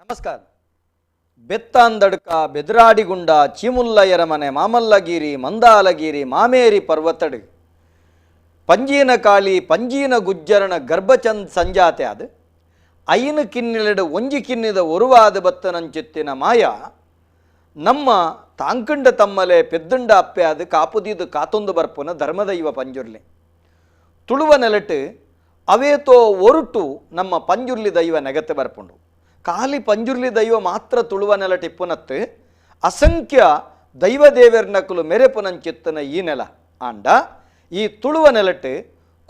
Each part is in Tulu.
ನಮಸ್ಕಾರ. ಬೆತ್ತಾಂದಡ್ಕ, ಬೆದ್ರಾಡಿಗುಂಡ, ಚೀಮುಲ್ಲಯರಮನೆ, ಮಾಮಲ್ಲಗಿರಿ, ಮಂದಾಲಗಿರಿ, ಮಾಮೇರಿ ಪರ್ವತಡು ಪಂಜೀನ ಕಾಳಿ ಪಂಜೀನ ಗುಜ್ಜರನ ಗರ್ಭಚಂದ್ ಸಂಜಾತೆ ಅದು ಐನು ಕಿನ್ನಿಲೆಡು ಒಂಜಿ ಕಿನ್ನಿದ ಒರುವಾದ ಬತ್ತನಂಚಿತ್ತಿನ ಮಾಯ ನಮ್ಮ ತಾಂಕಂಡ ತಮ್ಮಲೆ ಪೆದ್ದುಂಡ ಅಪ್ಪೆ ಅದು ಕಾಪುದಿದು ಕಾತೊಂದು ಬರ್ಪುನ ಧರ್ಮದೈವ ಪಂಜುರ್ಲಿ ತುಳುವ ನೆಲಟು ಅವೇತೋ ಒರುಟು ನಮ್ಮ ಪಂಜುರ್ಲಿ ದೈವ ನೆಗತೆ ಬರ್ಪುಂಡು. ಖಾಲಿ ಪಂಜುರ್ಲಿ ದೈವ ಮಾತ್ರ ತುಳುವ ನೆಲಟು ಇಪ್ಪುನತ್ತು ಅಸಂಖ್ಯ ದೈವ ದೇವರ್ನಕುಲು ಮೆರೆಪುನಂಚಿತ್ತನ ಈ ನೆಲ ಆಂಡ ಈ ತುಳುವ ನೆಲಟು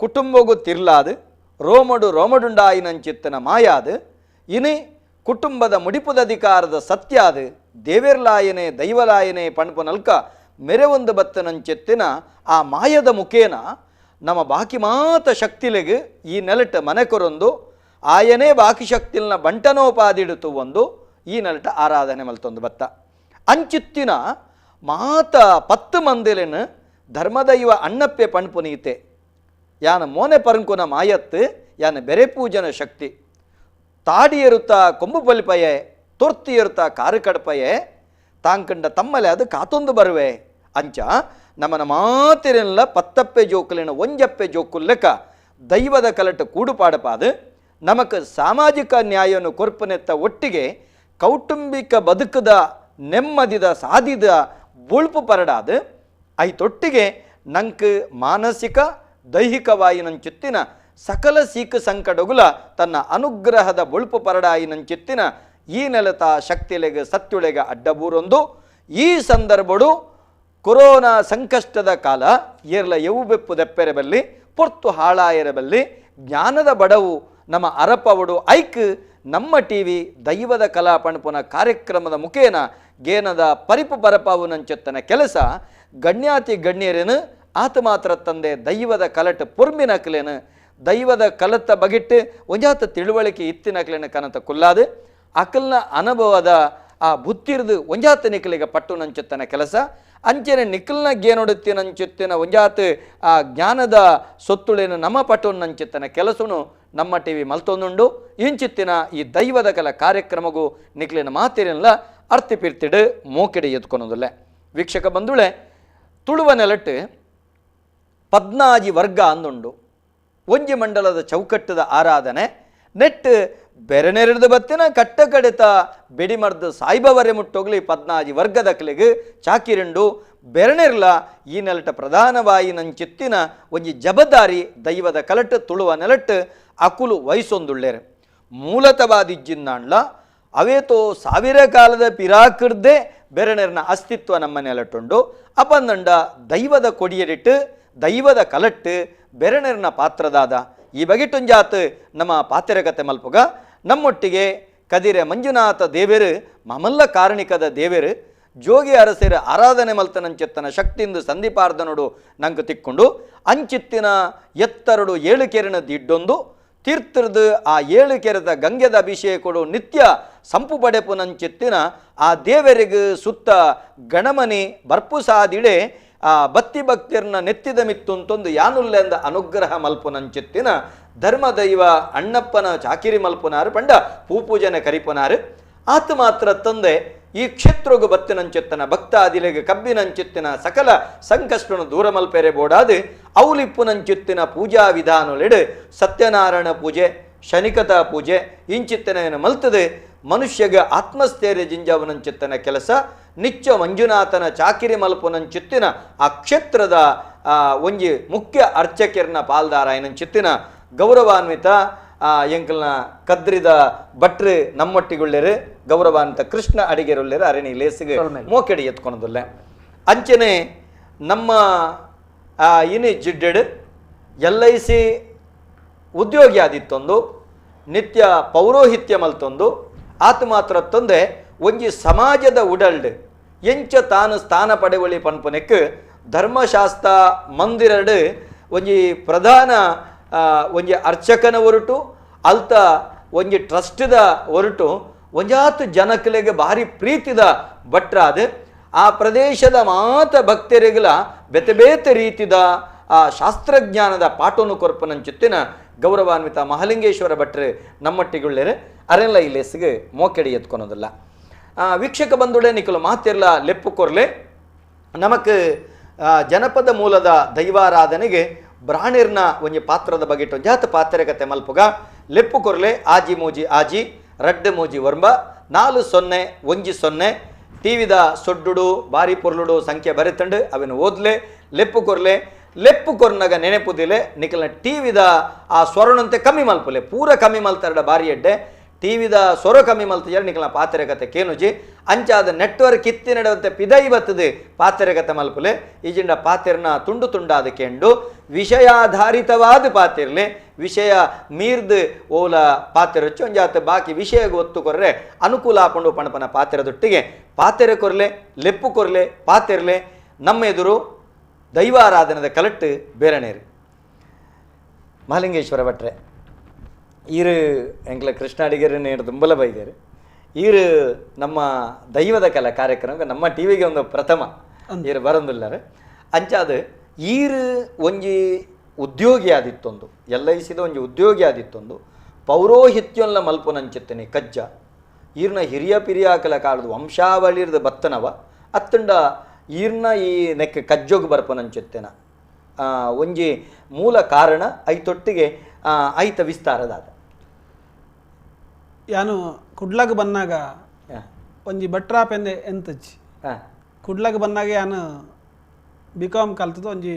ಕುಟುಂಬಗೂ ತಿರ್ಲಾದು ರೋಮಡು ರೋಮಡುಂಡಾಯಿನಂಚಿತ್ತನ ಮಾಯಾದು ಇನಿ ಕುಟುಂಬದ ಮುಡಿಪುದ ಅಧಿಕಾರದ ಸತ್ಯಾದು ದೇವೆರ್ಲಾಯನೆ ದೈವಲಾಯನೆ ಪಣ್ಪುನಲ್ಕ ಮೆರೆವೊಂದು ಬತ್ತನಂಚೆತ್ತಿನ ಆ ಮಾಯದ ಮುಖೇನ ನಮ್ಮ ಬಾಕಿ ಮಾತ ಶಕ್ತಿಲೆಗ್ ಈ ನೆಲಟ ಮನೆ ಕೊರೊಂದು ಆಯನೇ ಬಾಕಿ ಶಕ್ತಿಲ್ನ ಬಂಟನೋಪಾದಿಡುತ್ತು ಒಂದು ಈ ನೆಲಟ ಆರಾಧನೆ ಮಲ್ತೊಂದು ಬತ್ತ ಅಂಚಿತ್ತಿನ ಮಾತ 10 ಮಂದಿಲೆನು ಧರ್ಮದೈವ ಅಣ್ಣಪ್ಪೆ ಪಣ್ಪುನೀತೆ ಯಾನ ಮೋನೆ ಪರಂಕುನ ಮಾಯತ್ತು ಯಾನ ಬೆರೆ ಪೂಜನ ಶಕ್ತಿ ತಾಡಿಯರುತ್ತ ಕೊಂಬು ಬಲಿಪಯೆ ತೊರ್ತಿಯರುತ್ತ ಕಾರು ಕಡಪಯೆ ತಾಂಕಂಡ ತಮ್ಮಲೆ ಅದು ಕಾತೊಂದು ಬರುವೆ ಅಂಚ ನಮ್ಮನ ಮಾತಿರೆಲ್ಲ ಪತ್ತಪ್ಪೆ ಜೋಕುಲಿನ ಒಂಜಪ್ಪೆ ಜೋಕುಲ್ಲೆಕ ದೈವದ ಕಲಟ ಕೂಡುಪಾಡಪಾದು ನಮಕ್ ಸಾಮಾಜಿಕ ನ್ಯಾಯವನ್ನು ಕೊರ್ಪನೆತ್ತ ಒಟ್ಟಿಗೆ ಕೌಟುಂಬಿಕ ಬದುಕದ ನೆಮ್ಮದಿದ ಸಾದಿದ ಬುಳ್ಪು ಪರಡಾದು ಐತೊಟ್ಟಿಗೆ ನಂಕ್ ಮಾನಸಿಕ ದೈಹಿಕವಾಯಿನಂಚಿತ್ತಿನ ಸಕಲ ಸೀಕ ಸಂಕಟಗುಲ ತನ್ನ ಅನುಗ್ರಹದ ಬುಳ್ಪು ಪರಡಾಯಿನಂಚಿತ್ತಿನ ಈ ನೆಲತ ಶಕ್ತಿಲೆಗೆ ಸತ್ಯುಳೆಗೆ ಅಡ್ಡಬೂರೊಂದು ಈ ಸಂದರ್ಭಡು ಕೊರೋನಾ ಸಂಕಷ್ಟದ ಕಾಲ ಏರ್ಲ ಎವು ಬೆಪ್ಪು ದೆಪ್ಪೆರಬಲ್ಲಿ ಪೊರ್ತು ಹಾಳಾಯರಬಲ್ಲಿ ಜ್ಞಾನದ ಬಡವು ನಮ್ಮ ಅರಪವಡು ಐಕ್ ನಮ್ಮ ಟಿ ವಿ ದೈವದ ಕಲಾ ಪಣಪುನ ಕಾರ್ಯಕ್ರಮದ ಮುಖೇನ ಗೇನದ ಪರಿಪು ಪರಪಾವು ನಂಚೆತ್ತನ ಕೆಲಸ ಗಣ್ಯಾತಿ ಗಣ್ಯರೇನು ಆತ ಮಾತ್ರ ತಂದೆ ದೈವದ ಕಲಟ ಪೊರ್ಮಿನಕ್ಲೇನು ದೈವದ ಕಲತ್ತ ಬಗಿಟ್ಟು ಒಂಜಾತ ತಿಳುವಳಿಕೆ ಇತ್ತಿನಕ್ಲೇನು ಕನತ ಕುಲ್ಲಾದು ಅಕಲ್ನ ಅನುಭವದ ಆ ಬುತ್ತಿರ್ದು ಒಂಜಾತ ನಿಕಲಿಗೆ ಪಟ್ಟು ನಂಚುತ್ತನ ಕೆಲಸ ಅಂಚನೆ ನಿಖಲ್ನ ಗೇನೊಡುತ್ತಿನಂಚುತ್ತಿನ ಒಂಜಾತ ಆ ಜ್ಞಾನದ ಸೊತ್ತುಳೇನು ನಮ್ಮ ಪಟ್ಟು ನಂಚುತ್ತನ ಕೆಲಸನು ನಮ್ಮ ಟಿ ವಿ ಮಲ್ತೊಂದುಂಡು. ಇಂಚಿತ್ತಿನ ಈ ದೈವದ ಕಲ ಕಾರ್ಯಕ್ರಮಗೂ ನಿಕ್ಲಿನ ಮಾತಿರಲ್ಲ ಅರ್ತಿ ಪಿರ್ತಿಡು ಮೋಕೆಡೆ ಎತ್ಕೊನೋದಿಲ್ಲ. ವೀಕ್ಷಕ ಬಂಧುಳೆ, ತುಳುವ ನೆಲಟ್ಟು 14 ವರ್ಗ ಅಂದುಂಡು. ಒಂಜಿ ಮಂಡಲದ ಚೌಕಟ್ಟದ ಆರಾಧನೆ ನೆಟ್ ಬೆರನೆರೆದು ಬತ್ತಿನ ಕಟ್ಟ ಕಡಿತ ಬೆಡಿಮರ್ದು ಸಾಯಿಬವರೆ ಮುಟ್ಟೋಗ್ಲಿ 14 ವರ್ಗದ ಕಲೆಗೆ ಚಾಕಿರಿಂಡು ಬೆರನೆರ್ಲ ಈ ನೆಲಟ ಪ್ರಧಾನವಾಯಿನಂಚಿತ್ತಿನ ಒಂಜಿ ಜಬದಾರಿ ದೈವದ ಕಲಟ್ಟು ತುಳುವ ನೆಲಟ್ಟು ಅಕುಲು ವಯಸ್ಸೊಂದುಳ್ಳೇರು. ಮೂಲತವಾದಿಜ್ಜಿನ್ನಾಂಡ್ಲ ಅವೇತೋ ಸಾವಿರ ಕಾಲದ ಪಿರಾಕಿರ್ದೆ ಬೆರನೆರ್ನ ಅಸ್ತಿತ್ವ ನಮ್ಮ ನೆಲಟುಂಡು. ಅಪಂದಂಡ ದೈವದ ಕೊಡಿಯಡಿಟ್ಟು ದೈವದ ಕಲಟ್ಟು ಬೆರನೆರ್ನ ಪಾತ್ರದಾದ ಈ ಬಗೆಟುಂಜಾತ್ ನಮ್ಮ ಪಾತಿರಕತೆ ಮಲ್ಪುಗ ನಮ್ಮೊಟ್ಟಿಗೆ ಕದಿರೆ ಮಂಜುನಾಥ ದೇವರು ಮಮಲ್ಲ ಕಾರಣಿಕದ ದೇವರು ಜೋಗಿ ಅರಸರ ಆರಾಧನೆ ಮಲ್ತನಂಚಿತ್ತನ ಶಕ್ತಿಂದು ಸಂಧಿಪಾರ್ದನೋಡು ನಂಗೆ ತಿಕ್ಕೊಂಡು ಅಂಚಿತ್ತಿನ ಎತ್ತರಡು 7 ಕೆರೆನ ದಿಡ್ಡೊಂದು ತೀರ್ಥರದು ಆ 7 ಕೆರೆದ ಗಂಗೆದ ಅಭಿಷೇಕಡು ನಿತ್ಯ ಸಂಪು ಪಡೆಪುನಂಚಿತ್ತಿನ ಆ ದೇವರಿಗೆ ಸುತ್ತ ಗಣಮನಿ ಬರ್ಪು ಸಾದಿಡೆ ಆ ಬತ್ತಿ ಭಕ್ತಿಯರ್ನ ನೆತ್ತಿದ ಮಿತ್ತುಂತೊಂದು ಯಾನುಲ್ಲೆಂದ ಅನುಗ್ರಹ ಮಲ್ಪುನಂಚಿತ್ತಿನ ಧರ್ಮದೈವ ಅಣ್ಣಪ್ಪನ ಚಾಕಿರಿ ಮಲ್ಪುನಾರು ಪಂಡ ಪೂಪೂಜನೆ ಕರಿಪುನಾರು. ಆತ ಮಾತ್ರ ತಂದೆ ಈ ಕ್ಷೇತ್ರಗು ಬತ್ತಿನಂಚಿತ್ತನ ಭಕ್ತಾದಿಲೆಗೆ ಕಬ್ಬಿನಂಚಿತ್ತಿನ ಸಕಲ ಸಂಕಷ್ಟನು ದೂರ ಮಲ್ಪೆರೆ ಬೋಡಾದು ಅವಲಿಪ್ಪುನಂಚಿತ್ತಿನ ಪೂಜಾ ವಿಧಾನಲೆಡು ಸತ್ಯನಾರಾಯಣ ಪೂಜೆ ಶನಿಕತಾ ಪೂಜೆ ಇಂಚಿತ್ತನ ಮಲ್ತದೆ ಮನುಷ್ಯಗೆ ಆತ್ಮಸ್ಥೈರ್ಯ ಜಿಂಜಾವನಂಚಿತ್ತನ ಕೆಲಸ ನಿತ್ಯ ಮಂಜುನಾಥನ ಚಾಕಿರಿ ಮಲ್ಪುನಂಚಿತ್ತಿನ ಆ ಕ್ಷೇತ್ರದ ಒಂಜಿ ಮುಖ್ಯ ಅರ್ಚಕಿರ್ನ ಪಾಲ್ದಾರಾಯನಂಚಿತ್ತಿನ ಗೌರವಾನ್ವಿತ ಎಂಕಲ್ನ ಕದ್ರಿದ ಭಟ್ರು ನಮ್ಮೊಟ್ಟಿಗುಳ್ಳೇರು ಗೌರವಾನ್ವಿತ ಕೃಷ್ಣ ಅಡಿಗೆರುಳ್ಳೇರು ಅರಣಿ ಲೇಸಿಗೆ ಮೋಕೆಡಿ ಎತ್ಕೊಳೋದಿಲ್ಲ. ಅಂಚನೆ ನಮ್ಮ ಇನಿ ಜಿಡ್ಡೆಡ್ LIC ಉದ್ಯೋಗಿ ಆದಿತ್ತೊಂದು ನಿತ್ಯ ಪೌರೋಹಿತ್ಯ ಮಲ್ತೊಂದು ಆತ ಮಾತ್ರ ತಂದೆ ಒಂಜಿ ಸಮಾಜದ ಉಡಲ್ಡ್ ಎಂಚ ತಾನು ಸ್ಥಾನ ಪಡೆವಳಿ ಪನ್ಪುನೆಕ್ ಧರ್ಮಶಾಸ್ತ್ರ ಮಂದಿರಡು ಒಂಜಿ ಪ್ರಧಾನ ಒಂಜಿ ಅರ್ಚಕನ ಹೊರಟು ಅಲ್ತ ಒಂಜಿ ಟ್ರಸ್ಟ್ದ ಹೊರಟು ಒಂಜಾತು ಜನಕಲೆಗೆ ಭಾರಿ ಪ್ರೀತಿದ ಭಟ್ರಾದ ಆ ಪ್ರದೇಶದ ಮಾತ ಭಕ್ತರಿಗಲ ಬೇತೆ ಬೇತೆ ರೀತಿದ ಆ ಶಾಸ್ತ್ರಜ್ಞಾನದ ಪಾಠವನ್ನು ಕೊರ್ಪನಂಚುತ್ತಿನ ಗೌರವಾನ್ವಿತ ಮಹಾಲಿಂಗೇಶ್ವರ ಭಟ್ರು ನಮ್ಮೊಟ್ಟಿಗುಳ್ಳೇರು. ಅರೆಲ್ಲ ಈ ಲೇಸ್ಗೆ ಮೋಕೆಡಿ ಎತ್ಕೊಳೋದಿಲ್ಲ. ವೀಕ್ಷಕ ಬಂಧುಡೆ ನಿಕಲು ಮಾತಿರ್ಲ ಲೆಪ್ಪು ಕೊರ್ಲೆ ನಮಕ್ ಜನಪದ ಮೂಲದ ದೈವಾರಾಧನೆಗೆ ಬ್ರಾಣಿರ್ನ ಒಂಜಿ ಪಾತ್ರದ ಬಗೆಟು ಜಾತ ಪಾತ್ರೆಗತೆ ಮಲ್ಪುಗ ಲೆಪ್ಪು ಕೊರ್ಲೆ ಆಜಿ ಮೂಜಿ ಆಜಿ ರಡ್ಡು ಮೂಜಿ ವರ್ಂಬ 4 0 1 0 ಟಿವಿದ ಸೊಡ್ಡುಡು ಬಾರಿ ಪೊರ್ಲುಡು ಸಂಖ್ಯೆ ಬರೆತಂಡು ಅವೆನು ಓದ್ಲೆ ಲೆಪ್ಪು ಕೊರ್ಲೆ. ಲೆಪ್ಪು ಕೊರ್ನಗ ನೆನೆಪುದಿಲೆ ನಿಕಲ್ನ ಟಿವಿದ ಆ ಸ್ವರಣಂತೆ ಕಮ್ಮಿ ಮಲ್ಪುಲೆ ಪೂರ ಕಮ್ಮಿ ಮಲ್ತಾರಡ ಬಾರಿ ಎಡ್ಡೆ ಟಿವಿದ ಸ್ವರ ಕಮ್ಮಿ ಮಲ್ತಿಜಾರ ನಿಕಲ್ನ ಪಾತ್ರೆಗತೆ ಕೇನುಜಿ ಅಂಚಾದ ನೆಟ್ವರ್ಕ್ ಇತ್ತಿ ನಡೆವಂತೆ ಪಿದೈ ಬತ್ತದೆ ಪಾತ್ರೆಗತೆ ಮಲ್ಪುಲೆ ಈಜಿಂಡ ಪಾತೆರ್ನ ತುಂಡು ತುಂಡಾದ ಕೆಂಡು ವಿಷಯಾಧಾರಿತವಾದ ಪಾತಿರ್ಲೆ ವಿಷಯ ಮೀರ್ದು ಓಲ ಪಾತೆರೊಚ್ಚು ಒಂಜಾತ ಬಾಕಿ ವಿಷಯ ಒತ್ತು ಕೊರ್ರೆ ಅನುಕೂಲ ಆಪಂಡು ಪಣಪನ ಪಾತೆರದೊಟ್ಟಿಗೆ ಪಾತೆರೆ ಕೊರ್ಲೆ ಲೆಪ್ಪು ಕೊರ್ಲೆ ಪಾತೆರ್ಲೆ ನಮ್ಮ ಎದುರು ದೈವಾರಾಧನದ ಕಲಟ್ಟು ಬೇರಣೇರು. ಮಹಾಲಿಂಗೇಶ್ವರ ಭಟ್ರೆ ಈರು ಎಂಕ್ಲ ಕೃಷ್ಣ ಅಡಿಗರು ದುಂಬಲ ಬೈದೇರು ಈರು ನಮ್ಮ ದೈವದ ಕಲಾ ಕಾರ್ಯಕ್ರಮ ನಮ್ಮ ಟಿ ವಿಗೆ ಒಂದು ಪ್ರಥಮ ಈರು ಬರಂದುಲ್ಲಾರೆ. ಅಂಚಾದ ಈರು ಒಂಜಿ ಉದ್ಯೋಗಿ ಆದಿತ್ತೊಂದು ಎಲ್ I ಸಿದ ಒಂಜಿ ಉದ್ಯೋಗಿ ಆದಿತ್ತೊಂದು ಪೌರೋಹಿತ್ಯೊಲ್ಲ ಮಲ್ಪುನಂಚಿತ್ತನೆ ಕಜ್ಜ ಈರ್ನ ಹಿರಿಯ ಪಿರಿಯಾಕಲ ಕಾಲದ ವಂಶಾವಳಿರ್ದ ಬತ್ತನವ ಅತ್ತಂಡ ಈರ್ನ ಈ ನೆಕ್ ಕಜ್ಜೋಗ್ ಬರ್ಪನಂಚಿತ್ತೇನ ಒಂಜಿ ಮೂಲ ಕಾರಣ ಐತೊಟ್ಟಿಗೆ ಐತ ವಿಸ್ತಾರದಾದ. ಯಾನು ಕುಡ್ಲಾಗ ಬನ್ನಾಗ ಒಂಜಿ ಬಟ್ರಾಪೆಂದೆ ಎಂತಜ್ಜಿ ಕುಡ್ಲಾಗ ಬನ್ನಾಗ ಯಾನು ಬಿ ಕಾಮ್ ಕಲ್ತದ್ದು ಒಂಜಿ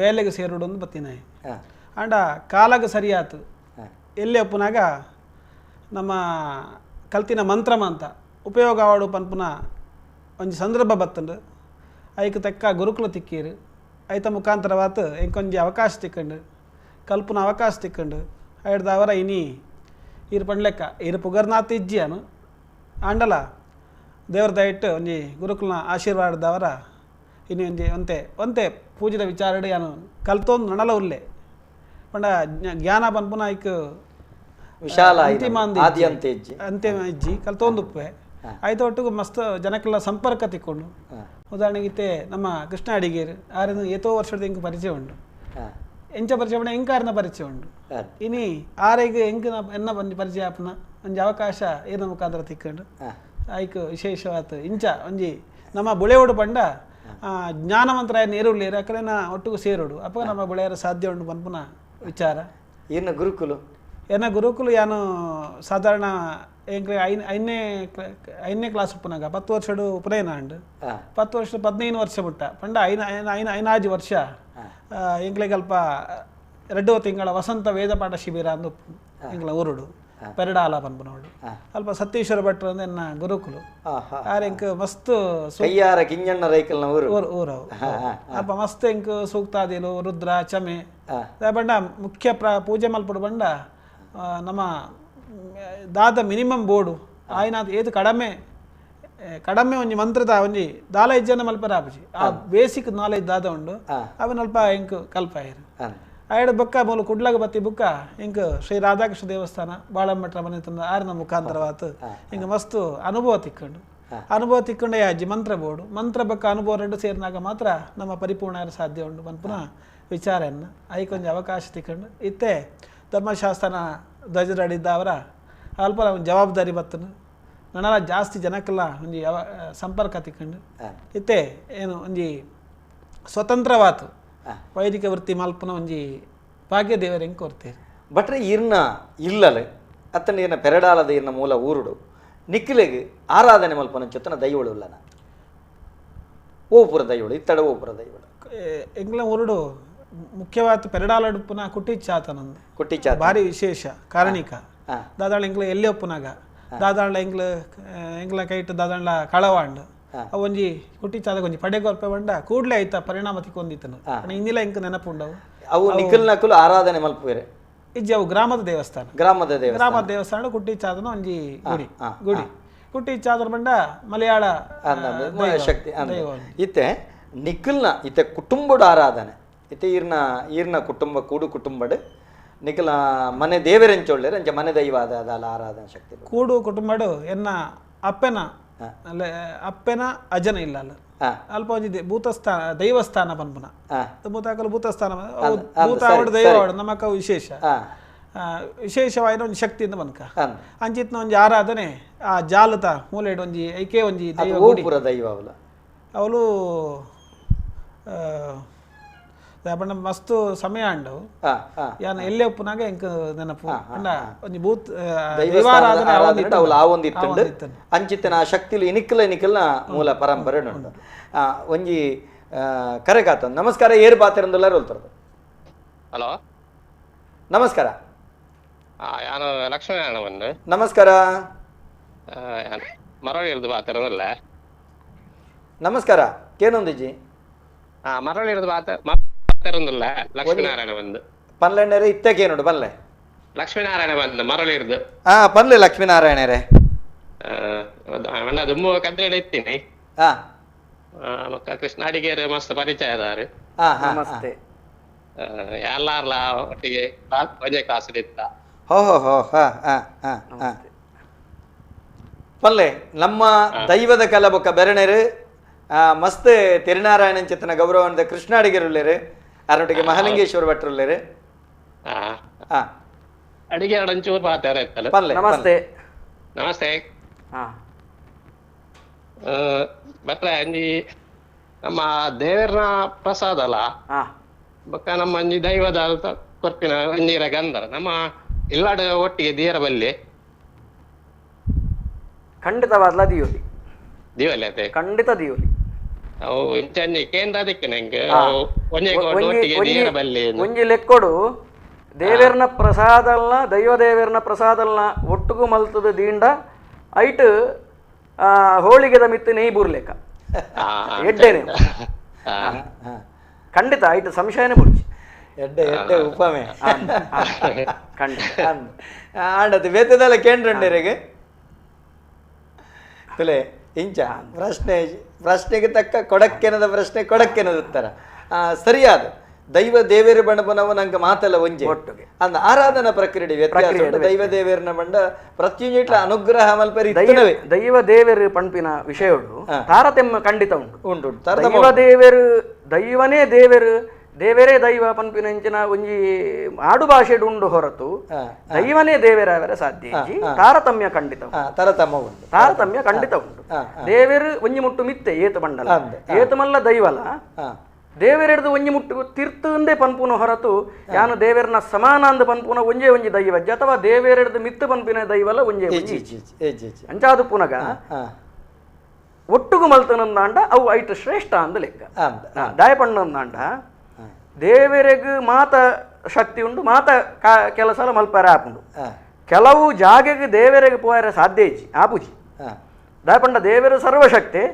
ಬೇಲೆಗೆ ಸೇರೋಡೊಂದು ಬತ್ತಿನ ಆಂಡ ಕಾಲಾಗ ಸರಿಯಾತು ಎಲ್ಲಿ ಅಪ್ಪನಾಗ ನಮ್ಮ ಕಲ್ತಿನ ಮಂತ್ರಮ ಅಂತ ಉಪಯೋಗ ಆವಡು ಪನ್ಪುನ ಒಂಜಿ ಸಂದರ್ಭ ಬತ್ತಂಡು ಐಕ್ ತಕ್ಕ ಗುರುಕುಲ ತಿಕ್ಕೀರು ಐತ ಮುಖಾಂತರವಾತು ಎಂಕೊಂಜಿ ಅವಕಾಶ ತಿಕ್ಕಂಡು ಕಲ್ಪನ ಅವಕಾಶ ತಿಕ್ಕಂಡು ಐಡ್ದವರ ಇನಿ ಈರು ಪಂಡ್ಲೆಕ್ಕ ಈರು ಪುಗರ್ನಾಥ ಇಜ್ಜಿಯಾನು ಆಂಡಲ ದೇವ್ರ ದಯಟ್ಟು ಒಂಜಿ ಗುರುಕುಲನ ಆಶೀರ್ವಾದದವರ ಇನಿ ಒಂಜಿ ಒಂತೆ ಒಂತೆ ಪೂಜೆದ ವಿಚಾರಡು ಯಾನು ಕಲ್ತೊಂದು ನಡಲ ಉಲ್ಲೆ ಪಂಡ ಜ್ಞಾನ ಪನ್ಪುನ ಐಕ್ ವಿಶಾಲ ಅಂತಿಮ ಅಂತಿಮ ಇಜ್ಜಿ ಕಲ್ತೊಂದು ಉಪ್ಪೆ ಐತ ಒಟ್ಟಿಗೂ ಮಸ್ತ್ ಜನಕ್ಕೆಲ್ಲ ಸಂಪರ್ಕ ತಿಕ್ಕೊಂಡು. ಉದಾಹರಣೆಗೆ ಇತ್ತೆ ನಮ್ಮ ಕೃಷ್ಣ ಅಡಿಗೇರು ಆರನ್ನು ಏತೋ ವರ್ಷದ ಎಂಕ್ ಪರಿಚಯ ಉಂಡು ಎಂಚ ಪರಿಚಯ ಉಂಡು ಎಂಕಾರನ ಪರಿಚಯ ಉಂಡು ಇನಿ ಆರೆಗ್ ಎಂಕ್ ಎನ್ನ ಒಂಜಿ ಪರಿಚಯ ಆಪುನ ಒಂಜಿ ಅವಕಾಶ ಏನ ಮುಖಾಂತರ ತಿಕ್ಕೊಂಡು ಐಕ್ ವಿಶೇಷವಾದ ಇಂಚ ಒಂಜಿ ನಮ್ಮ ಬುಳೆಯೋಡು ಪಂಡ ಜ್ಞಾನವಂತರಾಯ ನೇರುಳ್ಳೇರು ಅಕಲೆನ ಒಟ್ಟಿಗೂ ಸೇರೋಡು ಅಪ್ಪ ನಮ್ಮ ಬುಳೆಯರ ಸಾಧ್ಯ ಉಂಡು ಪನ್ಪುನ ವಿಚಾರ. ಏನ ಗುರುಕುಲು ಎನ್ನ ಗುರುಕುಲು ಯಾನು ಸಾಧಾರಣ ಎಂಕ್ಲೆ ಐದನೇ ಕ್ಲಾಸ್ ಉಪ್ಪನಾಗ 10 ವರ್ಷಡು ಉಪನಯನ ಅಂಡು 10 ವರ್ಷ 15 ವರ್ಷ ಬಿಟ್ಟ ಪಂಡ ಐನ ಐನ ಐನಾಜಿ ವರ್ಷ ಎಂಕ್ಲೆಗೆ ಅಲ್ಪ 2 ತಿಂಗಳ ವಸಂತ ವೇದ ಪಾಠ ಶಿಬಿರ ಅಂದು ಎಂಕ್ಲ ಊರುಡು ಪೆರಡಾಲ ಪನ್ಪುನೋಡು ಅಲ್ಪ ಸತ್ಯೇಶ್ವರ ಭಟ್ರು ಅಂದ್ರೆ ಎನ್ನ ಗುರುಕುಲು ಆರ್ ಎಂಕ್ ಮಸ್ತ್ ಕೈಯಾರ ಕಿಂಜಣ್ಣ ರೈಕಲ್ನ ಊರು ಊರವು ಅಲ್ಪ ಮಸ್ತ್ ಎಂಕ್ ಸೂಕ್ತಾದಿಲು ರುದ್ರ ಚಮೆ ಬಂಡ ಮುಖ್ಯ ಪೂಜೆ ಮಲ್ಪಡು ಬಂಡ ನಮ್ಮ ದಾದ ಮಿನಿಮಮ್ ಬೋರ್ಡು ಆಯ್ನ ಏದು ಕಡಮೆ ಕಡಮೆ ಒಂಜಿ ಮಂತ್ರದ ಒಂಜಿ ದಾಲ ಇಜ್ಜನ ಮಲ್ಪರ ಆಪುಜಿ ಆ ಬೇಸಿಕ್ ನಾಲೆಜ್ ದಾದ ಉಂಡು ಅವನ ಅಲ್ಪ ಎಂಕ್ ಕಲ್ಪಾಯರು ಆಯಡ ಬೊಕ್ಕ ಮೂಲು ಕುಡ್ಲಾಗ ಬತ್ತಿ ಬುಕ್ಕ ಎಂಕ್ ಶ್ರೀ ರಾಧಾಕೃಷ್ಣ ದೇವಸ್ಥಾನ ಬಾಳಂಭಟ್ರ ಮನೆ ತಂದ ಆರಿನ ಮುಖಾಂತರವಾತು ಹಿಂಗೆ ಮಸ್ತು ಅನುಭವ ತಿಕ್ಕೊಂಡು ಅನುಭವ ತಿಕ್ಕೊಂಡೆ ಅಜ್ಜಿ ಮಂತ್ರ ಬೋರ್ಡು ಮಂತ್ರ ಬೊಕ್ಕ ಅನುಭವ ಎರಡು ಸೇರಿನಾಗ ಮಾತ್ರ ನಮ್ಮ ಪರಿಪೂರ್ಣ ಸಾಧ್ಯ ಉಂಡು ಪನ್ಪುನ ವಿಚಾರನ್ನು ಐಕೊಂಜಿ ಅವಕಾಶ ತಿಕ್ಕೊಂಡು ಇತ್ತೆ ಧರ್ಮಶಾಸ್ತ್ರನ ಧ್ವಜದಡಿದ್ದ ಅವರ ಅಲ್ಪ ಒಂದು ಜವಾಬ್ದಾರಿ ಬತ್ತನು ನನಲ ಜಾಸ್ತಿ ಜನಕ್ಕೆಲ್ಲ ಒಂಜಿ ಸಂಪರ್ಕ ತಿಕ್ಕೊಂಡು ಇತ್ತೆ ಏನು ಒಂಜಿ ಸ್ವತಂತ್ರವಾತು ವೈದಿಕ ವೃತ್ತಿ ಮಲ್ಪನ ಒಂಜಿ ಭಾಗ್ಯ ದೇವರ ಹೆಂಗೆ ಕೊಡ್ತೀರಿ. ಭಟ್ರೆ ಈರ್ನ ಇಲ್ಲಲೆ ಅತ್ತನ ಈರ್ನ ಪೆರಡಾಲದ ಈರ್ನ ಮೂಲ ಊರುಡು ನಿಕ್ಕಿಲೆಗ್ ಆರಾಧನೆ ಮಲ್ಪನ ಚೊತ್ತನ ದೈವಳು ಉಲ್ಲನ ಓಪುರ ದೈವಳು ಇತ್ತಡ ಓಪುರ ದೈವಳು ಎಂಗ್ಲ ಊರುಡು ಮುಖ್ಯವಾದ ಪೆರಡಾಲಡುಪ್ಪುನ ಕುಟ್ಟಿಚಾತನಂದು ಕುಟ್ಟಿಚಾತ ಭಾರಿ ವಿಶೇಷ ಕಾರಣಿಕ ದಾದಾಳ ಎಂಗ್ಲ ಎಲ್ಲಿ ಒಪ್ಪುನಾಗ ದಾದಾಳ ಎಂಗ್ಲ ಎಂಗ್ಲ ಕೈಟ್ ದಾದಾಳ ಕಳವಾಂಡ್ ಅವು ಒಂಜಿ ಕುಟ್ಟಿಚಾದ ಒಂಜಿ ಪಡೆಗೊರ್ಪೆ ಬಂಡ ಕೂಡ್ಲೆ ಆಯ್ತಾ ಪರಿಣಾಮ ತಿಕ್ಕೊಂದಿತ್ತನು ಇನ್ನಿಲ್ಲ ಎಂಕ್ ನೆನಪುಂಡವು ಅವು ನಿಖಲ್ ನಕುಲು ಆರಾಧನೆ ಮಲ್ಪುವೆರೆ ಇಜ್ಜಿ ಅವು ಗ್ರಾಮದ ದೇವಸ್ಥಾನ ಗ್ರಾಮದ ದೇವಸ್ಥಾನ ಗ್ರಾಮದ ದೇವಸ್ಥಾನ ಕುಟ್ಟಿಚಾದನ ಒಂಜಿ ಗುಡಿ ಗುಡಿ ಕುಟ್ಟಿಚಾದರ ಬಂಡ ಮಲಯಾಳ ಶಕ್ತಿ ಇತ್ತೆ ನಿಖಲ್ನ ಇತ್ತೆ ಕುಟುಂಬದ ಆರಾಧನೆ ಇತ್ತೆ ಈರ್ನ ಈರ್ನ ಕುಟುಂಬ ಕೂಡು ಕುಟುಂಬಡ್ ನಿಖಲ ಮನೆ ದೇವರೆಂಚೊಳ್ಳೆರ್ ಅಂಚ ಮನೆ ದೈವ ಅದಾಲ ಆರಾಧನೆ ಶಕ್ತಿ ಕೂಡು ಕುಟುಂಬಡು ಎನ್ನ ಅಪ್ಪನ ಅಪ್ಪನ ಅಜನ ಇಲ್ಲ ಅಲ್ಲ ಅಲ್ಪ ಒಂಜಿ ಭೂತಸ್ಥಾನ ದೈವಸ್ಥಾನ ಪನ್ಪುನ ಭೂತಾಕಲು ಭೂತಸ್ಥಾನ ಭೂತ ಆವಡು ದೈವ ಆವಡು ನಮ್ಮಕ್ಕ ವಿಶೇಷ. ವಿಶೇಷವಾದ ಒಂಜಿ ಶಕ್ತಿಯಿಂದ ಬನ್ಕ ಅಂಚಿತ್ನ ಒಂಜಿ ಆರಾಧನೆ ಆ ಜಾಲತ ಮೂಲೆಡ್ ಒಂಜಿ ಐಕೆ ಒಂಜಿ ದೈವ ದೈವ ಅವಳು ಬಣ್ಣ ಮಸ್ತ್ ಸಮಯ ಅಂಡು ಯಾನ್ ಎಲ್ಲೇ ಉಪ್ಪುನಾಗ ಎಂಕ್ ನೆನಪು ಅಂಡ ಒಂಜಿ ಬೂತ್ ದೈವಾರಾಧನೆ ಅವಳು ಆವೊಂದಿತ್ತುಂಡು ಅಂಚಿತ್ತಿನ ಆ ಶಕ್ತಿಲು ಇನಿಕ್ಕಲ ಇನಿಕ್ಕಲ್ನ ಮೂಲ ಪರಂಪರೆ ಉಂಟು. ಒಂಜಿ ಕರೆಕಾತ. ನಮಸ್ಕಾರ, ಏರು ಪಾತಿರಂದುಲ್ಲಾರು ಹೇಳ್ತಾರೆ. ಹಲೋ, ನಮಸ್ಕಾರ. ಯಾನು ಲಕ್ಷ್ಮೀನಾರಾಯಣ ಬಂದು. ನಮಸ್ಕಾರ. ಮರಳಿ ಪಾತಿರಂದುಲ್ಲ. ನಮಸ್ಕಾರ, ಕೇನೊಂದಿಜಿ ಮರಳಿ ಪಾತಿರಂದುಲ್ಲ ಲಕ್ಷ್ಮೀನಾರಾಯಣ ಬಂದು ಪನ್ಲೆಣ್ಣರೆ ಇತ್ತಕೇನುಂಡು ಪನ್ಲೆ ಲಕ್ಷ್ಮೀನಾರಾಯಣ ಬಂದು ಮರಳಿ ಇರ್ದು. ಹಾ ಪನ್ಲೆ ಲಕ್ಷ್ಮೀನಾರಾಯಣರೇ. ದುಮ್ಮು ಕದ್ರೇಡ ಇತ್ತೀನಿ. ಕೃಷ್ಣ ಅಡಿಗೇರು ಮಸ್ತ್ ಪರಿಚಯ ಅದಾರು. ನಮಸ್ತೆ. ಎಲ್ಲಾರ್ಲ ಒಟ್ಟಿಗೆ ಒಂದೇ ಕ್ಲಾಸ್ ಇತ್ತ. ಹೋ ಹೋ ಹೋ ಹಾ ಹಾ ಹಾ ಪಲ್ಲೆ ನಮ್ಮ ದೈವದ ಕಲ ಬೊಕ್ಕ ಬೆರಣೆರು ಮಸ್ತ್ ತಿರುನಾರಾಯಣನ್ ಚಿತ್ತನ ಗೌರವಾನ್ವಿತ ಕೃಷ್ಣ ಅಡಿಗರುಳ್ಳೇರು, ಅದರೊಟ್ಟಿಗೆ ಮಹಾಲಿಂಗೇಶ್ವರ ಭಟ್ರುಳ್ಳೇರು. ಅಡಿಗೆ ಒಂಚೂರು ಪಲ್ಲೆ. ನಮಸ್ತೆ. ನಮಸ್ತೆ. ಬಟ್ರೆ ಅಂಜಿ ನಮ್ಮ ದೇವರ ಪ್ರಸಾದ ಅಲ್ಲ ಬೊಕ್ಕ ನಮ್ಮ ಅಂಜಿ ದೈವದ ಕೊರ್ಪಿನ ನೀರ ಗಂಧರ ನಮ್ಮ ಇಲ್ಲಾಡ ಒಟ್ಟಿಗೆ ದೇರ ಬಲ್ಲಿ ಖಂಡಿತವಾದ್ಲ ದಿಯೋಲಿ ದಿಯೋಲಿ ಅದೇ ಖಂಡಿತ ದಿಯೋಲಿ. ಅವು ಇಂಚ ಅಂಜಿ ಕೇಂದ್ರ ಅದಕ್ಕೆ ನಂಗೆ ಒಂಜಿ ಒಟ್ಟಿಗೆ ದೇರ ಬಲ್ಲಿ ಒಂಜಿ ಲೆಕ್ಕೊಡು ದೇವೇರ್ನ ಪ್ರಸಾದ ಅಲ್ಲ ದೈವ ದೇವೇರ್ನ ಪ್ರಸಾದ ಅಲ್ಲ ಒಟ್ಟುಗು ಮಲ್ತದ ದೀಂಡ ಐಟ್ ಹೋಳಿಗೆದ ಮಿತ್ತು ನೆಯ್ ಬೂರ್ಲೇಕ ಎಡ್ಡೆನೆ ಖಂಡಿತ ಐಟ್ ಸಂಶಯನೇ ಬುರ್ಚಿ ಎಡ್ಡೆ ಎಡ್ಡೆ ಉಪಮೆ ಖಂಡಿತ ಆಂಡದು ಬೇತದಲ್ಲ ಕೇಂದ್ರಂಡೇರಿಗೆ ತುಲೆ ಇಂಚ ಪ್ರಶ್ನೆ ಪ್ರಶ್ನೆಗೆ ತಕ್ಕ ಕೊಡಕ್ಕೆನದ ಪ್ರಶ್ನೆ ಕೊಡಕ್ಕೆನದ ಉತ್ತರ ಸರಿಯಾದ ದೈವ ದೇವೇರ ಬಣ್ಣಪನವು ನಂಗೆ ಮಾತೆಲ್ಲ ಒಂಜೆ ಒಟ್ಟಿಗೆ ಅಂದ ಆರಾಧನಾ ಪ್ರಕ್ರಿಯೆ ವ್ಯತ್ಯಾಸ ಉಂಟು. ದೈವ ದೇವೇರ್ನ ಬಂಡ ಪ್ರತಿಯೊಂಜಿಟ್ಲ ಅನುಗ್ರಹ ಮಲ್ಪರಿ ಇತ್ತನವೇ ದೈವ ದೇವೇರು ಪಂಪಿನ ವಿಷಯಗಳು ತಾರತಮ್ಯ ಖಂಡಿತ ಉಂಟು ಉಂಟು. ದೈವ ದೇವೇರು ದೈವನೇ ದೇವೇರು ದೇವರೇ ದೈವ ಪಂಪಿನ ಇಂಚಿನ ಒಂಜಿ ಆಡು ಭಾಷೆಡು ಉಂಡು ಹೊರತು ದೈವನೇ ದೇವೇರಾವರ ಸಾಧ್ಯ ಇಜ್ಜಿ. ತಾರತಮ್ಯ ಖಂಡಿತ ತಾರತಮ್ಯ ಉಂಟು, ತಾರತಮ್ಯ ಖಂಡಿತ ಉಂಟು. ದೇವೇರು ಒಂಜಿ ಮುಟ್ಟು ಮಿತ್ತೆ ಏತು ಬಂಡಲ ಏತು ಮಲ್ಲ ದೈವಲ ದೇವರೆಡ್ದು ಒಂಜಿ ಮುಟ್ಟು ತಿರ್ತುಂದೇ ಪನ್ಪುನ ಹೊರತು ಯಾನು ದೇವೇರ್ನ ಸಮಾನ ಅಂದ ಪನ್ಪುನ ಒಂಜೇ ಒಂಜಿ ದೈವಜ್ಜ ಅಥವಾ ದೇವೇರೆಡ್ದು ಮಿತ್ತು ಪನ್ಪಿನ ದೈವಲ ಒಂಜೇ ಒಂಜಿ ಅಂಚಾದು ಪುನಗ ಒಟ್ಟುಗು ಮಲ್ತನಂದಾಂಡ ಅವು ಐಟ್ ಶ್ರೇಷ್ಠ ಅಂದ ಲೆಕ್ಕ. ದಾಯಪಣ್ಣಂದಾಂಡ ದೇವರೆಗ್ ಮಾತ ಶಕ್ತಿ ಉಂಡು, ಮಾತ ಕೆಲಸ ಮಲ್ಪಾರ ಆಪುಂಡು. ಕೆಲವು ಜಾಗೆಗೆ ದೇವರೆಗೆ ಪೋಯರೆ ಸಾಧ್ಯ ಇಜ್ಜಿ ಆಪುಜಿ. ದಾಯಪಂಡ ದೇವರು ಸರ್ವಶಕ್ತಿ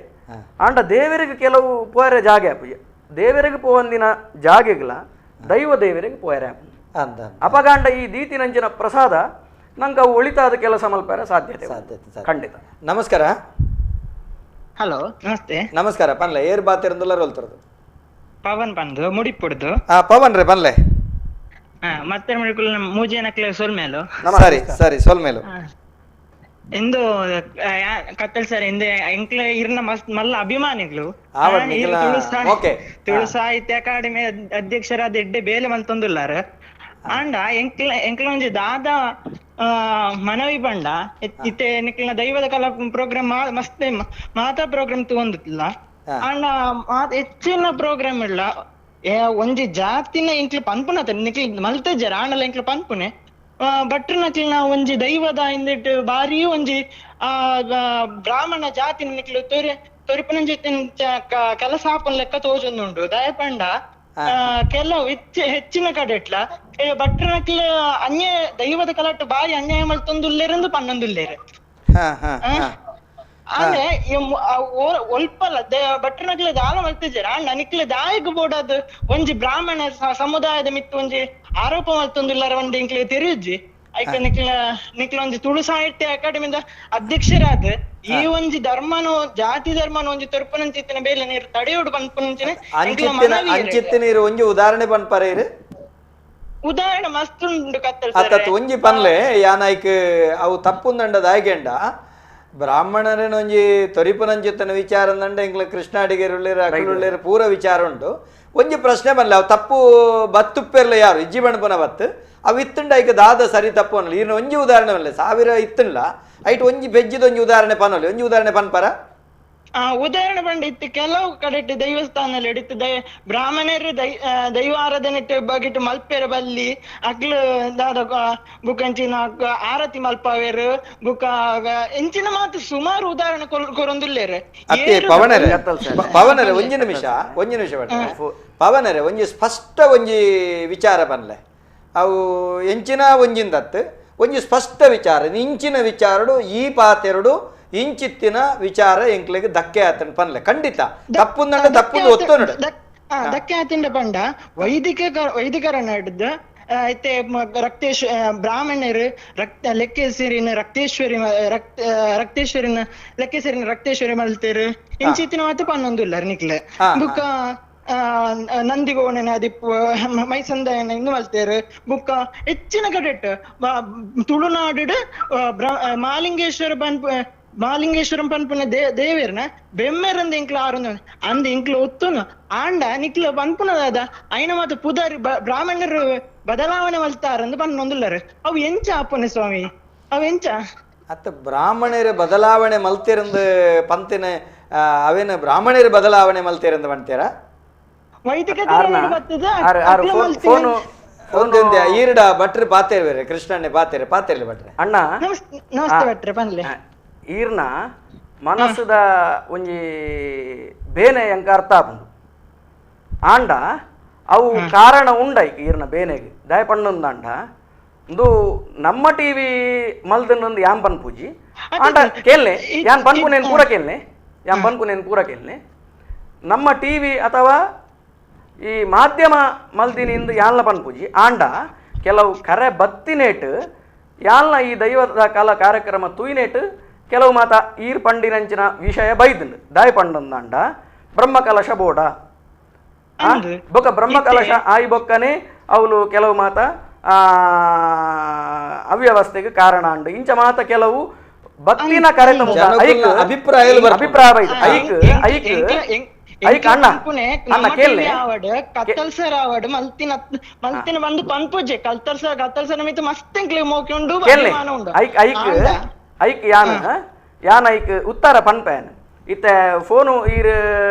ಆಂಡ ದೇವರಿಗೆ ಕೆಲವು ಪೋಯರೆ ಜಾಗೆ ಆಪುಜಿ. ದೇವರಿಗೆ ಪೋವಂದಿನ ಜಾಗೆಗಳ ದೈವ ದೇವರಿಗೆ ಪೋಯರೆ ಆಪುಂಡು. ಅಪಗಾಂಡ ಈ ದೀತಿನಂಚಿನ ಪ್ರಸಾದ ನಂಗೆ ಅವು ಒಳಿತಾದ ಕೆಲಸ ಮಲ್ಪಾರ ಸಾಧ್ಯತೆ ಖಂಡಿತ. ನಮಸ್ಕಾರ. ಹಲೋ, ನಮಸ್ತೆ. ನಮಸ್ಕಾರ ಪನ್ಲೆ ಏರ್ ಬಾತಿರಂದುಲ್ಲ ರೋಲ್ತರದು ಪವನ್ ಪಂದು ಮುಡಿಪುಡ್ದು. ಪವನ್ ರೇ ಪನ್ಲೆ. ಮತ್ತೆ ಮೂಜೆನಕ್ಲೆ ಸೊಲ್ಮೇಲು. ಸರಿ ಸರಿ ಸೊಲ್ಮೇಲು. ಎಂದು ಕತ್ತಲ್ ಸರ್ ಎಂದೆ ಎಂಕ್ಲೆ ಇರ್ನ ಮಸ್ತ್ ಮಲ್ಲ ಅಭಿಮಾನಿಗಳು. ತುಳು ಸಾಹಿತ್ಯ ಅಕಾಡೆಮಿ ಅಧ್ಯಕ್ಷರಾದ ಎಡ್ಡೆ ಬೇಲೆ ಮಲ್ತೊಂದುಲ್ಲಾರ. ಆಂಡ ಎಂಕ್ಲ ಎಂಕ್ಲ ಒಂಜಿ ದಾದ ಮನವಿ ಪಂಡ ಇತ್ತೆ ನಿಕ್ಲ್ನ ದೈವದ ಕಲಾ ಪ್ರೋಗ್ರಾಮ್ ಮಸ್ತ್ ಮಾತಾ ಪ್ರೋಗ್ರಾಮ್ ತಗೊಂಡಿಲ್ಲ. ಆಂಡ ಹೆಚ್ಚಿನ ಪ್ರೋಗ್ರಾಮ್ ಇಲ್ಲ ಒಂಜಿ ಜಾತಿನ ಎಂಕ್ಲ ಪನ್ಪುನ ನಿಕ್ಲ್ ಮಲ್ತಜ್ಜರ ಆಂಡಲ ಎಂಕ್ಲ ಪನ್ಪುನೆ ಭಟ್ರನಕ್ಲಿನ ಒಂಜಿ ದೈವದ ಇಂದಿಟ್ಟು ಬಾರಿ ಒಂಜಿ ಆ ಬ್ರಾಹ್ಮಣ ಜಾತಿನ ನಿಕ್ಲು ತೊರಿ ತೊರಿಪನಂಜಿ ಕೆಲಸ ಆಪನ್ ಲೆಕ್ಕ ತೋಜೊಂದುಂಡು. ದಯಪಂಡ ಕೆಲವು ಹೆಚ್ಚಿನ ಕಡೆಟ್ಲ ಭಟ್ರನಕ್ಲ ಅನ್ಯಾಯ ದೈವದ ಕಲಾಟ ಬಾರಿ ಅನ್ಯಾಯ ಮಲ್ತೊಂದುಲ್ಲೇರೆಂದು ಪನ್ನೊಂದುಲ್ಲೇರು. ಆನೆ ಒಲ್ಪಲ್ಲ ಭಟ್ರನಕ್ಲೆ ದಾಲ ಮಲ್ತಿಜಾರ ಆಂಡ ನಿಕ್ಲೆ ದಾಯಕ್ ಬೋಡಾದ್ ಒಂಜಿ ಬ್ರಾಹ್ಮಣ ಸಮುದಾಯದ ಮಿತ್ತು ಒಂಜಿ ಆರೋಪ ಮಲ್ತೊಂದುಲ್ಲಾರ ಒಂದ್ ಎಂಕ್ಲೆ ತೆರಿಯುಜ್ಜಿ. ಐಕ ನಿಕ್ಲ ನಿಕ್ಲ ಒಂಜಿ ತುಳು ಸಾಹಿತ್ಯ ಅಕಾಡೆಮಿದ ಅಧ್ಯಕ್ಷರಾದ ಈ ಒಂಜಿ ಧರ್ಮನೋ ಜಾತಿ ಧರ್ಮನೋ ಒಂಜಿ ತೊರ್ಪನಂಚಿತ್ತಿನ ಬೇಲೆ ನೀರು ತಡೆಯೋಡು ಪನ್ಪುನಂಚಿನ ಅಂಚಿತ್ತಿನ ನೀರು ಒಂಜಿ ಉದಾಹರಣೆ ಪನ್ಪರೆ ಉದಾಹರಣೆ ಮಸ್ತ್ ಉಂಡು ಕತ್ತಲ್ ಅತ್ತತ್ ಒಂಜಿ ಪನ್ಲೆ ಯಾನಾಯ್ಕ್ ಅವು ತಪ್ಪುಂದಂಡ ದಾಯ್ಗೆಂಡ ಬ್ರಾಹ್ಮಣರೇನ ಒಂಜಿ ತೊರಿಪುನಂಚಿತ್ತನ ವಿಚಾರ ಅಂದಂಡ ಇಂಗ್ಲ ಕೃಷ್ಣ ಅಡಿಗೆರುಳ್ಳೇರು ಅಕುಲುಳ್ಳೇರು ಪೂರ ವಿಚಾರ ಉಂಟು. ಒಂಜಿ ಪ್ರಶ್ನೆ ಬರಲ್ಲ ಅವು ತಪ್ಪು ಬತ್ತುಪ್ಪೆರ್ಲ ಯಾರು ಇಜ್ಜಿ ಬಣ್ಪುನ ಬತ್ತು ಅವು ಇತ್ತುಂಡ ಐಕ ದಾದ ಸರಿ ತಪ್ಪು ಅನ್ನಲ್ಲ. ಈರ್ನ ಒಂಜಿ ಉದಾಹರಣೆ ಅಲ್ಲ, ಸಾವಿರ ಇತ್ತುಂಡ ಐಟ್ ಒಂಜಿ ಬೆಜ್ಜಿದ ಒಂಜಿ ಉದಾಹರಣೆ ಪನ್ನೊಲಿ, ಒಂಜಿ ಉದಾಹರಣೆ ಪನ್ಪರ. ಉದಾಹರಣೆ ಪಂಡ ಇತ್ತು ಕೆಲವು ಕಡೆ ದೈವಸ್ಥಾನ ಇತ್ತು ಬ್ರಾಹ್ಮಣರು ದೈವ ಆರಾಧನೆ ಬಗೆಟ್ ಮಲ್ಪೆರ ಬಲ್ಲಿ ಅಕ್ಲು ದಾದ ಬುಕ್ಕಂಚಿನ ಆರತಿ ಮಲ್ಪವೇರು ಬುಕ್ಕ ಎಂಚಿನ ಮಾತು ಸುಮಾರು ಉದಾಹರಣೆ ಕೊರೊಂದುಲ್ಲೇರು. ಪವನರೆ ಪವನರೆ ಒಂಜಿ ನಿಮಿಷ ಒಂಜಿ ನಿಮಿಷ ಪವನರೆ ಒಂಜಿ ಸ್ಪಷ್ಟ ಒಂಜಿ ವಿಚಾರ ಪನ್ಲೆ. ಅವು ಎಂಚಿನ ಒಂಜಿಂದತ್ತು ಒಂಜಿ ಸ್ಪಷ್ಟ ವಿಚಾರ, ಇಂಚಿನ ವಿಚಾರಡು ಈ ಪಾತೆರಡು ಇಂಚಿತ್ತಿನ ವಿಚಾರ ಎಂಕ್ಲೆಗ್ ಧಕ್ಕೆ ಆತನ ಪನ್ಲೆ. ಖಂಡಿತ ತಪ್ಪುಂದಂಡ ತಪ್ಪುಂದು ಒತ್ತು ನೋಡು. ಧಕ್ಕೆ ಆತಿಂಡ ಪಂಡ ವೈದಿಕರಣ ಹಿಡ್ದು ಇತ್ತೆ ರಕ್ತೇಶ್ ಬ್ರಾಹ್ಮಣರು ರಕ್ತ ಲೆಕ್ಕೇಶ್ವರಿನ ರಕ್ತೇಶ್ವರಿ ರಕ್ತೇಶ್ವರಿನ ಲೆಕ್ಕೇಶ್ವರಿನ ರಕ್ತೇಶ್ವರಿ ಮಲ್ತೇರು ಇಂಚಿತ್ತಿನ ಮಾತು ಪನ್ನೊಂದುಲ್ಲ ನಿಕ್ಲೆ. ಬುಕ್ಕ ನಂದಿಗೋಣನ ಅದಿಪ್ಪು ಮೈಸಂದಯನ ಇಂದು ಮಲ್ತೇರು. ಬುಕ್ಕ ಹೆಚ್ಚಿನ ಕಡೆಟ್ ತುಳುನಾಡು ಮಾಲಿಂಗೇಶ್ವರ ಪನ್ಪ ಮಾಲಿಂಗೇಶ್ವರಂ ಪನ್ಪುನ ದೇವೇರ್ನ ಬೆಮ್ಮೆರಂದ ಇಂಕ್ಲ ಆರೊಂದು ಅಂದ ಇಂಕ್ಲ ಒತ್ತುನು ಆಂಡ ನಿಕ್ಲ ಪನ್ಪುನದಾದ ಐನ ಮಾತು ಪುದರ್ ಬ್ರಾಹ್ಮಣರು ಬದಲಾವಣೆ ಮಲ್ತಾರಂದು ಪನ್ನೊಂದುಲ್ಲರು. ಅವು ಎಂಚ ಅಪ್ಪನೆ ಸ್ವಾಮಿ, ಅವು ಎಂಚ ಅತ್ತ ಬ್ರಾಹ್ಮಣರ ಬದಲಾವಣೆ ಮಲ್ತಿರಂದು ಪಂತಿನ ಅವೇನ ಬ್ರಾಹ್ಮಣರ ಬದಲಾವಣೆ ಮಲ್ತಿರಂದು ಪಂತೀರ ವೈದಿಕ ಈರ್ಡ ಭಟ್ರು ಪಾತೇರು ಕೃಷ್ಣಣ್ಣೆ ಪಾತೇರು ಪಾತೇರ್ಲಿ ಭಟ್ರೆ ಅಣ್ಣ ನಮಸ್ತೆ ಭಟ್ರೆ ಪನ್ಲೆ. ಈರ್ನ ಮನಸ್ಸುದ ಒಂಜಿ ಬೇನೆ ಎಂಕ ಅರ್ಥ ಆಪುಂಡು ಆಂಡ ಅವು ಕಾರಣ ಉಂಡೈಕ್ ಈರ್ನ ಬೇನೆಗೆ ದಯ ಪಣ್ಣೊಂದಾಂಡ ಇಂದು ನಮ್ಮ ಟಿವಿ ಮಲ್ದನ್ನೊಂದು ಯಾನ್ ಪನ್ಪುಜಿ ಆಂಡ ಕೇಳ್ನೆ ಯಾನ್ ಪನ್ಪುನೇನು ಪೂರ ಕೇಳ್ನೆ ಯಾನ್ ಪನ್ಪುನೇನು ಪೂರ ಕೇಳ್ನೆ. ನಮ್ಮ ಟಿವಿ ಅಥವಾ ಈ ಮಾಧ್ಯಮ ಮಲ್ದಿನಿಂದ ಯಾನ್ಲ ಪನ್ಪುಜಿ ಆಂಡ ಕೆಲವು ಕರೆ ಬತ್ತಿನೇಟ್ ಯಾಲ್ನ ಈ ದೈವದ ಕಾಲ ಕಾರ್ಯಕ್ರಮ ತೂಯಿನೇಟ್ ಕೆಲವು ಮಾತ ಈರ್ ಪಂಡಿನಂಚಿನ ವಿಷಯ ಬೈದಂಡು ದಾಯ ಪಂಡಂದಾಂಡ ಬ್ರಹ್ಮಕಲಶ ಬೋಡ ಬೊಕ್ಕ ಬ್ರಹ್ಮಕಲಶ ಆಯಿ ಬೊಕ್ಕನೆ ಅವಳು ಕೆಲವು ಮಾತ ಅವ್ಯವಸ್ಥೆಗೆ ಕಾರಣ ಅಂಡು ಇಂಚ ಮಾತ ಕೆಲವು ಭಕ್ತಿನ ಕರೆತ ಅಭಿಪ್ರಾಯ ಅಭಿಪ್ರಾಯ ಬೈದು ಐಕ್ ಐಕ್ ಐಕ್ ಅಣ್ಣ ಅಣ್ಣ ಕೇಳ್ನೆ ಕತ್ತಲ್ ಸರ್ ಆವಡ್ ಮಲ್ತಿನ ಮಲ್ತಿನ ಬಂದು ಪನ್ಪುಜೆ ಕಲ್ತಲ್ ಸರ್ ಕತ್ತಲ್ ಸರ್ ಮಿತ್ತು ಮಸ್ತ್ ಎಂಕ್ಲೆ ಮೋಕೆ ಉಂಡು ಕೇಳ್ನೆ ಐಕ್ ಐಕ್ ಐಕ್ ಯಾನ್ ಯಾನ್ ಐಕ್ ಉತ್ತರ ಪನ್ಪೇನ್ ಇತ್ತೆ ಫೋನು ಈರ್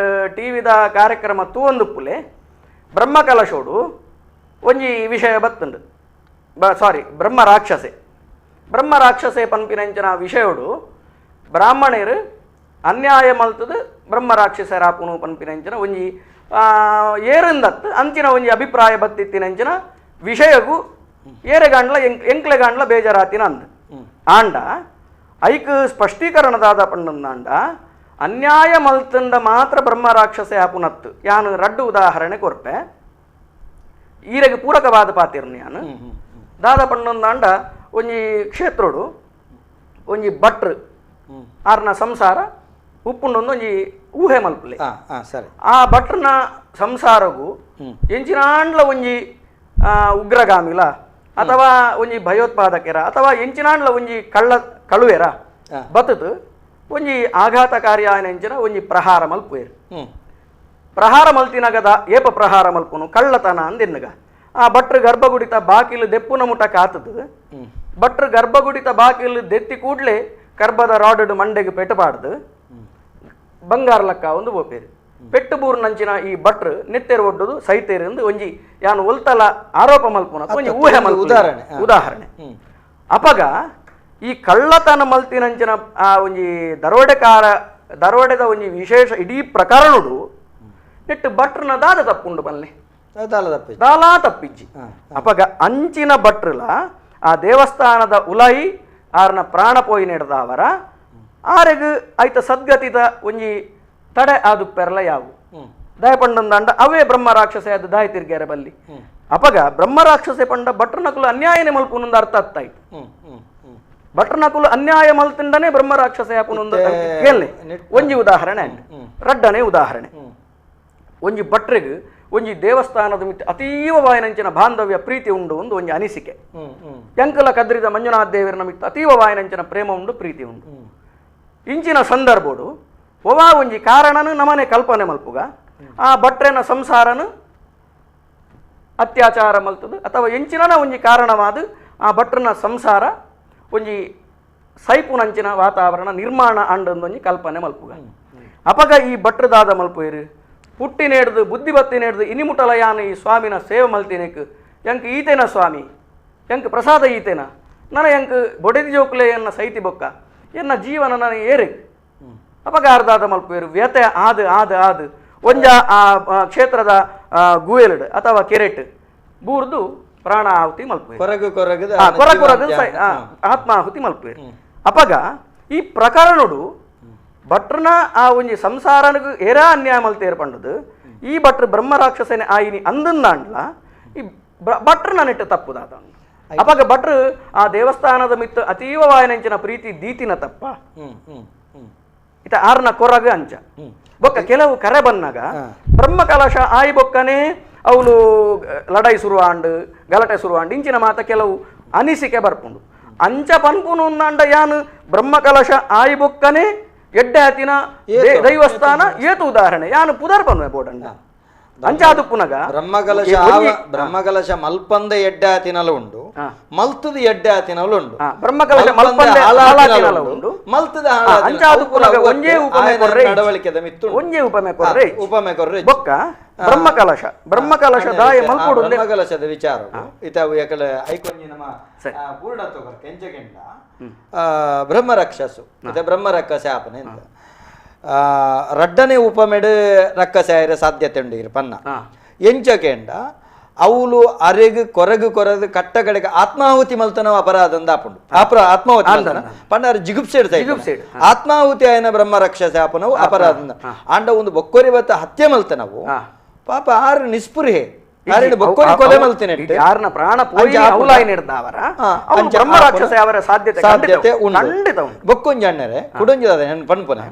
ಟಿವಿದ ಕಾರ್ಯಕ್ರಮ ತೂವೊಂದುಪ್ಪುಲೆ ಬ್ರಹ್ಮಕಲಶೋಡು ಒಂಜಿ ವಿಷಯ ಬತ್ತುಂಡು ಸಾರಿ ಬ್ರಹ್ಮ ರಾಕ್ಷಸೆ ಬ್ರಹ್ಮ ರಾಕ್ಷಸೆ ಪನ್ಪಿನಂಚಿನ ವಿಷಯೋಡು ಬ್ರಾಹ್ಮಣರು ಅನ್ಯಾಯ ಮಲ್ತದ ಬ್ರಹ್ಮ ರಾಕ್ಷಸರಾಪುನು ಪನ್ಪಿನಂಚಿನ ಒಂಜಿ ಏರಿಂದತ್ತು ಅಂಚಿನ ಒಂಜಿ ಅಭಿಪ್ರಾಯ ಬತ್ತಿತ್ತಿನಂಚಿನ ವಿಷಯಗೂ ಏರೆಗಾಂಡ್ಲ ಎಂಕ್ಲೆಗಾಂಡ್ಲ ಬೇಜಾರಾತಿನ ಅಂದ ಆಂಡ ಐಕ್ ಸ್ಪಷ್ಟೀಕರಣದಾದ ಪಂಡಂದಾಂಡ ಅನ್ಯಾಯ ಮಲ್ತಂಡ ಮಾತ್ರ ಬ್ರಹ್ಮ ರಾಕ್ಷಸೆ ಆಪುನತ್ತು ಯಾನು ರಡ್ಡು ಉದಾಹರಣೆ ಕೊರ್ಪೆ ಈರೆಗೆ ಪೂರಕವಾದ ಪಾತಿರ್ನ ಯಾನು ದಾದ ಪಂಡಂದಾಂಡ ಒಂಜಿ ಕ್ಷೇತ್ರೋಡು ಒಂಜಿ ಭಟ್ರು ಆರ್ನ ಸಂಸಾರ ಉಪ್ಪುಂಡೊಂದು ಒಂಜಿ ಊಹೆ ಮಲ್ಪಲೆ ಸರಿ ಆ ಭಟ್ರನ ಸಂಸಾರಗು ಎಂಚಿನಾಂಡ್ಲ ಒಂಜಿ ಉಗ್ರಗಾಮಿಲ ಅಥವಾ ಒಂಜಿ ಭಯೋತ್ಪಾದಕರ ಅಥವಾ ಎಂಚಿನಾಂಡ್ಲ ಒಂಜಿ ಕಳ್ಳ ಕಳುವೆರ ಬತ್ತದು ಒಂಜಿ ಆಘಾತಕಾರಿ ಆಯನಂಚಿನ ಒಂಜಿ ಪ್ರಹಾರ ಮಲ್ಪುವೇರು ಪ್ರಹಾರ ಮಲ್ತಿನಗದ ಏಪ ಪ್ರಹಾರ ಮಲ್ಪುನು ಕಳ್ಳತನ ಅಂದೆನ್ನಗ ಆ ಭಟ್ರು ಗರ್ಭಗುಡಿತ ಬಾಕಿಲು ದೆಪ್ಪುನ ಮುಟ ಕಾತದು ಭಟ್ರು ಗರ್ಭಗುಡಿತ ಬಾಕಿಲು ದೆತ್ತಿ ಕೂಡ್ಲೆ ಕರ್ಬದ ರಾಡು ಮಂಡೆಗೆ ಪೆಟ್ಟಬಾರ್ದು ಬಂಗಾರ ಲಕ್ಕ ಒಂದು ಬೋಪೇರು ಪೆಟ್ಟು ಬೂರ್ನಂಚಿನ ಈ ಭಟ್ರು ನೆತ್ತೆರು ಒಡ್ಡುದು ಸೈತೇರು ಎಂದು ಒಂಜಿ ಯಾನು ಒಲ್ತಲ ಆರೋಪ ಮಲ್ಪುನ ಒಂಜಿ ಊಹೆ ಮಲ್ಪ ಉದಾಹರಣೆ ಉದಾಹರಣೆ ಅಪಗ ಈ ಕಳ್ಳತನ ಮಲ್ತಿನಂಚಿನ ಆ ಒಂಜಿ ದರೋಡೆಕಾರ ದರೋಡೆದ ಒಂಜಿ ವಿಶೇಷ ಇಡೀ ಪ್ರಕರಣಡು ನೆಟ್ಟು ಭಟ್ರನ ದಾದ ತಪ್ಪುಂಡು ಬಲ್ಲೆ ದಾಲಾ ತಪ್ಪಿಜ್ಜಿ ಅಪಗ ಅಂಚಿನ ಭಟ್ರಲ ಆ ದೇವಸ್ಥಾನದ ಉಲಾಯಿ ಆರ್ನ ಪ್ರಾಣ ಪೋಯಿ ನೆಡ್ದಾವರ ಆರೆಗ್ ಐತ ಸದ್ಗತಿದ ಒಂಜಿ ತಡೆ ಆದು ಪೆರ್ಲ ಯಾವು ದಯಪಂಡಂದಾಂಡ ಅವೇ ಬ್ರಹ್ಮ ರಾಕ್ಷಸೆ ಅದು ದಾಯ ತಿರ್ಗ್ಯಾರ ಬಲ್ಲಿ ಅಪಗ ಬ್ರಹ್ಮ ರಾಕ್ಷಸೆ ಪಂಡ ಭಟ್ರನಕುಲು ಅನ್ಯಾಯನೆ ಮಲ್ಪುನೊಂದು ಅರ್ಥ ಅತ್ತಾಯ್ತು ಭಟ್ರನಕುಲು ಅನ್ಯಾಯ ಮಲ್ತಿಂಡನೆ ಬ್ರಹ್ಮ ರಾಕ್ಷಸೆ ಆಪುನೊಂದು ಕೇಳ್ನೆ ಒಂಜಿ ಉದಾಹರಣೆ ರಡ್ಡನೆ ಉದಾಹರಣೆ ಒಂಜಿ ಭಟ್ರಿಗ್ ಒಂಜಿ ದೇವಸ್ಥಾನದ ಮಿತ್ತ ಅತೀವ ವಾಯನಂಚಿನ ಬಾಂಧವ್ಯ ಪ್ರೀತಿ ಉಂಡು ಒಂದು ಒಂಜಿ ಅನಿಸಿಕೆ ಎಂಕಲ ಕದ್ರಿದ ಮಂಜುನಾಥ ದೇವರನ ಮಿತ್ತ ಅತೀವ ವಾಯನಂಚಿನ ಪ್ರೇಮ ಉಂಡು ಪ್ರೀತಿ ಉಂಡು ಇಂಚಿನ ಸಂದರ್ಭೋಡು ಒವಾ ಒಂಜಿ ಕಾರಣನು ನಮನೆ ಕಲ್ಪನೆ ಮಲ್ಪುಗ ಆ ಭಟ್ರೆನ ಸಂಸಾರನು ಅತ್ಯಾಚಾರ ಮಲ್ತದು ಅಥವಾ ಎಂಚಿನ ಒಂಜಿ ಕಾರಣವಾದ ಆ ಭಟ್ರನ ಸಂಸಾರ ಒಂಜಿ ಸೈಪುನಂಚಿನ ವಾತಾವರಣ ನಿರ್ಮಾಣ ಅಂಡೊಂದೊಂಜಿ ಕಲ್ಪನೆ ಮಲ್ಪುಗ. ಅಪಗ ಈ ಭಟ್ರದಾದ ಮಲ್ಪುಯಿರು ಪುಟ್ಟಿನೇಡ್ದು ಬುದ್ಧಿ ಬತ್ತಿನೇಡ್ದು ಇನಿಮುಟಲ ಯಾನು ಈ ಸ್ವಾಮಿನ ಸೇವೆ ಮಲ್ತಿನೇಕ್ ಎಂಕ್ ಈತೇನ ಸ್ವಾಮಿ ಎಂಕ್ ಪ್ರಸಾದ ಈತೇನ ನನ ಎಂಕ್ ಬೊಡೆದಿ ಜೋಕುಲೆ ಎನ್ನ ಸೈತಿ ಬೊಕ್ಕ ಎನ್ನ ಜೀವನ ನನ್ನ ಏರು ಅಪಗಾರದಾದ ಮಲ್ಪುಯಿರು ವ್ಯತೆ ಆದು ಆದು ಆದು ಒಂಜ ಆ ಕ್ಷೇತ್ರದ ಗುವೆಲ್ಡ್ ಅಥವಾ ಕೆರೆಟ್ ಬೂರ್ದು ಪ್ರಾಣ ಆಹುತಿ ಮಲ್ಪುಯಿರು ಕೊರಗು ಕೊರಗು ಕೊರಗು ಆತ್ಮಾಹುತಿ ಮಲ್ಪುಯಿರು. ಅಪಗ ಈ ಪ್ರಕರಣಡು ಭಟ್ರನ ಆ ಒಂಜಿ ಸಂಸಾರನಿಗೂ ಏರಾ ಅನ್ಯಾಯ ಮಲ್ತೇರು ಪಂಡದು ಈ ಭಟ್ರು ಬ್ರಹ್ಮ ರಾಕ್ಷಸನೆ ಆಯಿನಿ ಅಂದಂದಾಂಡ್ಲ ಈ ಭಟ್ರನ ನೆಟ್ಟು ತಪ್ಪುದಾದ. ಅಪಗ ಭಟ್ರು ಆ ದೇವಸ್ಥಾನದ ಮಿತ್ತು ಅತೀವವಾಯನಂಚಿನ ಪ್ರೀತಿ ದೀತಿನ ತಪ್ಪ ಇತ ಆರ್ನ ಕೊರಗ ಅಂಚ ಬೊಕ್ಕ ಕೆಲವು ಕರೆ ಬನ್ನಾಗ ಬ್ರಹ್ಮ ಕಲಶ ಆಯಿ ಬೊಕ್ಕನೆ ಅವಳು ಲಡಾಯಿ ಶುರುವಾಂಡು ಗಲಾಟೆ ಶುರುವಾಂಡು ಇಂಚಿನ ಮಾತ ಕೆಲವು ಅನಿಸಿಕೆ ಬರ್ಪುಂಡು. ಅಂಚ ಪನ್ಪುನು ಅಂಡ ಯಾನು ಬ್ರಹ್ಮ ಕಲಶ ಆಯಿ ಬೊಕ್ಕನೆ ಎಡ್ಡೆ ಆತಿನ ದೈವಸ್ಥಾನ ಏತು ಉದಾಹರಣೆ ಯಾನು ಪುದರ್ ಪನ್ವೆ ಬೋಡಣ್ಣ ಅಂಚಾದು ಪುನಗ ಬ್ರಹ್ಮಕಲಶ ಬ್ರಹ್ಮಕಲಶ ಮಲ್ಪಂದ ಎಡ್ಡೆ ಆತಿನಲ ಉಂಡು ಮಲ್ತದ ಎಡ್ಡೆ ಆತಿನಲ ಉಂಡು ಬ್ರಹ್ಮಕಲಶ ಮಲ್ಪಂದ ಹಾಳಾತಿನಲ ಉಂಡು ಮಲ್ತದ ಅಂಚಾದು ಪುನಗ ಒಂಜೇ ಉಪಮೆ ಕೊರ್ರೆ ನಡವಳಿಕೆದ ಮಿತ್ತು ಒಂಜೇ ಉಪಮೆ ಕೊರ್ರೆ ಉಪಮೆ ಕೊರ್ರೆ ಬೊಕ್ಕ ಬ್ರಹ್ಮಕಲಶ ಬ್ರಹ್ಮಕಲಶ ದಾಯ ಮಲ್ಪುಡು ಬ್ರಹ್ಮಕಲಶದ ವಿಚಾರ ಇತಾವು ಯಾಕಲೆ ಐಕೊಂಜಿ ನಮ್ಮ ಪೂರ್ಣತ್ವ ಕೆಂಚಗೆಂಡ ಬ್ರಹ್ಮ ರಕ್ಷಸು ಮತ್ತೆ ಬ್ರಹ್ಮ ರಕ್ಕಸೆ ಆಪನೆ ಅಂತ ರಡ್ಡನೆ ಉಪಮೆಡು ರಕ್ಕಸೆ ಆಯಿರ ಸಾಧ್ಯತೆ ಉಂಡು ಇರು ಪನ್ನ ಎಂಚಕೆಂಡ ಅವಳು ಅರೆಗು ಕೊರಗು ಕೊರಗು ಕಟ್ಟ ಕಡೆಗೆ ಆತ್ಮಾಹುತಿ ಮಲ್ತನವ ಅಪರಾಧ ಅಂದಾಪುಂಡು ಆತ್ಮಾಹುತಿ ಮಲ್ತನ ಪಂಡ ಅರೆ ಜಿಗುಪ್ಸೆ ಆತ್ಮಾಹುತಿ ಆಯನ ಬ್ರಹ್ಮ ರಕ್ಷಸೆ ಆಪನವು ಅಪರಾಧ ಆಂಡ ಒಂದು ಬೊಕ್ಕೊರಿ ಬತ್ತ ಹತ್ಯೆ ಮಲ್ತನವು ಪಾಪ ಆರು ನಿಸ್ಪೃಹೆ ಸಾಧ್ಯತೆ ಉಂಡು. ಬೊಕ್ಕೊಂಜಿ ಅಣ್ಣರೆ ಕುಡೊಂಜಿ ಪನ್ಪುನೆ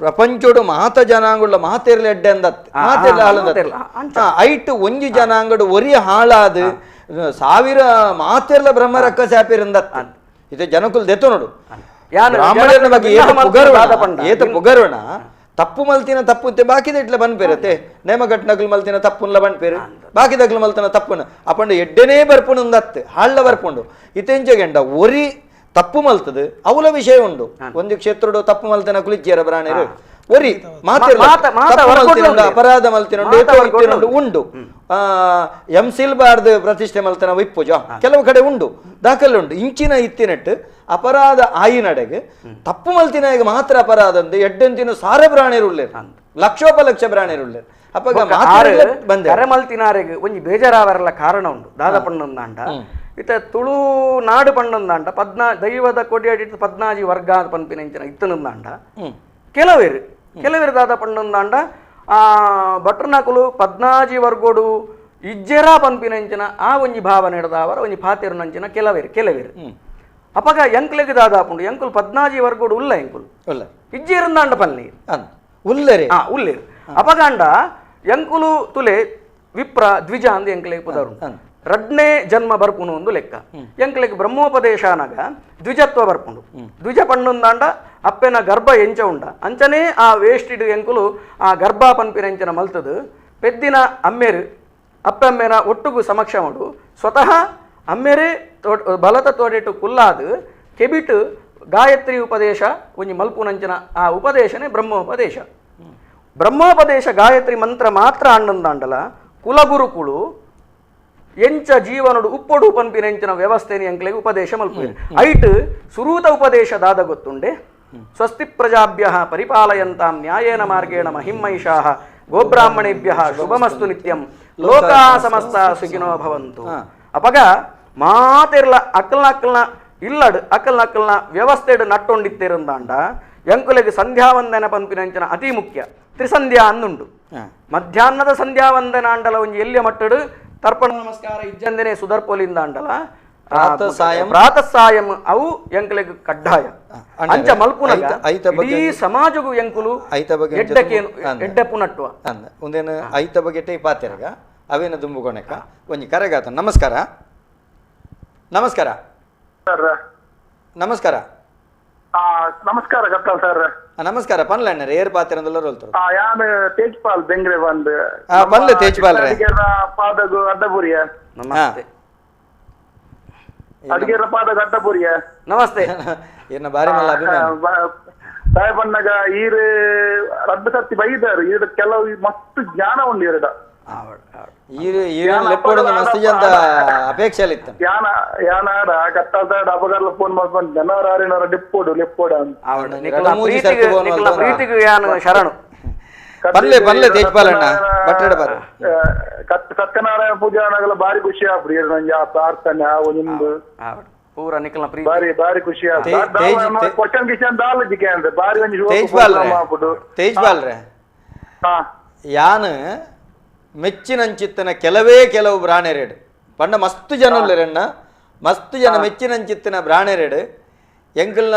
ಪ್ರಪಂಚೋಡು ಮಾತ ಜನಾಂಗುಳ್ಳ ಮಾತೆರ್ಲ ಎಡ್ಡೆ ಅಂದತ್ ಮಾತೆರ್ಲ ಹಾಳಂದತ್ ಐಟ್ ಒಂಜಿ ಜನಾಂಗಡು ಒರಿ ಹಾಳಾದ ಸಾವಿರ ಮಾತೆರ್ಲ ಬ್ರಹ್ಮ ರಕ್ಕಸೆ ಆಪಿರಂದತ್ ಇದು ಜನಕುಲ್ ದೆತ್ತು ನೋಡು. ಬ್ರಾಹ್ಮಣರ ಬಗ್ಗೆ ಏತ ಪುಗರ್ವಣ ಏತ ಪುಗರ್ವಣ ತಪ್ಪು ಮಲ್ತಿನ ತಪ್ಪು ಬಾಕಿದ ಇಟ್ಲ ಬನ್ಪೇರತ್ತೆ ನೇಮಗಟ್ನಗ್ಲು ಮಲ್ತಿನ ತಪ್ಪುನ್ಲ ಬನ್ಪೇರು ಬಾಕಿದಗ್ಲು ಮಲ್ತಿನ ತಪ್ಪುನ ಅಪಂಡು ಎಡ್ಡೆನೇ ಬರ್ಪುಂಡು ಅಂದತ್ತು ಹಾಳ್ಳ ಬರ್ಪುಂಡು ಇತೆಂಚಗೆಂಡ ಒರಿ ತಪ್ಪು ಮಲ್ತದು ಅವಲ ವಿಷಯ ಉಂಡು ಒಂದು ಕ್ಷೇತ್ರಡು ತಪ್ಪು ಮಲ್ತನ ಕುಲಿಜ್ಜಿಯರ ಬ್ರಾಣರು ಒರಿ ಮಾತಿನ ಅಪರಾಧ ಮಲ್ತಿನ ಉಂಡು ಎಂ ಸಿಲ್ಬಾರ್ದು ಪ್ರತಿಷ್ಠೆ ಮಲ್ತನ ವಿಪ್ಪುಜ ಕೆಲವು ಕಡೆ ಉಂಡು ದಾಖಲೆ ಉಂಡು ಇಂಚಿನ ಇತ್ತಿನಟ್ಟು ಅಪರಾಧ ಆಯಿನಡೆಗೆ ತಪ್ಪು ಮಲ್ತಿನಾಗ ಮಾತ್ರ ಅಪರಾಧ ಅಂದು ಎಡ್ಡೆಂತಿನ ಸಾರ ಪ್ರಾಣಿರುಳ್ಳೇರು ಲಕ್ಷೋಪಲಕ್ಷ ಪ್ರಾಣಿರುಳ್ಳೇರು ಅಪ್ಪ ಬಂದೆ ಮಲ್ತಿನಾರೆಗೆ ಒಂಜಿ ಬೇಜಾರಾವರಲ್ಲ ಕಾರಣ ಉಂಡು ದಾದ ಪಣ್ಣಂದಾಂಡ ಇತ್ತ ತುಳು ನಾಡು ಪಣ್ಣಂದಾಂಡ ಪದ್ನಾ ದೈವದ ಕೊಡಿಯಾಡಿ ಪದ್ನಾಜಿ ವರ್ಗ ಪನ್ಪಿನ ಇಂಚಿನ ಇತ್ತನಂದಾಂಡ ಕೆಲವೇರು ಕೆಲವೇರು ದಾದ ಪಣ್ಣಂದಾಂಡ ಆ ಭಟ್ರನಾಕುಲು ಪದ್ನಾಜಿ ವರ್ಗೋಡು ಇಜ್ಜೆರ ಪನ್ಪಿನ ಇಂಚಿನ ಆ ಒಂಜಿ ಭಾವನೆ ಹಿಡ್ದಾವರ ಒಂಜಿ ಫಾತಿರುನಂಚಿನ ಕೆಲವೇರು ಕೆಲವೇರು ಅಪಗ ಎಂಕ್ಲೆಗ್ ದಾದಾಪುಂಡು ಎಂಕುಲು ಪದ್ನಾಜಿ ವರ್ಗೋಡು ಉಲ್ಲ ಎಂಕುಲು ಉಲ್ಲ ಇಜ್ಜೆರಂದಾಂಡ ಪನ್ನಿ ಉಲ್ಲರೆ ಉಲ್ಲೇರು ಅಪಗಾಂಡ ಎಂಕುಲು ತುಲೆ ವಿಪ್ರ ದ್ವಿಜ ಅಂದ್ ಎಂಕ್ಲೆಗ್ ಪುದರು ರಡ್ನೇ ಜನ್ಮ ಬರ್ಪುನು ಒಂದು ಲೆಕ್ಕ ಎಂಕ್ಲೆಗ್ ಬ್ರಹ್ಮೋಪದೇಶಾನಾಗ ದ್ವಿಜತ್ವ ಬರ್ಪುಂಡು ದ್ವಿಜ ಪಣ್ಣುಂದಾಂಡ ಅಪ್ಪೆನ ಗರ್ಭ ಎಂಚ ಉಂಡ ಅಂಚನೇ ಆ ವೇಷ್ಟಿಡ್ ಎಂಕುಲು ಆ ಗರ್ಭ ಪನ್ಪಿನ ಎಂಚನ ಮಲ್ತದು ಪೆದ್ದಿನ ಅಮ್ಮೇರು ಅಪ್ಪಮ್ಮೇನ ಒಟ್ಟುಗು ಸಮಕ್ಷ ಉಂಡು ಸ್ವತಃ ಅಮ್ಮೇರೇ ಬಲತ ತೋಡೆಟು ಕುಲ್ಲಾದು ಕೆಬಿಟು ಗಾಯತ್ರಿ ಉಪದೇಶ ಒಂಜಿ ಮಲ್ಪುನಂಚನ ಆ ಉಪದೇಶನೇ ಬ್ರಹ್ಮೋಪದೇಶ ಬ್ರಹ್ಮೋಪದೇಶ ಗಾಯತ್ರಿ ಮಂತ್ರ ಮಾತ್ರ ಅಣ್ಣಂದಾಂಡಲ ಕುಲಗುರುಕುಳು ಎಂಚ ಜೀವನಡು ಉಪ್ಪೊಡು ಪನ್ಪಿನ ಎಂಚಿನ ವ್ಯವಸ್ಥೆನಿ ಎಂಕ್ಲೆಗ್ ಉಪದೇಶ ಮಲ್ಪುವೆರ್ ಐಟ್ ಸುರೂತ ಉಪದೇಶ ದಾದ ಗೊತ್ತುಂಡೆ ಸ್ವಸ್ತಿ ಪ್ರಜಾಭ್ಯ ಪರಿಪಾಲಯಂತಾಂ ನ್ಯಾಯೇನ ಮಾರ್ಗೇಣ ಮಹಿಮೈಷಾಃ ಗೋಬ್ರಾಹ್ಮಣೇಭ್ಯಃ ಶುಭಮಸ್ತು ನಿತ್ಯಂ ಲೋಕಾ ಸಮಸ್ತ ಸುಖಿನೋ ಭವಂತು. ಅಪಗ ಮಾತೆರ್ಲ ಅಕ್ಕಲ್ನ ಅಕ್ಕಲ್ನ ಇಲ್ಲಡ್ ಅಕ್ಕಲ್ನ ಅಕ್ಕಲ್ನ ವ್ಯವಸ್ಥೆಡ್ ನಟ್ಟೊಂಡಿತ್ತಿರಂದಾಂಡ ಎಂಕುಲೆಗ್ ಸಂಧ್ಯಾವಂದನ ಪನ್ಪಿನ ಎಂಚಿನ ಅತಿ ಮುಖ್ಯ ತ್ರಿಸಂಧ್ಯಾ ಅನ್ನುಂಡು ಮಧ್ಯಾಹ್ನದ ಸಂಧ್ಯಾವಂದನ ಅಂಡಲ ಒಂಜಿ ಎಲ್ಲಿಯ ಮಟ್ಟಡು ತರ್ಪಣ ನಮಸ್ಕಾರ ಇಜ್ಜಂದನೆ ಸುದರ್ಪೊಲಿಂದ ಅಂಡಲ ಪ್ರಾತಃ ಸಾಯಂ ಅವು ಎಂಕುಲೆಗ್ ಕಡ್ಡಾಯ ಅಂಚ ಮಲ್ಪುನಗ ಇಡೀ ಸಮಾಜಗೂ ಎಂಕುಲು ಎಡ್ಡಕೇನು ಎಡ್ಡೆ ಪುನಟ್ಟುವ ಒಂದೇನು ಐತ ಬಗೆಟೆ ಪಾತೆರಗ ಅವೇನ ದುಂಬುಕೊಣಕ ಒಂಜಿ ಕರೆಗಾತ. ನಮಸ್ಕಾರ ನಮಸ್ಕಾರ ನಮಸ್ಕಾರ. ನಮಸ್ಕಾರ ಕಪ್ತಾನ್ ಸರ್. ನಮಸ್ಕಾರ ಪನ್ಲೆ ಅಣ್ಣರೇ, ಏರ್ ಪಾತಿರಂದುಲ್ಲ ರೋಲ್ತರು. ಯಾನ್ ತೇಜ್ಪಾಲ್ ಬೆಂಗ್ರೆ ಬಂದ್. ಪನ್ಲೆ ತೇಜ್ಪಾಲ್ ರೇ. ಪಾದಗು ಅಡ್ಡಪುರಿಯ. ನಮಸ್ತೆ. ಅಡಿಗೆರ ಪಾದಗ ಅಡ್ಡಪುರಿಯ. ನಮಸ್ತೆ. ಏನ ಬಾರಿ ಮಲ್ಲ ಅಭಿಮಾನ. ಸಾಯಬಣ್ಣಗ ಈರು ರಡ್ಡು ಸತ್ತಿ ಬೈದಾರು ಈರು ಕೆಲವು ಮಸ್ತ್ ಜ್ಞಾನ ಉಂಡು ಈರುಡ. ಈರು ಈರು ಲೆಪ್ಪೊಡೊಂದು ಮಸ್ತ್ ಜನ ಅಪೇಕ್ಷೆ ಇತ್ತು. ಯಾನ ಯಾನಾಡ ಕತ್ತಾಡ ಅಪಗರ್ಲ ಫೋನ್ ಮಾಡ್ಕೊಂಡು ಜನರ ಆರಿನವರ ಡಿಪ್ಪೋಡು ಲೆಪ್ಪೋಡ ಅಂತ. ಪ್ರೀತಿಗೂ ಯಾನು ಶರಣು. ಪಲ್ಲೆ ಪಲ್ಲೆ ತೇಜ್ಪಾಲ್ ಅಣ್ಣ ಬಟ್ಟೆಡ ಬಾರ. ಸತ್ಯನಾರಾಯಣ ಪೂಜೆ ಆಗಲ ಬಾರಿ ಖುಷಿ ಆಪುಡು ಈರು ನಂಜಿ ಆ ಪ್ರಾರ್ಥನೆ ಆವು ನಿಮ್ದು ಪೂರ ನಿಕಲ್ನ ಪ್ರೀತಿ ಬಾರಿ ಬಾರಿ ಖುಷಿ ಆಪುಡು. ಕ್ವಶನ್ ಕಿಶನ್ ದಾಲಜಿಕೆ ಅಂದ್ರೆ ಬಾರಿ ಒಂಜಿ ತೇಜ್ಪಾಲ್ ರೇ. ತೇಜ್ಪಾಲ್ ರೇ, ಯಾನು ಮೆಚ್ಚಿನಂಚಿತ್ತನ ಕೆಲವೇ ಕೆಲವು ಬ್ರಾಣೆರೇಡು ಪಂಡ ಮಸ್ತು ಜನ ಉಲ್ಲೆರಣ್ಣ, ಮಸ್ತು ಜನ ಮೆಚ್ಚಿನಂಚಿತ್ತನ ಬ್ರಾಣೆರೇಡು ಎಂಕಲ್ನ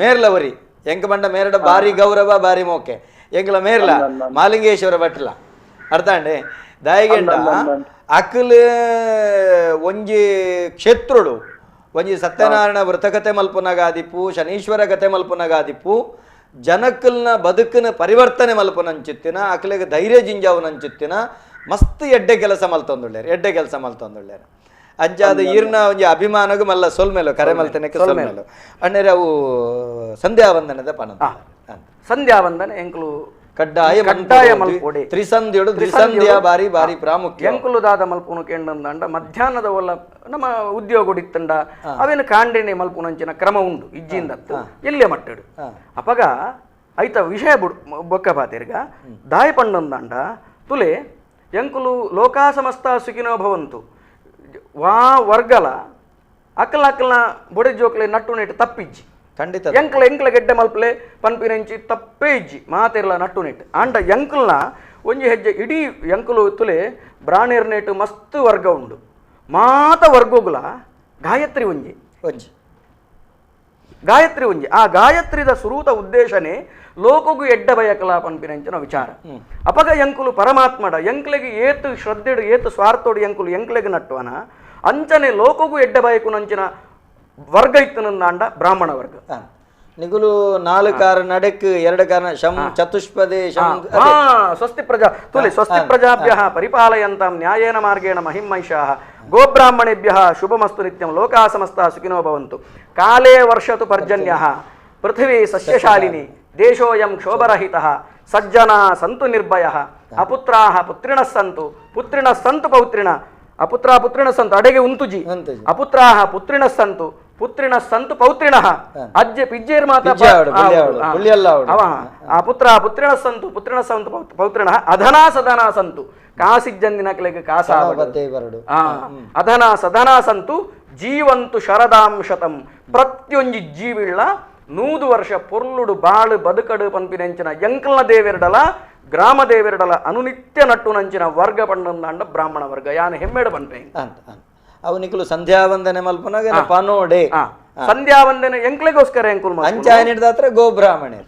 ಮೇರ್ಲವರಿ ಎಂಕ ಬಂಡ ಮೇರಡ ಬಾರಿ ಗೌರವ ಬಾರಿ ಮೋಕೆ ಎಂಕಲ ಮೇರ್ಲ ಮಾಲಿಂಗೇಶ್ವರ ಭಟ್ಲ ಅರ್ಥಾಂಡೆ ದಾಯಿಗೆಂಡ ಅಕಲ್ ಒಂಜಿ ಕ್ಷೇತ್ರಡು ಒಂಜಿ ಸತ್ಯನಾರಾಯಣ ವ್ರತಕತೆ ಮಲ್ಪುನಗಾದಿಪ್ಪು, ಶನೀಶ್ವರ ಕತೆ ಮಲ್ಪುನಗಾದಿಪ್ಪು, ಜನಕ್ಕಲ್ನ ಬದುಕಿನ ಪರಿವರ್ತನೆ ಮಲ್ಪುನಂಚಿತ್ತಿನ ಅಕ್ಲೆಗೆ ಧೈರ್ಯ ಜಿಂಜಾವುನಂಚಿತ್ತಿನ ಮಸ್ತ್ ಎಡ್ಡೆ ಕೆಲಸ ಮಲ್ತೊಂದುಳ್ಳೇರು, ಎಡ್ಡೆ ಕೆಲಸ ಮಲ್ತೊಂದುಳ್ಳೇರು. ಅಂಚಾದ ಈರ್ನ ಒಂಜಿ ಅಭಿಮಾನಗೂ ಮಲ್ಲ ಸೊಲ್ಮೇಲು ಕರೆ ಮಲ್ತನಕ್ಕೆ ಸೊಲ್ಮೇಲು ಅಣ್ಣೇರೆ. ಅವು ಸಂಧ್ಯಾ ವಂದನದ ಪಣ ಸಂಧ್ಯಾ ವಂದನೆ ಎಂಕುಲು ಕಡ್ಡಾಯ ಕಡ್ಡಾಯ ಮಲ್ಪೊಡೆ. ತ್ರಿಸಂಧ್ಯಡು ತ್ರಿಸಂಧ್ಯಾ ಬಾರಿ ಬಾರಿ ಪ್ರಾಮುಖ್ಯ. ಎಂಕುಲು ದಾದ ಮಲ್ಪುನು ಕೇಂದ್ರಂದ ಮಧ್ಯಾಹ್ನದ ಒಲ್ಲ ನಮ್ಮ ಉದ್ಯೋಗ ಇತ್ತಂಡ ಅವೇನು ಕಾಂಡೆನೆ ಮಲ್ಪುನಂಚಿನ ಕ್ರಮ ಉಂಡು ಇಜ್ಜಿಂದ ಎಲ್ಲೇ ಮಟ್ಟಡು ಅಪಗ ಐತ ವಿಷಯ ಬುಡ್ ಬೊಕ್ಕ ಪಾತಿರ್ಗ ದಾಯ ಪಂಡಂದಾಂಡ ತುಲೆ ಎಂಕುಲು ಲೋಕಾ ಸಮಸ್ತ ಸುಖಿನೋ ಭವಂತು ವಾ ವರ್ಗಲ ಅಕ್ಕಲ ಅಕ್ಕಲ್ನ ಬೊಡೆ ಜೋಕ್ಲೆ ನಟ್ಟು ನೆಟ್ಟು ತಪ್ಪಿಜ್ಜಿ ಖಂಡಿತ. ಎಂಕ್ಲ ಎಂಕ್ಲ ಗೆಡ್ಡೆ ಮಲ್ಪಲೆ ಪನ್ಪಿನಂಚಿ ತಪ್ಪೇ ಇಜ್ಜಿ ಮಾತಿರ್ಲ ನಟ್ಟು ನೆಟ್ಟು. ಆಂಡ ಎಂಕಲ್ನ ಒಂಜಿ ಹೆಜ್ಜೆ ಇಡೀ ಎಂಕುಲು ತುಲೆ ಬ್ರಾಣೇರ್ ನೆಟ್ಟು ಮಸ್ತ್ ವರ್ಗ ಉಂಡು ಮಾತ ವರ್ಗೋಗುಲ ಗಾಯತ್ರಿ ಒಂಜಿ ಒಂಜಿ ಗಾಯತ್ರಿ ಒಂಜಿ. ಆ ಗಾಯತ್ರಿದ ಸುರೂತ ಉದ್ದೇಶನೇ ಲೋಕಗೂ ಎಡ್ಡ ಬಯಕಲ ಪನ್ಪಿನಂಚಿನ ವಿಚಾರ. ಅಪಗ ಎಂಕುಲು ಪರಮಾತ್ಮಡ ಎಂಕ್ಲೆಗೆ ಏತು ಶ್ರದ್ಧೆಡು ಏತು ಸ್ವಾರ್ಥೋಡು ಎಂಕುಲು ಎಂಕ್ಲೆಗೆ ನಟ್ಟುವನ ಅಂಚನೆ ಲೋಕಗೂ ಎಡ್ಡ ಬಯಕುನಂಚಿನ ವರ್ಗ ಇತ್ತು ಬ್ರಾಹ್ಮಣ ವರ್ಗ. ನಿಗುಲು ನಾಲ್ಕು ಕಾರ ನಡಕ್ ಎರಡು ಕಾರಣ ಶಂ ಚತುಷ್ಪದೇ ಶಂ ಸ್ವಸ್ತಿ ಪ್ರಜಾ ತುಲಿ ಸ್ವಸ್ತಿ ಪ್ರಜಾಭ್ಯ ಪರಿಪಾಲಯಂತಾಂ ನ್ಯಾಯೇನ ಮಾರ್ಗೇಣ ಮಹಿಮೈಷಾಃ ಗೋಬ್ರಾಹ್ಮಣೇಭ್ಯ ಶುಭಮಸ್ತು ನಿತ್ಯಂ ಲೋಕಾ ಸಮಸ್ತ ಸುಖಿನೋ ಭವಂತು. ಕಾಲೇ ವರ್ಷತು ಪರ್ಜನ್ಯಃ ಪೃಥ್ವೀ ಸಸ್ಯಶಾಲಿನಿ ದೇಶೋಯಂ ಕ್ಷೋಭರಹಿತಃ ಸಜ್ಜನಾ ಸಂತು ನಿರ್ಭಯಃ ಅಪುತ್ರಾಃ ಪುತ್ರಿಣಃ ಸಂತು ಪುತ್ರಿಣಃ ಸಂತು ಪೌತ್ರಿಣ ಅಪುತ್ರ ಪುತ್ರಿಣ ಸಂತು ಅಡೆಗೆ ಉಂತುಜಿ ಅಪುತ್ರಾಹ ಪುತ್ರಿಣಃ ಸಂತು ಪುತ್ರಿಣಃ ಸಂತು ಪೌತ್ರಿಣಃ ಅಜ್ಜೆ ಪಿಜ್ಜೇರ್ ಮಾತ ಅಪುತ್ರ ಪುತ್ರಿಣಃ ಸಂತು ಪುತ್ರಿಣಃ ಸಂತು ಪೌತ್ರಿಣಃ ಅಧನಾ ಸದನಾ ಸಂತು ಕಾಸಿಜ್ಜಂದಿನ ಕಲೆಗೆ ಕಾಸ ಅಧನಾ ಸದನಾ ಸಂತು ಜೀವಂತು ಶರದಾಂ ಶತಂ ಪ್ರತಿಯೊಂಜಿ ಜೀವಿಳ್ಳ 100 ವರ್ಷ ಪೊರ್ಲುಡು ಬಾಳು ಬದುಕಡು ಪನ್ಪಿನೆಂಚಿನ ಎಂಕಲ್ನ ದೇವೆರಡಲ ಗ್ರಾಮ ದೇವೆರಡಲ ಅನುನಿತ್ಯ ನಟ್ಟು ನಂಚಿನ ವರ್ಗ ಪಂಡಂದಾಂಡ ಬ್ರಾಹ್ಮಣ ವರ್ಗ ಯಾನು ಹೆಮ್ಮೆಡು ಪನ್ಪೆ ಅವು ನಿಕಲು ಸಂಧ್ಯಾ ವಂದನೆ ಮಲ್ಪುನಾಗ ಪನೋಡೆ ಸಂಧ್ಯಾ ವಂದನೆ ಎಂಕ್ಲೆಗೋಸ್ಕರ ಎಂಕುಲ್ ಅಂಚಾಯನಿಡ್ದಾತ್ರ ಗೋಬ್ರಾಹ್ಮಣೆ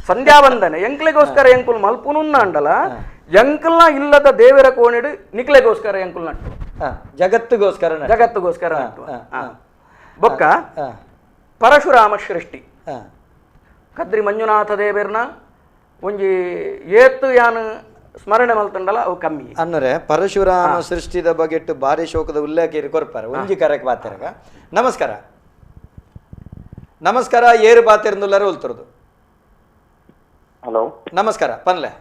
ಸಂಧ್ಯಾ ವಂದನೆ ಎಂಕ್ಲೆಗೋಸ್ಕರ ಎಂಕುಲ್ ಮಲ್ಪುನುಂಡಲ ಎಂಕಲ್ನ ಇಲ್ಲದ ದೇವರ ಕೋಣಿಡು ನಿಕ್ಲೆಗೋಸ್ಕರ ಎಂಕುಲ್ ನಟ್ಟು ಜಗತ್ತಿಗೋಸ್ಕರ ಜಗತ್ತಿಗೋಸ್ಕರ ನಟ್ಟು. ಬೊಕ್ಕ ಪರಶುರಾಮ ಸೃಷ್ಟಿ ಕದ್ರಿ ಮಂಜುನಾಥ ದೇವರ್ನ ಒಂಜಿ ಏತ್ತು ಯಾನು ಸ್ಮರಣೆ ಮಲ್ತಂಡಲ ಅವು ಕಮ್ಮಿ ಅನ್ನರೆ ಪರಶುರಾಮ ಸೃಷ್ಟಿದ ಬಗೆಟ್ಟು ಭಾರಿ ಶೋಕದ ಉಲ್ಲೇಖ ಕೊರ್ಪಾರೆ ಒಂಜಿ ಕರೆಕ್ ಬಾತಿರಗ. ನಮಸ್ಕಾರ ನಮಸ್ಕಾರ ಏರು ಬಾತಿರಂದುಲ್ಲಾರ ಉಲ್ತರದು. ಹಲೋ ನಮಸ್ಕಾರ ಪನ್ಲೆ.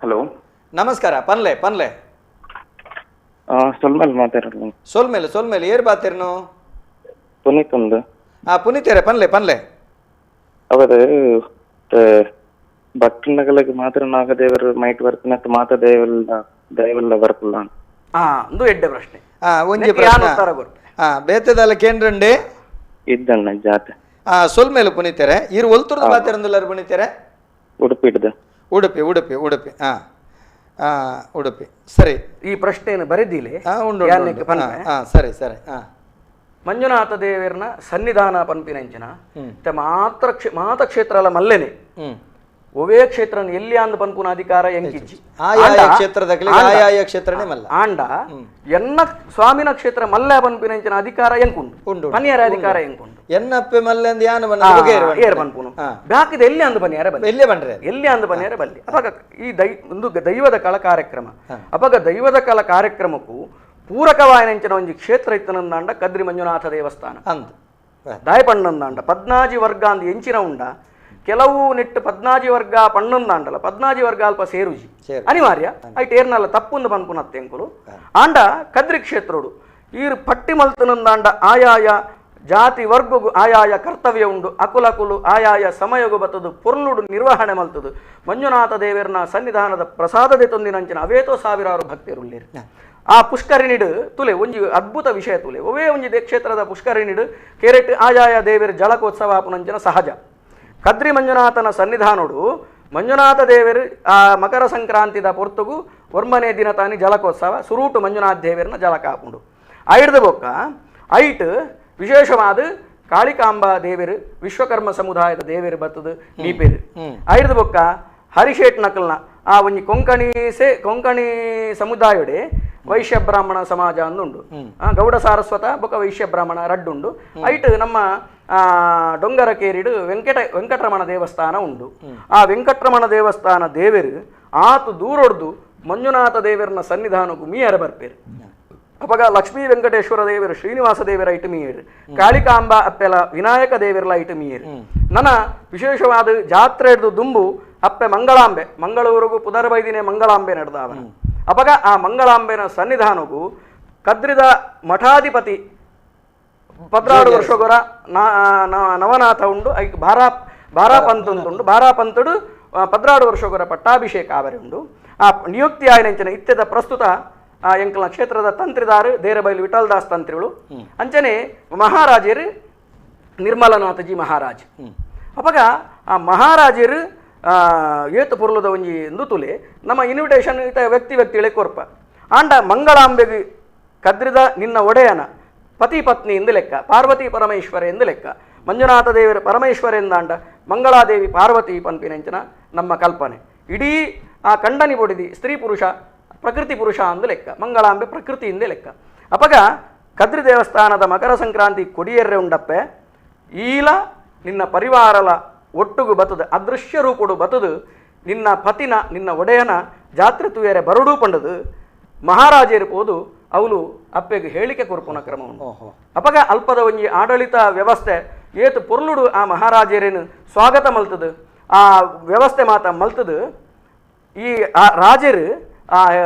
ಹಲೋ ನಮಸ್ಕಾರ ಪನ್ಲೆ ಪನ್ಲೆ. ಸೊಲ್ಮೇಲೆ ಮಾತಾಡೋದು. ಸೊಲ್ಮೇಲೆ ಸೊಲ್ಮೇಲೆ ಏರು ಬಾತಿರ್ನು ಪುನೀತ್ ಒಂದು. ಪುನೀತೇರೆ ಪನ್ಲೆ ಪನ್ಲೆ. ಅವರು ಭಕ್ತನಗಳಿಗೆ ಮಾತ್ರ ನಾಗದೇವರು ಮೈಟ್ ಬರ್ತಾನೆ ಮಾತಾ ದೇವಲ್ಲ ದೈವಲ್ಲ ಬರ್ಪಲ್ಲ ಒಂದು ಎಡ್ಡೆ ಪ್ರಶ್ನೆ. ಒಂಜಿ ಪ್ರಶ್ನೆ ಬೇತದಲ್ಲ ಕೇಂದ್ರಂಡೆ ಇದ್ದಣ್ಣ ಜಾತೆ. ಸೊಲ್ಮೇಲೆ ಪುನೀತೇರೆ ಇರು ಒಲ್ತುರ್ದು ಬಾತಿರಂದುಲ್ಲಾರು ಪುನೀತೇರೆ? ಉಡುಪಿ ಉಡುಪಿ ಉಡುಪಿ ಉಡುಪಿ ಉಡುಪಿ ಸರಿ. ಈ ಪ್ರಶ್ನೆಯನ್ನು ಬರೆದಿಲೆ ಉಂಡು ಸರಿ ಸರಿ. ಮಂಜುನಾಥ ದೇವರನ ಸನ್ನಿಧಾನ ಪನ್ಪಿನಂಚಿನ ಮಾತ್ರ ಮಾತ ಕ್ಷೇತ್ರ ಅಲ್ಲ ಮಲ್ಲೆನೆ ಒವೇ ಕ್ಷೇತ್ರ ಎಲ್ಲಿ ಅಂದ್ ಪನ್ಪುನ ಅಧಿಕಾರ ಎಂಕಿಜ್ಜಿ ಆಯಾಯ ಕ್ಷೇತ್ರದಕಲಿ ಆಯಾಯ ಕ್ಷೇತ್ರನೇ ಮಲ್ಲ ಆಂಡ ಎನ್ನ ಸ್ವಾಮಿನ ಕ್ಷೇತ್ರ ಮಲ್ಲ ಪನ್ಪಿನಂಚಿನ ಅಧಿಕಾರ ಎಂಕುಂಡು ಪನಿಯರ ಅಧಿಕಾರ ಎಂಕುಂಡು ಎನ್ನಪ್ಪೆ ಮಲ್ಲೆಂದು ಯಾನು ಏರ್ ಪನ್ಪುನು ಬಾಕಿದ ಎಲ್ಲಿ ಅಂದ್ ಪನಿಯರ ಬಲ್ಲಿ ಎಲ್ಲೇ ಬಂದ್ರೆ ಎಲ್ಲಿ ಅಂದ್ ಪನಿಯರ ಬಲ್ಲಿ ಅವಾಗ ಈ ಒಂದು ದೈವದ ಕಳ ಕಾರ್ಯಕ್ರಮ ಅವಾಗ ದೈವದ ಕಳ ಕಾರ್ಯಕ್ರಮಕ್ಕೂ ಪೂರಕವಾಯಿನಂಚಿನ ಒಂಜಿ ಕ್ಷೇತ್ರ ಇತ್ತನಂದಾಂಡ ಕದ್ರಿ ಮಂಜುನಾಥ ದೇವಸ್ಥಾನ ಅಂದ್ ದಾಯಪಣ್ಣಂದಾಂಡ ಪದ್ನಾಜಿ ವರ್ಗ ಅಂದ್ ಎಂಚಿನ ಉಂಡ ಕೆಲವು ನೆಟ್ಟು ಪದ್ನಾಜಿ ವರ್ಗ ಪಣ್ಣೊಂದಾಂಡಲ ಪದ್ನಾಜಿ ವರ್ಗ ಅಲ್ಪ ಸೇರುಜಿ ಅನಿವಾರ್ಯ ಐಟ್ ಏರ್ನಲ್ಲ ತಪ್ಪುಂದು ಪನ್ಪುನತ್ತೆಂಕುಲು ಆಂಡ ಕದ್ರಿ ಕ್ಷೇತ್ರೋಡು ಈರು ಪಟ್ಟಿ ಮಲ್ತನಂದಾಂಡ ಆಯಾಯ ಜಾತಿ ವರ್ಗಗು ಆಯಾಯ ಕರ್ತವ್ಯ ಉಂಡು ಅಕುಲಕುಲು ಆಯಾಯ ಸಮಯಗು ಬತ್ತದು ಪೊರ್ಲುಡು ನಿರ್ವಹಣೆ ಮಲ್ತದು ಮಂಜುನಾಥ ದೇವರನ ಸನ್ನಿಧಾನದ ಪ್ರಸಾದದೆ ತೊಂದಿನಂಚಿನ ಅವೇತೋ ಸಾವಿರಾರು ಭಕ್ತರುಳ್ಳೇರು ಆ ಪುಷ್ಕರಿಣಿಡು ತುಲೆ ಒಂಜಿ ಅದ್ಭುತ ವಿಷಯ ತುಲೆ ಒವೇ ಒಂಜಿ ಕ್ಷೇತ್ರದ ಪುಷ್ಕರಿಣಿಡು ಕೆರೆಟ್ ಆಯಾಯ ದೇವರ ಜಳಕೋತ್ಸವ ಆಪುನಂಚಿನ ಸಹಜ ಕದ್ರಿ ಮಂಜುನಾಥನ ಸನ್ನಿಧಾನೋಡು ಮಂಜುನಾಥ ದೇವರು ಆ ಮಕರ ಸಂಕ್ರಾಂತಿದ ಪೊರ್ತುಗು ಒರ್ಮನೆ ದಿನ ತಾನಿ ಜಲಕೋತ್ಸವ ಸುರೂಟು ಮಂಜುನಾಥ ದೇವರನ್ನ ಜಲಕ ಹಾಕೊಂಡು ಐಡ್ದ ಬೊಕ್ಕ ಐಟ್ ವಿಶೇಷವಾದ ಕಾಳಿಕಾಂಬ ದೇವರು ವಿಶ್ವಕರ್ಮ ಸಮುದಾಯದ ದೇವರು ಬತ್ತದು ನೀಪೇರು ಐಡ್ದ ಬೊಕ್ಕ ಹರಿಶೇಟ್ ನಕಲ್ನ ಆ ಒಂಜಿ ಕೊಂಕಣಿ ಸಮುದಾಯಡೆ ವೈಶ್ಯ ಬ್ರಾಹ್ಮಣ ಸಮಾಜ ಅಂದುಂಡು ಗೌಡ ಸಾರಸ್ವತ ಬೊಕ್ಕ ವೈಶ್ಯ ಬ್ರಾಹ್ಮಣ ರಡ್ಡುಂಡು ಐಟ್ ನಮ್ಮ ಡೊಂಗರ ಕೇರಿಡು ವೆಂಕಟರಮಣ ದೇವಸ್ಥಾನ ಉಂಡು ಆ ವೆಂಕಟರಮಣ ದೇವಸ್ಥಾನ ದೇವರು ಆತು ದೂರೊಡ್ದು ಮಂಜುನಾಥ ದೇವರನ ಸನ್ನಿಧಾನಕ್ಕೂ ಮೀಯರ ಬರ್ಪೇರು ಅಪಗ ಲಕ್ಷ್ಮೀ ವೆಂಕಟೇಶ್ವರ ದೇವರು ಶ್ರೀನಿವಾಸ ದೇವರ ಐಟು ಮೀಯರು ಕಾಳಿಕಾಂಬ ಅಪ್ಪೆಲ ವಿನಾಯಕ ದೇವರಲ ಐಟು ಮೀಯರು ನನ್ನ ವಿಶೇಷವಾದ ಜಾತ್ರೆ ಹಿಡ್ದು ದುಂಬು ಅಪ್ಪೆ ಮಂಗಳಾಂಬೆ ಮಂಗಳೂರಿಗೂ ಪುದರ್ಬೈದಿನೇ ಮಂಗಳಾಂಬೆ ನಡೆದವನ ಅಪಗ ಆ ಮಂಗಳಾಂಬೆನ ಸನ್ನಿಧಾನಕ್ಕೂ ಕದ್ರಿದ ಮಠಾಧಿಪತಿ 14 ವರ್ಷಗೊರ ನವನಾಥ ಉಂಡು ಐಕ್ ಬಾರಾ ಪಂತ್ ಉಂಟು ಬಾರಾ ಪಂತುಡು 14 ವರ್ಷಗೊರ ಪಟ್ಟಾಭಿಷೇಕ ಆವರೆ ಉಂಡು ಆ ನಿಯುಕ್ತಿ ಆಯ್ನಂಚಿನ ಇತ್ಯದ ಪ್ರಸ್ತುತ ಎಂಕಲ್ನ ಕ್ಷೇತ್ರದ ತಂತ್ರಿದಾರು ದೇರಬೈಲು ವಿಠಲ್ದಾಸ್ ತಂತ್ರಿಗಳು ಅಂಚನೆ ಮಹಾರಾಜರು ನಿರ್ಮಲನಾಥಜಿ ಮಹಾರಾಜ್ ಅಪಗ ಆ ಮಹಾರಾಜರು ಏತು ಪೊರ್ಲುದ ಒಂಜಿ ತುಲೆ ನಮ್ಮ ಇನ್ವಿಟೇಷನ್ ಇತ ವ್ಯಕ್ತಿ ವ್ಯಕ್ತಿಗಳೇ ಕೊರ್ಪ ಆಂಡ ಮಂಗಳಾಂಬೆಗೆ ಕದ್ರಿದ ನಿನ್ನ ಒಡೆಯನ ಪತಿ ಪತ್ನಿ ಎಂದು ಲೆಕ್ಕ ಪಾರ್ವತಿ ಪರಮೇಶ್ವರ ಎಂದು ಲೆಕ್ಕ ಮಂಜುನಾಥ ದೇವರ ಪರಮೇಶ್ವರ ಎಂದಾಂಡ ಮಂಗಳಾದೇವಿ ಪಾರ್ವತಿ ಪನ್ಪಿನಂಚಿನ ನಮ್ಮ ಕಲ್ಪನೆ ಇಡೀ ಆ ಕಂಡನಿ ಬೊಡಿದಿ ಸ್ತ್ರೀ ಪುರುಷ ಪ್ರಕೃತಿ ಪುರುಷ ಅಂದು ಲೆಕ್ಕ ಮಂಗಳಾಂಬೆ ಪ್ರಕೃತಿ ಎಂದೇ ಲೆಕ್ಕ ಅಪಗ ಕದ್ರಿ ದೇವಸ್ಥಾನದ ಮಕರ ಸಂಕ್ರಾಂತಿ ಕೊಡಿಯರ್ರೆ ಉಂಡಪ್ಪೆ ಈಲ ನಿನ್ನ ಪರಿವಾರಲ ಒಟ್ಟುಗು ಬತ್ತದು ಅದೃಶ್ಯ ರೂಪುಡು ಬತ್ತದು ನಿನ್ನ ಪತಿನ ನಿನ್ನ ಒಡೆಯನ ಜಾತ್ರೆ ತುಯರೆ ಬರಡೂ ಪಂಡದು ಮಹಾರಾಜರು ಪೋದು ಅವಳು ಅಪ್ಪೆಗೆ ಹೇಳಿಕೆ ಕೊರ್ಪುನ ಕ್ರಮವನ್ನು ಅಪಗ ಅಲ್ಪದ ಒಂಜಿ ಆಡಳಿತ ವ್ಯವಸ್ಥೆ ಏತು ಪೊರ್ಲುಡು ಆ ಮಹಾರಾಜರೇನು ಸ್ವಾಗತ ಮಲ್ತದು ಆ ವ್ಯವಸ್ಥೆ ಮಾತ ಮಲ್ತದು ಈ ಆ ರಾಜರು ಆ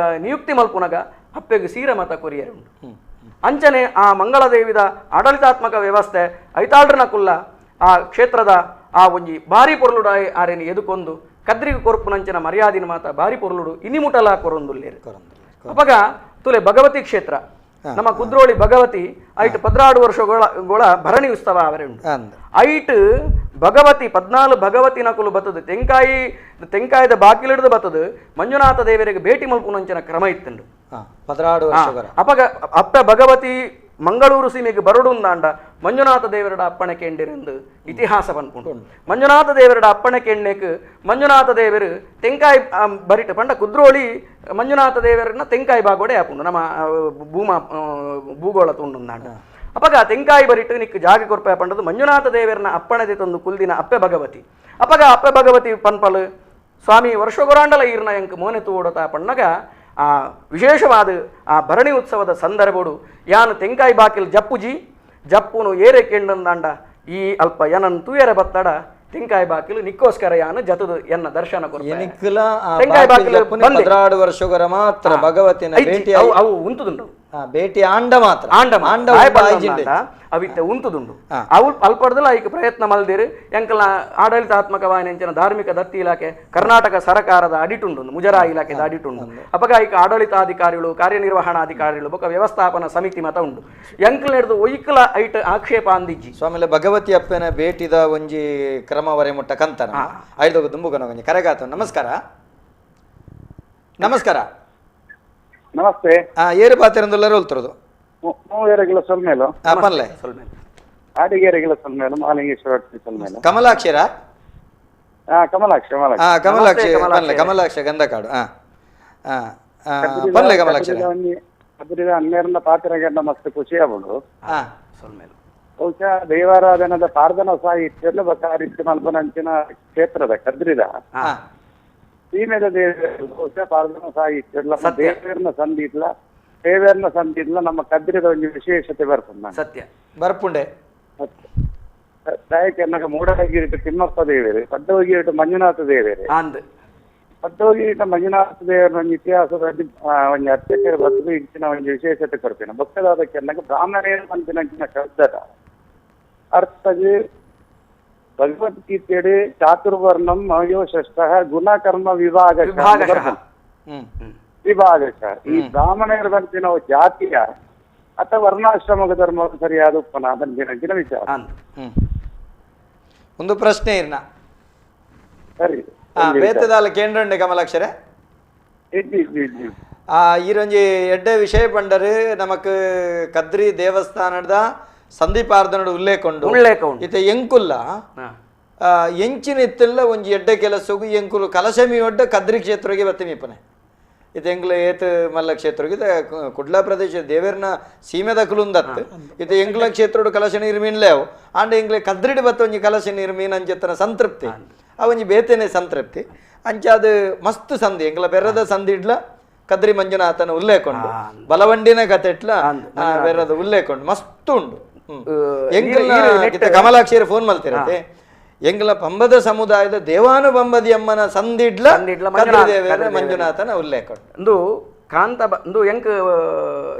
ನಿಯುಕ್ತಿ ಮಲ್ಪುನಗ ಅಪ್ಪೆಗೆ ಸೀರೆ ಮತ ಕೊರಿಯರು ಉಂಟು ಅಂಚನೆ ಆ ಮಂಗಳದೇವಿದ ಆಡಳಿತಾತ್ಮಕ ವ್ಯವಸ್ಥೆ ಐತಾಳ್ರನ ಕುಲ್ಲ ಆ ಕ್ಷೇತ್ರದ ಆ ಒಂಜಿ ಭಾರಿ ಪೊರ್ಲುಡು ಆರೇನು ಎದುಕೊಂದು ಕದ್ರಿಗೆ ಕೊರ್ಪುನಂಚಿನ ಮರ್ಯಾದಿನ ಮಾತ ಭಾರಿ ಪೊರ್ಲುಡು ಇನಿಮುಟಲ ಕೊರೊಂದುಲ್ಲೇರು ಅಪಗ ತುಲೆ ಭಗವತಿ ಕ್ಷೇತ್ರ ನಮ್ಮ ಕುದ್ರೋಳಿ ಭಗವತಿ ಐಟ್ 14 ವರ್ಷಗಳ ಭರಣಿ ಉತ್ಸವ ಅವರೇ ಉಂಟು ಐಟ್ ಭಗವತಿ 14 ಭಗವತಿ ನಕುಲು ಬತ್ತದು ತೆಂಕಾಯದ ಬಾಕಿಲಿಡ್ದು ಬತ್ತದು ಮಂಜುನಾಥ ದೇವರಿಗೆ ಭೇಟಿ ಮಲ್ಪುನಂಚಿನ ಕ್ರಮ ಇತ್ತುಂಡು 14 ವರ್ಷಗಳ ಅಪಗ ಅಪ್ಪ ಭಗವತಿ ಮಂಗಳೂರು ಸೀಮೆಗೆ ಬರಡುಂದಾಂಡ ಮಂಜುನಾಥ ದೇವರಡ ಅಪ್ಪಣೆ ಕೆಂಡಿರೆಂದು ಇತಿಹಾಸ ಪನ್ಪುಂಡು ಮಂಜುನಾಥ ದೇವರಡ ಅಪ್ಪಣೆ ಕೆಣ್ಣೆಕ್ ಮಂಜುನಾಥ ದೇವರು ತೆಂಕಾಯಿ ಬರಿಟ ಪಂಡ ಕುದ್ರೋಳಿ ಮಂಜುನಾಥ ದೇವರನ್ನ ತೆಂಕಾಯಿ ಬಾಗೋಡೆ ಆಪುಂಡು ನಮ್ಮ ಭೂಮ ಭೂಗೋಳ ತುಂಡುಂದಾಂಡ ಅಪಗ ತೆಂಕಾಯಿ ಬರಿಟ್ಟು ನಿಕ್ ಜಾಗ ಕೊರ್ಪೆ ಪಂಡದು ಮಂಜುನಾಥ ದೇವರನ್ನ ಅಪ್ಪಣೆ ತಂದು ಕುಲ್ದಿನ ಅಪ್ಪೆ ಭಗವತಿ ಅಪಗ ಅಪ್ಪೆ ಭಗವತಿ ಪನ್ಪಲು ಸ್ವಾಮಿ ವರ್ಷಗೊರಾಂಡಲ ಈರ್ನ ಎಂಕ್ ಮೋನೆ ತೂಡತ ಪಣ್ಣಗ ಆ ವಿಶೇಷವಾದ ಆ ಭರಣಿ ಉತ್ಸವದ ಸಂದರ್ಭಡು ಯಾನು ತೆಂಕಾಯಿ ಬಾಕಿಲ್ ಜಪ್ಪುಜಿ ಜಪ್ಪುನು ಏರೆ ಕೆಂಡಂದಾಂಡ ಈ ಅಲ್ಪ ಏನನ್ ತೂಯರೆ ಬತ್ತಡ ತೆಂಕಾಯಿ ಬಾಕಿಲು ನಿಕ್ಕೋಸ್ಕರ ಯಾನು ಜತದು ಎನ್ನ ದರ್ಶನ ತೆಂಕಾಯಿ ಬಾಕಿಲು 14 ವರ್ಷಗಳ ಮಾತ್ರ ಭಗವತಿನ ಭೇಟಿ ಅವು ಉಂತುದುಂಡು ಭೇಟಿ ಆಂಡ ಮಾತ್ರ ಆಂಡ ಆಂಡ ಅವಿತ್ತೆ ಉಂತುದುಂಡು ಅವು ಅಲ್ಪಡ್ದಲ್ಲ ಈಗ ಪ್ರಯತ್ನ ಮಲ್ದಿರು ಎಂಕಲ್ನ ಆಡಳಿತಾತ್ಮಕವಾಯಿನಂಚಿನ ಧಾರ್ಮಿಕ ದತ್ತಿ ಇಲಾಖೆ ಕರ್ನಾಟಕ ಸರ್ಕಾರದ ಅಡಿಟುಂಡು ಮುಜರಾ ಇಲಾಖೆದ ಅಡಿಟುಂಡು ಅಪಗ ಈಗ ಆಡಳಿತಾಧಿಕಾರಿಗಳು ಕಾರ್ಯನಿರ್ವಹಣಾಧಿಕಾರಿಗಳು ಬೊಕ ವ್ಯವಸ್ಥಾಪನಾ ಸಮಿತಿ ಮತ ಉಂಡು ಎಂಕಲ್ ಹಿಡಿದು ಒಯ್ಕಲ ಐಟ್ ಆಕ್ಷೇಪ ಅಂದಿಜ್ಜಿ ಸ್ವಾಮಿಲೆ ಭಗವತಿ ಅಪ್ಪನ ಭೇಟಿದ ಒಂಜಿ ಕ್ರಮವರೆ ಮುಟ್ಟ ಕಂತನ ಐದೋಗ ದುಂಬುಗನ ಒಂಜಿ ಕರೆಗಾತ. ನಮಸ್ಕಾರ. ನಮಸ್ಕಾರ. ನಮಸ್ತೆ. ಏರು ಪಾತಿರಂದುಲ್ಲರು ಹೋಲ್ತಿರೋದು ಮೂವೇರೆಗಿಲ ಸೊಲ್ಮೇಲು ಪನ್ಲೆ ಆಡಿಗೇರೆಗಿಲ ಸೊಲ್ಮೇಲು Malingeshwara ಸೊಲ್ಮೇಲು ಕಮಲಾಕ್ಷರ Kamalakshi Kamalakshi Kamalakshi ಪನ್ಲೆ Kamalaksha Gandhakadu ಪನ್ಲೆ Kamalaksha ಕದ್ರಿದ ಹನ್ನೆರಡ ಪಾತ್ರೆಗಂಡ ಮಸ್ತ್ ಖುಷಿ ಆಪುಂಡು ಬಹುಶಃ ದೈವಾರಾಧನದ ಪಾರ್ದನ ಸಾಹಿತ್ಯ ಬಕಾರಿತ್ಯ ಮಲ್ಪನಂಚಿನ ಕ್ಷೇತ್ರದ ಕದ್ರಿದ ಸೀಮೆದ ದೇವರು ಬಹುಶಃ ಪಾರ್ದನ ಸಾಹಿತ್ಯ ದೇವರನ್ನ ಸಂಧಿಡ್ಲ ದೇವರನ್ನ ಸಂಧಿಡ್ಲ ನಮ್ಮ ಕದ್ರಿದ ಒಂದು ವಿಶೇಷತೆ ಬರ್ಪುಂಡು ಸತ್ಯ ಬರ್ಪುಂಡೆ ದಾಯಕ ಮೂಡಗಿರಿಟ ತಿಮ್ಮಪ್ಪ ದೇವರು ಪಡ್ಡೋಗಿರಿಟ ಮಂಜುನಾಥ ದೇವರು ಪಡ್ಡೋಗಿರಿಟ ಮಂಜುನಾಥ ದೇವರ ಒಂದು ಇತಿಹಾಸದ ಒಂದು ಅರ್ಚಕರ ಬರ್ತದೆ ಇಂಚಿನ ಒಂದು ವಿಶೇಷತೆ ಕೊಡ್ತೇನೆ ಭಕ್ತದಾದಕ್ಕೆ ಬ್ರಾಹ್ಮಣೇರ ಮಂತಿನಂಚಿನ ಶಬ್ದದ ಅರ್ಥಗೆ ಭಗವದ್ಗೀತೆಯಡಿ ಚಾತುರ್ವರ್ಣಂ ಮಯೋ ಷಷ್ಠ ಗುಣಕರ್ಮ ವಿಭಾಗ ವಿಭಾಗಶಃ ಈ ಬ್ರಾಹ್ಮಣರ ಬಂತಿನ ಜಾತಿಯ ಅಥವಾ ವರ್ಣಾಶ್ರಮ ಧರ್ಮ ಸರಿಯಾದ ಉಪ್ಪನ ಬಂದಿನ ವಿಚಾರ ಒಂದು ಪ್ರಶ್ನೆ ಇರ್ನ ಸರಿ ಬೇತದಾಲ ಕೇಂದ್ರಂಡೆ ಕಮಲಾಕ್ಷರೇ ಈರೊಂಜಿ ಎಡ್ಡೆ ವಿಷಯ ಪಂಡರು ನಮಕ್ ಕದ್ರಿ ದೇವಸ್ಥಾನದ ಸಂದೀಪಾರ್ಧನಡು ಉಲ್ಲೇಖ ಉಂಡು ಇತ್ತೆ ಎಂಕುಲ್ಲ ಎಂಚಿನ ಇತ್ತೆಲ್ಲ ಒಂಜಿ ಎಡ್ಡೆ ಕೆಲಸಗು ಎಂಕುಲು ಕಲಶಮಿ ಒಡ್ಡ ಕದ್ರಿ ಕ್ಷೇತ್ರಗೆ ಬತ್ತಿಮೀಪನೆ ಇತ್ತೆ ಎಂಕ್ಲು ಏತ್ ಮಲ್ಲ ಕ್ಷೇತ್ರಗೆ ಕುಡ್ಲ ಪ್ರದೇಶ ದೇವೇರ್ನ ಸೀಮೆದ ಕುಲುಂದತ್ತು ಇತ್ತೆ ಎಂಕ್ಲ ಕ್ಷೇತ್ರಡು ಕಲಶ ನೀರು ಮೀನ್ಲೇವು ಆಂಡ ಎಂಕ್ಲೆ ಕದ್ರಿಡ್ ಬತ್ತ ಒಂಜಿ ಕಲಶ ನೀರು ಮೀನ್ ಅಂಚೆತ್ತನ ಸಂತೃಪ್ತಿ ಆ ಒಂಜಿ ಬೇತೇನೆ ಸಂತೃಪ್ತಿ ಅಂಚ ಅದು ಮಸ್ತ್ ಸಂಧಿ ಎಂಕ್ಲ ಬೆರದ ಸಂಧಿ ಇಡ್ಲ ಕದ್ರಿ ಮಂಜುನಾಥನ ಉಲ್ಲೇಖ ಉಂಡು ಬಲವಂಡಿನ ಕತೆ ಇಟ್ಲ ಬೆರದ ಉಲ್ಲೇಖ ಉಂಡು ಮಸ್ತ್ ಉಂಡು ಎಂಕಲ್ನ ಕಮಲಾಕ್ಷಿಯರು ಫೋನ್ ಮಲ್ತಿರತ್ತೆ ಎಂಗ್ಲ ಪಂಬದ ಸಮುದಾಯದ ದೇವಾನುಬಂಬದಿ ಅಮ್ಮನ ಸಂದಿಡ್ಲ ದೇವರ ಮಂಜುನಾಥನ ಉಲ್ಲೇಖ ಉಂಡು ಕಾಂತ ಒಂದು ಎಂಕ್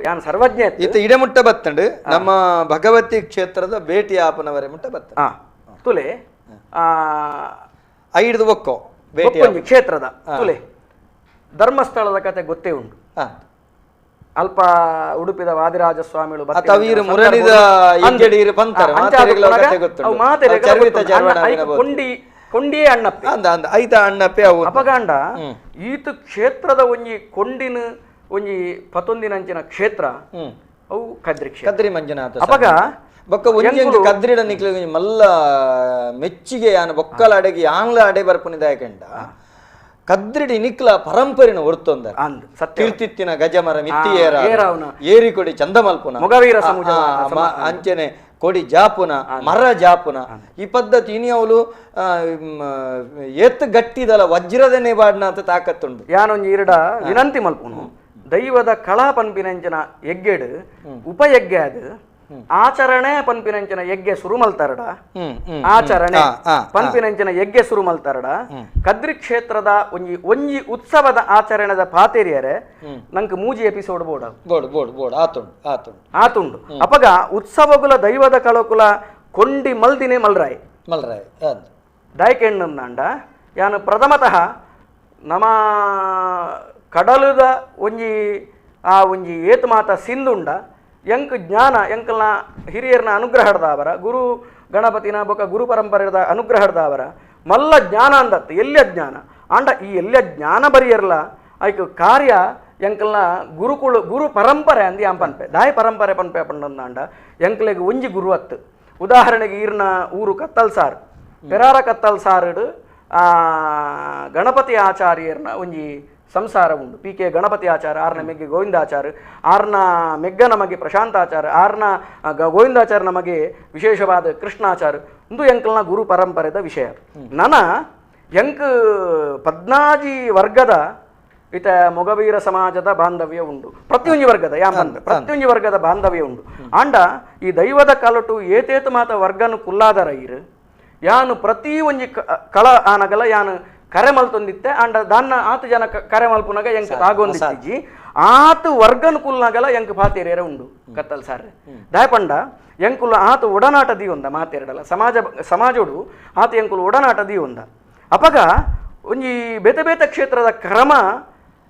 ಯಾನ್ ಸರ್ವಜ್ಞ ಇತ್ತ ಇಡಮುಟ್ಟ ಬತ್ತಂಡು ನಮ್ಮ ಭಗವತಿ ಕ್ಷೇತ್ರದ ಭೇಟಿ ಆಪನವರೆ ಮುಟ್ಟ ಬತ್ತ ತುಲೆ ಐದು ಒಕ್ಕೋ ಭೇಟಿ ಕ್ಷೇತ್ರದ ತುಲೆ ಧರ್ಮಸ್ಥಳದ ಕತೆ ಗೊತ್ತೇ ಉಂಟು ಅಲ್ಪ ಉಡುಪಿದ ವಾದಿರಾಜ ಸ್ವಾಮಿಗಳು ಕೊಂಡಿಯೇ ಅಣ್ಣಪ್ಪೆ ಐತ ಅಣ್ಣಪ್ಪೆ ಅಪಗಾಂಡ ಈತ ಕ್ಷೇತ್ರದ ಒಂಜಿ ಕೊಂಡಿನ ಒಂಜಿ ಪತೊಂದಿನಂಚಿನ ಕ್ಷೇತ್ರ ಅವು ಕದ್ರಿ ಕದ್ರಿ ಮಂಜುನಾಥ ಅಪಗ ಬೊಕ್ಕ ಒಂಜಿ ಕದ್ರಿಡ ನಿಕ್ಲೆ ಮಲ್ಲ ಮೆಚ್ಚಿಗೆ ಯಾನ ಬೊಕ್ಕಲ ಅಡೆಗೆ ಯಾನ್ಲ ಅಡೆ ಬರ್ಪುನಿದಾಯಕಂಡ ಕದ್ರಿಡಿ ನಿಕ್ಲ ಪರಂಪರಿನ ಒರ್ತೊಂದ ಕೀರ್ತಿತ್ತಿನ ಗಜಮರ ಮಿತ್ತಿಯೇರ ಏರಿಕೊಡಿ ಚಂದಮಲ್ಪುನ ಮೊಗವೀರ ಅಂಚನೆ ಕೊಡಿ ಜಾಪುನ ಮರ ಜಾಪುನ ಈ ಪದ್ಧತಿ ಇನಿಯವಳು ಏತ್ ಗಟ್ಟಿದಲ ವಜ್ರದ ನೇಬಾಡ್ನ ಅಂತ ತಾಕತ್ತುಂಡು ಯಾನೊಂಜಿ ಇರಡ ವಿನಂತಿ ಮಲ್ಪುನು ದೈವದ ಕಳಾ ಪನ್ಪಿನಂಚಿನ ಎಗ್ಗೆಡು ಉಪಯಜ್ಞೆ ಅದು ಆಚರಣೆ ಪನ್ಪಿನಂಚಿನ ಯಜ್ಞ ಸುರು ಮಲ್ತಾರಡ ಆಚರಣೆ ಪನ್ಪಿನಂಚಿನ ಯಜ್ಞ ಸುರು ಮಲ್ತಾರಡ ಕದ್ರಿ ಕ್ಷೇತ್ರದ ಒಂಜಿ ಒಂಜಿ ಉತ್ಸವದ ಆಚರಣೆದ ಪಾತೇರಿಯರೆ ನಂಗೆ ಮೂಜಿ episode board board board board ಆತುಂಡು ಆತುಂಡು ಆತುಂಡು ಅಪಗ ಉತ್ಸವಗುಲ ದೈವದ ಕಳಕುಲ ಕೊಂಡಿ ಮಲ್ದಿನೇ ಮಲ್ರಾಯ್ ಮಲ್ರಾಯ್ ದಾಯ್ಕೆಣ್ಣಂದಾಂಡ ಯಾನು ಪ್ರಥಮತಃ ನಮ ಕಡಲುದ ಒಂಜಿ ಆ ಒಂಜಿ ಏತು ಮಾತ ಸಿಂದುಂಡ ಎಂಕ್ ಜ್ಞಾನ ಎಂಕಲ್ನ ಹಿರಿಯರ್ನ ಅನುಗ್ರಹಡ್ದಾವರ ಗುರು ಗಣಪತಿನ ಬೊಕ ಗುರು ಪರಂಪರೆದ ಅನುಗ್ರಹಡ್ದಾವರ ಮಲ್ಲ ಜ್ಞಾನ ಅಂದತ್ತು ಎಲ್ಲಿಯ ಜ್ಞಾನ ಆಂಡ ಈ ಎಲ್ಲಿಯ ಜ್ಞಾನ ಬರಿಯರ್ಲ ಐಕ್ ಕಾರ್ಯ ಎಂಕಲ್ನ ಗುರುಕುಳು ಗುರು ಪರಂಪರೆ ಅಂದು ಯಾಂ ಪನ್ಪೆ ದಾಯ ಪರಂಪರೆ ಪನ್ಪೆ ಪಂಡಂದಾಂಡ ಎಂಕ್ಲೆಗ್ ಒಂಜಿ ಗುರು ಅತ್ತು ಉದಾಹರಣೆಗೆ ಈರ್ನ ಊರು ಕತ್ತಲ್ಸಾರ್ ಪೆರಾರ ಕತ್ತಲ್ಸಾರುಡು ಗಣಪತಿ ಆಚಾರ್ಯರ್ನ ಒಂಜಿ ಸಂಸಾರ ಉಂಡು ಪಿ ಕೆ ಗಣಪತಿ ಆಚಾರ ಆರ್ನ ಮೆಗ್ಗೆ ಗೋವಿಂದಾಚಾರ ಆರ್ನ ಮೆಗ್ಗ ನಮಗೆ ಪ್ರಶಾಂತಾಚಾರ ಆರ್ನ ಗೋವಿಂದಾಚಾರ ನಮಗೆ ವಿಶೇಷವಾದ ಕೃಷ್ಣಾಚಾರ ಒಂದು ಎಂಕಲ್ನ ಗುರು ಪರಂಪರೆದ ವಿಷಯ ನನ ಎಂಕ್ ಪದ್ನಾಜಿ ವರ್ಗದ ಇತ ಮೊಗವೀರ ಸಮಾಜದ ಬಾಂಧವ್ಯ ಉಂಡು ಪ್ರತಿಯೊಂದು ವರ್ಗದ ಯಾ ಬಂದ ಪ್ರತಿಯೊಂದು ವರ್ಗದ ಬಾಂಧವ್ಯ ಉಂಡು ಆಂಡ ಈ ದೈವದ ಕಲಟು ಏತೇತು ಮಾತ ವರ್ಗನು ಕುಲ್ಲಾದರ ಇರು ಯಾನು ಪ್ರತಿ ಒಂಜಿ ಕಳ ಆನಗಲ ಯಾನು ಕರೆ ಮಲ್ತೊಂದಿತ್ತೆ ಆಂಡ ದಾನ್ನ ಆತ ಜನ ಕರೆ ಮಲ್ಪುನಗ ಎಂಕ್ ತಾಗೊಂದಿತ್ತೀಜಿ ಆತ ವರ್ಗನ್ ಕುಲ್ನಾಗಲ ಎಂಕ್ ಪಾತೇರಿಯರ ಉಂಡು ಕತ್ತಲ್ ಸಾರ್ ದಾಯಪಂಡ ಎಂಕುಲು ಆತ ಒಡನಾಟ ದೀಯೊಂದ ಮಾತೇರಡಲ ಸಮಾಜ ಸಮಾಜೋಡು ಆತ ಎಂಕುಲು ಒಡನಾಟ ದೀಯೊಂದ ಅಪಗ ಒಂಜಿ ಬೇತೆ ಬೇತೆ ಕ್ಷೇತ್ರದ ಕ್ರಮ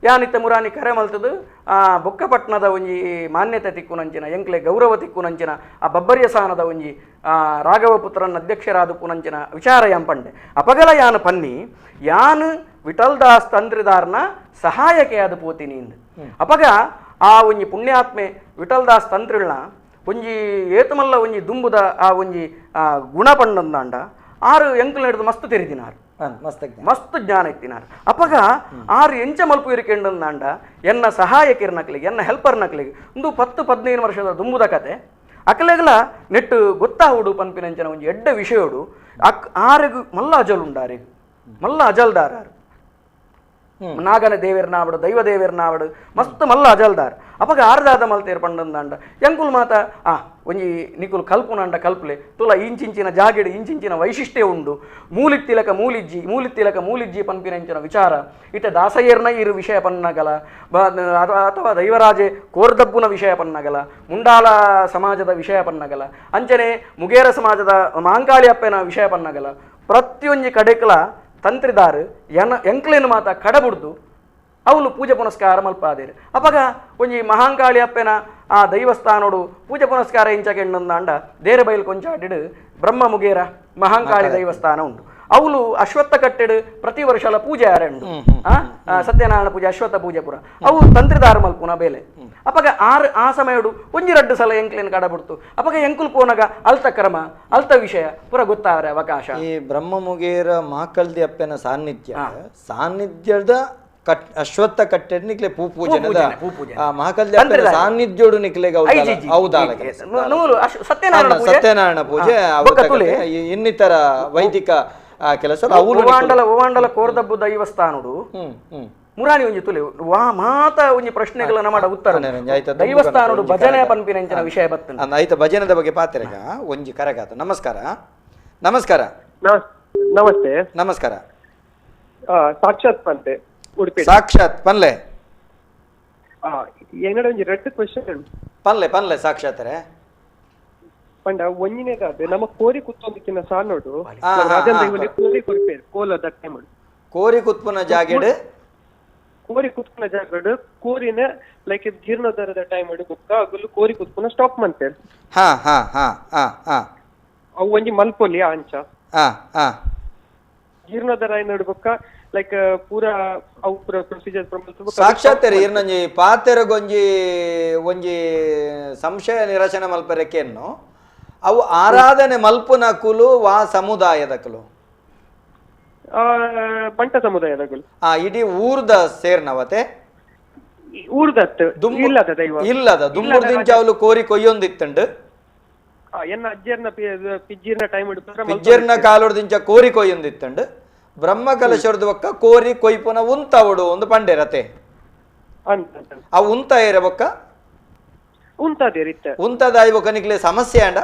ಯಾನಿತ್ತ ಮುರಾನಿ ಕರೆ ಮಲ್ತದು ಆ ಬೊಕ್ಕಪಟ್ಟಣದ ಒಂಜಿ ಮಾನ್ಯತೆ ತಿಕ್ಕುನಂಚಿನ ಎಂಕ್ಲೆ ಗೌರವ ತಿಕ್ಕುನಂಚಿನ ಆ ಬಬ್ಬರಿಯ ಸಾನದ ಒಂಜಿ ರಾಘವ ಪುತ್ರನ ಅಧ್ಯಕ್ಷರಾದ ಪುನಂಚಿನ ವಿಚಾರ ಯಾನ್ ಪಂಡೆ ಅಪಗಲ ಯಾನು ಪನ್ನಿ ಯಾನು ವಿಠಲ್ ದಾಸ್ ತಂತ್ರಿದಾರ್ನ ಸಹಾಯಕೆಯಾದ ಪೋತಿನಿ ಅಪಗ ಆ ಒಂಜಿ ಪುಣ್ಯಾತ್ಮೆ ವಿಠಲ್ ದಾಸ್ ತಂತ್ರಿಳ್ನ ಒಂಜಿ ಏತಮಲ್ಲ ಒಂಜಿ ದುಂಬುದ ಆ ಒಂಜಿ ಗುಣ ಪಂಡಂದಾಂಡ ಆರು ಎಂಕುಲ್ ಹಿಡಿದು ಮಸ್ತ್ ತೆರಿದಿನಾರು. ಮಸ್ತ್ ಜ್ಞಾನ ಇತ್ತಿನಾರು. ಅಪಗ ಆರು ಎಂಚ ಮಲ್ಪು ಇರಿಕೆಂಡಂದಾಂಡ ಎನ್ನ ಸಹಾಯಕಿರ್ನಕ್ಲಿಗೆ ಎನ್ನ ಹೆಲ್ಪರ್ನಕ್ಲಿಗೆ ಒಂದು 10-15 ವರ್ಷದ ದುಂಬುದ ಕತೆ ಅಕಲೆಗಲ ನೆಟ್ಟು ಗೊತ್ತಾವುಡು ಪನ್ಪಿನಂಚನ ಒಂಜಿ ಎಡ್ಡೆ ವಿಷಯೋಡು ಅಕ್ ಆರೆಗು ಮಲ್ಲ ಅಜಲ್ ಉಂಡಾರೆಗು ಮಲ್ಲ ಅಜಲ್ದಾರಾರು ನಾಗನ ದೇವೇರ್ನಾವಡು ದೈವ ದೇವೇರ್ನಾವಡು ಮಸ್ತ್ ಮಲ್ಲ ಅಜಲ್ದಾರ್. ಅಪಗ ಆರ್ದಾದ ಮಲ್ತೇರ್ ಪಂಡಂದಾಂಡ ಎಂಕುಲ್ ಮಾತ ಆ ಒಂಜಿ ನಿಕುಲ್ ಕಲ್ಪುನಾಂಡ ಕಲ್ಪಲೆ ತುಲ ಇಂಚಿಂಚಿನ ಜಾಗೆಡು ಇಂಚಿಂಚಿನ ವೈಶಿಷ್ಟ್ಯ ಉಂಡು ಮೂಲಿತ್ತಿಲಕ ಮೂಲಿಜ್ಜಿ ಮೂಲಿತ್ತಿಲಕ ಮೂಲಿಜ್ಜಿ ಪನ್ಪಿನಂಚಿನ ವಿಚಾರ ಇತ್ತ ದಾಸಯ್ಯರ್ನ ಇರು ವಿಷಯ ಪನ್ನಗಲ ಅಥವಾ ದೈವರಾಜೆ ಕೋರ್ದಬ್ಬುನ ವಿಷಯ ಪನ್ನಗಲ ಮುಂಡಾಲ ಸಮಾಜದ ವಿಷಯ ಪನ್ನಗಲ ಅಂಚನೆ ಮುಗೇರ ಸಮಾಜದ ಮಾಂಕಾಳಿ ಅಪ್ಪನ ವಿಷಯ ಪನ್ನಗಲ ಪ್ರತಿಯೊಂಜಿ ಕಡೆಕಲ ತಂತ್ರಿದಾರು ಎನ ಎಂಕ್ಲೇನು ಮಾತ ಕಡಬುಡ್ದು ಅವಳು ಪೂಜೆ ಪುನಸ್ಕಾರ ಮಲ್ಪಾದೇರು. ಅಪಗ ಒಂಜಿ ಮಹಾಂಕಾಳಿ ಅಪ್ಪೆನ ಆ ದೈವಸ್ಥಾನೋಡು ಪೂಜೆ ಪುನಸ್ಕಾರ ಇಂಚಕೆಂಡಂದಾಂಡ ದೇರ ಬೈಲ್ ಕೊಂಚಾಡಿಡು ಬ್ರಹ್ಮ ಮುಗೇರ ಮಹಾಂಕಾಳಿ ದೈವಸ್ಥಾನ ಉಂಟು. ಅವಳು ಅಶ್ವತ್ಥ ಕಟ್ಟೆಡು ಪ್ರತಿ ವರ್ಷಲ ಪೂಜೆ ಆರೆ ಉಂಡು ಸತ್ಯನಾರಾಯಣ ಪೂಜೆ ಅಶ್ವತ್ಥ ಪೂಜೆ ಪೂರ ಅವು ತಂತ್ರಿದಾರ ಮಲ್ಪುನ ಬೇಲೆ. ಅಪಗ ಆರು ಆ ಸಮಯಡು ಒಂಜಿ ರಡ್ಡು ಸಲ ಎಂಕ್ಲೇನು ಕಡಬಿಡ್ತು. ಅಪಗ ಎಂಕುಲ್ ಪೋನಗ ಅಲ್ತ ಕ್ರಮ ಅಲ್ತ ವಿಷಯ ಪೂರ ಗೊತ್ತಾವರೆ ಅವಕಾಶ. ಈ ಬ್ರಹ್ಮ ಮುಗೇರ ಮಾಕಲ್ದಿ ಅಪ್ಪನ ಸಾನ್ನಿಧ್ಯ ಸಾನ್ನಿಧ್ಯದ ಅಶ್ವತ್ಥ ಕಟ್ಟೆಡ್ ನಿಕ್ಲೆ ಪೂ ಪೂಜೆ ಮಹಾಕಲ್ದಿ ಅಪ್ಪನ ಸಾನ್ನಿಧ್ಯೋಡು ನಿಕ್ಲೆಗ ಹೌದಾ ಸತ್ಯನಾರಾಯಣ ಪೂಜೆ ಇನ್ನಿತರ ವೈದಿಕ ಕೆಲಸ ಓವಾಂಡಲ ಕೋರ್ದಬ್ಬು ದೈವಸ್ಥಾನಡು ಮುರಾಣಿ ಒಂಜಿ ತುಲೆ ವಾ ಮಾತ ಒಂಜಿ ಪ್ರಶ್ನೆಗಳ ನಮ್ಮ ಉತ್ತರ ದೈವಸ್ಥಾನಡು ಭಜನೆ ಪನ್ಪಿನಂಚಿನ ವಿಷಯ ಬರ್ತದೆ. ಆಯ್ತು ಭಜನದ ಬಗ್ಗೆ ಪಾತ್ರೆಗ ಒಂಜಿ ಕರೆಗಾತು. ನಮಸ್ಕಾರ. ನಮಸ್ಕಾರ. ನಮಸ್ತೆ. ನಮಸ್ಕಾರ. ಸಾಕ್ಷಾತ್ ಪಂತೆ ಉಡುಪಿ. ಸಾಕ್ಷಾತ್ ಪನ್ಲೆ ಏನಡ ಒಂಜಿ ರೆಡ್ ಕ್ವೆಶ್ಚನ್ ಪನ್ಲೆ ಪನ್ಲೆ ಸಾಕ್ಷಾತ್ರೆ ಪಂಡ ಒಂಜಿನೇದಾದ ನಮ್ಮ ಕೋರಿ ಕುತ್ತೊಂದಿಕ್ಕಿನ ಸಾನೋಡು ರಾಜನ್ ದೈವಲಿ ಕೋರಿ ಕೊರ್ಪೇರು ಕೋಲದ ಟೈಮ್ ಕೋರಿ ಕುತ್ಪನ ಜಾಗೆಡ್ ಕೋರಿ ಕುತ್ಪನ ಜಾಗಡ್ ಕೋರಿನ ಲೈಕ್ ಜೀರ್ಣೋದ್ಧಾರದ ಟೈಮ್ ಬುಕ್ಕ ಅಗಲು ಕೋರಿ ಕುತ್ಪನ ಸ್ಟಾಪ್ ಮಂತೇರು. ಹಾ ಹಾ ಹಾ ಹಾ ಹಾ ಅವು ಒಂಜಿ ಮಲ್ಪೊಲಿ ಅಂಚ ಹಾ ಹಾ ಜೀರ್ಣೋದ್ಧಾರ ಐನೋಡು ಬುಕ್ಕ ಲೈಕ್ ಪೂರಾ ಅವು ಪೂರ ಪ್ರೊಸೀಜರ್ ಸಾಕ್ಷಾತ್ ಇರ್ನಂಜಿ ಪಾತೆರಗೊಂಜಿ ಒಂಜಿ ಸಂಶಯ ನಿರಸನ ಮಲ್ಪರೆಕೆನ್ನು ಅವು ಆರಾಧನೆ ಮಲ್ಪುನ ಕುಲು ವಾ ಸಮುದಾಯದ ಕುಲು ಬಂಟ ಸಮುದಾಯದ ಕುಲು ಆ ಇಡೀ ಊರ್ದ ಸೇರ್ನವತೆ ಊರ್ದತ್ತು ಇಲ್ಲದ ದೈವ ಇಲ್ಲದ ದುಂಬುರ್ದಿಂಚ ಅವಲು ಕೋರಿ ಕೊಯ್ಯೊಂದಿತ್ತಂಡು ಎನ್ನ ಅಜ್ಜರ್ನ ಪಿಜ್ಜಿರ್ನ ಟೈಮ್ ಪಿಜ್ಜಿರ್ನ ಕಾಲುಡ್ದಿಂಚ ಕೋರಿ ಕೊಯ್ಯೊಂದಿತ್ತಂಡು ಬ್ರಹ್ಮ ಕಲಶರ್ದ ಒಕ್ಕ ಕೋರಿ ಕೊಯ್ಪುನ ಉಂತಾವಡು ಒಂದು ಪಂಡೇರತೆ ಆ ಉಂತ ಏರ ಬೊಕ್ಕ ಉಂತಾದೇರಿತ್ತ ಉಂತದಾಯಿ ಬೊಕ್ಕ ನಿಕ್ಲೆ ಸಮಸ್ಯೆ ಅಂಡ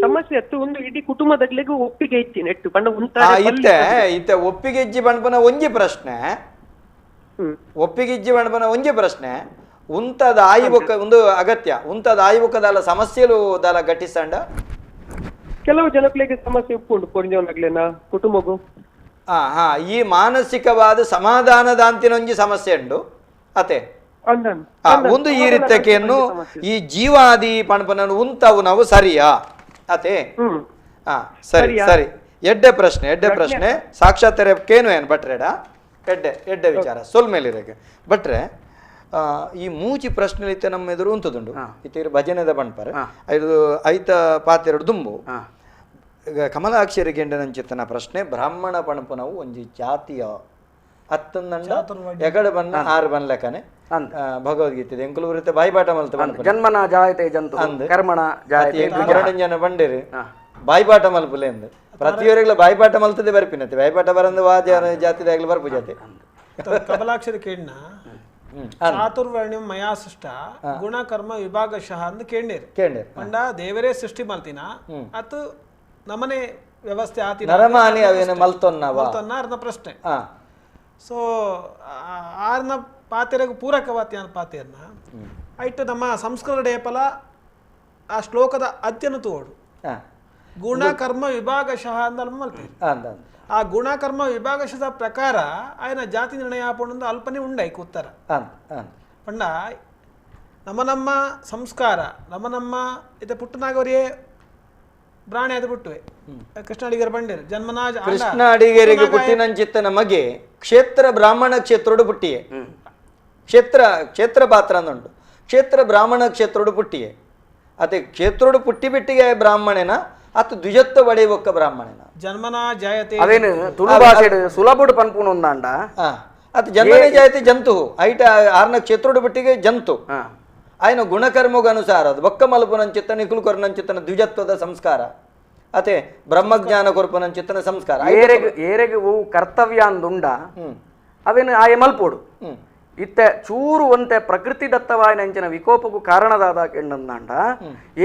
ಸಮಸ್ಯೆ ಅತ್ತು ಒಂದು ಇಡೀ ಕುಟುಂಬದಾಗ್ಲಿಗೂ ಒಪ್ಪಿಗೆ ಇತ್ತಿ ನೆಟ್ಟು ಪಂಡ ಉಂತ ಇತ್ತೆ ಇತ್ತೆ ಒಪ್ಪಿಗೆ ಇಜ್ಜಿ ಪಂಡ್ಪನ ಒಂಜಿ ಪ್ರಶ್ನೆ ಒಪ್ಪಿಗೆ ಇಜ್ಜಿ ಪಂಡ್ಪನ ಒಂಜಿ ಪ್ರಶ್ನೆ ಉಂತದ ಆಯಿ ಬೊಕ್ಕ ಒಂದು ಅಗತ್ಯ ಉಂತದ ಆಯಿ ಬೊಕ್ಕದಾಲ ಸಮಸ್ಯೆಲು ದಾಲ ಗಟ್ಟಿಸಂಡ ಕೆಲವು ಜನಗಳಿಗೆ ಸಮಸ್ಯೆ ಉಪ್ಪುಂಡು ಪೊರಿಂಜವನಾಗ್ಲೇನ ಕುಟುಂಬಗೂ ಹಾ ಹಾ ಈ ಮಾನಸಿಕವಾದ ಸಮಾಧಾನದಾಂತಿನೊಂಜಿ ಸಮಸ್ಯೆ ಉಂಡು ಅತೆ ಒಂದು ಈ ರೀತಿಯನ್ನು ಈ ಜೀವಾದಿ ಪಣಪನನ್ನು ಉಂತವು ನಾವು ಸರಿಯಾ ಅತೆ ಹಾ ಸರಿ ಸರಿ ಎಡ್ಡೆ ಪ್ರಶ್ನೆ ಎಡ್ಡೆ ಪ್ರಶ್ನೆ ಸಾಕ್ಷಾತ್ ಕೇನು ಏನು ಭಟ್ರೆಡ ಎಡ್ಡೆ ಎಡ್ಡೆ ವಿಚಾರ ಸೊಲ್ಮೇಲಿರಗೆ ಭಟ್ರೆ ಈ ಮೂಚಿ ಪ್ರಶ್ನೆ ಇತ್ತೆ ನಮ್ಮ ಎದುರು ಉಂತದುಂಡು ಇತ್ತೆ ಭಜನೆದ ಪಣ್ಪರ್ ಐದು ಐತ ಪಾತೆರಡು ದುಂಬು ಕಮಲಾಕ್ಷರಿ ಗೆಂಡನಂಚಿತ್ತನ ಪ್ರಶ್ನೆ ಬ್ರಾಹ್ಮಣ ಪಣಪನವು ಒಂಜಿ ಜಾತಿಯ ಹತ್ತೊಂದಂಡ ಎಗಡ ಬನ್ನ ಆರು ಬನ್ಲಕನೆ ಭಗವದ್ಗೀತೆ ಎಂಕುಲು ವೃತ್ತ ಬಾಯಿಪಾಠ ಮಲ್ತ ಜನ್ಮನ ಜಾಯತೆ ಜಂತು ಕರ್ಮಣ ಜಾಯತೆ ಜನ ಬಂಡೇರು ಬಾಯಿಪಾಠ ಮಲ್ಪುಲೆ ಅಂದ್ ಪ್ರತಿಯೊರಿಗಳ ಬಾಯಿಪಾಠ ಮಲ್ತದೆ ಬರ್ಪಿನತೆ ಬಾಯಿಪಾಠ ಬರಂದು ವಾ ಜಾತಿದಾಗ್ಲಿ ಬರ್ಪು ಜಾತಿ ಕಮಲಾಕ್ಷರಿ ಕೇಣ್ಣ ಚಾತುರ್ವರ್ಣ್ಯ ಮಯಾ ಸೃಷ್ಟ ಗುಣಕರ್ಮ ವಿಭಾಗಶಃ ಅಂದ್ ಕೇಂಡೇರು ಕೇಂಡೇರು ಪಂಡ ದೇವರೇ ಸೃಷ್ಟಿ ಮಲ್ತಿನ ಅತು ನಮನೆ ವ್ಯವಸ್ಥೆ ಆತಿ ನರಮಾನಿ ಅವೇನ ಮಲ್ತೊನ್ನವ ಮಲ್ತೊನ್ನ ಅರ್ಧ ಪ್ರಶ್ನೆ. ಸೊ ಆರ್ನ ಪಾತೆರೆಗ್ ಪೂರಕವಾತಿ ಪಾತೆರ್ನ ಐಟ್ ನಮ್ಮ ಸಂಸ್ಕೃತ ಡೇಪಲ ಆ ಶ್ಲೋಕದ ಅತ್ಯನು ತೋಡು ಗುಣಕರ್ಮ ವಿಭಾಗಶಃ ಅಂದಲ್ ಮಲ್ಪೇರು. ಆ ಗುಣಕರ್ಮ ವಿಭಾಗಶದ ಪ್ರಕಾರ ಆಯನ ಜಾತಿ ನಿರ್ಣಯ ಆಪೊಂಡು ಅಲ್ಪನೆ ಉಂಡೈಕ್ ಉತ್ತರ. ಪಂಡ ನಮ್ಮ ನಮ್ಮ ಸಂಸ್ಕಾರ ನಮ್ಮ ನಮ್ಮ ಇತ್ತೆ ಪುಟ್ಟನಾಗವರಿಯೇ ಬ್ರಾಣಿ ಅದು ಬಿಟ್ಟುವೆ ಕೃಷ್ಣ ಅಡಿಗರ ಬಂಡೇರು ಜನ್ಮನಾಜ ಕೃಷ್ಣ ಅಡಿಗರಿಗೆ ಪುಟ್ಟಿನಂಚಿತ್ತ ನಮಗೆ ಕ್ಷೇತ್ರ ಬ್ರಾಹ್ಮಣ ಕ್ಷೇತ್ರೋಡು ಪುಟ್ಟಿಯೇ ಕ್ಷೇತ್ರ ಕ್ಷೇತ್ರ ಪಾತ್ರ ಅಂದುಂಟು ಕ್ಷೇತ್ರ ಬ್ರಾಹ್ಮಣ ಕ್ಷೇತ್ರೋಡು ಪುಟ್ಟಿಯೇ ಅದೇ ಕ್ಷೇತ್ರೋಡು ಪುಟ್ಟಿ ಬಿಟ್ಟಿಗೆ ಬ್ರಾಹ್ಮಣನ ಅತ್ತು ದ್ವಿಜತ್ವ ಬಡೆಯೊಕ್ಕ ಬ್ರಾಹ್ಮಣನ ಜನ್ಮನ ಜಾಯತೆ ಅವೇನು ತುಳು ಭಾಷೆಡ್ ಸುಲಭಡ್ ಪನ್ಪುನು ಒಂದಾಂಡ ಅದು ಜನ್ಮನೇ ಜಾಯತೆ ಜಂತು ಐಟ ಆರ್ನ ಕ್ಷೇತ್ರೋಡು ಬಿಟ್ಟಿಗೆ ಜಂತು ಆಯ್ನ ಗುಣಕರ್ಮಗ ಅನುಸಾರ ಅದು ಬೊಕ್ಕ ಮಲ್ಪುನಂಚಿತ್ತ ನಿಕುಲು ಕೊರನಂಚಿತ್ತನ ದ್ವಿಜತ್ವದ ಸಂಸ್ಕಾರ ಅತೆ ಬ್ರಹ್ಮಜ್ಞಾನ ಕೊರ್ಪುನಂಚಿತ್ತನ ಸಂಸ್ಕಾರ ಏರೆಗ್ ಏರೆಗ್ ಓ ಕರ್ತವ್ಯ ಅಂದುಂಡ ಅವೇನು ಆಯೆ ಮಲ್ಪೋಡು ಇತ್ತೆ ಚೂರು ಒಂತೆ ಪ್ರಕೃತಿ ದತ್ತವಾಯಿನಂಚಿನ ವಿಕೋಪಕ್ಕೂ ಕಾರಣದಾದ ಕೆಂಡಂದಾಂಡ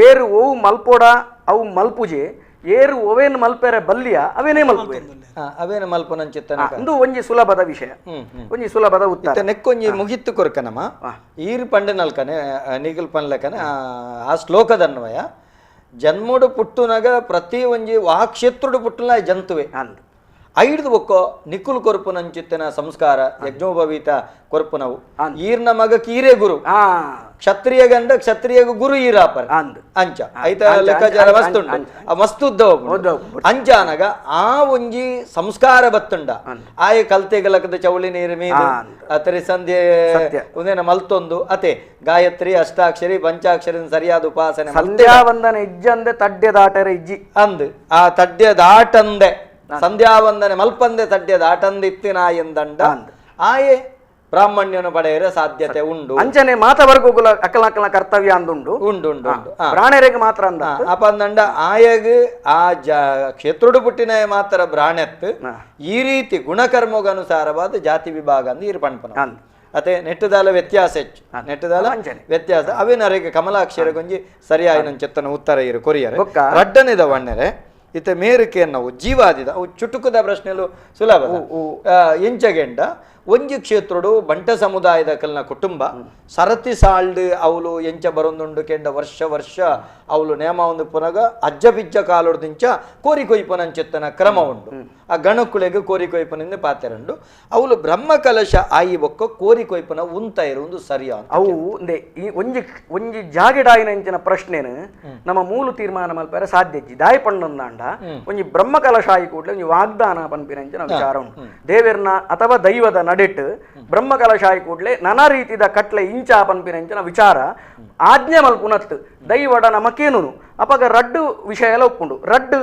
ಏರು ಓವು ಮಲ್ಪೋಡ ಅವು ಮಲ್ಪುಜೆ ಏರು ಓವೇನು ಮಲ್ಪೆರೆ ಬಲ್ಲಿಯ ಅವೇನೇ ಮಲ್ಪುವೆ ಅವೇನ ಮಲ್ಪುನಂಚಿತ್ತನ ಒಂದು ಒಂಜಿ ಸುಲಭದ ವಿಷಯ ಒಂಜಿ ಸುಲಭದ ಉತ್ತರ ನೆಕ್ಕೊಂಜಿ ಮುಗಿತ್ತು ಕೊರ್ಕನಮ್ಮ ಈರು ಪಂಡೆ ನಲ್ಕನೆ ನಿಗಲ್ ಪನ್ಲಕನೆ ಆ ಶ್ಲೋಕದನ್ವಯ ಜನ್ಮೋಡು ಪುಟ್ಟುನಗ ಪ್ರತಿ ಒಂಜಿ ವಾ ಕ್ಷೇತ್ರೋಡು ಪುಟ್ಟುನ ಜಂತುವೆ ಅಂದ್ ಐಡ್ದು ಒಕ್ಕೋ ನಿಕುಲ್ ಕೊರ್ಪುನಂಚಿತ್ತನ ಸಂಸ್ಕಾರ ಯಜ್ಞೋಪವೀತ ಕೊರ್ಪುನವು ಈರ್ನ ಮಗ ಕೀರೆ ಗುರು ಕ್ಷತ್ರಿಯ ಗಂಡ ಕ್ಷತ್ರಿಯ ಗುರು ಈರಾಪರ್ ಅಂಚ ಐತ ಲೆಕ್ಕಾಚಾರ ಮಸ್ತುಂಡು ಆ ಮಸ್ತು ಉದ್ದವ ಅಂಚಾನಗ ಆ ಒಂಜಿ ಸಂಸ್ಕಾರ ಬತ್ತುಂಡ ಆಯ ಕಲ್ತೆಗಲಕದ ಚೌಳಿ ನೀರು ಮೀನು ಅತರಿ ಸಂಧ್ಯೆ ಒಂದೇನ ಮಲ್ತೊಂದು ಅತೆ ಗಾಯತ್ರಿ ಅಷ್ಟಾಕ್ಷರಿ ಪಂಚಾಕ್ಷರಿ ಸರಿಯಾದ ಉಪಾಸನೆ ಸಂಧ್ಯಾ ವಂದನೆ ಇಜ್ಜಂದೆ ತಡ್ಡೆ ದಾಟರೆ ಇಜ್ಜಿ ಅಂದ್ ಆ ತಡ್ಡೆ ದಾಟಂದೆ ಸಂಧ್ಯಾವಂದನೆ ಮಲ್ಪಂದೆ ತಡ್ಡೆ ದಾಟಂದಿತ್ತಿನ ಎಂದಂಡ ಆಯೆ ಬ್ರಾಹ್ಮಣ್ಯನು ಪಡೆಯರ ಸಾಧ್ಯತೆ ಉಂಡು ಅಂಚನೆ ಮಾತವರ್ಗುಲ ಅಕಲ ಅಕಲ ಕರ್ತವ್ಯ ಅಂದುಂಡು ಉಂಡು ಉಂಡು ಉಂಡು ಬ್ರಾಣೆರೆಗ್ ಮಾತ್ರ ಅಂದ ಅಪಂದಂಡ ಆಯಗ್ ಆ ಜ ಕ್ಷೇತ್ರೋಡು ಪುಟ್ಟಿನ ಮಾತ್ರ ಬ್ರಾಣೆತ್ ಈ ರೀತಿ ಗುಣಕರ್ಮಗನುಸಾರವಾದ ಜಾತಿ ವಿಭಾಗ ಅಂದ್ ಈರು ಪಣ್ಪನ ಅತೆ ನೆಟ್ಟದಾಲ ವ್ಯತ್ಯಾಸ ಹೆಚ್ಚು ನೆಟ್ಟದಾಲ ವ್ಯತ್ಯಾಸ ಅವೇನರಿಗೆ ಕಮಲಾಕ್ಷರ ಗೊಂಜಿ ಸರಿಯಾಯಿನ ಚೆತ್ತನ ಉತ್ತರ ಇರು ಕೊರಿಯರೆ ರಡ್ಡನಿದ ವಣ್ಣೆರೆ ಇತ್ತೆ ಮೇರಿಕೆ ನಾವು ಜೀವಾದಿದ ಅವು ಚುಟುಕದ ಪ್ರಶ್ನೆಲು ಸುಲಭ ಎಂಚಗೆಂಡ ಒಂಜಿ ಕ್ಷೇತ್ರಡು ಬಂಟ ಸಮುದಾಯದ ಕಲ್ನ ಕುಟುಂಬ ಸರತಿ ಸಾಲ್ಡ್ ಅವಳು ಎಂಚ ಬರೊಂದುಂಡು ಕೆಂಡ ವರ್ಷ ವರ್ಷ ಅವಳು ನೇಮ ಒಂದು ಪುನಗ ಅಜ್ಜ ಬಿಜ್ಜ ಕಾಲೊಡ್ದಿಂಚ ಕೋರಿ ಕೊಯ್ಪನಂಚೆತ್ತನ ಕ್ರಮ ಉಂಡು ಆ ಗಣಕುಳೆಗೆ ಕೋರಿ ಕೊಯ್ಪನಿಂದ ಪಾತೆರಂಡು ಅವಳು ಬ್ರಹ್ಮ ಕಲಶ ಆಯಿ ಬೊಕ್ಕ ಕೋರಿ ಕೊಯ್ಪನ ಉಂತ ಇರುವುದು ಸರಿಯಾ ಅವು ಈ ಒಂಜಿ ಒಂಜಿ ಜಾಗೆಡಾಯಿನಂಚಿನ ಪ್ರಶ್ನೆನು ನಮ್ಮ ಮೂಲ ತೀರ್ಮಾನ ಮಲ್ಪರೆ ಸಾಧ್ಯ ಇಜ್ಜಿ ದಾಯ ಪಣ್ಣಂದಾಂಡ ಒಂಜಿ ಬ್ರಹ್ಮ ಕಲಶ ಆಯಿ ಕೂಡಲೇ ಒಂಜಿ ವಾಗ್ದಾನ ಪನ್ಪಿನಂಚಿನ ವಿಚಾರ ಉಂಟು ದೇವೆರ್ನ ಅಥವಾ ದೈವದ ನಡೆಟ್ ಬ್ರಹ್ಮ ಕಲಶ ಆಯಿ ಕೂಡಲೇ ನಾನಾ ರೀತಿದ ಕಟ್ಲೆ ಇಂಚ ಪನ್ಪಿನಂಚಿನ ವಿಚಾರ ಆಜ್ಞೆ ಮಲ್ಪುನತ್ತು ದೈವಡ ನಮಕೇನು ಅಪಗ ರಡ್ಡು ವಿಷಯ ಎಲ್ಲ ಒಪ್ಪುಂಡು ರಡ್ಡು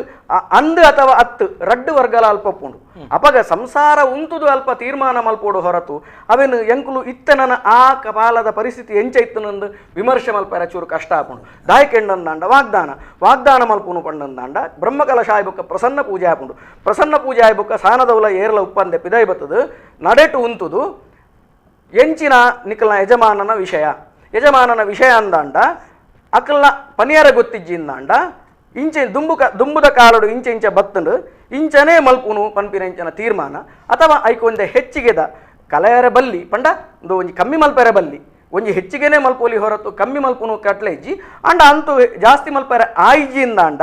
ಅಂದು ಅಥವಾ ಅತ್ತು ರಡ್ಡು ವರ್ಗಲ ಅಲ್ಪ ಒಪ್ಪುಂಡು ಅಪಗ ಸಂಸಾರ ಉಂತುದು ಅಲ್ಪ ತೀರ್ಮಾನ ಮಲ್ಪೋಡು ಹೊರತು ಅವೇನು ಎಂಕುಲು ಇತ್ತನನ ಆ ಕಪಾಲದ ಪರಿಸ್ಥಿತಿ ಎಂಚ ಇತ್ತನಂದು ವಿಮರ್ಶೆ ಮಲ್ಪರ ಚೂರು ಕಷ್ಟ ಆಪುಂಡು ದಾಯಕೆಂಡಂದಾಂಡ ವಾಗ್ದಾನ ವಾಗ್ದಾನ ಮಲ್ಪುನು ಪಂಡಂದಾಂಡ ಬ್ರಹ್ಮಕಲಶ ಆಯ್ಬೊಕ್ಕ ಪ್ರಸನ್ನ ಪೂಜೆ ಆಪುಂಡು ಪ್ರಸನ್ನ ಪೂಜೆ ಆಯ್ಬೊಕ್ಕ ಸಾನದೌಲ ಏರ್ಲ ಉಪ್ಪಂದೆ ಪಿದೈ ಬತ್ತದು ನಡೆಟು ಉಂತುದು ಎಂಚಿನ ನಿಕಲ್ನ ಯಜಮಾನನ ವಿಷಯ ಯಜಮಾನನ ವಿಷಯ ಅಂದಾಂಡ ಅಕಲ್ನ ಪನಿಯಾರ ಗೊತ್ತಿಜ್ಜಿಂದಾಂಡ ಇಂಚೆ ದುಂಬುದ ಕಾಲಡು ಇಂಚೆ ಇಂಚೆ ಬತ್ತಂಡು ಇಂಚನೇ ಮಲ್ಪುನು ಪನ್ಪಿನ ಇಂಚನ ತೀರ್ಮಾನ ಅಥವಾ ಐಕೊಂದೆ ಹೆಚ್ಚಿಗೆದ ಕಲೆಯರ ಬಲ್ಲಿ ಪಂಡ ಒಂದು ಒಂಜಿ ಕಮ್ಮಿ ಮಲ್ಪೆರೆ ಬಲ್ಲಿ ಒಂಜಿ ಹೆಚ್ಚಿಗೆನೇ ಮಲ್ಪೋಲಿ ಹೊರತು ಕಮ್ಮಿ ಮಲ್ಪುನು ಕಟ್ಲೆ ಇಜ್ಜಿ ಅಂಡ ಅಂತೂ ಜಾಸ್ತಿ ಮಲ್ಪೆರೆ ಆಯ್ಜಿಂದಾಂಡ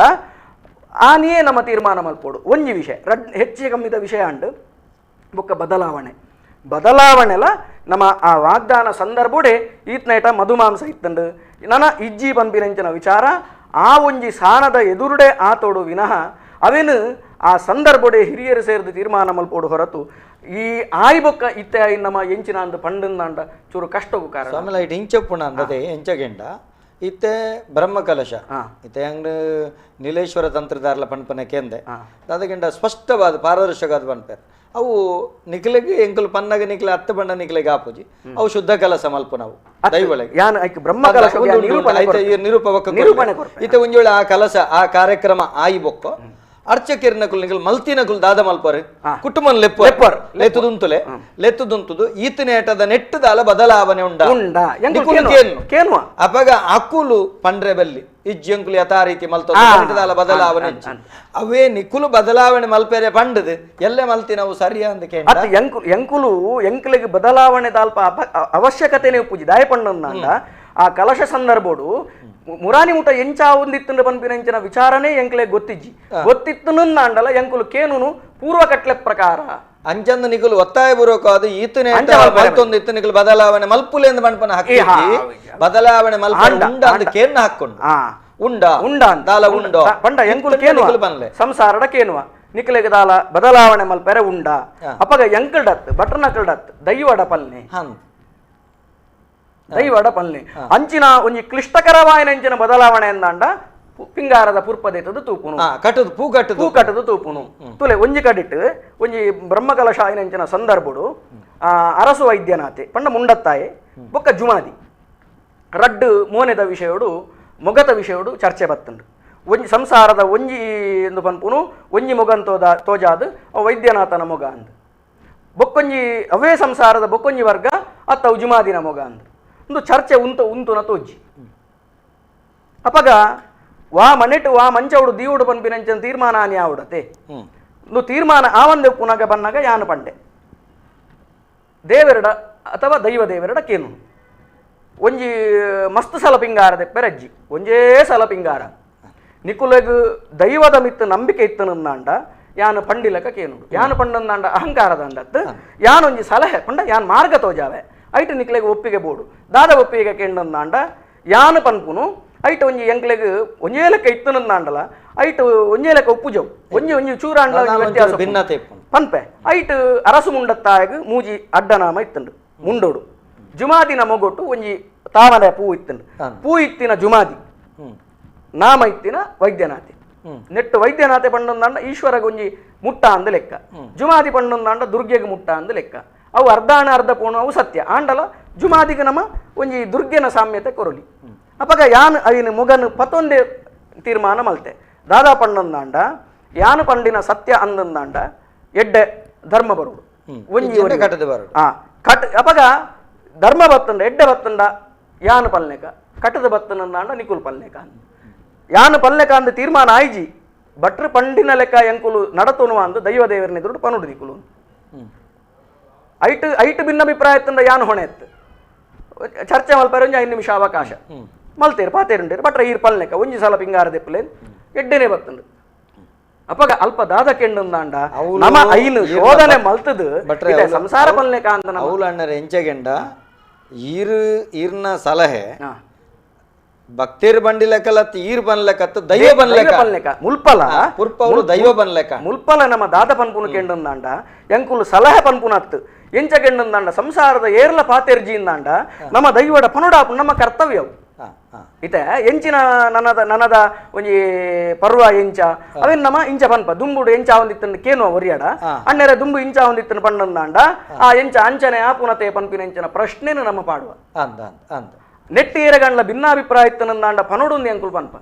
ಆನಿಯೇ ನಮ್ಮ ತೀರ್ಮಾನ ಮಲ್ಪೋಡು ಒಂಜಿ ವಿಷಯ ರಡ್ ಹೆಚ್ಚಿಗೆ ಕಮ್ಮಿದ ವಿಷಯ ಅಂಡು ಬೊಕ್ಕ ಬದಲಾವಣೆ ಬದಲಾವಣೆಲ ನಮ್ಮ ಆ ವಾಗ್ದಾನ ಸಂದರ್ಭೋಡೆ ಈತ್ನೈಟ ಮಧುಮಾಂಸ ಇತ್ತಂಡು ನನ್ನ ಇಜ್ಜಿ ಪನ್ಪಿನಂಚಿನ ವಿಚಾರ ಆ ಒಂಜಿ ಸಾನದ ಎದುರುಡೆ ಆತೋಡು ವಿನಃ ಅವೇನು ಆ ಸಂದರ್ಭೋಡೆ ಹಿರಿಯರು ಸೇರಿದ ತೀರ್ಮಾನ ಮಲ್ಪೋಡು ಹೊರತು ಈ ಆಯ್ಬೊಕ್ಕ ಇತ್ತೆ ಆಯ್ ನಮ್ಮ ಎಂಚಿನ ಅಂದ ಪಂಡಂದಾಂಡ ಚೂರು ಕಷ್ಟಕ್ಕೂ ಕಾರಣ ಆಮೇಲೆ ಇಟ್ಟು ಇಂಚಪ್ಪುಣ ಅಂದದೆ ಎಂಚಗೆಂಡ ಇತ್ತೆ ಬ್ರಹ್ಮಕಲಶ ಇತ್ತೆ ಹಂಗ ನೀಲೇಶ್ವರ ತಂತ್ರದಾರಲ ಪನ್ಪನೆ ಕೇಂದೆ ಅದಕ್ಕಿಂತ ಸ್ಪಷ್ಟವಾದ ಪಾರದರ್ಶಕವಾದ ಪನ್ಪೇರು ಅವು ನಿಖಲಿಗೆ ಎಂಕುಲು ಪನ್ನಗ ನಿಖಲ ಹತ್ತು ಬಣ್ಣ ನಿಖಲಿಗೆ ಆಪುಜಿ ಅವು ಶುದ್ಧ ಕಲಸ ಮಲ್ಪನವು ದೈವೊಳಗೆ ನಿರೂಪಣೆ ಇತ್ತೆ ಒಂಜೊಳೆ ಆ ಕಲಸ ಆ ಕಾರ್ಯಕ್ರಮ ಆಯಿ ಬೊಕ್ಕ ಅರ್ಚಕಿರ್ನಕುಲು ನಿಕಲ್ ಮಲ್ತಿನಕುಲು ದಾದ ಮಲ್ಪರು ಕುಟುಂಬನ್ ಲೆಪ್ಪರ್ ಲೆತ್ತುದುಂತುಲೆ ಲೆತ್ತುದುಂತುದು ಈತನೇಟದ ನೆಟ್ಟದಾಲ ಬದಲಾವಣೆ ಉಂಡ ಅಪಗ ಅಕುಲು ಪಂಡ್ರೆ ಬಲ್ಲಿ ಇಜ್ಜಂಕುಲು ಯಥಾ ರೀತಿ ಮಲ್ತೊಂದು ಬದಲಾವಣೆ ಅವೇ ನಿಕುಲು ಬದಲಾವಣೆ ಮಲ್ಪೆರೆ ಪಂಡದು ಎಲ್ಲೆ ಮಲ್ತಿನವು ಸರಿಯಾ ಅಂದ ಕೇಂದ್ರ ಎಂಕುಲು ಎಂಕುಲಿಗೆ ಬದಲಾವಣೆ ದಾಲ್ಪ ಅವಶ್ಯಕತೆನೇ ಉಪ್ಪುಜಿ ದಾಯ ಪಂಡಂದಾಂಡ ಆ ಕಲಶ ಸಂದರ್ಭೋಡು ಮುರಾನಿ ಮುಟ ಎಂಚ ಒಂದಿತ್ತಂಡ ಪನ್ಪಿನಂಚಿನ ವಿಚಾರನೇ ಎಂಕ್ಲೆ ಗೊತ್ತಿಜ್ಜಿ ಗೊತ್ತಿತ್ತನಂದಾಂಡಲ ಎಂಕುಲು ಕೇನುನು ಪೂರ್ವ ಕಟ್ಲೆ ಪ್ರಕಾರ ಅಂಚಂದ ನಿಕುಲು ಒತ್ತಾಯ ಪೂರ್ವಕವಾದ ಈತನೇ ಮಲ್ತೊಂದು ಇತ್ತು ನಿಕುಲು ಬದಲಾವಣೆ ಮಲ್ಪುಲೆ ಎಂದು ಪನ್ಪನ ಹಾಕಿ ಬದಲಾವಣೆ ಮಲ್ಪ ಉಂಡ ಅಂತ ಕೇನ್ನ ಹಾಕೊಂಡು ಉಂಡ ಉಂಡ ದಾಲ ಉಂಡೋ ಪಂಡ ಎಂಕುಲು ಕೇನುವ ಸಂಸಾರಡ ಕೇನುವ ನಿಕುಲೆಗೆ ದಾಲ ಬದಲಾವಣೆ ಮಲ್ಪೆರೆ ಉಂಡ ಅಪಗ ಎಂಕಲ್ಡತ್ ಬಟರ್ನಕಲ್ಡತ್ ದೈವಡ ಪಲ್ನೆ ದೈವಡ ಪಲ್ನೆ ಅಂಚಿನ ಒಂಜಿ ಕ್ಲಿಷ್ಟಕರವಾಯಿನ ಅಂಚಿನ ಬದಲಾವಣೆ ಎಂದಾಂಡ ಪಿಂಗಾರದ ಪುರ್ಪದೇತದ ತೂಪುನು ಕಟ್ಟದು ಪೂ ಕಟ್ಟದು ಪೂ ಕಟ್ಟದು ತೂಪುನು ತುಲೆ ಒಂಜಿ ಕಡಿಟ್ಟು ಒಂಜಿ ಬ್ರಹ್ಮಕಲಶ ಆಯಿನಂಚಿನ ಸಂದರ್ಭಡು ಅರಸು ವೈದ್ಯನಾಥೆ ಪಂಡ ಮುಂಡತ್ತಾಯೆ ಬೊಕ್ಕ ಜುಮಾದಿ ರಡ್ಡು ಮೋನೆದ ವಿಷಯೋಡು ಮೊಗತ ವಿಷಯೋಡು ಚರ್ಚೆ ಬತ್ತುಂಡು ಒಂಜಿ ಸಂಸಾರದ ಒಂಜಿ ಎಂದು ಪನ್ಪುನು ಒಂಜಿ ಮೊಗನ್ ತೋದ ತೋಜಾದು ವೈದ್ಯನಾಥನ ಮೊಗ ಅಂದು ಬೊಕ್ಕೊಂಜಿ ಅವೇ ಸಂಸಾರದ ಬೊಕ್ಕೊಂಜಿ ವರ್ಗ ಅತ್ತ ಜುಮಾದಿನ ಮೊಗ ಅಂದು ಒಂದು ಚರ್ಚೆ ಉಂತು ಉಂತುನ ತೋಜಿ ಅಪಗ ವಾ ಮನೆಟು ವಾ ಮಂಚೌಡು ದೀವುಡು ಪನ್ಪಿನಂಚಿನ ತೀರ್ಮಾನ ಆನಿ ಆವುಡತೆ ಒಂದು ತೀರ್ಮಾನ ಆವಂದೆ ಪುನಗ ಬನ್ನಗ ಯಾನು ಪಂಡೆ ದೇವರಡ ಅಥವಾ ದೈವ ದೇವರಡ ಕೇನು ಒಂಜಿ ಮಸ್ತ್ ಸಲ ಪಿಂಗಾರ ದೆಪ್ಪೆರಜ್ಜಿ ಒಂಜೇ ಸಲ ಪಿಂಗಾರ ನಿಕುಲೆಗ್ ದೈವದ ಮಿತ್ತು ನಂಬಿಕೆ ಇತ್ತನಂದಾಂಡ ಯಾನು ಪಂಡಿಲಕ ಕೇನುಡು ಯಾನು ಪಂಡಂದಾಂಡ ಅಹಂಕಾರದ ಅಂದತ್ತು ಯಾನೊಂಜಿ ಸಲಹೆ ಪಂಡ ಯಾನ್ ಮಾರ್ಗ ತೋಜಾವೆ ಐಟು ನಿಕ್ಲೆಗ್ ಒಪ್ಪಿಗೆ ಬೋಡು ದಾದ ಒಪ್ಪಿಗೆ ಕೇಂಡಂದಾಂಡ ಯಾನು ಪನ್ಪುನು ಐಟು ಒಂಜಿ ಎಂಕ್ಲೆಗ್ ಒಂಜೇ ಲೆಕ್ಕ ಇತ್ತನಂದಾಂಡಲ ಐಟು ಒಂಜೇ ಲೆಕ್ಕ ಉಪ್ಪುಜವು ಒಂಜಿ ಒಂಜಿ ಚೂರಾಂಡ ವ್ಯತ್ಯಾಸ ಭಿನ್ನತೆ ಪನ್ಪೆ ಐಟು ಅರಸು ಮುಂಡತ್ತಾಯಗ್ ಮೂಜಿ ಅಡ್ಡನಾಮ ಇತ್ತುಂಡು ಮುಂಡೋಡು ಜುಮಾದಿನ ಮೊಗೊಟ್ಟು ಒಂಜಿ ತಾಮರೆ ಪೂ ಇತ್ತುಂಡು ಪೂ ಇತ್ತಿನ ಜುಮಾದಿ ನಾಮ ಇತ್ತಿನ ವೈದ್ಯನಾಥೆ ನೆಟ್ಟು ವೈದ್ಯನಾಥೆ ಪಂಡೊಂದಾಂಡ ಈಶ್ವರಗ ಒಂಜಿ ಮುಟ್ಟ ಅಂದ ಲೆಕ್ಕ ಜುಮಾದಿ ಪಂಡೊಂದಾಂಡ ದುರ್ಗೆಗೆ ಮುಟ್ಟ ಅಂದ ಲೆಕ್ಕ ಅವು ಅರ್ಧಾಣ ಅರ್ಧ ಪೋಣು ಅವು ಸತ್ಯ ಆಂಡಲ ಜುಮಾದಿಗೆ ನಮ್ಮ ಒಂಜಿ ದುರ್ಗೆನ ಸಾಮ್ಯತೆ ಕೊರಲಿ ಅಪಗ ಯಾನ್ ಐನು ಮೊಗನು ಪತ್ತೊಂದೇ ತೀರ್ಮಾನ ಮಲ್ತೆ ದಾದಾ ಪಂಡೊಂದಾಂಡ ಯಾನು ಪಂಡಿನ ಸತ್ಯ ಅಂದಂದಾಂಡ ಎಡ್ಡೆ ಧರ್ಮ ಬರುಡು ಒಂಜಿ ಕಟ್ ಅಪಗ ಧರ್ಮ ಬತ್ತಂಡ ಎಡ್ಡೆ ಬತ್ತಂಡ ಯಾನು ಪಲ್ಲೆಕ ಕಟ್ಟದ ಬತ್ತನಂದಾಂಡ ನಿಕುಲ್ ಪಲ್ಲೆಕ ಯಾನು ಪಲ್ಲೆಕ ಅಂದ ತೀರ್ಮಾನ ಆಯ್ಜಿ ಭಟ್ರು ಪಂಡಿನ ಲೆಕ್ಕ ಎಂಕುಲು ನಡತುನುವ ಅಂದು ದೈವ ದೇವರನ್ನ ಎದುರು ಪನುಡು ನಿಕುಲು ಐಟು ಐಟು ಭಿನ್ನಾಭಿಪ್ರಾಯ ತಂಡ ಯಾನು ಹೊಣೆ ಎತ್ತು ಚರ್ಚೆ ಮಲ್ಪರೆ ಒಂಜಿ 5 ನಿಮಿಷ ಅವಕಾಶ ಮಲ್ತೇರು ಪಾತೇರುಂಡೇರು ಭಟ್ರ ಈರ್ ಪಲ್ಲೆಕ ಒಂಜಿ ಸಲ ಪಿಂಗಾರ ದೆಪ್ಪುಲೇನ್ ಎಡ್ಡೆನೆ ಬತ್ತಂಡು ಅಪಗ ಅಲ್ಪ ದಾದ ಕೆಂಡಂದಾಂಡ ನಮ ಐನು ಶೋಧನೆ ಮಲ್ತದು ಸಂಸಾರ ಪಲ್ಲೆಕ ಅಂತ ಅವಳು ಅಣ್ಣರ ಎಂಚೆಗೆಂಡ ಈರು ಈರ್ನ ಸಲಹೆ ಭಕ್ತೇರ್ ಬಂಡಿ ಲೆಕ್ಕಲತ್ ಈರ್ ಬನ್ಲೆಕತ್ ದೈವ ಬನ್ಲೆಕ ಬನ್ಲೆಕ ಮುಲ್ಪಲ ಪುರ್ಪವರು ದೈವ ಬನ್ಲೆಕ ಮುಲ್ಪಲ ನಮ್ಮ ದಾದ ಪನ್ಪುನು ಕೆಂಡಂದಾಂಡ ಎಂಕುಲು ಸಲಹೆ ಪನ್ಪುನತ್ತು ಎಂಚ ಕೆಂಡಂದಾಂಡ ಸಂಸಾರದ ಏರ್ಲ ಪಾತೆರ್ಜಿಂದಾಂಡ ನಮ್ಮ ದೈವಡ ಪನುಡಾಪು ನಮ್ಮ ಕರ್ತವ್ಯವು ಇತೆ ಎಂಚಿನ ನನದ ನನದ ಒಂಜಿ ಪರ್ವ ಎಂಚ ಅವೇನ್ ನಮ್ಮ ಇಂಚ ಪನ್ಪ ದುಂಬುಡು ಎಂಚ ಆವಂದಿತ್ತನ್ನು ಕೇನು ಒರಿಯಾಡ ಅಣ್ಣೆರ ದುಂಬು ಇಂಚ ಆವಂದಿತ್ತನ್ನು ಪಂಡಂದಾಂಡ ಆ ಎಂಚ ಅಂಚನೆ ಆಪುನತೆ ಪನ್ಪಿನ ಎಂಚಿನ ಪ್ರಶ್ನೆನು ನಮ್ಮ ಪಾಡುವ ನೆಟ್ಟಿ ಏರಗಂಡ್ಲ ಭಿನ್ನಾಭಿಪ್ರಾಯ ಇತ್ತನಂದಾಂಡ ಪನುಡುಂದು ಎಂಕುಲು ಪನ್ಪ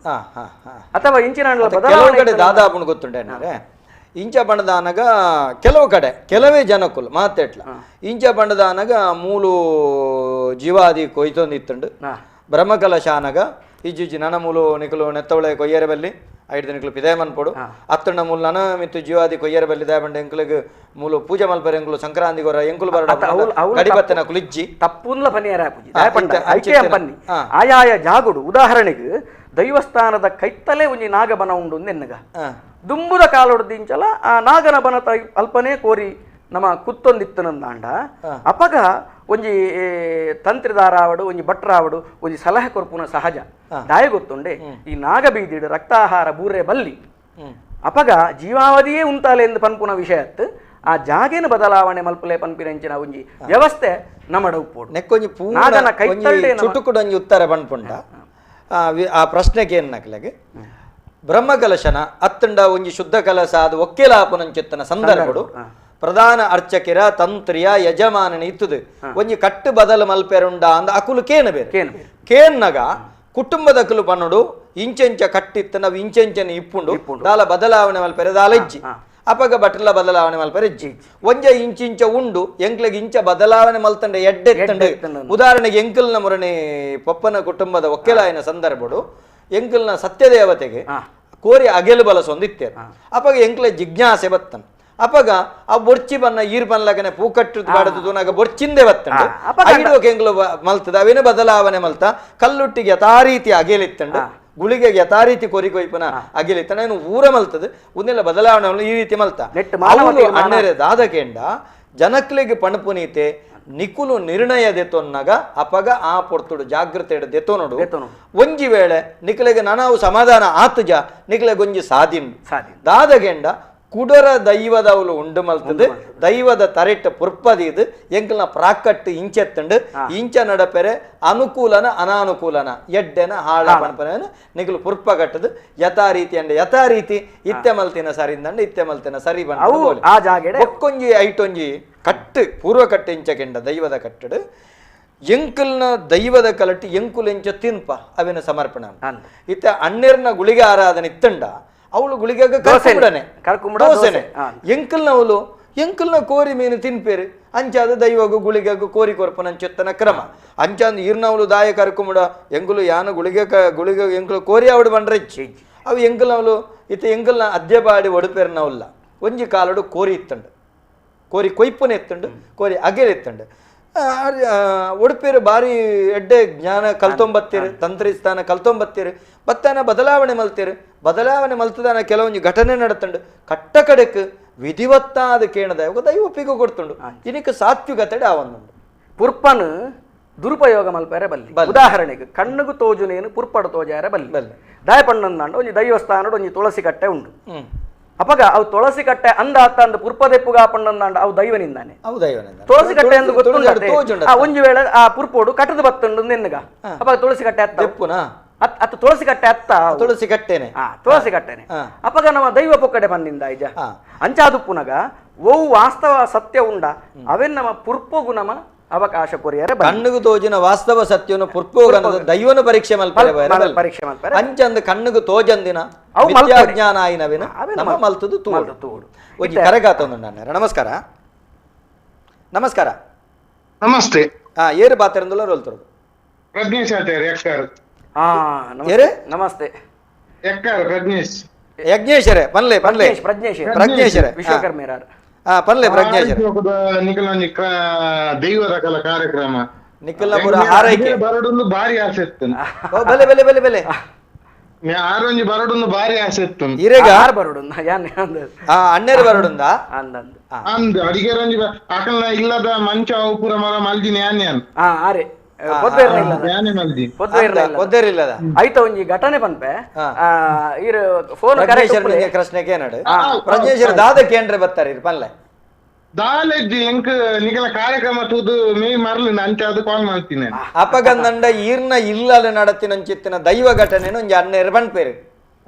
ಅಥವಾ ಇಂಚಿನ ಕೆಲವು ಕಡೆ ದಾದಾಪುಣ್ ಗೊತ್ತುಂಟೆ ಇಂಚ ಬಣ್ಣದಾನಗ ಕೆಲವು ಕಡೆ ಕೆಲವೇ ಜನಕ್ಕುಲು ಮಾತೆಟ್ಲ ಇಂಚ ಬಣ್ಣದಾನಗ ಮೂಲು ಜೀವಾದಿ ಕೊಯ್ತೊಂದಿತ್ತುಂಡು ಬ್ರಹ್ಮಕಲಶಾನಗ ಇಜ್ಜಿಜ್ಜಿ ನನ ಮೂಲು ನಿಕುಲು ನೆತ್ತವಳೆ ಕೊಯ್ಯರ ಬಲ್ಲಿ ಐದು ನಿಕುಲು ಪಿದಾಯ ಮನ್ಪೊಡು ಅತ್ತಣ್ಣ ಮೂಲು ನನ ಮಿತ್ತು ಜೀವಾದಿ ಕೊಯ್ಯರ ಬಲ್ಲಿ ದಾಯಬಂಡ ಎಂಕುಲಿಗ್ ಮೂಲು ಪೂಜೆ ಮಲ್ಪರೆ ಎಂಕುಲು ಸಂಕ್ರಾಂತಿ ಗೊರ ಎಂಕುಲು ಬರಡ ಕಡಿಬತ್ತನ ಕುಲಿಜ್ಜಿ ತಪ್ಪುನ್ಲ ಪನಿಯರ ಪನ್ನಿ ಆಯಾಯ ಜಾಗುಡು ಉದಾಹರಣೆಗೆ ದೈವಸ್ಥಾನದ ಕೈತ್ತಲೆ ಒಂಜಿ ನಾಗಬನ ಉಂಡು ಎನ್ನಗ ದುಂಬುದ ಕಾಲೊಡ್ದಿಂಚಲ ಆ ನಾಗನ ಬನತ ಅಲ್ಪನೇ ಕೋರಿ ನಮ್ಮ ಕುತ್ತೊಂದಿತ್ತನಂದಾಂಡ ಅಪಗ ಒಂಜಿ ತಂತ್ರಿದಾರಾವಡು ಒಂಜಿ ಭಟ್ರಾವಡು ಒಂಜಿ ಸಲಹೆ ಕೊರ್ಪುನ ಸಹಜ ದಾಯ ಗೊತ್ತುಂಡೆ ಈ ನಾಗಬೀದಿಡು ರಕ್ತಾಹಾರ ಬೂರೆ ಬಲ್ಲಿ ಅಪಗ ಜೀವಾವಧಿಯೇ ಉಂತಾಲೆ ಎಂದು ಪನ್ಪುನ ವಿಷಯತ್ತು ಆ ಜಾಗೇನ ಬದಲಾವಣೆ ಮಲ್ಪಲೆ ಪನ್ಪಿನಂಚಿನ ಒಂಜಿ ವ್ಯವಸ್ಥೆ ನಮ್ಮಡ ಉಪ್ಪೋಡು ನೆಕ್ಕೊಂಜಿ ನಾಗನ ಕೈತಳ್ಳೆ ಚುಟುಕುಡೊಂಜಿ ಉತ್ತರ ಪನ್ಪುಂಡ ಆ ಪ್ರಶ್ನೆಗೆ ಏನ್ನಕ್ಲೆಗೆ ಬ್ರಹ್ಮಕಲಶನ ಅತ್ತಂಡ ಒಂಜಿ ಶುದ್ಧ ಕಲಶ ಅದು ಒಕ್ಕೆಲಾಪುನಂಚಿತ್ತನ ಸಂದರ್ಭಡು ಪ್ರಧಾನ ಅರ್ಚಕಿರ ತಂತ್ರಿಯ ಯಜಮಾನನ ಇತ್ತದು ಒಂಜಿ ಕಟ್ಟು ಬದಲು ಮಲ್ಪೆರುಂಡ ಅಂದ ಅಕುಲು ಕೇನ ಬೇರೆ ಕೇನ್ನಗ ಕುಟುಂಬದ ಅಕುಲು ಪನ್ನುಡು ಇಂಚೆಂಚ ಕಟ್ಟಿತ್ತು ನಾವು ಇಂಚೆಂಚನೆ ಇಪ್ಪುಂಡು ದಾಲ ಬದಲಾವಣೆ ಮಲ್ಪೆರೆ ದಾಲ ಇಜ್ಜಿ ಅಪಗ ಬಟ್ಲ ಬದಲಾವಣೆ ಮಲ್ಪೆರೆ ಇಜ್ಜಿ ಒಂಜ ಇಂಚಿಂಚ ಉಂಡು ಎಂಕ್ಲೆಗ್ ಇಂಚ ಬದಲಾವಣೆ ಮಲ್ತಂಡ ಎಡ್ಡೆತ್ತಂಡು ಉದಾಹರಣೆಗೆ ಎಂಕಲ್ನ ಮುರಣಿ ಪಪ್ಪನ ಕುಟುಂಬದ ಒಕ್ಕೆಲಾಯನ ಸಂದರ್ಭಡು ಎಂಕಲ್ನ ಸತ್ಯದೇವತೆಗೆ ಕೋರಿ ಅಗೆಲು ಬಲಸೊಂದು ಇತ್ತೇರು ಅಪಗ ಎಂಕ್ಲೆ ಜಿಜ್ಞಾಸೆ ಬತ್ತನ್ ಅಪಗ ಆ ಬೊರ್ಚಿ ಬನ್ನ ಈರ್ ಬನ್ಲಗನೆ ಪೂ ಕಟ್ಟು ಬಾಡದು ನಾಗ ಬೊರ್ಚಿಂದೆ ಬತ್ತಂಡು ಐಡೋಕೆ ಎಂಗ್ಲು ಮಲ್ತದ ಅವೇನು ಬದಲಾವಣೆ ಮಲ್ತ ಕಲ್ಲುಟ್ಟಿಗೆ ಯಥಾ ರೀತಿ ಅಗೆಲಿತ್ತಂಡು ಗುಳಿಗೆಗೆ ಯಥಾ ರೀತಿ ಕೊರಿ ಕೊಯ್ಪನ ಅಗೆಲಿತ್ತಂಡ ಏನು ಊರ ಮಲ್ತದ ಒಂದೆಲ್ಲ ಬದಲಾವಣೆ ಈ ರೀತಿ ಮಲ್ತ ಅಣ್ಣರೆ ದಾದಕೆಂಡ ಜನಕ್ಲೆಗೆ ಪಣಪುನೀತೆ ನಿಕುಲು ನಿರ್ಣಯ ದೆತೊನ್ನಗ ಅಪಗ ಆ ಪೊರ್ತುಡು ಜಾಗ್ರತೆ ದೆತೊನುಡು ಒಂಜಿ ವೇಳೆ ನಿಕಲೆಗೆ ನನವು ಸಮಾಧಾನ ಆತುಜ ನಿಕಲೆಗೆ ಒಂಜಿ ಸಾಧಿನ್ ದಾದಗೆಂಡ ಕುಡರ ದೈವದವಲು ಉಂಡು ಮಲ್ತದೆ ದೈವದ ತರೆಟ್ಟ ಪುರ್ಪದಿದು ಎಂಕಲ್ನ ಪ್ರಾಕಟ್ಟು ಇಂಚೆತ್ತಂಡು ಇಂಚ ನಡಪೆರೆ ಅನುಕೂಲನ ಅನಾನುಕೂಲನ ಎಡ್ಡೆನ ಹಾಳ ಪಣಪನ ನಿಕಲು ಪುರ್ಪ ಕಟ್ಟದು ಯಥಾ ರೀತಿ ಅಂಡ ಯಥಾ ರೀತಿ ಇತ್ತೆ ಮಲ್ತಿನ ಸರಿಂದಂಡ ಇತ್ತೆ ಮಲ್ತಿನ ಸರಿ ಬಂಡ ಆ ಜಾಗೆಡೆ ಒಕ್ಕೊಂಜಿ ಐಟೊಂಜಿ ಕಟ್ಟು ಪೂರ್ವ ಕಟ್ಟು ಇಂಚಕೆಂಡ ದೈವದ ಕಟ್ಟಡು ಎಂಕಲ್ನ ದೈವದ ಕಲಟ್ಟು ಎಂಕುಲು ಎಂಚ ತಿನ್ಪ ಅವಿನ ಸಮರ್ಪಣ ಇತ್ತ ಅಣ್ಣೆರ್ನ ಗುಳಿಗೆ ಆರಾಧನೆ ಇತ್ತಂಡ ಅವಳು ಗುಳಿಗಾಗ ಕರ್ಕುಂಬಡನೆ ದೋಸೆನೆ ಎಂಕಲ್ನ ಅವಳು ಎಂಕಲ್ನ ಕೋರಿ ಮೀನು ತಿನ್ಪೇರು ಅಂಚಾದ ದೈವಗು ಗುಳಿಗಾಗು ಕೋರಿ ಕೊರ್ಪನ ಅಂಚೆತ್ತನ ಕ್ರಮ ಅಂಚಾಂದು ಈರ್ನವಳು ದಾಯ ಕರ್ಕುಂಬಡ ಎಂಕುಲು ಯಾನ ಗುಳಿಗೆ ಗುಳಿಗ ಎಂಕುಲು ಕೋರಿ ಅವಡು ಬಂಡ್ರೆ ಇಚ್ಚಿ ಅವು ಎಂಕಲ್ನವಳು ಇತ್ತ ಎಂಕಲ್ನ ಅದ್ಯಪಾಡಿ ಒಡುಪೇರ್ನವಲ್ಲ ಒಂಜಿ ಕಾಲಡು ಕೋರಿ ಇತ್ತಂಡು ಕೋರಿ ಕೊಯ್ಪುನೆ ಎತ್ತಂಡು ಕೋರಿ ಅಗೆಲ್ ಎತ್ತಂಡು ಉಡುಪಿರು ಬಾರಿ ಎಡ್ಡೆ ಜ್ಞಾನ ಕಲ್ತೊಂಬತ್ತೀರು ತಂತ್ರಿಸ್ತಾನ ಕಲ್ತೊಂಬತ್ತೀರು ಬತ್ತಾನ ಬದಲಾವಣೆ ಮಲ್ತೀರು ಬದಲಾವಣೆ ಮಲ್ತದಾನ ಕೆಲವೊಂದು ಘಟನೆ ನಡತಂಡು ಕಟ್ಟ ಕಡೆಕ್ ವಿಧಿವತ್ತಾದ ಕೇಣದ ದೈವ ಒಪ್ಪಿಗೆ ಕೊಡ್ತುಂಡು ಇನಿಕ್ ಸಾತ್ವಿಕತೆಡೆ ಆವೊಂದುಂಡು ಪುರ್ಪನು ದುರುಪಯೋಗ ಮಲ್ಪೆರೆ ಬಲ್ಲಿ ಉದಾಹರಣೆಗೆ ಕಣ್ಣುಗು ತೋಜುನೇನು ಪುರ್ಪಡು ತೋಜಾರೆ ಬಲ್ಲಿ ಬಲ್ಲಿ ದಾಯಪಣ್ಣಂದಾಂಡ ಒಂಜಿ ದೈವಸ್ಥಾನಡು ಒಂಜಿ ತುಳಸಿ ಕಟ್ಟೆ ಉಂಡು ಅಪಗ ಅವು ತುಳಸಿ ಕಟ್ಟೆ ಅಂದ ಅತ್ತ ಅಂದ ಪುರ್ಪದೆಪ್ಪುಗ ಪಣ್ಣಂದಾಂಡ ಅವು ದೈವನಿಂದಾನೆ ಅವು ದೈವನಿಂದ ತುಳಸಿ ಕಟ್ಟೆ ಎಂದು ಗೊತ್ತುಂಡು ಆ ಒಂಜಿ ವೇಳೆ ಆ ಪುರ್ಪೋಡು ಕಟ್ಟದ ಬತ್ತುಂಡು ನಿನ್ನಗ ಅಪಗ ತುಳಸಿ ಕಟ್ಟೆ ಅತ್ತ ಅತ್ತ ತುಳಸಿ ಕಟ್ಟೆ ಅತ್ತ ತುಳಸಿ ಕಟ್ಟೆನೆ ತುಳಸಿ ಕಟ್ಟೆನೆ ಅಪಗ ನಮ್ಮ ದೈವ ಪೊಕ್ಕಡೆ ಬಂದಿಂದ ಐಜ ಅಂಚಾದುಪ್ಪುನಗ ಓವು ವಾಸ್ತವ ಸತ್ಯ ಉಂಡ ಅವೆನ್ ನಮ್ಮ ಪುರ್ಪೊಗು ನಮ್ಮ ಅವಕಾಶ ಕೊರಿಯರೆ ಕಣ್ಣುಗು ತೋಜಿನ ವಾಸ್ತವ ಸತ್ಯವನ್ನು ಪುರ್ಪೋಗನದ ದೈವನ ಪರೀಕ್ಷೆ ಮಲ್ಪರೆ ಪರೀಕ್ಷೆ ಮಲ್ಪರೆ ಅಂಚಂದ ಕಣ್ಣುಗು ತೋಜಂದಿನ ಜ್ಞಾನ ಆಯಿನವಿನ ನಮ್ಮ ಮಲ್ತದು ತೋಡು ತೋಡು ಒಂಜಿ ಕರೆಗಾತೊಂದು ನಮಸ್ಕಾರ ನಮಸ್ಕಾರ ನಮಸ್ತೆ ಏರು ಬಾತೆರಂದುಲ್ಲ ರೋಲ್ತರು ಪ್ರಜ್ಞೇಶ್ ಆಚಾರ್ಯ ಎಕ್ಕಾರ ನಮಸ್ತೆ ಎಕ್ಕಾರ ಪ್ರಜ್ಞೇಶ್ ಯಜ್ಞೇಶ್ವರೇ ಪನ್ಲೆ ಪನ್ಲೆ ಪ್ರಜ್ಞೇಶ್ ಪ್ರಜ್ಞೇಶ್ವರೇ ವಿಶ್ವಕರ್ಮೇರಾರ್ ಪನ್ಲೆ ಪ್ರಜ್ಞೇಶ್ವರ ನಿಖಲೊಂಜಿ ದೈವದ ಕಲ ಕಾರ್ಯಕ್ರಮ ನಿಖಲ್ನ ಹಾರೈಕೆ ಬರಡೊಂದು ಭಾರಿ ಆಸೆ ಇತ್ತು ಬಲೆ ಬಲೆ ಬಲೆ ಬಲೆ ಆರೊಂಜಿ ಬರಡೊಂದು ಭಾರಿ ಆಸೆ ಇತ್ತು ಇರೇಗ ಆರ್ ಬರಡು ಅಣ್ಣೇರು ಬರಡುಂದ ಅಂದ್ ಅಡಿಗೆರೊಂಜಿ ಅಕಲ್ನ ಇಲ್ಲದ ಮಂಚ ಅವು ಪೂರ ಮರ ಮಲ್ದಿನಿ ಯಾನೆ ಆರೆ ಐತ ಒಂಜಿ ಘಟನೆ ಪನ್ಪೆ ಇರು ಫೋನ್ ಕೃಷ್ಣ ಕೇನಡು ಪ್ರಜ್ಞೇಶ್ವರ ದಾದ ಕೇಂದ್ರ ಬರ್ತಾರೆ ಇರು ಪನ್ಲೆ ದಾಲೆಜ್ಜಿ ಎಂಕ್ ನಿಗಲ ಕಾರ್ಯಕ್ರಮ ತೂದು ಮೇ ಮರ್ಲು ಅಂಚ ಅದು ಕಾಲ್ ಮಾಡ್ತೀನಿ ಅಪಗಂದಂಡ ಈರ್ನ ಇಲ್ಲಲೆ ನಡತಿನಂಚಿತ್ತಿನ ದೈವ ಘಟನೆ ಒಂಜಿ ಅಣ್ಣೇರು ಪನ್ಪೇರು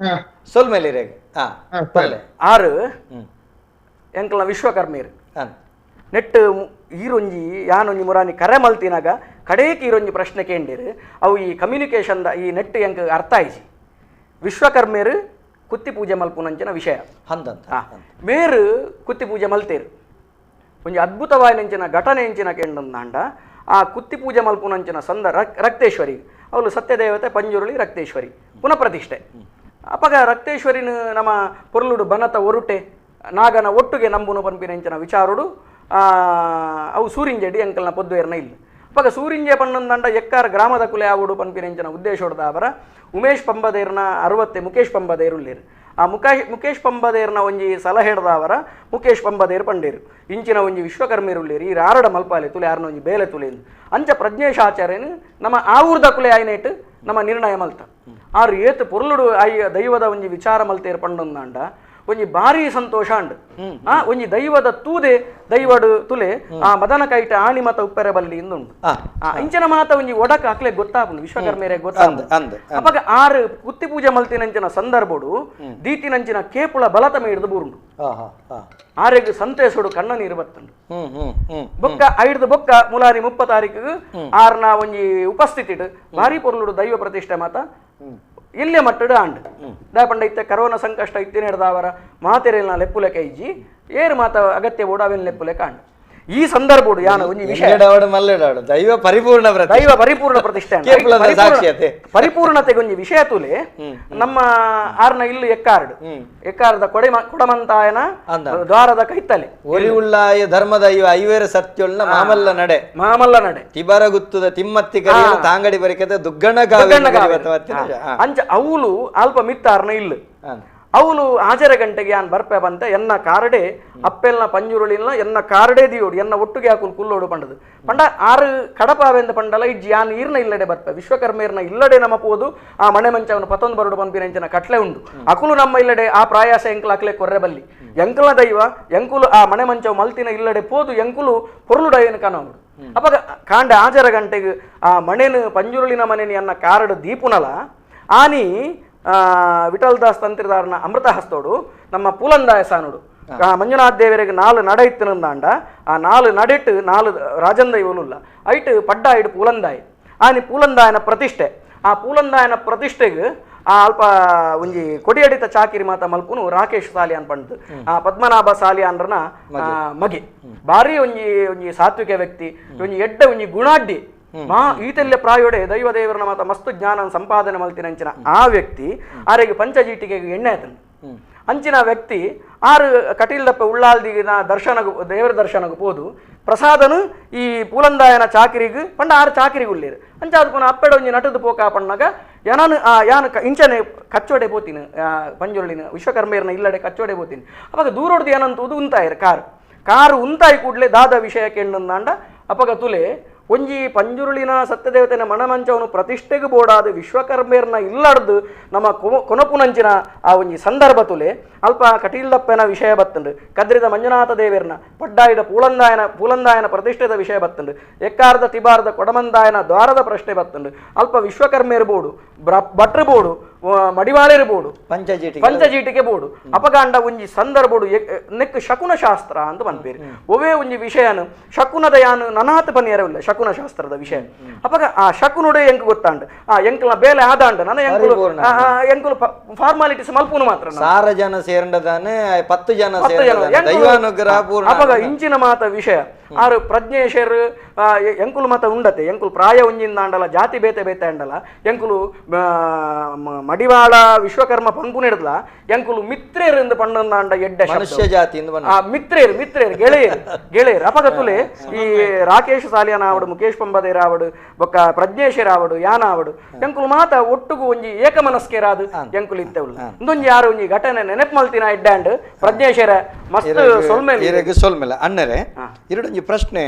ಸೊಲ್ಮೇಲೆ ಇರೇಗ ಪಲ್ಲೆ ಆರು ಎಂಕಲ್ನ ವಿಶ್ವಕರ್ಮೇರು ನೆಟ್ ಈರೊಂಜಿ ಯಾನೊಂಜಿ ಮುರಾನಿ ಕರೆ ಮಲ್ತಿನಾಗ ಕಡೇಕ್ ಈರೊಂಜಿ ಪ್ರಶ್ನೆ ಕೇಂಡಿರು ಅವು ಈ ಕಮ್ಯುನಿಕೇಷನ್ ಈ ನೆಟ್ ಎಂಕ್ ಅರ್ಥ ಆಯ್ಜಿ ವಿಶ್ವಕರ್ಮೇರು ಕುತ್ತಿ ಪೂಜೆ ಮಲ್ಪುನಂಚಿನ ವಿಷಯ ಅಂದಂತ ಮೇರು ಕುತ್ತಿ ಪೂಜೆ ಮಲ್ತೇರು ಒಂಜಿ ಅದ್ಭುತವಾಯಿನಂಚಿನ ಘಟನೆ ಎಂಚಿನ ಕೇಂಡಂದಾಂಡ ಆ ಕುತ್ತಿ ಪೂಜೆ ಮಲ್ಪುನಂಚಿನ ಸಂದ ರಕ್ತೇಶ್ವರಿ ಅವಳು ಸತ್ಯದೇವತೆ ಪಂಜುರುಳಿ ರಕ್ತೇಶ್ವರಿ ಪುನಃ ಪ್ರತಿಷ್ಠೆ ಅಪಗ ರಕ್ತೇಶ್ವರಿನ ನಮ್ಮ ಪೊರ್ಲುಡು ಬನತ ಒರುಟೆ ನಾಗನ ಒಟ್ಟುಗೆ ನಂಬುನು ಪನ್ಪಿನಂಚಿನ ವಿಚಾರುಡು ಅವು ಸೂರಿಂಜೆಡಿ ಅಂಕಲ್ನ ಪೊದ್ದುವೇರ್ನ ಇಲ್ಲ ಅಪಗ ಸೂರಿಂಜೆ ಪಣ್ಣಂದಂಡ ಎಕ್ಕಾರ ಗ್ರಾಮದ ಕುಲೆ ಆವುಡು ಪನ್ಪಿನಂಚಿನ ಉದ್ದೇಶೋಡ್ದ ಅವರ ಉಮೇಶ್ ಪಂಬದೇರ್ನ ಅರವತ್ತೆ ಮುಕೇಶ್ ಪಂಬದೇರುಳ್ಳೇರು ಆ ಮುಕೇಶ್ ಪಂಬದೇರ್ನ ಒಂಜಿ ಸಲಹೆ ಹಿಡ್ದ ಅವರ ಮುಕೇಶ್ ಪಂಬದೇರ್ ಪಂಡೇರು ಇಂಚಿನ ಒಂಜಿ ವಿಶ್ವಕರ್ಮಿರುಳ್ಳೇರು ಈ ಆರಡ ಮಲ್ಪಾಲೆ ತುಲೆ ಆರ್ನ ಒಂಜಿ ಬೇಲೆ ತುಲೆ ಅಂಚ ಪ್ರಜ್ಞೇಶ್ ಆಚಾರ್ಯನು ನಮ್ಮ ಆ ಊರ್ದ ಕುಲೆ ಆಯ್ನೇಟ್ ನಮ್ಮ ನಿರ್ಣಯ ಮಲ್ತ ಆರು ಏತು ಪೊರ್ಲುಡು ಆಯ್ ದೈವದ ಒಂಜಿ ವಿಚಾರ ಮಲ್ತೇರು ಪಂಡೊಂದಾಂಡ ಒಂಜಿ ಭಾರಿ ಸಂತೋಷ ಅಂಡ್ ಆ ಒಂಜಿ ದೈವದ ತೂದೆ ದೈವಡು ತುಲೆ ಆ ಮದನ ಕೈಟ ಆಣಿ ಮತ ಉಪ್ಪೆರೆ ಬಲ್ಲಿ ಇಂದುಂಡು ಇಂಚಿನ ಮಾತ ಒಂಜಿ ಒಡಕ ಅಕ್ಲೆ ಗೊತ್ತಾಪುಂಡು ವಿಶ್ವಕರ್ಮೇರೆ ಗೊತ್ತಾಪುಂಡು ಅಪಗ ಆರು ಕುತ್ತಿ ಪೂಜೆ ಮಲ್ತಿನಂಚಿನ ಸಂದರ್ಭಡು ದೀತಿನಂಚಿನ ಕೇಪುಳ ಬಲತ ಹಿಡಿದು ಬೂರುಂಡು ಆರೆಗ್ ಸಂತೇಶುಡು ಕಣ್ಣ ನೀರು ಬತ್ತುಂಡು ಬೊಕ್ಕ ಐಡ್ದು ಬೊಕ್ಕ ಮುಲಾರಿ 30 ತಾರೀಕು ಆರ್ನ ಒಂಜಿ ಉಪಸ್ಥಿತಿ ಭಾರಿ ಪೊರ್ಲುಡು ದೈವ ಪ್ರತಿಷ್ಠೆ ಮಾತ ಇಲ್ಲೇ ಮಟ್ಟಡು ಆಂಡ್ ದಾಪಂಡ ಇತ್ತೆ ಕರೋನಾ ಸಂಕಷ್ಟ ಇತ್ತಿನ ಹಿಡ್ದಾವರ ಮಾತೆರೆಲ್ನ ಲೆಪ್ಪುಲೆಕ ಇಜ್ಜಿ ಏರು ಮಾತ ಅಗತ್ಯ ಬೋಡು ಅವೆನ್ ಲೆಪ್ಪುಲೆಕ ಆಂಡ್ ಈ ಸಂದರ್ಭಡು ಯಾನ ಒಂಜಿ ವಿಷಯ ದೈವ ಪರಿಪೂರ್ಣ ದೈವ ಪರಿಪೂರ್ಣ ಪ್ರತಿಷ್ಠೆ ಪರಿಪೂರ್ಣತೆಗೆ ಒಂಜಿ ವಿಷಯ ತುಲೆ ನಮ್ಮ ಆರ್ನ ಇಲ್ಲು ಎಕ್ಕಾರ್ಡ್ ಎಕ್ಕಾರ್ದ ಕೊಡಮಂತಾಯನ ದ್ವಾರದ ಕೈತಲೆ ಒರಿ ಉಳ್ಳಾಯ ಧರ್ಮದೈವ ಐವೇರ ಸತ್ಯೊಳ್ನ ಮಾಮಲ್ಲ ನಡೆ ಮಾಮಲ್ಲ ನಡೆ ತಿಬರ ಗುತ್ತದ ತಿಮ್ಮತ್ತಿ ಕರಿಯ ತಾಂಗಡಿ ಬರಿಕದ ದುಗ್ಗಣ್ಣ ಅಂಚ ಅವಳು ಅಲ್ಪ ಮಿತ್ತಾರ್ನ ಇಲ್ಲು ಅವಳು ಆಜರ ಗಂಟೆಗೆ ಯಾನ್ ಬರ್ಪೆ ಬಂತೆ ಎನ್ನ ಕಾರಡೆ ಅಪ್ಪೆಲ್ನ ಪಂಜುರುಳಿನ ಎನ್ನ ಕಾರಡೆ ದಿಯೋಡು ಎನ್ನ ಒಟ್ಟುಗೆ ಹಾಕುಲು ಕುಲ್ಲೋಡು ಪಂಡದು ಪಂಡ ಆರು ಕಡಪಾವೆಂದ ಪಂಡಲ ಇಜ್ಜಿ ಯಾನ್ ಈರ್ನ ಇಲ್ಲಡೆ ಬರ್ಪೆ ವಿಶ್ವಕರ್ಮೇರ್ನ ಇಲ್ಲಡೆ ನಮ್ಮ ಪೋದು ಆ ಮಣೆ ಮಂಚವನ್ನು ಪತ್ತೊಂದು ಬರೋಡು ಪಂಪಿನ ಕಟ್ಲೆ ಉಂಡು ಅಕುಲು ನಮ್ಮ ಇಲ್ಲಡೆ ಆ ಪ್ರಾಯಾಸ ಎಂಕುಲು ಅಕ್ಲೆ ಕೊರ್ರೆ ಬಲ್ಲಿ ಎಂಕುಲ ದೈವ ಎಂಕುಲು ಆ ಮಣೆ ಮಂಚವು ಮಲ್ತಿನ ಇಲ್ಲಡೆ ಪೋದು ಎಂಕುಲು ಪೊರುಳುಡೈನ ಕನವಡು ಅಪಗ ಕಾಂಡ ಆಜರ ಗಂಟೆಗೆ ಆ ಮಣೆನು ಪಂಜುರುಳಿನ ಮನೆನಿ ಅನ್ನ ಕಾರಡು ದೀಪುನಲ ಆನಿ ವಿಠಲ್ ದಾಸ್ ತಂತ್ರಿದಾರನ ಅಮೃತ ಹಸ್ತೋಡು ನಮ್ಮ ಪೂಲಂದಾಯ ಸಾನುಡು ಮಂಜುನಾಥ್ ದೇವರಿಗೆ ನಾಲು ನಡ ಇತ್ತಿನಂದಾಂಡ ಆ ನಾಲು ನಡೆಟ್ಟು ನಾಲು ರಾಜಂದ ಇವನುಲ್ಲ ಐಟ್ ಪಡ್ಡ ಐಟ್ ಪೂಲಂದಾಯಿ ಆನಿ ಪೂಲಂದಾಯನ ಪ್ರತಿಷ್ಠೆ ಆ ಪೂಲಂದಾಯನ ಪ್ರತಿಷ್ಠೆಗೆ ಆ ಅಲ್ಪ ಒಂಜಿ ಕೊಡಿಯಡಿತ ಚಾಕಿರಿ ಮಾತ ಮಲ್ಪುನು ರಾಕೇಶ್ ಸಾಲಿಯಾನ್ ಪಂಡ್ದು ಆ ಪದ್ಮನಾಭ ಸಾಲಿಯಾನ್ರನ ಮಗೆ ಭಾರಿ ಒಂಜಿ ಒಂಜಿ ಸಾತ್ವಿಕ ವ್ಯಕ್ತಿ ಒಂಜಿ ಎಡ್ಡ ಒಂಜಿ ಗುಣಾಡ್ಡಿ ಮಾ ಈತೆಲ್ಲ ಪ್ರಾಯೋಡೆ ದೈವ ದೇವರನ ಮಾತ ಮಸ್ತು ಜ್ಞಾನ ಸಂಪಾದನೆ ಮಲ್ತಿನಂಚಿನ ಆ ವ್ಯಕ್ತಿ ಆರೆಗೆ ಪಂಚಜೀಟಿಗೆ ಎಣ್ಣೆ ಆತನು ಅಂಚಿನ ವ್ಯಕ್ತಿ ಆರು ಕಟೀಲ್ದಪ್ಪ ಉಳ್ಳಾಲ್ದಿಗಿನ ದರ್ಶನಗು ದೇವರ ದರ್ಶನಗು ಪೋದು ಪ್ರಸಾದನು ಈ ಪೂಲಂದಾಯನ ಚಾಕಿರಿಗೆ ಪಂಡ ಆರು ಚಾಕಿರಿಗೆ ಉಳ್ಳೇರು ಅಂಚ ಅದು ಪುನಃ ಅಪ್ಪೆಡ ಒಂಜಿ ನಟದು ಪೋಕ ಪಣ್ಣಾಗ ಯಾನು ಯಾನು ಇಂಚನೆ ಕಚ್ಚೋಡೆ ಪೋತೀನಿ ಪಂಜುರುಳಿನ ವಿಶ್ವಕರ್ಮೇರ್ನ ಇಲ್ಲಡೆ ಕಚ್ಚೋಡೆ ಪೋತೀನಿ ಅವಾಗ ದೂರೋಡ್ದು ಏನಂತೂದು ಉಂತಾಯಿರು ಕಾರು ಕಾರು ಉಂತಾಯಿ ಕೂಡಲೇ ದಾದ ವಿಷಯ ಕೆಂಡಂದಾಂಡ ಅಪಗ ತುಲೆ ಒಂಜಿ ಪಂಜುರುಳಿನ ಸತ್ಯದೇವತೆನ ಮಣಮಂಚವನು ಪ್ರತಿಷ್ಠೆಗೆ ಬೋಡಾದ ವಿಶ್ವಕರ್ಮೇರ್ನ ಇಲ್ಲಡ್ದು ನಮ್ಮ ಕೊನಪುನಂಚಿನ ಆ ಒಂಜಿ ಸಂದರ್ಭ ತುಲೆ ಅಲ್ಪ ಕಟೀಲ್ದಪ್ಪನ ವಿಷಯ ಬತ್ತಂಡು ಕದ್ರಿದ ಮಂಜುನಾಥ ದೇವೇರ್ನ ಪಡ್ಡಾಯಿದ ಪೂಲಂದಾಯನ ಪ್ರತಿಷ್ಠೆದ ವಿಷಯ ಬತ್ತಂಡು ಎಕ್ಕಾರದ ತಿಬಾರದ ಕೊಡಮಂದಾಯನ ದ್ವಾರದ ಪ್ರಶ್ನೆ ಬತ್ತಂಡು ಅಲ್ಪ ವಿಶ್ವಕರ್ಮೇರ್ ಬೋಡು ಭಟ್ರು ಬೋಡು ಮಡಿವಾಳೇರು ಬೋಡು ಪಂಚಜೀಟಿಗೆ ಬೋಡು ಅಪಗಾಂಡ ಒಂಜಿ ಸಂದರ್ಭೋಡು ನೆಕ್ ಶಕುನ ಶಾಸ್ತ್ರ ಅಂತ ಬಂದ್ಪೇರು ಒವೇ ಒಂಜಿ ವಿಷಯನು ಶಕುನದ ಯಾನು ನನಾತ್ ಪನಿಯರವಿಲ್ಲ ಶಕುನ ಶಾಸ್ತ್ರದ ವಿಷಯ ಅಪಗ ಆ ಶಕುನುಡೆ ಎಂಕ್ ಗೊತ್ತಾಂಡು ಆ ಎಂಕಲ ಬೇಲೆ ಆದಾಂಡ ನನ್ನ ಎಂಕುಲು ಎಂಕುಲು ಫಾರ್ಮಾಲಿಟೀಸ್ ಮಲ್ಪುನು ಮಾತ್ರ ಸಾರ ಜನ ಸೇರಂಡದಾನೆ 10 ಜನ ದೈವಾನುಗ್ರಹ ಪೂರ್ಣ. ಅಪಗ ಇಂಚಿನ ಮಾತ ವಿಷಯ ಆರು ಪ್ರಜ್ಞೇಶರು ಎಂಕುಲು ಮಾತ ಉಂಡತೆ ಎಂಕುಲು ಪ್ರಾಯ ಒಂಜಿಂದ ಅಂಡಲ ಜಾತಿ ಬೇತೆ ಬೇತೆ ಅಂಡಲ ಎಂಕುಲು ಮಡಿವಾಳ ವಿಶ್ವಕರ್ಮ ಪಂಪುನಿಡ್ಲ ಎಂಕುಲು ಮಿತ್ರೇರಿಂದ ಪಣ್ಣಂದಾಂಡ ಎಡ್ಡ ಮನುಷ್ಯ ಜಾತಿ ಮಿತ್ರೇರು ಮಿತ್ರೇರು ಗೆಳೆಯರು ಗೆಳೆಯರು ಅಪಗತುಲೆ ಈ ರಾಕೇಶ್ ಸಾಲಿಯಾನ ಆವಡು ಮುಕೇಶ್ ಪಂಬದೇರ್ ಆವಡು ಬೊಕ್ಕ ಪ್ರಜ್ಞೇಶರ್ ಆವಡು ಯಾನ ಆವಡು ಎಂಕುಲು ಮಾತ ಒಟ್ಟುಗು ಒಂಜಿ ಏಕಮನಸ್ಕೇರಾದು ಎಂಕುಲು ಇತ್ತವುಲ್ಲ ಇಂದೊಂಜಿ ಯಾರು ಒಂಜಿ ಘಟನೆ ನೆನಪು ಮಲ್ತಿನ ಎಡ್ಡಾಂಡ್ ಪ್ರಜ್ಞೇಶರ ಮಸ್ತ್ ಸೊಲ್ಮೇಲೆ ಸೊಲ್ಮೇಲೆ ಅಣ್ಣರೇ ಎರಡೊಂಜಿ ಪ್ರಶ್ನೆ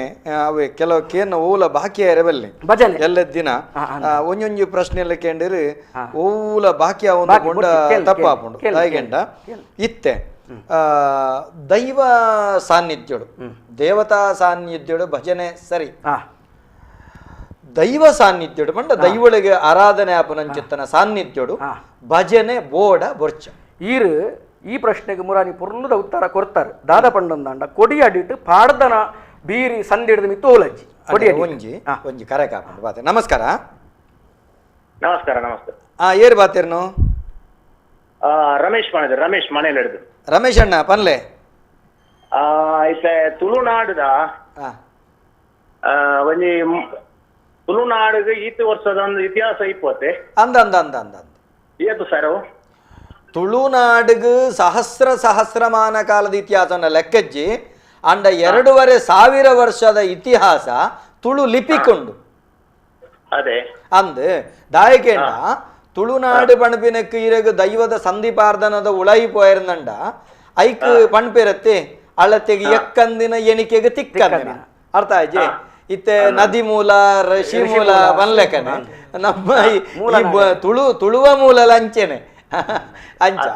ಅವೆ ಕೆಲವು ಕೇನ ಓಲ ಬಾಕಿ ಇರಬಲ್ಲಿ ಭಜನೆ ಎಲ್ಲ ದಿನ ಒಂಜೊಂಜಿ ಪ್ರಶ್ನೆ ಎಲ್ಲ ಕೇಂಡಿರು ಓಲ ಬಾಕಿ ಒಂದು ಗೊಂಡ ತಪ್ಪಾಪುಂಡು ತಾಯಿಗೆಂಡ ಇತ್ತೆ ದೈವ ಸಾನ್ನಿಧ್ಯೋಡು ದೇವತಾ ಸಾನ್ನಿಧ್ಯೋಡು ಭಜನೆ ಸರಿ ದೈವ ಸಾನ್ನಿಧ್ಯೋಡು ಪಂಡ ದೈವಳಿಗೆ ಆರಾಧನೆ ಆಪನಂಚಿತ್ತನ ಸಾನ್ನಿಧ್ಯೋಡು ಭಜನೆ ಬೋಡ ಬೊರ್ಚ ಈರು ಈ ಪ್ರಶ್ನೆಗೆ ಮುರಾನಿ ಪೊರ್ಲುದ ಉತ್ತರ ಕೊಡ್ತಾರೆ ದಾದ ಪಂಡಂದಾಂಡ ಕೊಡಿ ಅಡಿಟ್ಟು ಪಾಡ್ದನ ಬೀರಿ ಸಂದಿಡ್ದು ಮಿತ್ತು ಓಲಜ್ಜಿ ಕೊಡಿ ಒಂಜಿ ಒಂಜಿ ಕರೆ ಕಾಪುಂಡು ಬಾತೆ. ನಮಸ್ಕಾರ. ನಮಸ್ಕಾರ ನಮಸ್ಕಾರ. ಏರು ಬಾತೇರ್ನು? ರಮೇಶ್ ಪಣದು ರಮೇಶ್ ಮನೇಲಿ ಹಿಡಿದು. ರಮೇಶ್ ಅಣ್ಣ ಪನ್ಲೆ ಇತ್ತೆ ತುಳುನಾಡುದ ಒಂಜಿ ತುಳುನಾಡಿಗೆ ಈತ ವರ್ಷದ ಒಂದು ಇತಿಹಾಸ ಇಪ್ಪತ್ತೆ ಅಂದ ಅಂದ ಅಂದ ಅಂದ ಏತು ಸರ್ ತುಳುನಾಡಿಗೆ ಸಹಸ್ರ ಸಹಸ್ರಮಾನ ಕಾಲದ ಇತಿಹಾಸನ ಲೆಕ್ಕಜ್ಜಿ ಅಂಡ 2500 ವರ್ಷದ ಇತಿಹಾಸ ತುಳು ಲಿಪಿಕೊಂಡು ಅದೇ ಅಂದ್ ದಾಯಕೇಂಡ ತುಳುನಾಡು ಪಣಪಿನಕ್ಕೆ ಇರಗು ದೈವದ ಸಂಧಿಪಾರ್ಧನದ ಉಳೈ ಪೋಯರ್ನಂಡ ಐಕ್ ಪಣಪಿರತ್ತೆ ಅಳತೆಗೆ ಎಕ್ಕಂದಿನ ಎಣಿಕೆಗೆ ತಿಕ್ಕಂದಿನ ಅರ್ಥ ಆಯ್ಜೆ ಇತ್ತೆ ನದಿ ಮೂಲ ಋಷಿ ಮೂಲ ಬನ್ಲೆಕನೆ ನಮ್ಮ ತುಳು ತುಳುವ ಮೂಲ ಲಂಚೆನೆ ಅಂಚ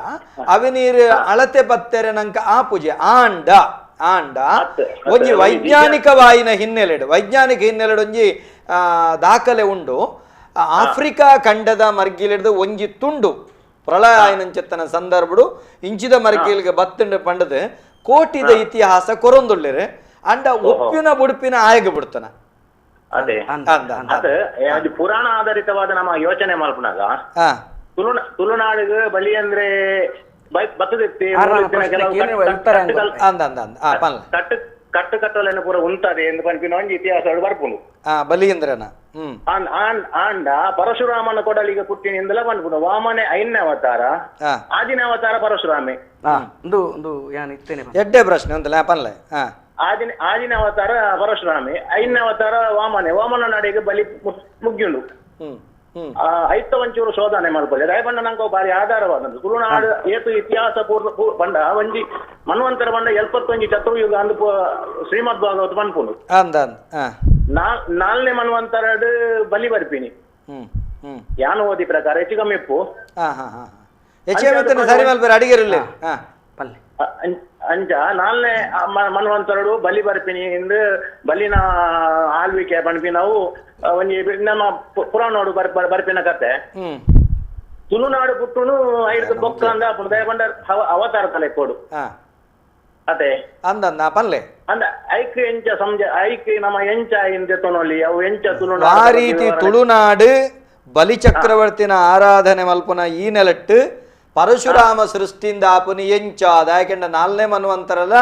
ಅವಿನೀರು ಅಳತೆ ಪತ್ತೆರೆ ನಂಕ ಆ ಪೂಜೆ ಆಂಡ ಆಂಡ ಒಂಜಿ ವೈಜ್ಞಾನಿಕವಾಯಿನ ಹಿನ್ನೆಲೆಡು ವೈಜ್ಞಾನಿಕ ಹಿನ್ನೆಲೆಡು ಒಂಜಿ ದಾಖಲೆ ಉಂಡು. ಆಫ್ರಿಕಾ ಖಂಡದ ಮರ್ಗಿಲಿಡ್ದು ಒಂಜಿ ತುಂಡು ಪ್ರಳಯ ಆಯ್ನಂಚೆತ್ತನ ಸಂದರ್ಭಡು ಇಂಚಿದ ಮರ್ಗಿಲ್ಗೆ ಬತ್ತಂಡು ಪಂಡದು ಕೋಟಿದ ಇತಿಹಾಸ ಕೊರೊಂದುಳ್ಳಿರು ಅಂಡ ಉಪ್ಪಿನ ಬುಡುಪಿನ ಆಯಗ ಬಿಡ್ತಾನ. ಅದೇ ಅದು ಪುರಾಣ ಆಧಾರಿತವಾದ ನಮ್ಮ ಯೋಚನೆ ಮಲ್ಪನಾಗ ತುಳುನಾಡಿಗೆ ಬಲಿ ಅಂದ್ರೆ ಕಟ್ಟು ಕಟ್ಟಲೆಯನ್ನು ಪೂರ ಉಂತದೆ ಎಂದು ಪನ್ಪಿನ ಒಂಜಿ ಇತಿಹಾಸ ಬರ್ಪುಂಡು ಬಲಿಯಂದ್ರನ ಆಂಡ ಪರಶುರಾಮನ ಕೊಡಲಿಗೆ ಪುಟ್ಟಿನಿಂದಲ ಪನ್ಪುಂಡು. ವಾಮನೆ ಐದನೇ ಅವತಾರ, ಆದಿನ ಅವತಾರ ಪರಶುರಾಮೆ. ಎಡ್ಡೆ ಪ್ರಶ್ನೆ ಉಂಟಲ್ಲ ಪನ್ಲೆ. ಆದಿನ ಅವತಾರ ಪರಶುರಾಮೆ, ಐದನೇ ಅವತಾರ ವಾಮನೆ. ವಾಮನ ನಾಡಿಗೆ ಬಲಿ ಮುಗ್ಯುಂಡು. ಐತ ಒಂಚೂರು ಶೋಧನೆ ಮಾಡ್ಕೊಳ್ಳಿ ದಯಪಂಡ ನಂಗೆ ಬಾರಿ ಆಧಾರವಾದದ್ದು ತುಳುನಾಡು ಏತು ಇತಿಹಾಸ ಪೂರ್ವ ಬಂಡ ಒಂಜಿ ಮನ್ವಂತರ ಬಂಡ 71 ಚತುರ್ಯುಗ ಅಂದ್ ಶ್ರೀಮದ್ ಭಾಗವತ ಪನ್ಪುಂಡು ನಾಲ್ನೇ ಮನ್ವಂತರಡು ಬಲಿ ಬರ್ಪಿನಿ ಯಾನು ಓದಿ ಪ್ರಕಾರ ಹೆಚ್ಚು ಕಮ್ಮಿ ಇಪ್ಪು ಅಂಚ ನಾಲ್ನೇ ಮನ್ವಂತರಡು ಬಲಿ ಬರ್ಪಿನಿ ಇಂದು ಬಲಿನ ಆಳ್ವಿಕೆ ಪನ್ಪಿ ನಾವು ಒಂಜಿ ನಮ್ಮ ಪುರಾಣೋಡು ಬರ್ಪಿನ ಕತೆ ತುಳುನಾಡು ಪುಟ್ಟುನು ಐದು ಬೊಕ್ಕ ಅಂದ ದಯಪಂಡ ಅವತಾರ ತಲೆ ಕೊಡು ಅದೇ ಅಂದ ಪಲ್ಲೆ ಅಂದ ಐಕ್ ಎಂಚ ಸಂಜೆ ಐಕ್ ನಮ್ಮ ಎಂಚ ಇಂದ ತೊನೊಲಿ ಅವು ಎಂಚ ತುಳುನಾಡು ಆ ರೀತಿ ತುಳುನಾಡು ಬಲಿ ಚಕ್ರವರ್ತಿನ ಆರಾಧನೆ ಮಲ್ಪುನ ಈ ನೆಲಟ್ಟು ಪರಶುರಾಮ ಸೃಷ್ಟಿಯಿಂದ ಆಪುನಿ ಎಂಚ ದಾಯಕೆಂಡ ನಾಲ್ನೇ ಮನ್ವಂತರಲ್ಲ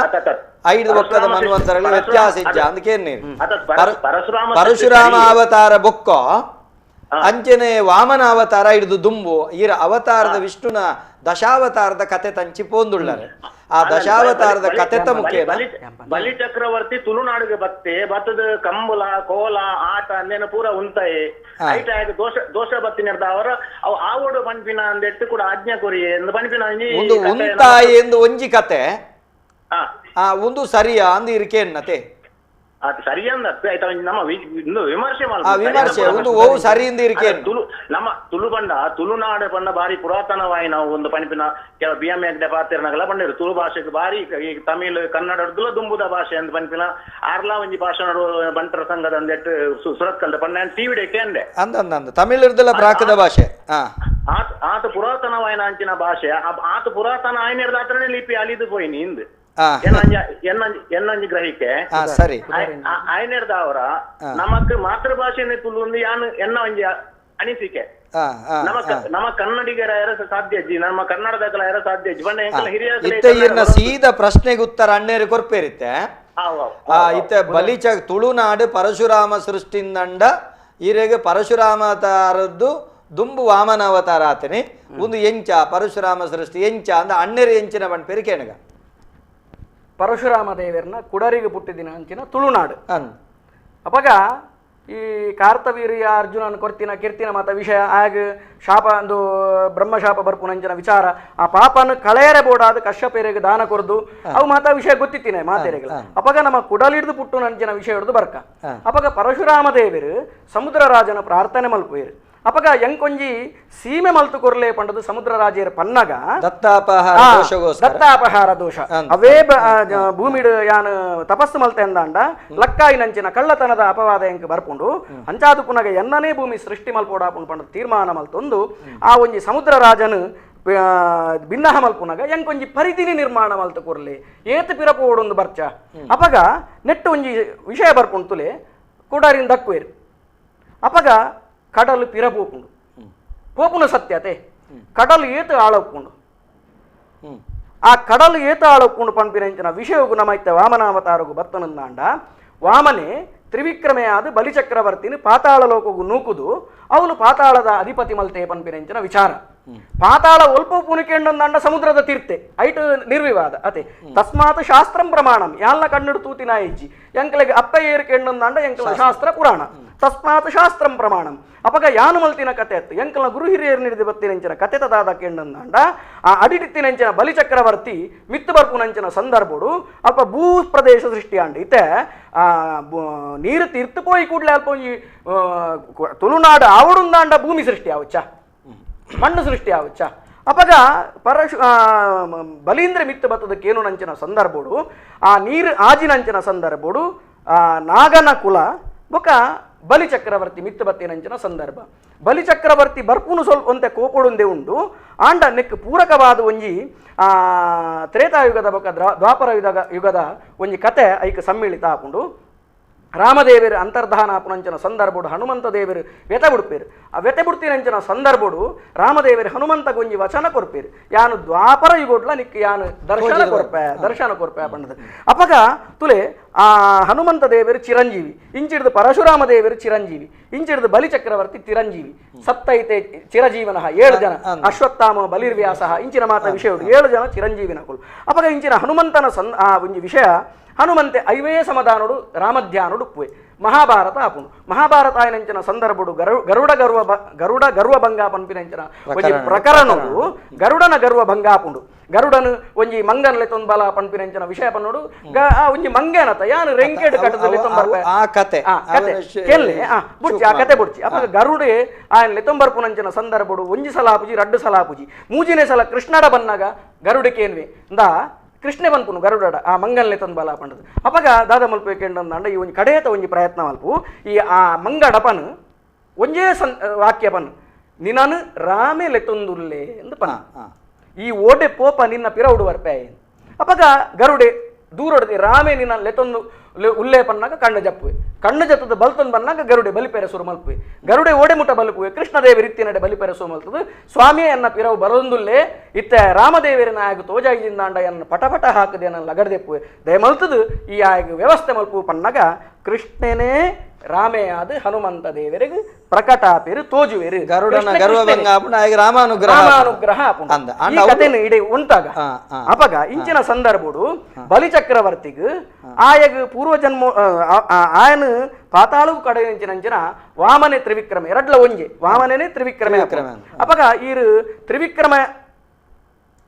ಐದು ಬೊಕ್ಕದ ಮನ್ವಂತರಲ್ಲ ವ್ಯತ್ಯಾಸ ಇಜ್ಜ ಅಂದಕೇನ್ ಪರಶುರಾಮ ಅವತಾರ ಬೊಕ್ಕ ಅಂಚನೆ ವಾಮನ ಅವತಾರ ಹಿಡಿದು ದುಂಬು ಈರ ಅವತಾರದ ವಿಷ್ಣುನ ದಶಾವತಾರದ ಕತೆ ತಂಚಿ ಪೋಂದುಳ್ಳಾರೆ ಆ ದಶಾವತಾರದ ಕತೆತ ಮುಖೇನ ಬಲಿ ಚಕ್ರವರ್ತಿ ತುಳುನಾಡಿಗೆ ಬತ್ತೆ ಬತ್ತದ ಕಂಬಳ ಕೋಲ ಆಟ ಅಂದೇನ ಪೂರ ಉಂತಾಯಿ ಐಟ ದೋಷ ದೋಷ ಬತ್ತಿನ ಅವರ ಅವು ಆವೋಡು ಪನ್ಪಿನ ಅಂದೆಟ್ಟು ಕೂಡ ಆಜ್ಞೆ ಕೊರಿ ಎಂದು ಪನ್ಪಿನ ಒಂದು ಉಂತಾಯಿ ಎಂದು ಒಂಜಿ ಕತೆ ಆ ಒಂದು ಸರಿಯಾ ಅಂದು ಇರಿಕೇನ್ನತೆ ನಮ್ಮ ವಿಮರ್ಶೆ ವಿಮರ್ಶೆ ಒಂದು ಓ ಸರಿ ಇಂದ ಇರಿಕೆ ತುಳು ನಮ್ಮ ತುಳು ಬಂಡ ತುಳುನಾಡು ಬಂಡ ಬಾರಿ ಪುರಾತನವಾಯಿ ನಾವು ಒಂದು ಪನಿಪಿನ ಕೆಲ ಬಿ ಎಂ ಹೆಗ್ಡೆ ಪಾತ್ರನಗಲ ಬಂಡಿರು ತುಳು ಭಾಷೆಗೆ ಬಾರಿ ಈ ತಮಿಳು ಕನ್ನಡ ದುಂಬುದ ಭಾಷೆ ಅಂತ ಪನಿಪಿನ ಆರ್ಲಾ ಒಂಜಿ ಭಾಷೆ ಬಂಟರ ಸಂಘದ ಅಂದೆಟ್ಟು ಸುರತ್ಕಲ್ದ ಪಂಡ ಟಿವಿ ಡೆಕ್ಕೆ ಅಂದೆ ಅಂದ ಅಂದ ತಮಿಳು ಇರ್ದಲ್ಲ ಪ್ರಾಕೃತ ಭಾಷೆ ಆತ ಪುರಾತನವಾಯಿನ ಅಂಚಿನ ಭಾಷೆ ಆತ ಪುರಾತನ ಆಯ್ನ ಲಿಪಿ ಅಲಿದು ಪೋಯಿನಿ ಇಂದು ಎನ್ನಂಜಿ ಗ್ರಹಿಕೆ ಸರಿ ಆಯ್ನೆರ್ದವರ ನಮಕ್ ಮಾತೃಭಾಷೆನೆ ತುಳು ಯಾನು ಎನ್ನ ಒಂಜಿ ಅನಿಸಿಕೆ ನಮ್ಮ ಕನ್ನಡಿಗರ ಸಾಧ್ಯ ಅಜ್ಜಿ ನಮ್ಮ ಕನ್ನಡದ ಯಾರ ಸಾಧ್ಯ ಅಜ್ಜಿ ಬಣ್ಣ ಹಿರಿಯ ಇತ್ತ ಸೀದಾ ಪ್ರಶ್ನೆಗೆ ಉತ್ತರ ಅಣ್ಣೇರು ಕೊರ್ಪೇರಿತ್ತೆ ಇತ್ತ ಬಲಿಚ ತುಳುನಾಡು ಪರಶುರಾಮ ಸೃಷ್ಟಿಂದಂಡ ಈರೆಗೆ ಪರಶುರಾಮತಾರದ್ದು ದುಂಬು ವಾಮನ ಅವತಾರ ಆತನಿ ಒಂದು ಎಂಚ ಪರಶುರಾಮ ಸೃಷ್ಟಿ ಎಂಚ ಅಂದ ಅಣ್ಣೇರು ಎಂಚಿನ ಬಣ್ಣ ಪೆರಿಕೇಣಗ ಪರಶುರಾಮ ದೇವರನ್ನ ಕುಡರಿಗೆ ಪುಟ್ಟಿದಿನ ಅಂಚಿನ ತುಳುನಾಡು ಅಪಗ ಈ ಕಾರ್ತವೀರ್ಯ ಅರ್ಜುನನ ಕೊರ್ತಿನ ಕೀರ್ತಿನ ಮಾತ ವಿಷಯ ಆಗ ಶಾಪ ಒಂದು ಬ್ರಹ್ಮಶಾಪ ಬರ್ಪುನಂಚಿನ ವಿಚಾರ ಆ ಪಾಪನ ಕಳೆಯರೆ ಬೋಡಾದ ಕಶ್ಯಪೇರೆಗೆ ದಾನ ಕೊರ್ದು ಅವು ಮಾತಾ ವಿಷಯ ಗೊತ್ತಿತ್ತಿನ ಮಾತೇರೆಗಳ ಅಪಗ ನಮ್ಮ ಕುಡಲಿಡ್ದು ಪುಟ್ಟು ನಂಚಿನ ವಿಷಯ ಹಿಡ್ದು ಬರ್ಕ ಅಪಗ ಪರಶುರಾಮ ದೇವರು ಸಮುದ್ರ ರಾಜನ ಪ್ರಾರ್ಥನೆ ಮಲ್ಪುವೇರು ಅಪಗ ಎಂಕೊಂಜಿ ಸೀಮೆ ಮಲ್ತು ಕೊರ್ಲೆ ಪಂಡದು ಸಮುದ್ರ ರಾಜೇರ ಪನ್ನಗ ದತ್ತಾಪಹಾರ ದೋಷ ಅವೇ ಭೂಮಿಡು ಯಾನು ತಪಸ್ಸು ಮಲ್ತೆ ಅಂದಾಂಡ ಲಕ್ಕಾಯಿನಂಚಿನ ಕಳ್ಳತನದ ಅಪವಾದ ಎಂಕ್ ಬರ್ಪುಂಡು ಅಂಚಾದು ಪುನಗ ಎನ್ನನೇ ಭೂಮಿ ಸೃಷ್ಟಿ ಮಲ್ಪೋಡಾಪುಂಡು ಪಂಡ ತೀರ್ಮಾನ ಮಲ್ತೊಂದು ಆ ಒಂಜಿ ಸಮುದ್ರ ರಾಜನು ಭಿನ್ನಹ ಮಲ್ಪುನಗ ಎಂಕೊಂಜಿ ಪರಿಧಿನಿ ನಿರ್ಮಾಣ ಮಲ್ತು ಕೊರ್ಲೆ ಏತು ಪಿರಪೋಡೊಂದು ಬರ್ಚ ಅಪಗ ನೆಟ್ಟು ಒಂಜಿ ವಿಷಯ ಬರ್ಪುಂಡು ತುಲೆ ಕೂಡಾರಿಂದ ದಕ್ಕುವೇರು ಅಪಗ ಕಡಲು ಪಿರ ಪೋಪುಂಡು ಪೋಪುನ ಸತ್ಯತೆ ಕಡಲು ಏತು ಆಳೊಪ್ಪುಂಡು ಆ ಕಡಲು ಏತು ಆಳೊಪ್ಪುಂಡು ಪನ್ಪಿನಂಚಿನ ವಿಷಯಗು ನಮೈತೆ ವಾಮನಾವತಾರಗು ಬತ್ತನಂದಾಂಡ ವಾಮನೆ ತ್ರಿವಿಕ್ರಮೆಯಾದ ಬಲಿಚಕ್ರವರ್ತಿನ ಪಾತಾಳ ಲೋಕಗು ನೂಕುದು ಅವನು ಪಾತಾಳದ ಅಧಿಪತಿ ಮಲ್ತೆ ಪನ್ಪಿನಂಚಿನ ವಿಚಾರ ಪಾತಾಳ ಒಲ್ಪ ಪುನಿಕೆಂಡಂದಾಂಡ ಸಮುದ್ರದ ತೀರ್ತೆ ಐಟು ನಿರ್ವಿವಾದ ಅತೆ ತಸ್ಮಾತ್ ಶಾಸ್ತ್ರಂ ಪ್ರಮಾಣಂ ಯಾಲ್ನ ಕಣ್ಣುಡು ತೂತಿನ ಇಜ್ಜಿ ಎಂಕಲೆಗೆ ಅಪ್ಪ ಏರ್ಕೆಂಡಂದಾಂಡ ಎಂಕಲ ಶಾಸ್ತ್ರ ಪುರಾಣ ತಸ್ಮಾತ್ ಶಾಸ್ತ್ರಂ ಪ್ರಮಾಣಂ ಅಪಗ ಯಾನು ಮಲ್ತಿನ ಕತೆ ಅತ್ತು ಎಂಕಲ ಗುರು ಹಿರಿಯರು ನೀಡಿದ ಬತ್ತಿನಂಚಿನ ಕತೆ ತದಾದ ಕೆಂಡಂದಾಂಡ ಆ ಅಡಿಟಿತ್ತಿನಂಚಿನ ಬಲಿಚಕ್ರವರ್ತಿ ಮಿತ್ತು ಬರ್ಪುನಂಚಿನ ಸಂದರ್ಭಡು ಅಲ್ಪ ಭೂ ಪ್ರದೇಶ ಸೃಷ್ಟಿಯಾಂಡ ಇತ್ತೆ ಆ ನೀರು ತೀರ್ತು ಪೋಯಿ ಕೂಡಲೇ ಅಲ್ಪ ಒಂಜಿ ತುಳುನಾಡು ಆವಡುಂದಾಂಡ ಭೂಮಿ ಸೃಷ್ಟಿ ಆವಚ್ಚ ಮಣ್ಣು ಸೃಷ್ಟಿ ಆವಚ್ಚ ಅಪಗ ಪರಶು ಬಲೀಂದ್ರ ಮಿತ್ತು ಬತ್ತದಕ್ಕೇನು ನಂಚಿನ ಸಂದರ್ಭಡು ಆ ನೀರು ಆಜಿನಂಚಿನ ಸಂದರ್ಭಡು ಆ ನಾಗನ ಕುಲ ಬೊಕ ಬಲಿಚಕ್ರವರ್ತಿ ಮಿತ್ತು ಬತ್ತಿನಂಚಿನ ಸಂದರ್ಭ ಬಲಿಚಕ್ರವರ್ತಿ ಬರ್ಪುನು ಸ್ವಲ್ಪ ಒಂತೆ ಕೋಪೊಡುಂದೆ ಉಂಡು ಆಂಡ ನೆಕ್ ಪೂರಕವಾದ ಒಂಜಿ ಆ ತ್ರೇತಾಯುಗದ ಬೊಕ ದ್ವಾಪರ ಯುಗದ ಒಂಜಿ ಕತೆ ಐಕ್ ಸಮ್ಮಿಳಿತ ಆಪುಂಡು ರಾಮದೇವರು ಅಂತರ್ಧಾನ ಆಪುನಂಚಿನ ಸಂದರ್ಭಡು ಹನುಮಂತ ದೇವರು ವ್ಯತೆ ಬಿಡ್ಪೇರು ಆ ವ್ಯತೆ ಬಿಡ್ತಿನಂಚಿನ ಸಂದರ್ಭಡು ರಾಮದೇವರು ಹನುಮಂತ ಗೊಂಜಿ ವಚನ ಕೊರ್ಪೇರು ಯಾನು ದ್ವಾಪರ ಯುಗೋಡ್ಲ ನಿಕ್ ಯಾನು ದರ್ಶನ ಕೊರ್ಪೆ ದರ್ಶನ ಕೊರ್ಪೆ ಪಂಡದ ಅಪಗ ತುಲೆ ಆ ಹನುಮಂತ ದೇವರು ಚಿರಂಜೀವಿ ಇಂಚಿಡ್ದು ಪರಶುರಾಮ ದೇವರು ಚಿರಂಜೀವಿ ಇಂಚಿಡ್ದು ಬಲಿಚಕ್ರವರ್ತಿ ಚಿರಂಜೀವಿ ಸತ್ತೈತೆ ಚಿರಜೀವನ 7 ಜನ ಅಶ್ವತ್ಥಾಮ ಬಲಿರ್ವ್ಯಾಸ ಇಂಚಿನ ಮಾತ ವಿಷಯ 7 ಜನ ಚಿರಂಜೀವಿನಕುಲು ಅಪಗ ಇಂಚಿನ ಹನುಮಂತನ ಆ ಒಂಜಿ ವಿಷಯ ಹನುಮಂತೆ ಐವೇ ಸಮಾಧಾನೋಡು ರಾಮಧ್ಯಾನುಡು ಉಪ್ಪುವೆ ಮಹಾಭಾರತ ಆಪುಂಡು ಮಹಾಭಾರತ ಆಯನಂಚಿನ ಸಂದರ್ಭಡು ಗರುಡ ಗರ್ವ ಗರುಡ ಗರ್ವ ಭಂಗ ಪನ್ಪಿನಂಚಿನ ಒಂಜಿ ಪ್ರಕರಣಡು ಗರುಡನ ಗರ್ವ ಭಂಗ ಆಪುಂಡು ಗರುಡನು ಒಂಜಿ ಮಂಗನ್ಲೆ ತೊಂಬಲ ಪನ್ಪಿನಂಚಿನ ವಿಷಯ ಪನ್ನೋಡು ಒಂಜಿ ಮಂಗನತ ಯಾನು ರೆಂಕೆಡ್ ಕಟ್ಟದಲ್ಲಿ ತೊಂಬರ್ಪೆ ಆ ಕತೆ ಕತೆ ಕೆಲ್ಲೆ ಬುಡ್ಚಿ ಆ ಕತೆ ಬುಡ್ಚಿ ಅಪ್ಪ ಗರುಡೆ ಆಯನ್ಲೆ ತೊಂಬರ್ಪುನಂಚಿನ ಸಂದರ್ಭಡು ಒಂಜಿ ಸಲ ಆಪುಜಿ ರಡ್ಡು ಸಲ ಆಪುಜಿ ಮೂಜಿನೇ ಸಲ ಕೃಷ್ಣಡ ಬನ್ನಾಗ ಗರುಡಕೇನ್ವೆ ಇಂದಾ ಕೃಷ್ಣೆ ಬನ್ಪುನು ಗರುಡಾಡ ಆ ಮಂಗಲ್ನೆ ತಂದು ಬಲ ಪಂಡದು ಅಪಗ ದಾದ ಮಲ್ಪು ಕೇಂದ್ರ ಈ ಒಂಜಿ ಕಡೆಯತ ಒಂಜಿ ಪ್ರಯತ್ನ ಮಲ್ಪು ಈ ಆ ಮಂಗಡಪನು ಒಂಜೇ ಸನ್ ವಾಕ್ಯ ಪನ್ ನಿನ್ನನು ರಾಮೇಲೆ ತೊಂದುಲ್ಲೆ ಎಂದು ಪನ್ ಈ ಓಡೆ ಪೋಪ ನಿನ್ನ ಪಿರೌಡು ಬರ್ಪೆ ಅಪಗ ಗರುಡೆ ದೂರೊಡದೆ ರಾಮೇ ನಿನ್ನ ಲೆತೊಂದು ಉಲ್ಲೆ ಪನ್ನಾಗ ಕಣ್ಣು ಜಪ್ಪುವೆ ಕಣ್ಣು ಜತ್ತದ ಬಲ್ತೊಂದು ಬನ್ನಾಗ ಗರುಡೆ ಬಲಿಪೆರೆ ಸುರು ಮಲ್ಪುವೆ ಗರುಡೆ ಓಡೆ ಮುಟ ಬಲುಪುವೆ ಕೃಷ್ಣದೇವಿ ನಡೆ ಬಲಿಪೆರೆ ಸುರು ಮಲ್ತದು ಸ್ವಾಮಿಯನ್ನ ಪಿರವು ಬರೊಂದುಲ್ಲೆ ಇತ್ತ ರಾಮದೇವರನ ಆಗ ತೋಜಾಯಿಜಿಂದಾಂಡ ಎನ್ನ ಪಟಪಟ ಹಾಕದೆ ನನ್ನ ಲಗಡದೆಪ್ಪುವೆ ದಯಮಲ್ತದು ಈ ಆಗ ವ್ಯವಸ್ಥೆ ಮಲ್ಪು ಪನ್ನಾಗ ಕೃಷ್ಣನೇ ರಾಮೇ ಆದ ಹನುಮಂತ ದೇವರಿಗೆ ಪ್ರಕಟಾಪೇರು ತೋಜುವೇರು ಗರುಡನ ಗರ್ವಭಂಗ ರಾಮಾನುಗ್ರಹ ರಾಮಾನುಗ್ರಹ ಈ ಕಥೆನು ಇಡೀ ಉಂಟಾಗ ಅಪಗ ಇಂಚಿನ ಸಂದರ್ಭಡು ಬಲಿಚಕ್ರವರ್ತಿಗ್ ಆಯಗ್ ಪೂರ್ವಜನ್ಮ ಆಯನು ಪಾತಾಳವು ಕಡೆಯಿಂಚಿನಂಚಿನ ವಾಮನೆ ತ್ರಿವಿಕ್ರಮ ಎರಡ್ಲ ಒಂಜೆ ವಾಮನೇ ತ್ರಿವಿಕ್ರಮ ಅಪಗ ಈರು ತ್ರಿವಿಕ್ರಮ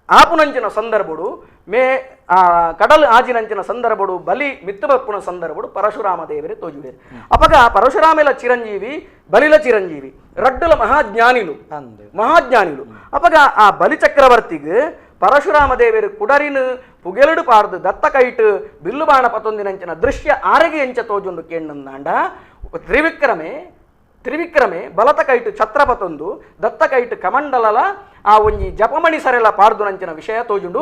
ಆಪುನಂಚಿನ ಸಂದರ್ಭಡು ಮೇ ಆ ಕಡಲ್ ಆಜಿನಂಚಿನ ಸಂದರ್ಭಡು ಬಲಿ ಮಿತ್ತಬಪ್ಪುನ ಸಂದರ್ಭಡು ಪರಶುರಾಮ ದೇವರೇ ತೋಜುವೇರು ಅಪಗ ಪರಶುರಾಮೆಲ ಚಿರಂಜೀವಿ ಬಲಿಲ ಚಿರಂಜೀವಿ ರಡ್ಡುಲ ಮಹಾಜ್ಞಾನಿಲು ಮಹಾಜ್ಞಾನಿಲು ಅಪಗ ಆ ಬಲಿ ಚಕ್ರವರ್ತಿಗ್ ಪರಶುರಾಮ ದೇವರು ಕುಡರಿನ ಪುಗೆಲಡು ಪಾರ್ದು ದತ್ತ ಕೈಟು ಬಿಲ್ಲು ಬಾಣ ಪತೊಂದಿನಂಚಿನ ದೃಶ್ಯ ಆರೆಗೆ ಎಂಚ ತೋಜುಂಡು ಕೇಂಡಂದಾಂಡ ತ್ರಿವಿಕ್ರಮೆ ತ್ರಿವಿಕ್ರಮೆ ಬಲತ ಕೈಟು ಛತ್ರಪತೊಂದು ದತ್ತ ಕೈಟು ಕಮಂಡಲಲ ಆ ಒಂಜಿ ಜಪಮಣಿ ಸರೆಲ ಪಾರ್ದುನಂಚಿನ ವಿಷಯ ತೋಜುಂಡು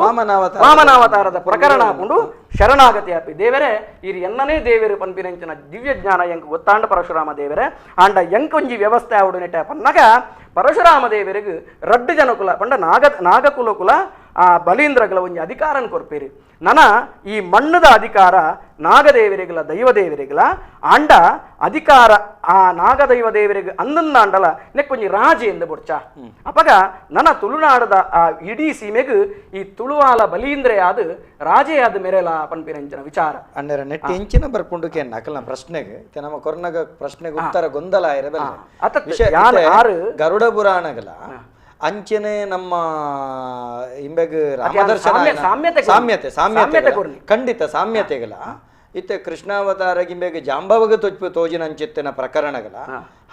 ವಾಮನಾವತಾರದ ಪ್ರಕರಣ ಆಪುಂಡು ಶರಣಾಗತಿ ಆಪಿ ದೇವರೇ ಇರು ಎನ್ನನೇ ದೇವರು ಪನ್ಪಿನಂಚಿನ ದಿವ್ಯ ಜ್ಞಾನ ಎಂಕ್ ಗೊತ್ತಾಂಡ ಪರಶುರಾಮ ದೇವರೇ ಆಂಡ ಎಂಕೊಂಜಿ ವ್ಯವಸ್ಥೆ ಆವಡು ನೆಟ್ಟ ಪನ್ನಗ ಪರಶುರಾಮ ದೇವರಿಗೆ ರಡ್ಡು ಜನಕುಲ ಪಂಡ ನಾಗಕುಲ ಕುಲ ಆ ಬಲೀಂದ್ರಗಳ ಒಂಜಿ ಅಧಿಕಾರನ ಕೊರ್ಪೇರಿ ನನ ಈ ಮಣ್ಣದ ಅಧಿಕಾರ ನಾಗದೇವರಿಗಲ ದೈವದೇವರಿಗಲ ಆಂಡ ಅಧಿಕಾರ ಆ ನಾಗದೈವ ದೇವರಿಗೆ ಅಂದಂದಾಂಡಲ ನೆಕ್ಕೊಂಜಿ ರಾಜೆ ಎಂದು ಬೊಡ್ಚ ಅಪಗ ನನ್ನ ತುಳುನಾಡದ ಆ ಇಡೀ ಸೀಮೆಗ್ ಈ ತುಳುವಾಲ ಬಲೀಂದ್ರೆ ಆದ ರಾಜೆ ಆದ ಮೆರೆಲ ಪನ್ಪಿನಂಚಿನ ವಿಚಾರ ಅಂದ್ರೆ ನೆಟ್ ಎಂಚಿನ ಬರ್ಕೊಂಡು ನಕಲ ಪ್ರಶ್ನೆಗೆ ನಮ್ಮ ಕೊರ್ನಗ ಪ್ರಶ್ನೆಗೆ ಉತ್ತರ ಗೊಂದಲ ಇರಬಲ್ಲ ಗರುಡ ಪುರಾಣಗಳ ಅಂಚನೆ ನಮ್ಮ ಇಂಬೆಗ್ ರಾಮದರ್ಶನ ಸಾಮ್ಯತೆ ಸಾಮ್ಯತೆ ಖಂಡಿತ ಸಾಮ್ಯತೆಗಳ ಇತ್ತೆ ಕೃಷ್ಣಾವತಾರ ಗಿಂಬೆಗ್ ಜಾಂಬವಗ ತೊಚ್ಚು ತೋಜಿನ ಅಂಚಿತ್ತಿನ ಪ್ರಕರಣಗಳ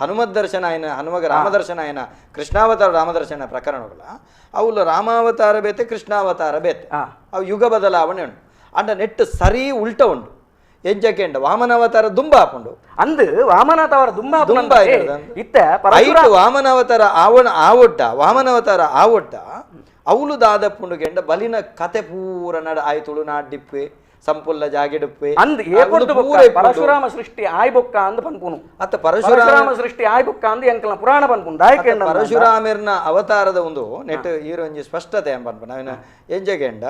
ಹನುಮದ್ ದರ್ಶನ ಆಯನ ಹನುಮಗ ರಾಮದರ್ಶನ ಆಯನ ಕೃಷ್ಣಾವತಾರ ರಾಮದರ್ಶನ ಪ್ರಕರಣಗಳ ಅವುಲ ರಾಮಾವತಾರ ಬೇತೆ ಕೃಷ್ಣಾವತಾರ ಬೇತೆ ಅವು ಯುಗ ಬದಲಾವಣೆ ಉಂಟು ಅಂಡ ನೆಟ್ಟು ಸರಿ ಉಲ್ಟ ಉಂಟು ಎಂಜಕೆಂಡ ವಾಮನಾವತಾರ ದುಂಬ ಹಾಕೊಂಡು ಅಂದು ವಾಮನಾವತಾರ ದುಂಬ ದುಂಬ ಇತ್ತ ವಾಮನಾವತಾರ ಆವಣ ಆವೊಡ್ಡ ವಾಮನಾವತಾರ ಆವೊಡ್ಡ ಅವಳು ದಾದ ಪುಂಡುಗೆಂಡ ಬಲಿನ ಕತೆ ಪೂರ ನಡ ಆಯ್ತುಳು ನಾಡಿಪ್ಪೆ ಸಂಪುಲ್ಲ ಜಾಗಿಡುಪ್ಪೆ ಅಂದ್ ಪರಶುರಾಮ ಸೃಷ್ಟಿ ಆಯ್ಬೊಕ್ಕ ಅಂದ್ ಪನ್ಪುನು ಅತ್ತ ಪರಶುರಾಮ ಸೃಷ್ಟಿ ಆಯ್ಬೊಕ್ಕ ಅಂದ್ ಎಂಕಲ್ನ ಪುರಾಣ ಪನ್ಪುನು ದಾಯಕೆಂಡ ಪರಶುರಾಮರ್ನ ಅವತಾರದ ಒಂದು ನೆಟ್ ಈರೊಂಜಿ ಸ್ಪಷ್ಟತೆ ಎಂಬ ನಾವಿನ ಎಂಜಗೆಂಡ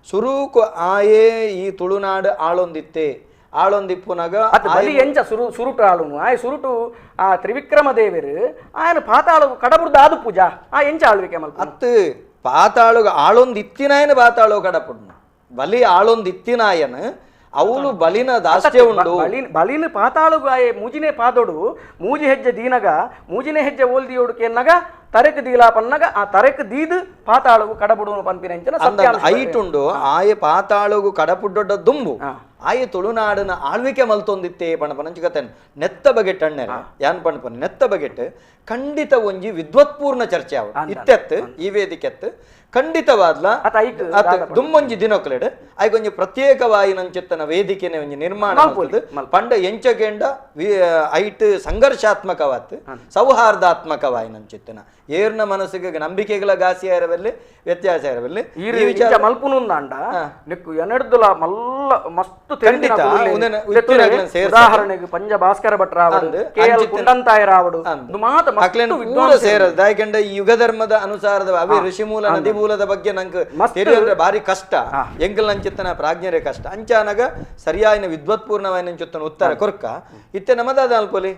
ಸುರೂಕು ಆಯೇ ಈ ತುಳುನಾಡು ಆಳೊಂದಿತ್ತೆ ಆಳೊಂದಿಪ್ಪುನಗ ಬಲಿ ಎಂಚ ಸುರುಟು ಆಳುನು ಆಯ್ ಸುರುಟು ಆ ತ್ರಿವಿಕ್ರಮ ದೇವರು ಆಯನ ಪಾತಾಳು ಕಡಬುರ್ದ ಆದು ಪೂಜಾ ಆ ಎಂಚ ಆಳ್ವಿಕೆ ಮಲ್ಪ ಅತ್ತು ಪಾತಾಳು ಆಳೊಂದಿತ್ತಿನಾಯನ ಪಾತಾಳು ಕಡಪುಡ್ನು ಬಲಿ ಆಳೊಂದಿತ್ತಿನಾಯನ ಅವಳು ಬಲಿನ ದಾಸ್ಯ ಉಂಡು ಬಲಿನ ಪಾತಾಳು ಆಯೆ ಮೂಜಿನೇ ಪಾದೋಡು ಮೂಜಿ ಹೆಜ್ಜೆ ದೀನಗ ಮೂಜಿನೇ ಹೆಜ್ಜೆ ಓಲ್ದಿಯೋಡು ಕೆನ್ನಗ ತರೆಕ್ ದೀಲಾ ಪನ್ನಗ ಆ ತರೆಕ್ ದೀದ್ ಪಾತಾಳುಗು ಕಡಬುಡುನು ಪನ್ಪಿನಂಚಿನ ಐಟುಂಡು ಆಯೆ ಪಾತಾಳುಗು ಕಡಪುಡ್ಡೊಡ್ಡ ದುಂಬು ಆಯೆ ತುಳುನಾಡಿನ ಆಳ್ವಿಕೆ ಮಲ್ತೊಂದಿತ್ತೆ ಪಣಪನಂಚು ಕತೆನ್ ನೆತ್ತ ಬಗೆಟ್ ಅಣ್ಣೆರ ಯಾನ್ ಪಣಪನ ನೆತ್ತ ಬಗೆಟ್ ಖಂಡಿತ ಒಂಜಿ ವಿದ್ವತ್ಪೂರ್ಣ ಚರ್ಚೆ ಅವ ಇತ್ತೆತ್ತು ಈ ವೇದಿಕೆತ್ತು ಖಂಡಿತವಾದ್ಲ ದುಮ್ಮೊಂಜಿ ದಿನೊಕ್ಲೆಡ್ ಆಯ್ಕೊಂಜಿ ಪ್ರತ್ಯೇಕವಾಯಿನಂಚಿತ್ತನ ವೇದಿಕೆನೆ ಒಂಜಿ ನಿರ್ಮಾಣ ಪಂಡ ಎಂಚಗೆಂಡ ಐಟ್ ಸಂಘರ್ಷಾತ್ಮಕವಾತ್ ಸೌಹಾರ್ದಾತ್ಮಕವಾಯಿನಂಚಿತ್ತನ ಏರ್ನ ಮನಸ್ಸಿಗೆ ನಂಬಿಕೆಗಳ ಗಾಸಿ ಇರಬಲ್ಲಿ ವ್ಯತ್ಯಾಸ ಇರಬಲ್ಲಿ ಈ ವಿಚಾರ ಮಲ್ಪುನುಂದಾಂಡ ನಿಕ್ಕು ಎನಡ್ದುಲ ಮಲ್ಲ ಮಸ್ತ್ ಉದಾಹರಣೆಗೆ ಪಂಜ ಭಾಸ್ಕರ ಭಟ್ರಾವಡು ಕೆ ಎಲ್ ಕುಂಡಂತಾಯರಾವಡು ಸೇರದು ಯಾಕೆಂದ್ರೆ ಈ ಯುಗ ಧರ್ಮದ ಅನುಸಾರದ ಅವೇ ಋಷಿಮೂಲ ನದಿ ಮೂಲದ ಬಗ್ಗೆ ನಂಗೆ ತಿಳಿಯಂದ್ರೆ ಭಾರಿ ಕಷ್ಟ ಎಂಕಲ್ ನಂಚಿತ್ತನ ಪ್ರಾಜ್ಞರೇ ಕಷ್ಟ ಅಂಚಾನಗ ಸರಿಯಾಯಿನ ವಿದ್ವತ್ಪೂರ್ಣವಾಯಿನ ಅಂಚುತ್ತನ ಉತ್ತರ ಕೊರ್ಕ ಇತ್ತೆ ನಮ್ಮದಾದ ಅಲ್ಪೊಲಿ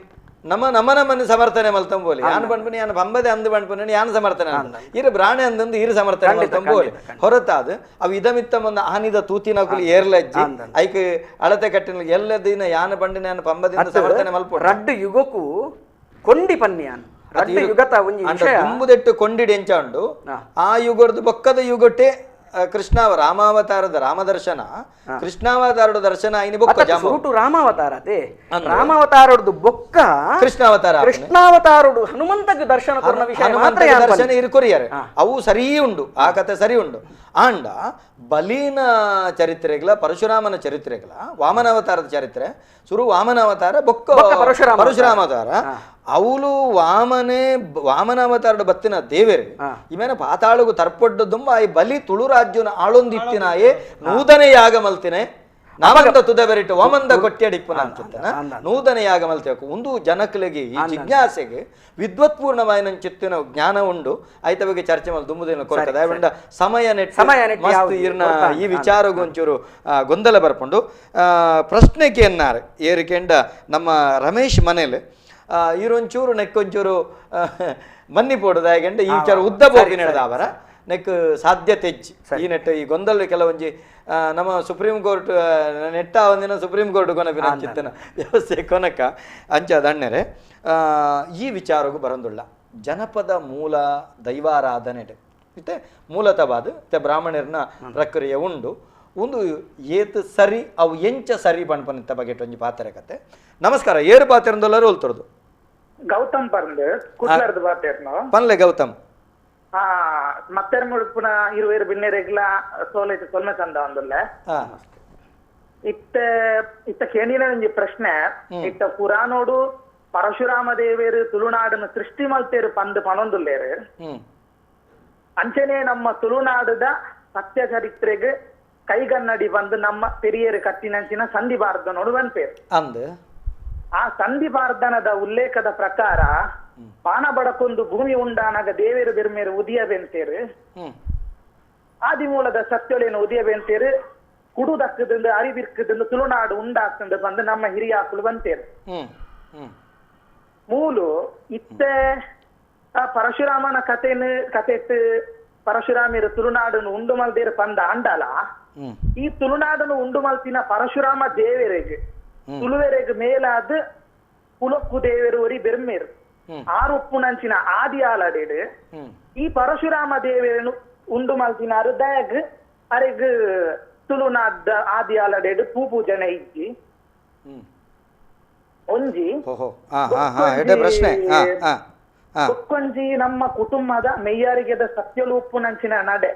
ನಮ್ಮ ನಮ್ಮ ನಮ್ಮನ್ನು ಸಮರ್ಥನೆ ಮಲ್ತಂಬೋಲಿ ಯಾನ್ ಪನ್ಪುನಿ ಯಾನ್ ಪಂಬದೆ ಅಂದು ಪನ್ಪುನಿ ಯಾನ್ ಸಮರ್ಥನೆ ಇರು ಬ್ರಾಣೆ ಅಂದಂದು ಇರು ಸಮರ್ಥನೆ ಮಲ್ತಂಬೋಲಿ ಹೊರತಾದ ಅವು ಇದಮಿತ್ತ ಬಂದ ಆನಿದ ತೂತಿನ ಕುಲಿ ಏರ್ಲಜ್ಜಿ ಐಕ್ ಅಳತೆ ಕಟ್ಟಿನ ಎಲ್ಲ ದಿನ ಯಾನ ಪಂಡಿನ ಯಾನ್ ಪಂಬದಿಂದ ಸಮರ್ಥನೆ ಮಲ್ಪ ರಡ್ಡು ಯುಗಕ್ಕೂ ಕೊಂಡಿ ಪನ್ಯಾನ್ ರಡ್ಡು ಯುಗತ ಒಂಜಿ ವಿಷಯ ದುಂಬುದೆಟ್ಟು ಕೊಂಡಿಡಿ ಎಂಚ ಉಂಡು ಆ ಯುಗರ್ದು ಬೊಕ್ಕದ ಯುಗಟ್ಟೆ ಕೃಷ್ಣ ರಾಮಾವತಾರದ ರಾಮದರ್ಶನ ಕೃಷ್ಣಾವತಾರದ ದರ್ಶನ ಐನಿ ಬೊಕ್ಕ ಸುರುಟು ರಾಮಾವತಾರ ಅದೇ ರಾಮಾವತಾರದ್ದು ಬೊಕ್ಕ ಕೃಷ್ಣಾವತಾರ ಕೃಷ್ಣಾವತಾರುಡು ಹನುಮಂತಗೆ ದರ್ಶನ ಕೊರ್ನ ವಿಷಯ ಮಾತ್ರ ದರ್ಶನ ಇರು ಕೊರಿಯರೆ ಅವು ಸರಿ ಉಂಡು ಆ ಕತೆ ಸರಿ ಉಂಡು ಆಂಡ ಬಲೀನ ಚರಿತ್ರೆಗಳ ಪರಶುರಾಮನ ಚರಿತ್ರೆಗಳ ವಾಮನಾವತಾರದ ಚರಿತ್ರೆ ಸುರು ವಾಮನಾವತಾರ ಬೊಕ್ಕ ಪರಶುರಾಮಾವತಾರ ಅವಳು ವಾಮನೆ ವಾಮನಾವತಾರದ ಬತ್ತಿನ ದೇವೇರು ಇಮೇನ ಪಾತಾಳಗು ತರ್ಪೊಡ್ಡು ದುಂಬ ಈ ಬಲಿ ತುಳು ರಾಜ್ಯನ ಆಳೊಂದಿತ್ತಿನಾಯೇ ನೂತನ ಯಾಗ ಮಲ್ತಿನೆ ನಾವಂತ ತುದೆ ಬೆರಿಟ್ಟು ವಾಮಂದ ಕೊಟ್ಟಿಯಡಿಪ್ಪನ ಅಂತಿತ್ತನ ನೂತನ ಯಾಗ ಮಲ್ತೇಕು ಒಂದು ಜನಕಲಿಗೆ ಈ ಜಿಜ್ಞಾಸೆಗೆ ವಿದ್ವತ್ಪೂರ್ಣವಾಯಿನ ಚಿತ್ತಿನ ಜ್ಞಾನ ಉಂಡು ಆಯ್ತ ಬಗ್ಗೆ ಚರ್ಚೆ ಮಲ್ ದುಂಬುದಿನ ಕೊರಕದ ಸಮಯ ನೆಟ್ ಮಸ್ತ್ ಇರ್ನ ಈ ವಿಚಾರಗೂ ಒಂಚೂರು ಗೊಂದಲ ಬರ್ಪುಂಡು ಪ್ರಶ್ನೆಗೆ ಎನ್ನಾರು ಏರಿಕೆಂಡ ನಮ್ಮ ರಮೇಶ್ ಮನೇಲಿ ಈರೊಂಚೂರು ನೆಕ್ಕೊಂಚೂರು ಮನ್ನಿ ಪೋಡುದ ಯಾಕೆಂದ್ರೆ ಈ ವಿಚಾರ ಉದ್ದ ಹೋಗಿ ನಡೆದ ಅವರ ನೆಕ್ ಸಾಧ್ಯತೆ ಹೆಚ್ಚು ಈ ನೆಟ್ಟು ಈ ಗೊಂದಲ ಕೆಲವೊಂಜಿ ನಮ್ಮ ಸುಪ್ರೀಂ ಕೋರ್ಟ್ ನೆಟ್ಟ ಒಂದಿನ ಸುಪ್ರೀಂ ಕೋರ್ಟ್ ಕೊನಪಿನ ಅಂಚಿತ್ತನ ವ್ಯವಸ್ಥೆ ಕೊನಕ ಅಂಚ ದಣ್ಣರೆ ಈ ವಿಚಾರಗೂ ಬರಂದುಳ್ಳ ಜನಪದ ಮೂಲ ದೈವಾರಾಧನೆ ಇತ್ತೆ ಮೂಲತವಾದ ಇತ್ತೆ ಬ್ರಾಹ್ಮಣರನ್ನ ಪ್ರಕ್ರಿಯೆ ಉಂಡು ಒಂದು ಏತ್ ಸರಿ ಅವು ಎಂಚ ಸರಿ ಪಣ್ಪನಿತ್ತ ಬಗ್ಗೆ ಒಂಜಿ ಪಾತ್ರ ಕತೆ. ನಮಸ್ಕಾರ, ಏರು ಪಾತ್ರೆಂದೊಲ್ಲರು ಹೋಲ್ತರದು ಗೌತಮ್ ಪರ್ಂದು ಕುಡ್ಲರ್ದು ಪಾತ್ರೆರ್ನು ಪನ್ಲೆ ಗೌತಮ್. ಮತ್ತೆರ್ ಮುಳುಪುನ ಇರುವೇರು ಬಿನ್ನೆರೆಗ್ಲ ಸೋಲೈತೆ ಸೊಲ್ಮೆ ಚಂದ ಒಂದುಲ್ಲೆ. ಇತ್ತ ಇತ್ತ ಕೇಣಿನ ಒಂಜಿ ಪ್ರಶ್ನೆ, ಇತ್ತ ಪುರಾಣೋಡು ಪರಶುರಾಮ ದೇವೇರು ತುಳುನಾಡನ್ನು ಸೃಷ್ಟಿ ಮಲ್ತೇರು ಪಂದು ಪಣೊಂದುಲ್ಲೇರು, ಅಂಚನೆ ನಮ್ಮ ತುಳುನಾಡದ ಸತ್ಯ ಚರಿತ್ರೆಗೆ ಕೈಗನ್ನಡಿ ಬಂದು ನಮ್ಮ ಪೆರಿಯರು ಕಟ್ಟಿನಂಚಿನ ಸಂಧಿ ಬಾರ್ದನೋಡು ಬಂದ್ಪೇರು. ಆ ಸಂಧಿ ಬಾರ್ದನದ ಉಲ್ಲೇಖದ ಪ್ರಕಾರ ಪಾನ ಬಡಕೊಂದು ಭೂಮಿ ಉಂಡಾನಾಗ ದೇವೇರು ಬೆರ್ಮೇರು ಉದಿಯ ಬೆಂತೇರು, ಆದಿಮೂಲದ ಸತ್ಯೊಲೇನು ಉದಿಯ ಬೆಂತೇರು, ಕುಡುದಕ್ಕದಿಂದ ಅರಿಬಿರ್ಕದಿಂದ ತುಳುನಾಡು ಉಂಡಾಗ್ತಂದು ಬಂದು ನಮ್ಮ ಹಿರಿಯಾಕುಲು ಬಂತೇರು. ಮೂಲು ಇತ್ತೆ ಪರಶುರಾಮನ ಕಥೆನು ಕಥೆಟ್ ಪರಶುರಾಮರು ತುಳುನಾಡನ್ನು ಉಂಡು ಮಲ್ದೇರು ಪಂದ ಅಂಡಲ, ಈ ತುಳುನಾಡನ್ನು ಉಂಡು ಮಲ್ತಿನ ಪರಶುರಾಮ ದೇವರಿಗೆ ತುಳುವೆರೆಗ್ ಮೇಲಾದ ಕುಲಕ್ಕು ದೇವರು ಒರಿ ಬೆರ್ಮೇರು ಆರು ಉಪ್ಪುನಂಚಿನ ಆದಿ ಆಲಡೆಡು ಈ ಪರಶುರಾಮ ದೇವರನ್ನು ಉಂಡು ಮಲ್ತಿನಾರು ದಯಗ್ ಅರೆಗ್ ತುಳುನಾಡ ಆದಿ ಆಲಡೆಡು ಪೂ ಪೂಜನೆ ಇಜ್ಜಿ ಒಂಜಿ ಬೊಕ್ಕೊಂಜಿ ನಮ್ಮ ಕುಟುಂಬದ ಮೆಯ್ಯಾರಿಗೆದ ಸತ್ಯಲೂಪುನಂಚಿನ ನಡೆ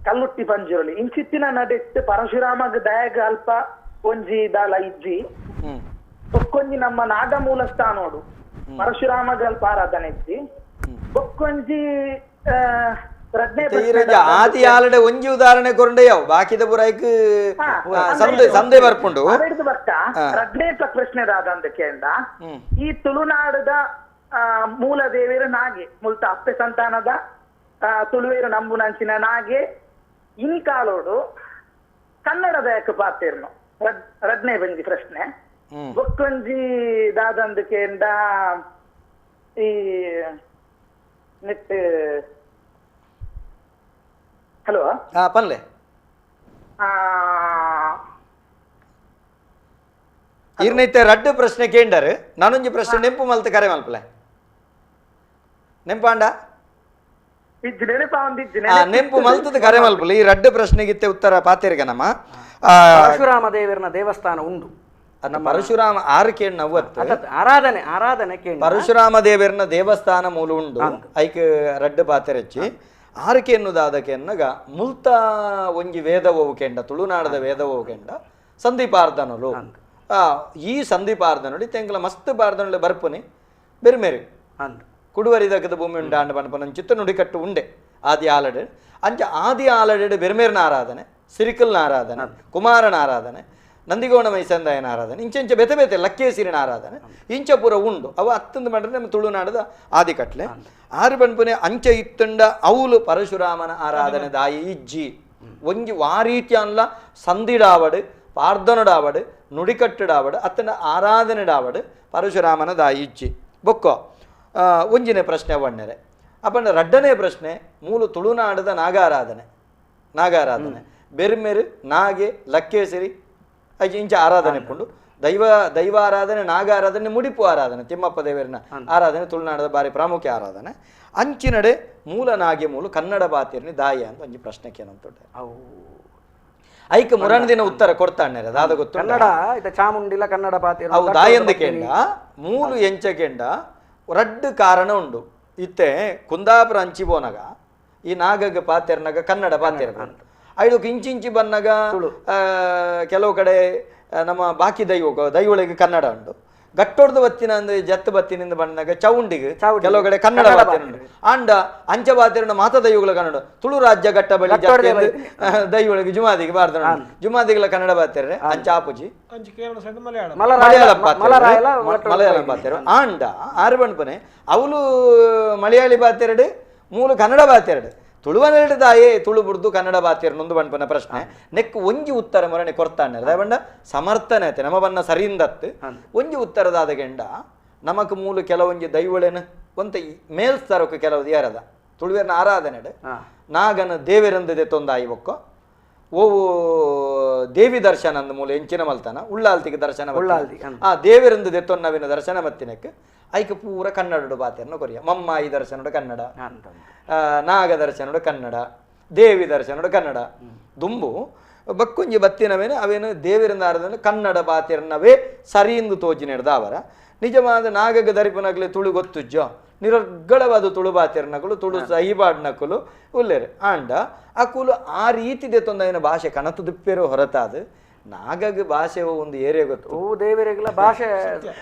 ಕಲ್ಲುಟ್ಟಿ ಪಂಜುರಲಿ ಇಂಚಿತ್ತಿನ ನಡೆಟ್ಟು ಪರಶುರಾಮಗ್ ದಯಗ್ ಅಲ್ಪ ಒಂಜಿ ದಾಲ ಇಜ್ಜಿ. ಬೊಕ್ಕೊಂಜಿ ನಮ್ಮ ನಾಗ ಮೂಲ ಸ್ಥಾನೋಡು ಪರಶುರಾಮಗ್ ಅಲ್ಪ ಆರಾಧನೆ ಇಜ್ಜಿ. ಬೊಕ್ಕೊಂಜಿ ಆದಿ ಆಲಡೆ ಒಂಜಿ ಉದಾಹರಣೆ ಕೊರಂಡೆ ಯಾವ ಬಾಕಿದ ಪುರಾಯ್ಕ್ ಸಂದೆ ಬರ್ಪುಂಡು. ರಡ್ನೇ ಪ್ರಶ್ನೆ ದಾದಂದಕ್ಕೆಂದ ಈ ತುಳುನಾಡದ ಮೂಲ ದೇವೇರು ನಾಗೆ ಮುಲ್ತ ಅಪ್ಪೆ ಸಂತಾನದ ತುಳುವೇರು ನಂಬುನಂಚಿನ ನಾಗೆ ಇನ್ಕಾಲೋಡು ಕನ್ನಡದ ಯಾಕೆ ಪಾತೇರ್ನು ರಡ್ನೇ ಬಂಜಿ ಪ್ರಶ್ನೆ. ಬೊಕ್ಕೊಂಜಿ ದಾದಂದಕ್ಕೆಂದ ಈ ನೆಟ್ ಹಲೋ ಪನ್ಲೆ ಇರ್ನೈತೆ ರಡ್ಡು ಪ್ರಶ್ನೆ ಕೇಂಡರು ನಾನೊಂಜಿ ಪ್ರಶ್ನೆ ನೆಂಪು ಮಲ್ತ ಕರೆ ಮಲ್ಪಲೆ ನೆಂಪಾಂಡ ನೆಂಪು ಮಲ್ತದ ಕರೆ ಮಲ್ಪಲೆ ಈ ರಡ್ಡು ಪ್ರಶ್ನೆಗಿತ್ತೆ ಉತ್ತರ ಪಾತೇರ್ಗ ನಮ್ಮ ಪರಶುರಾಮ ದೇವರನ ದೇವಸ್ಥಾನ ಉಂಡು. ಪರಶುರಾಮ ಆರು ಕೇಂದ್ರ ನವ್ವತ್ತು ಆರಾಧನೆ ಆರಾಧನೆ ಕೇಂದ್ರ ಪರಶುರಾಮ ದೇವರನ ದೇವಸ್ಥಾನ ಮೂಲ ಉಂಡು ಐಕ್ ರಡ್ಡು ಪಾತೆರಚ್ಚಿ ಆರಕೆ ಎನ್ನುದಾದಕ್ಕೆ ಎನ್ನಗ ಮುಲ್ತ ಒಂಜಿ ವೇದವವು ಕೆಂಡ ತುಳುನಾಡದ ವೇದವವು ಕೆಂಡ ಸಂದೀಪಾರ್ಧನಲು ಈ ಸಂದೀಪಾರ್ಧನೊಡಿ ತೆಂಕಲ ಮಸ್ತ್ ಪಾರ್ಧನಲು ಬರ್ಪುನಿ ಬೆರ್ಮೇರು ಕುಡುವರಿದಕ್ಕದ ಭೂಮಿ ಉಂಡಾಂಡ ಪನ್ಪನ ಚಿತ್ತ ನುಡಿಕಟ್ಟು ಉಂಡೆ ಆದಿ ಆಲಡೆ ಅಂಚ ಆದಿ ಆಲಡೆ ಬೆರ್ಮೇರ್ನ ಆರಾಧನೆ ಸಿರಿಕಲ್ನ ಆರಾಧನೆ ಕುಮಾರನ ಆರಾಧನೆ ನಂದಿಗೋಣ ಮೈಸಂದಾಯನ ಆರಾಧನೆ ಇಂಚ ಬೆತೆ ಬೆತೆ ಲಕ್ಕೇಸಿರಿನ ಆರಾಧನೆ ಇಂಚ ಪೂರ ಉಂಡು ಅವ ಅತ್ತಂದು ಮಾಡಿದ್ರೆ ನಮ್ಮ ತುಳುನಾಡದ ಆದಿ ಕಟ್ಲೆ ಆರು ಬಣ್ಪುನೆ ಅಂಚ ಇತ್ತಂಡ ಅವಲು ಪರಶುರಾಮನ ಆರಾಧನೆ ದಾಯಿ ಇಜ್ಜಿ ಒಂಜಿ ವಾರೀತಿ ಅನ್ಲ ಸಂದಿಡಾವಡು ಪಾರ್ದನಡಾವಡು ನುಡಿಕಟ್ಟುಡಾವಡು ಅತ್ತನ ಆರಾಧನೆಡಾವಡು ಪರಶುರಾಮನ ದಾಯಿ ಇಜ್ಜಿ ಬೊಕ್ಕೋ ಒಂಜಿನೇ ಪ್ರಶ್ನೆ ಅವಣ್ಣರೆ ಅಪ್ಪನ ರಡ್ಡನೇ ಪ್ರಶ್ನೆ ಮೂಲು ತುಳುನಾಡದ ನಾಗಾರಾಧನೆ ನಾಗಾರಾಧನೆ ಬೆರ್ಮೆರು ನಾಗೆ ಲಕ್ಕೇಸರಿ ಇಂಚ ಆರಾಧನೆ ಪುಂಡು ದೈವ ದೈವಾರಾಧನೆ ನಾಗಾರಾಧನೆ ಮುಡಿಪು ಆರಾಧನೆ ತಿಮ್ಮಪ್ಪ ದೇವರನ ಆರಾಧನೆ ತುಳುನಾಡದ ಬಾರಿ ಪ್ರಾಮುಖ್ಯ ಆರಾಧನೆ ಅಂಚಿನಡೆ ಮೂಲ ನಾಗೆ ಮೂಲು ಕನ್ನಡ ಬಾತಿರ್ನಿ ದಾಯ ಅಂತ ಒಂಜಿ ಪ್ರಶ್ನೆ ಕೇನಂತುಂಟೆ ಐಕ್ ಮುರಣ ದಿನ ಉತ್ತರ ಕೊಡ್ತಾಣ್ಣೆ ದಾದ ಗೊತ್ತು ಕನ್ನಡ ಇತ ಚಾಮುಂಡಿಲ ಕನ್ನಡ ಬಾತಿರ್ ಅವು ದಾಯಂದ ಕೇಂಡ ಮೂಲು ಎಂಚ ಕೇಂಡ ರಡ್ಡು ಕಾರಣ ಉಂಡು ಇತ್ತೆ ಕುಂದಾಪುರ ಅಂಚಿ ಪೋನಾಗ ಈ ನಾಗಗ ಪಾತೆರ್ನಾಗ ಕನ್ನಡ ಪಾತೆರ್ ಐದಕ್ಕೆ ಇಂಚಿಂಚಿ ಬನ್ನಾಗ ಕೆಲವು ಕಡೆ ನಮ್ಮ ಬಾಕಿ ದೈವ ದೈವಳಿಗೆ ಕನ್ನಡ ಉಂಟು ಗಟ್ಟೊಡ್ದು ಬತ್ತಿನ ಅಂದ್ರೆ ಜತ್ತು ಬತ್ತಿನಿಂದ ಬಂದಾಗ ಚೌಂಡಿಗೆ ಕೆಲವು ಕಡೆ ಕನ್ನಡ ಬಾತಿರ ಉಂಟು ಆಂಡ ಅಂಚ ಬಾತಿರನ ಮಾತ ದೈವಗಳ ಕನ್ನಡ ತುಳು ರಾಜ್ಯ ಘಟ್ಟ ಬಳಿ ದೈವಳಿಗೆ ಜುಮಾದಿಗೆ ಬಾರ್ದ ಜುಮಾದಿಗಳ ಕನ್ನಡ ಬಾತಿರ್ರೆ ಅಂಚ ಆಪುಜಿ ಮಲಯಾಳಂ ಮಲಯಾಳಂ ಬಾತಿರು ಆಂಡ ಆರು ಬಣ್ಪನೆ ಅವಳು ಮಲಯಾಳಿ ಬಾತೆರಡು ಮೂಲು ಕನ್ನಡ ಬಾತೆರಡು ತುಳುವನೆರಡು ದಾಯೆ ತುಳು ಬುಡ್ದು ಕನ್ನಡ ಬಾತಿರ್ ನೊಂದು ಬಣ್ಪನ ಪ್ರಶ್ನೆ ನೆಕ್ ಒಂಜಿ ಉತ್ತರ ಮೊರಣೆ ಕೊರ್ತಾನೆ ಬಣ್ಣ ಸಮರ್ಥನೆ ಐತೆ ನಮ್ಮ ಬಣ್ಣ ಸರಿಂದತ್ತು ಒಂಜಿ ಉತ್ತರದಾದ ಗೆಂಡ ನಮಕ್ ಮೂಲು ಕೆಲವೊಂಜಿ ದೈವಳೇನು ಒಂತ ಮೇಲ್ಸ್ತರಕ್ಕೆ ಕೆಲವು ಯಾರದ ತುಳುವೇರ್ನ ಆರಾಧನೆಡು ನಾಗನ ದೇವೆರಂದದೆ ತೊಂದಾಯಿ ಬೊಕ್ಕೋ ಓವು ದೇವಿ ದರ್ಶನ ಅಂದ ಮೂಲ ಎಂಚಿನ ಮಲ್ತಾನ ಉಳ್ಳಾಲ್ತಿಗೆ ದರ್ಶನ ಉಳ್ಳಾಲ್ತಿ ಆ ದೇವೆರಂದದೆ ತೊನ್ನವಿನ ದರ್ಶನ ಮತ್ತಿನಕ್ಕೆ ಐಕ ಪೂರ ಕನ್ನಡಡು ಬಾತೆರ್ನ ಕೊರಿಯ ಮಮ್ಮಾಯಿ ದರ್ಶನಡು ಕನ್ನಡ ನಾಗ ದರ್ಶನಡು ಕನ್ನಡ ದೇವಿ ದರ್ಶನಡು ಕನ್ನಡ ದುಂಬು ಬಕ್ಕುಂಜಿ ಬತ್ತಿನವೇನು ಅವೇನು ದೇವಿರಂದ ಆರಾಧನೆ ಕನ್ನಡ ಬಾತಿರ್ನವೇ ಸರಿಯಿಂದ ತೋಜಿನೆಡ್ದ ಅವರ ನಿಜವಾದ ನಾಗಗ ದರಿಪನಗಲಿ ತುಳು ಗೊತ್ತುಜ್ಜೋ ನಿರರ್ಗಳವಾದ ತುಳು ಬಾತಿರ್ನಕಲು ತುಳು ಸಹಿಬಾಡ್ನಕಲು ಉಲ್ಲೇರು ಆಂಡ ಆ ಕೂಲು ಆ ರೀತಿದೆ ತೊಂದ ಭಾಷೆ ಕಣತು ದಿಪ್ಪೇರು ಹೊರತಾದ ನಾಗಗ ಭಾಷೆ ಒಂದು ಏರಿಯಾ ಗೊತ್ತು ಓ ದೇವರಿಗೆಲ್ಲ ಭಾಷೆ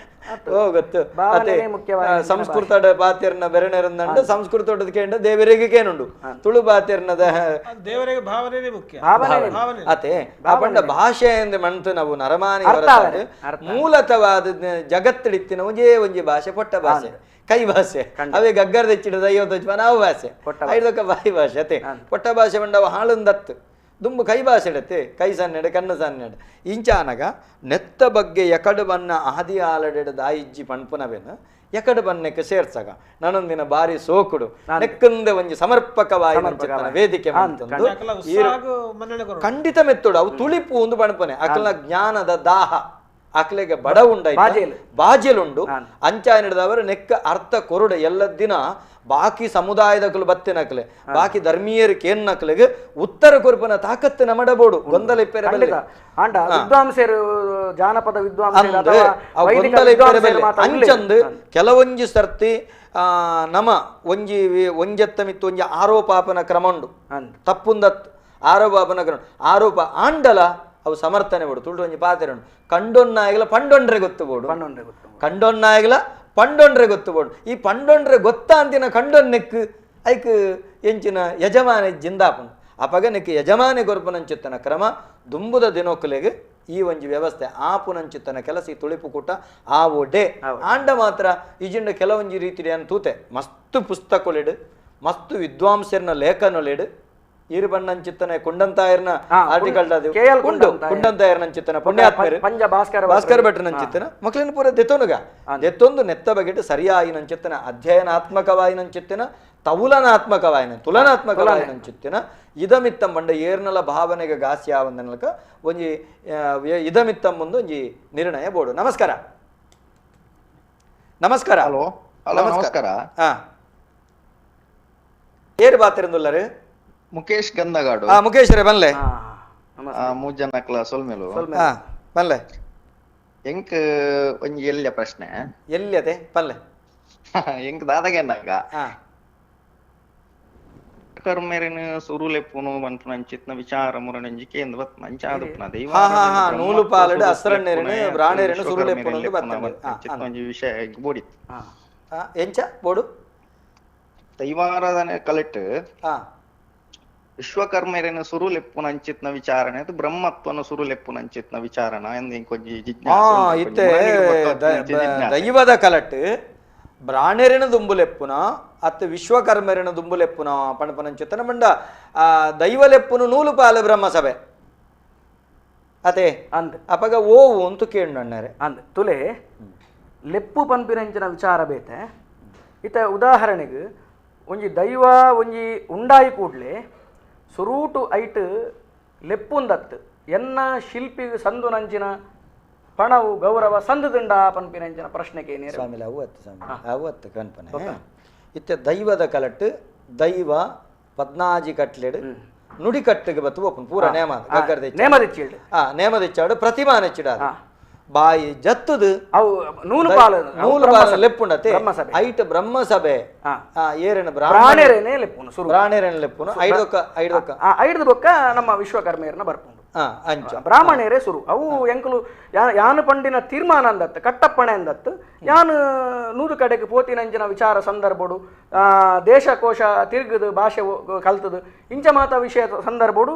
ಓ ಗೊತ್ತು ಅದೇ ಸಂಸ್ಕೃತ ಬಾತಿರ್ನ ಬೆರಣೆರಂದಂಡ ಸಂಸ್ಕೃತ ಕೇಂದ್ರ ದೇವರಿಗೆ ಕೇನುಂಡು ತುಳು ಬಾತಿರ್ನದ ದೇವರಿಗೆ ಭಾವನೆ ಮುಖ್ಯ ಅತೆ ಆ ಪಂಡ ಭಾಷೆ ಎಂದ ಮಂತು ನಾವು ನರಮಾನಿ ಹೊರತಾದ ಮೂಲತವಾದ ಜಗತ್ತಿಡಿತ್ತಿನ ಒಂಜೇ ಒಂಜಿ ಭಾಷೆ ಪೊಟ್ಟ ಭಾಷೆ ಕೈ ಭಾಷೆ ಅವೇ ಗಗ್ಗರದ ಹೆಚ್ಚಿಡದ ಐವತ್ತು ನಾವು ಭಾಷೆ ಐದಕ್ಕ ಬಾಯಿ ಭಾಷೆ ಅತೆ ಪೊಟ್ಟ ಭಾಷೆ ಬಂಡವ ಹಾಳುಂದತ್ತು ದುಂಬು ಕೈ ಭಾಷೆ ಇಡತ್ತೆ ಕೈ ಸನ್ನೆಡೆ ಕಣ್ಣು ಸನ್ನೆಡೆ ಇಂಚಾನಗ ನೆತ್ತ ಬಗ್ಗೆ ಎಕಡು ಬನ್ನ ಆದಿ ಆಲಡೆಡ ದಾಯಿಜ್ಜಿ ಪಣ್ಪುನವೇನು ಎಕಡು ಬನ್ನಕ್ಕೆ ಸೇರ್ಸಗ ನಾನೊಂದಿನ ಬಾರಿ ಸೋಕುಡು ನೆಕ್ಕಂದ ಒಂಜಿ ಸಮರ್ಪಕವಾಯಿ ವೇದಿಕೆ ಅಂತಂದು ಖಂಡಿತ ಮೆತ್ತುಡು ಅವು ತುಳಿಪು ಒಂದು ಪಣ್ಪನೆ ಅಕಲ ಜ್ಞಾನದ ದಾಹ ಅಕ್ಲೆಗೆ ಬಡ ಉಂಡಾಯ್ತು ಬಾಜೆಲುಂಡು ಅಂಚಾನಿಡ್ದವರು ನೆಕ್ಕ ಅರ್ಥ ಕೊರುಡೆ ಎಲ್ಲ ದಿನ ಬಾಕಿ ಸಮುದಾಯದಕಲು ಬತ್ತಿನಕಲೆ ಬಾಕಿ ಧರ್ಮೀಯರು ಕೇನ್ನಕಲೆಗೆ ಉತ್ತರ ಕೊರುಪನ ತಾಕತ್ತು ನಮಡಬೋಡು ಗೊಂದಲ ಇಪ್ಪೆರೆ ಆಂಡ ವಿದ್ವಾಂಸರು ಜಾನಪದ ವಿದ್ವಾಂಸರು ಗೊಂದಲ ಇಪ್ಪೆರೆ ಅಂಚಂದು ಕೆಲವೊಂಜಿ ಸರ್ತಿ ನಮ ಒಂಜಿ ಒಂಜೆತ್ತ ಮಿತ್ತು ಒಂಜಿ ಆರೋಪಾಪನ ಕ್ರಮ ಉಂಡು ತಪ್ಪುಂದತ್ ಆರೋಪಾಪನ ಕ್ರಮ ಆರೋಪ ಆಂಡಲ ಅವು ಸಮರ್ಥನೆ ಬೋಡು ತುಳು ಒಂಜಿ ಪಾತ್ರೆ ಉಂಡು ಕಂಡೊನ್ನಾಯಗಲ ಪಂಡೊಂಡ್ರೆ ಗೊತ್ತು ಬೋಡು ಕಂಡೊನ್ನಾಯಗಲ ಪಂಡೊಂಡ್ರೆ ಗೊತ್ತು ಬೋಡು ಈ ಪಂಡೊಂಡ್ರೆ ಗೊತ್ತಾ ಅಂತಿನ ಕಂಡೊನ್ನೆಕ್ ಐಕ್ ಎಂಚಿನ ಯಜಮಾನೆ ಜಿಂದಾಪುಂಡು ಅಪಗ ನೆಕ್ ಯಜಮಾನೆ ಕೊರ್ಪುನಂಚಿತ್ತನ ಕ್ರಮ ದುಂಬುದ ದಿನೋಕುಲೆಗ್ ಈ ಒಂಜಿ ವ್ಯವಸ್ಥೆ ಆಪುನಂಚಿತ್ತನ ಕೆಲಸ ಈ ತುಳಿಪು ಕೂಟ ಆವೋ ಡೇ ಆಂಡ ಮಾತ್ರ ಈಜಿಂಡ ಕೆಲವೊಂಜಿ ರೀತಿಯ ತೂತೆ ಮಸ್ತ್ ಪುಸ್ತಕೊಲಿಡು ಮಸ್ತ್ ವಿದ್ವಾಂಸರ್ನ ಲೇಖನೊಲಿಡು ಈರು ಬಣ್ಣಂಚಿತ್ತನೆ ಕುಂಡಂತಾಯರ್ನ ಆರ್ಟಿಕಲ್ ಕುಂಡು ಕುಂಡಂತಾಯರ್ನಂಚಿತ್ತನ ಪುಣ್ಯಾತ್ಮರು ಭಾಸ್ಕರ ಭಟ್ರನಂಚಿತ್ತನ ಮಕ್ಕಳನ್ನ ಪೂರ ದೆತ್ತೊನುಗ ದೆತ್ತೊಂದು ನೆತ್ತ ಬಗೆಟ್ ಸರಿಯಾಯಿನಂಚಿತ್ತನ ಅಧ್ಯಯನಾತ್ಮಕವಾಯಿನಂಚಿತ್ತನ ತೌಲನಾತ್ಮಕವಾಯಿನ ತುಲನಾತ್ಮಕವಾಯಿನಂಚಿತ್ತನ ಇದಮಿತ್ತಂ ಬಂಡ ಏರ್ನಲ ಭಾವನೆಗೆ ಗಾಸ್ಯಾವಂದನಲ್ಕ ಒಂಜಿ ಇದಮಿತ್ತಂ ಮುಂದೆ ಒಂಜಿ ನಿರ್ಣಯ ಬೋರ್ಡು. ನಮಸ್ಕಾರ. ನಮಸ್ಕಾರ. ಹಲೋ ಹಲೋ ನಮಸ್ಕಾರ. ಹಾ ಏರು ಬಾತಿರಂದುಲ್ಲರು? ಮುಕೇಶ್ ಗಂಧಗಾಡು. ಹಾ ಮುಕೇಶ್ ರೇ ಬನ್ಲೆ. ಮೂರ್ ಜನ ಕ್ಲಾಸ್ ಸೊಲ್ಮೇಲು. ಹಾ ಬನ್ಲೆ. ಎಂಕ್ ಒಂಜಿ ಎಲ್ಲಿಯ ಪ್ರಶ್ನೆ? ಎಲ್ಲಿ ಅದೇ ಪಲ್ಲೆ ಎಂಕ್ ದಾದಗೆನ್ನಾಗ ಕರ್ಮೇರಿನ ಸುರುಲೆಪ್ಪುನು ಮನ್ಪುನಂಚಿತ್ನ ವಿಚಾರ ಮುರನಂಜಿಕೆ ಎಂದು ಬತ್ನ ಅಂಚಾದುಪ್ನ ದೈವ ನೂಲು ಪಾಲಡು ಅಸ್ರಣ್ಣೇರಿನ ಬ್ರಾಣೇರಿನ ಸುರುಲೆಪ್ಪುನು ಬತ್ನ ಒಂಜಿ ವಿಷಯ ಬೋಡಿತ್ತು. ಎಂಚ ಬೋಡು? ದೈವಾರಾಧನೆ ಕಲೆಟ್ ವಿಶ್ವಕರ್ಮರೇನ ಸುರುಲೆಪ್ಪುನಂಚಿತ್ನ ವಿಚಾರಣೆ ಅದು ಬ್ರಹ್ಮತ್ವನ ಸುರುಲೆಪ್ಪುನಂಚಿತ್ನ ವಿಚಾರಣ ಎಂದು ಕೊಂಚ ಜಿಜ್ಞಾಸೆ. ದೈವದ ಕಲಟ್ ಬ್ರಾಣೇರಿನ ದುಂಬುಲೆಪ್ಪುನ ಅತ್ತ ವಿಶ್ವಕರ್ಮರಿನ ದುಂಬುಲೆಪ್ಪುನ ಪಣಪನಂಚಿತ್ತನ ಬಂಡ ದೈವಲೆಪ್ಪುನು ನೂಲು ಪಾಲು ಬ್ರಹ್ಮ ಸಭೆ ಅದೇ ಅಂದ್ ಅಪಗ ಓವು ಅಂತು ಕೇಂದ್ರ ಅಂದ್ ತುಲೆ ಲೆಪ್ಪು ಪನ್ಪಿನಂಚಿನ ವಿಚಾರ ಬೇತೆ. ಇತ ಉದಾಹರಣೆಗೆ ಒಂಜಿ ದೈವ ಒಂಜಿ ಉಂಡಾಯಿ ಕೂಡ್ಲೆ ಸುರೂಟು ಐಟ್ ಲೆಪ್ಪುಂದತ್ತು ಎನ್ನ ಶಿಲ್ಪಿ ಸಂದು ನಂಚಿನ ಪಣವು ಗೌರವ ಸಂದುದುಂಡ ಪನ್ಪಿನಂಚಿನ ಪ್ರಶ್ನೆಗೆ ಸ್ವಾಮಿ ಅವತ್ತು ಸ್ವಾಮಿ ಅವತ್ತು ಕನ್ಪನೆ ಇತ್ತೆ ದೈವದ ಕಲಟ್ಟು ದೈವ ಪದ್ನಾಜಿ ಕಟ್ಲೆಡು ನುಡಿಕಟ್ಟಿಗೆ ಬತ್ತು ಒಪ್ಪುನು ಪೂರ ನೇಮ ನೇಮದಿಚ್ಚಿಡು ನೇಮದಿಚ್ಚಾಡು ಪ್ರತಿಮಾನೆಚ್ಚಿಡ ಬಾಯಿ ಜತ್ತದು ಅವು ನೂಲು ಪಾಲು ನೂಲು ಪಾಲು ಲೆಪ್ಪುಂಡತೆ ಐಟ್ ಬ್ರಹ್ಮಸಭೆ ಏರನ ಬ್ರಾಣೆರೇನೆ ಲೆಪ್ಪುನು ಸುರು ಬ್ರಾಣೆರೇನೆ ಲೆಪ್ಪುನು ಐದೊಕ್ಕ ಐದೊಕ್ಕ ಐದು ಬೊಕ್ಕ ನಮ್ಮ ವಿಶ್ವಕರ್ಮೇರನ ಬರ್ಪುಂಡು ಅಂಚ ಬ್ರಾಹ್ಮಣರೇ ಸುರು ಅವು ಎಂಕಲು ಯಾನು ಪಂಡಿನ ತೀರ್ಮಾನ ಅಂದತ್ತು ಕಟ್ಟಪ್ಪಣೆ ಅಂದತ್ತು ಯಾನು ನೂರು ಕಡೆಗೆ ಪೋತಿನಂಚಿನ ವಿಚಾರ ಸಂದರ್ಭಡು ದೇಶಕೋಶ ತಿರುಗದು ಭಾಷೆ ಕಲ್ತದು ಇಂಚ ಮಾತ ವಿಷಯ ಸಂದರ್ಭಡು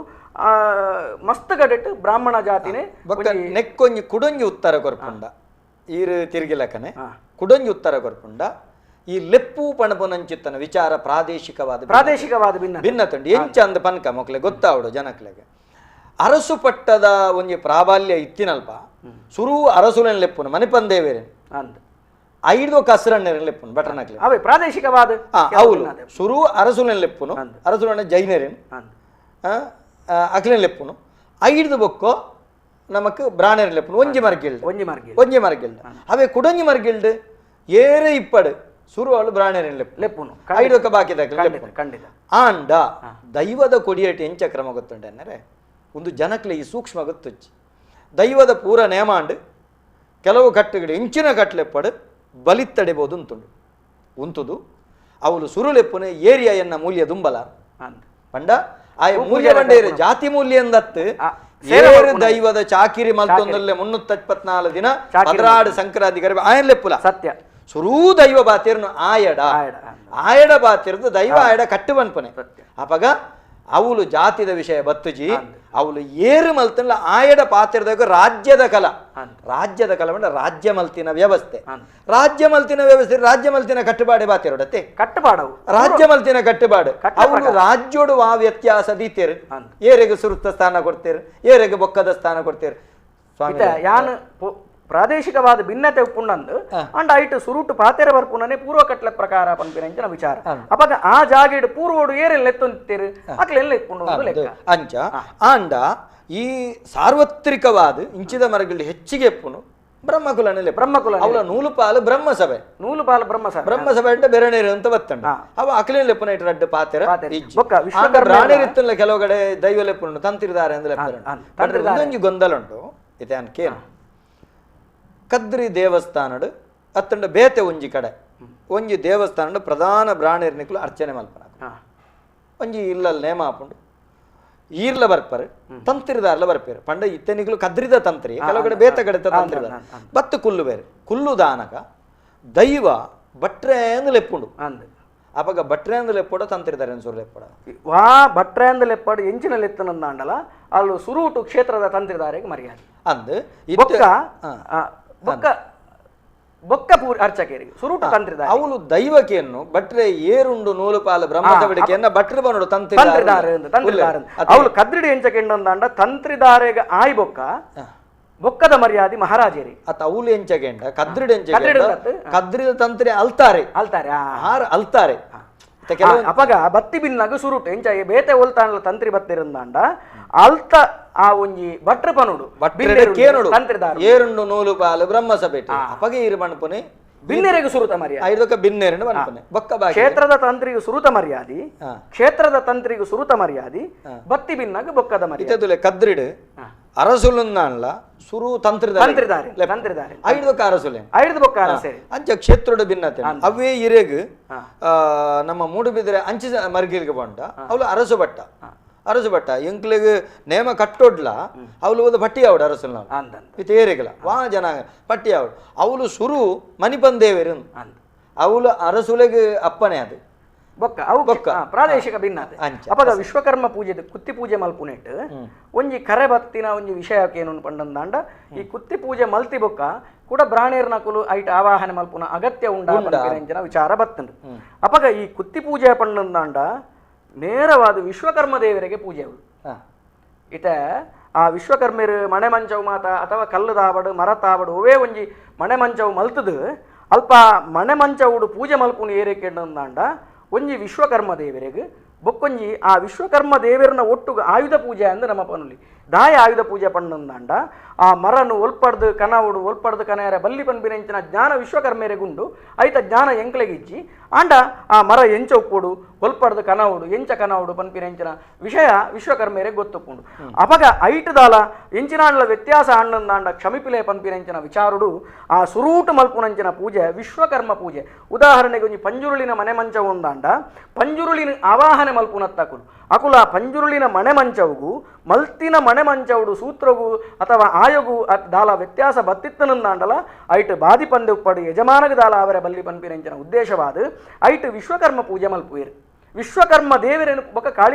ಮಸ್ತ್ ಕಡೆಟ್ ಬ್ರಾಹ್ಮಣ ಜಾತಿನೇ ನೆಕ್ಕೊಂಜಿ ಕುಡೊಂಜಿ ಉತ್ತರ ಕೊರ್ಪುಂಡ ಈರು ತಿರುಗಿಲಕನೆ ಕುಡೊಂಜಿ ಉತ್ತರ ಕೊರ್ಪುಂಡ ಈ ಲೆಪ್ಪು ಪಣಪುನಂಚಿತ್ತನ ವಿಚಾರ ಪ್ರಾದೇಶಿಕವಾದ ಪ್ರಾದೇಶಿಕವಾದ ಭಿನ್ನ ಭಿನ್ನತುಂಡು ಎಂಚ ಅಂದ ಪನ್ಕ ಮೊಕ್ಲೆ ಗೊತ್ತಾವಡು ಜನಕ್ಲೆಗೆ ಅರಸು ಪಟ್ಟದ ಒಂಜಿ ಪ್ರಾಬಲ್ಯ ಇತ್ತಿನಲ್ಪ ಸುರು ಅರಸುಲೆನ್ ಲೆಪ್ಪುನು ಮಣಿಪಂದೇವೇರೇನು ಐದು ಕಸರಣ್ಣೇರನ್ ಲೆಪ್ಪುನು ಬಟರ್ನಕ್ಲೆ ಅವೇ ಪ್ರಾದೇಶಿಕವಾದ అవును ಸುರು ಅರಸುಲೆನ್ ಲೆಪ್ಪುನು ಅರಸುಲನ್ನ ಜೈನರೇನು ಅಕ್ಲೆನ್ ಲೆಪ್ಪುನು ಐದು ಬೊಕ್ಕೋ ನಮಕ್ ಬ್ರಾಣೇರ್ ಲೆಪ್ಪುನು ಒಂಜಿ ಮರ್ಗಿಲ್ಡ್ ಒಂಜಿ ಮರ್ಗಿಲ್ಡ್ ಒಂಜಿ ಮರ್ಗಿಲ್ಡ್ ಅವೇ ಕುಡೊಂಜಿ ಮರ್ಗಿಲ್ಡ್ ಏರೆ ಇಪ್ಪಡು ಸುರು ಅವಳು ಬ್ರಾಣೇರನ್ ಲೆಪ್ಪು ಲೆಪ್ಪುನು ಐದೊಕ್ಕ ಬಾಕಿ ಲೆಪ್ಪುನು ಖಂಡಿತ ಆಂಡ ದೈವದ ಕೊಡಿಯೇಟಿ ಎಂಚ ಕ್ರಮ ಗೊತ್ತುಂಟು ಅಂದರೆ ಒಂದು ಜನಕ್ಲೆ ಈ ಸೂಕ್ಷ್ಮ ಗೊತ್ತುಚ್ಚಿ ದೈವದ ಪೂರ ನೇಮಾಂಡು ಕೆಲವು ಕಟ್ಟುಗಳು ಇಂಚಿನ ಕಟ್ಲೆಪ್ಪಡು ಬಲಿತ್ತಡೆಬೋದು ಉಂಟುಂಡು ಉಂಟುದು ಅವಳು ಸುರುಲೆಪ್ಪುನೆ ಏರಿಯಾ ಎನ್ನ ಮೂಲ್ಯ ದುಂಬಲ ಪಂಡ ಆಯ ಮೂಲ್ಯ ಬಂಡೇರು ಜಾತಿ ಮೂಲ್ಯ ಎಂದತ್ತು ಏರು ದೈವದ ಚಾಕಿರಿ ಮಲ್ತೊಂದಲ್ಲೇ 324 ದಿನ 16 ಸಂಕ್ರಾಂತಿ ಕರೆ ಆಯನ್ ಲೆಪ್ಪುಲ ಸತ್ಯ ಸುರೂ ದೈವ ಬಾತಿರ್ನು ಆಯಡ ಆಯಡ ಬಾತಿರ್ದು ದೈವ ಆಯಡ ಕಟ್ಟು ಬನ್ಪನೆ ಅಪಗ ಅವಳು ಜಾತಿದ ವಿಷಯ ಬತ್ತುಜಿ ಅವಳು ಏರು ಮಲ್ತಲ್ಲ ಆಯಡ ಪಾತ್ರದಾಗ ರಾಜ್ಯದ ಕಲ ರಾಜ್ಯದ ಕಲ ಅಂದ್ರೆ ರಾಜ್ಯ ಮಲ್ತಿನ ವ್ಯವಸ್ಥೆ ರಾಜ್ಯ ಮಲ್ತಿನ ವ್ಯವಸ್ಥೆ ರಾಜ್ಯ ಮಲ್ತಿನ ಕಟ್ಟುಪಾಡೆ ಬಾತಿರೋಡತ್ತೆ ಕಟ್ಟುಪಾಡವು ರಾಜ್ಯ ಮಲ್ತಿನ ಕಟ್ಟುಪಾಡು ಅವಳು ರಾಜ್ಯೋಡು ಆ ವ್ಯತ್ಯಾಸ ದೀತೇರು ಏರೆಗೆ ಸುರುತ್ತ ಸ್ಥಾನ ಕೊಡ್ತೇರು ಏರೆಗೆ ಬೊಕ್ಕದ ಸ್ಥಾನ ಕೊಡ್ತೇರು ಸ್ವಾಮಿ ಯಾನು ಪ್ರಾದೇಶಿಕವಾದ ಭಿನ್ನತೆ ಉಪ್ಪುಂಡಂದು ಅಂಡ್ ಐಟ್ ಸುರುಟು ಪಾತೆರ ಬರ್ಪುನನೆ ಪೂರ್ವ ಕಟ್ಲೆ ಪ್ರಕಾರ ಪನ್ಪಿನಂಚಿನ ವಿಚಾರ ಅಪಗ ಆ ಜಾಗೆಡ್ ಪೂರ್ವೋಡು ಏರೆಲ್ಲ ಎತ್ತೊಂತಿರು ಅಕ್ಲೆಲ್ಲ ಎತ್ಕೊಂಡು ಲೆಕ್ಕ ಅಂಚ ಆಂಡ ಈ ಸಾರ್ವತ್ರಿಕವಾದ ಇಂಚಿದ ಮರಗಳು ಹೆಚ್ಚಿಗೆ ಎಪ್ಪುನು ಬ್ರಹ್ಮಕುಲನಲ್ಲಿ ಬ್ರಹ್ಮಕುಲ ಅವಳ ನೂಲುಪಾಲು ಬ್ರಹ್ಮಸಭೆ ನೂಲುಪಾಲು ಬ್ರಹ್ಮಸಭೆ ಬ್ರಹ್ಮಸಭೆ ಅಂದ್ರೆ ಬೆರಣೇರು ಅಂತ ಬತ್ತಂಡ ಅವ ಅಕ್ಲೇನ್ ಲೆಪ್ಪುನ ಇಟ್ಟು ರಡ್ಡು ಪಾತೆರ ಬ್ರಾಣೇರಿತ್ತಲ್ಲ ಕೆಲವು ಕಡೆ ದೈವ ಲೆಪ್ಪುಂಡು ತಂತಿರ್ದಾರೆ ಅಂದ್ರೆ ಲೆಪ್ಪುಂಡು ಗೊಂದಲ ಉಂಟು ಇತ್ತೆ ಅನ್ಕೇನು ಕದ್ರಿ ದೇವಸ್ಥಾನಡು ಅತ್ತಂಡ ಬೇತೆ ಒಂಜಿ ಕಡೆ ಒಂಜಿ ದೇವಸ್ಥಾನಡು ಪ್ರಧಾನ ಬ್ರಾಣೇರ್ನಿಕ್ಲು ಅರ್ಚನೆ ಮಲ್ಪನ ಒಂಜಿ ಇಲ್ಲಲ್ಲಿ ನೇಮ ಹಾಪುಂಡು ಈರ್ಲ ಬರ್ಪರು ತಂತ್ರಿದಾರ್ಲ ಬರ್ಪೇರು ಪಂಡ ಇತ್ತೆನಿಕ್ಲು ಕದ್ರಿದ ತಂತ್ರಿ ಕೆಲವು ಕಡೆ ಬೇತೆ ಕಡೆ ತಂತ್ರಿದಾರ ಬತ್ತು ಕುಲ್ಲು ಬೇರೆ ಕುಲ್ಲು ದಾನಕ ದೈವ ಭಟ್ರೆ ಅಂದ್ ಲೆಪ್ಪುಂಡು ಅಪಗ ಭಟ್ರೆ ಅಂದ್ ಲೆಪ್ಪಡ ತಂತ್ರಿದಾರೆ ಅನ್ಸೂರು ಲೆಪ್ಪಡ ವಾ ಭಟ್ರೆ ಅಂದ್ ಲೆಪ್ಪಡು ಎಂಚಿನ ಲೆತ್ತನಂದಾಂಡಲ ಅಲ್ಲೂ ಸುರೂಟು ಕ್ಷೇತ್ರದ ತಂತ್ರಿದಾರಿಗೆ ಮರ್ಯಾದೆ ಅಂದ್ ಬೊಕ್ಕ ಬೊಕ್ಕ ಬೊಕ್ಕ ಪೂರ್ ಅರ್ಚಕೇರಿಗೆ ಸುರೂಟು ತಂತ್ರಿದಾರೆ ಅವಳು ದೈವಕೆಯನ್ನು ಭಟ್ರೆ ಏರುಂಡು ನೂಲುಪಾಲ ಬ್ರಹ್ಮದ ಬಿಡಿಕೆಯನ್ನ ಭಟ್ರು ಬನ್ನೋಡು ತಂತ್ರಿದಾರೆ ತಂತ್ರಿದಾರೆ ಅವಳು ಕದ್ರಿಡಿ ಎಂಚಕೆಂಡಂದಾಂಡ ತಂತ್ರಿದಾರೆಗ ಆಯ್ ಬೊಕ್ಕ ಬೊಕ್ಕದ ಮರ್ಯಾದೆ ಮಹಾರಾಜೇರಿ ಅತ ಅವಳು ಎಂಚಗೆಂಡ ಕದ್ರಿಡಿ ಎಂಚಗೆಂಡ ಕದ್ರಿದ ತಂತ್ರಿ ಅಲ್ತಾರೆ ಅಲ್ತಾರೆ ಆರ್ ಅಲ್ತಾರೆ ಅಪಗ ಬತ್ತಿ ಬಿನ್ನಾಗ ಸುರುಟು ಎಂಚ ಬೇತೆ ಒಲ್ತಾಂಡ ತಂತ್ರಿ ಬತ್ತಿರಂದಾಂಡ ಅಲ್ತ ಆ ಒಂಜಿ ಭಟ್ರು ಪನುಡು ಕೇನುಡು ತಂತ್ರಿದಾರ ಏರುಂಡು ನೂಲು ಪಾಲು ಬ್ರಹ್ಮಸಭೆ ಅಪಗ ಈರು ಮಣ್ಪುನೆ ಬಿನ್ನೆರೆಗೆ ಸುರುತ ಮರ್ಯಾದೆ ಐದೊಕ್ಕ ಬಿನ್ನೆರೆಂಡು ಮನ್ಪುನೆ ಬೊಕ್ಕ ಬಾಕಿ ಕ್ಷೇತ್ರದ ತಂತ್ರಿಗೂ ಸುರುತ ಮರ್ಯಾದೆ ಕ್ಷೇತ್ರದ ತಂತ್ರಿಗೂ ಸುರುತ ಮರ್ಯಾದೆ ಬತ್ತಿ ಬಿನ್ನಾಗ ಬೊಕ್ಕದ ಮರ್ಯಾದೆ ಕದ್ರಿಡು ಅರಸುಲುಂದಾನ್ಲ ಸುರು ತಂತ್ರಿದಾರೆ ತಂತ್ರಿದಾರೆ ತಂತ್ರಿದಾರೆ ಐದು ಅರಸುಲೆ ಐದು ಬೊಕ್ಕ ಅರಸೆ ಅಂಚ ಕ್ಷೇತ್ರೋಡು ಭಿನ್ನತೆ ಅವೇ ಇರೆಗ್ ನಮ್ಮ ಮೂಡುಬಿದ್ರೆ ಅಂಚಿ ಮರ್ಗಿಲ್ಗೆ ಬಂಡ ಅವಳು ಅರಸು ಭಟ್ಟ ಅರಸು ಭಟ್ಟ ಎಂಕ್ಲೆಗ್ ನೇಮ ಕಟ್ಟೊಡ್ಲ ಅವಳು ಒಂದು ಪಟ್ಟಿ ಆವಡು ಅರಸುಲ್ ನಾವು ಇತ್ತೆ ಏರಿಗಲ ವಾ ಜನ ಪಟ್ಟಿ ಆವಡು ಅವಳು ಸುರು ಮಣಿಪಂದೇವರು ಅವಳು ಅರಸುಲೆಗ್ ಅಪ್ಪನೆ ಅದು ಬೊಕ್ಕ ಅವು ಬೊಕ್ಕ ಪ್ರಾದೇಶಿಕ ಭಿನ್ನತೆ ಅಪಗ ವಿಶ್ವಕರ್ಮ ಪೂಜೆ ಕುತ್ತಿ ಪೂಜೆ ಮಲ್ಪುನೆಟ್ ಒಂಜಿ ಕರೆ ಬತ್ತಿನ ಒಂಜಿ ವಿಷಯಕ್ಕೆ ಏನು ಪಂಡಂದಾಂಡ ಈ ಕುತ್ತಿ ಪೂಜೆ ಮಲ್ತಿ ಬೊಕ್ಕ ಕೂಡ ಬ್ರಾಣೇರ್ನ ಕುಲು ಐಟ್ ಆವಾಹನೆ ಮಲ್ಪುನ ಅಗತ್ಯ ಉಂಡ ಪನ್ಪಿನ ವಿಚಾರ ಬತ್ತಂಡು. ಅಪಗ ಈ ಕುತ್ತಿ ಪೂಜೆ ಪಂಡಂದಾಂಡ ನೇರವಾದ ವಿಶ್ವಕರ್ಮ ದೇವರಿಗೆ ಪೂಜೆ ಇತ ಆ ವಿಶ್ವಕರ್ಮೆರು ಮಣೆ ಮಂಚವು ಮಾತ ಅಥವಾ ಕಲ್ಲುದಾವಡು ಮರತಾವಡು ಒವೇ ಒಂಜಿ ಮಣೆ ಮಂಚವು ಮಲ್ತದು ಅಲ್ಪ ಮಣೆ ಮಂಚವುಡು ಪೂಜೆ ಮಲ್ಪುನು ಏರಿಕೆಂಡಂದಾಂಡ ಒಂಜಿ ವಿಶ್ವಕರ್ಮ ದೇವರಿಗೆ ಬೊಕ್ಕೊಂಜಿ ಆ ವಿಶ್ವಕರ್ಮ ದೇವರನ್ನ ಒಟ್ಟುಗು ಆಯುಧ ಪೂಜೆ ಅಂದ್ ನಮ್ಮ ಪನುಲಿ ದಾಯ ಆಯುಧ ಪೂಜೆ ಪಣ್ಣಂದಾಂಡ ಆ ಮರನು ಒಲ್ಪಡ್ದು ಕನವುಡು ಒಲ್ಪಡ್ದು ಕನಯರ ಬಲ್ಲಿ ಪನ್ಪಿನೆಂಚಿನ ಜ್ಞಾನ ವಿಶ್ವಕರ್ಮೆರೆಗುಂಡು ಐತ ಜ್ಞಾನ ಎಂಕ್ಲೆಗಿಜ್ಜಿ ಆಂಡ ಆ ಮರ ಎಂಚ ಉಪ್ಪುಡು ಒಲ್ಪಡ್ದು ಕನವುಡು ಎಂಚ ಕನವುಡು ಪನ್ಪಿನೆಂಚಿನ ವಿಷಯ ವಿಶ್ವಕರ್ಮೆರೆ ಗೊತ್ತುಪ್ಪುಂಡು ಅಪಗ ಐಟುದಾಲ ಎಂಚಿನಾಂಡ್ಲ ವ್ಯತ್ಯಾಸ ಅಣ್ಣಂದಾಂಡ ಕ್ಷಮಿಪಿಲೆ ಪನ್ಪಿನೆಂಚಿನ ವಿಚಾರುಡು ಆ ಸುರೂಟು ಮಲ್ಪುನಂಚಿನ ಪೂಜೆ ವಿಶ್ವಕರ್ಮ ಪೂಜೆ. ಉದಾಹರಣೆಗೆ ಒಂಜಿ ಪಂಜುರುಳಿನ ಮನೆ ಮಂಚ ಒಂದಾಂಡ ಪಂಜುರುಳಿನ ಆವಾಹನೆ ಮಲ್ಪುನತ್ತಕುಲು ಅಕುಲ ಪಂಜುರುಳಿನ ಮಣೆ ಮಂಚವುಗು ಮಲ್ತಿನ ಮಣೆ ಮಂಚವುಡು ಸೂತ್ರಗು ಅಥವಾ ಆಯೋಗು ದಾಲ ವ್ಯತ್ಯಾಸ ಬತ್ತಿತ್ತನಂದಾಂಡಲ ಐಟ್ ಬಾದಿ ಪಂದೆ ಉಪ್ಪಡು ಯಜಮಾನಗ ದಾಲ ಅವರ ಬಲ್ಲಿ ಪನ್ಪಿನೆಂಚಿನ ಉದ್ದೇಶವಾದ ಐಟ್ ವಿಶ್ವಕರ್ಮ ಪೂಜೆ ಮಲ್ಪುವೇರು. ವಿಶ್ವಕರ್ಮ ದೇವರೇನು ಬೊಕ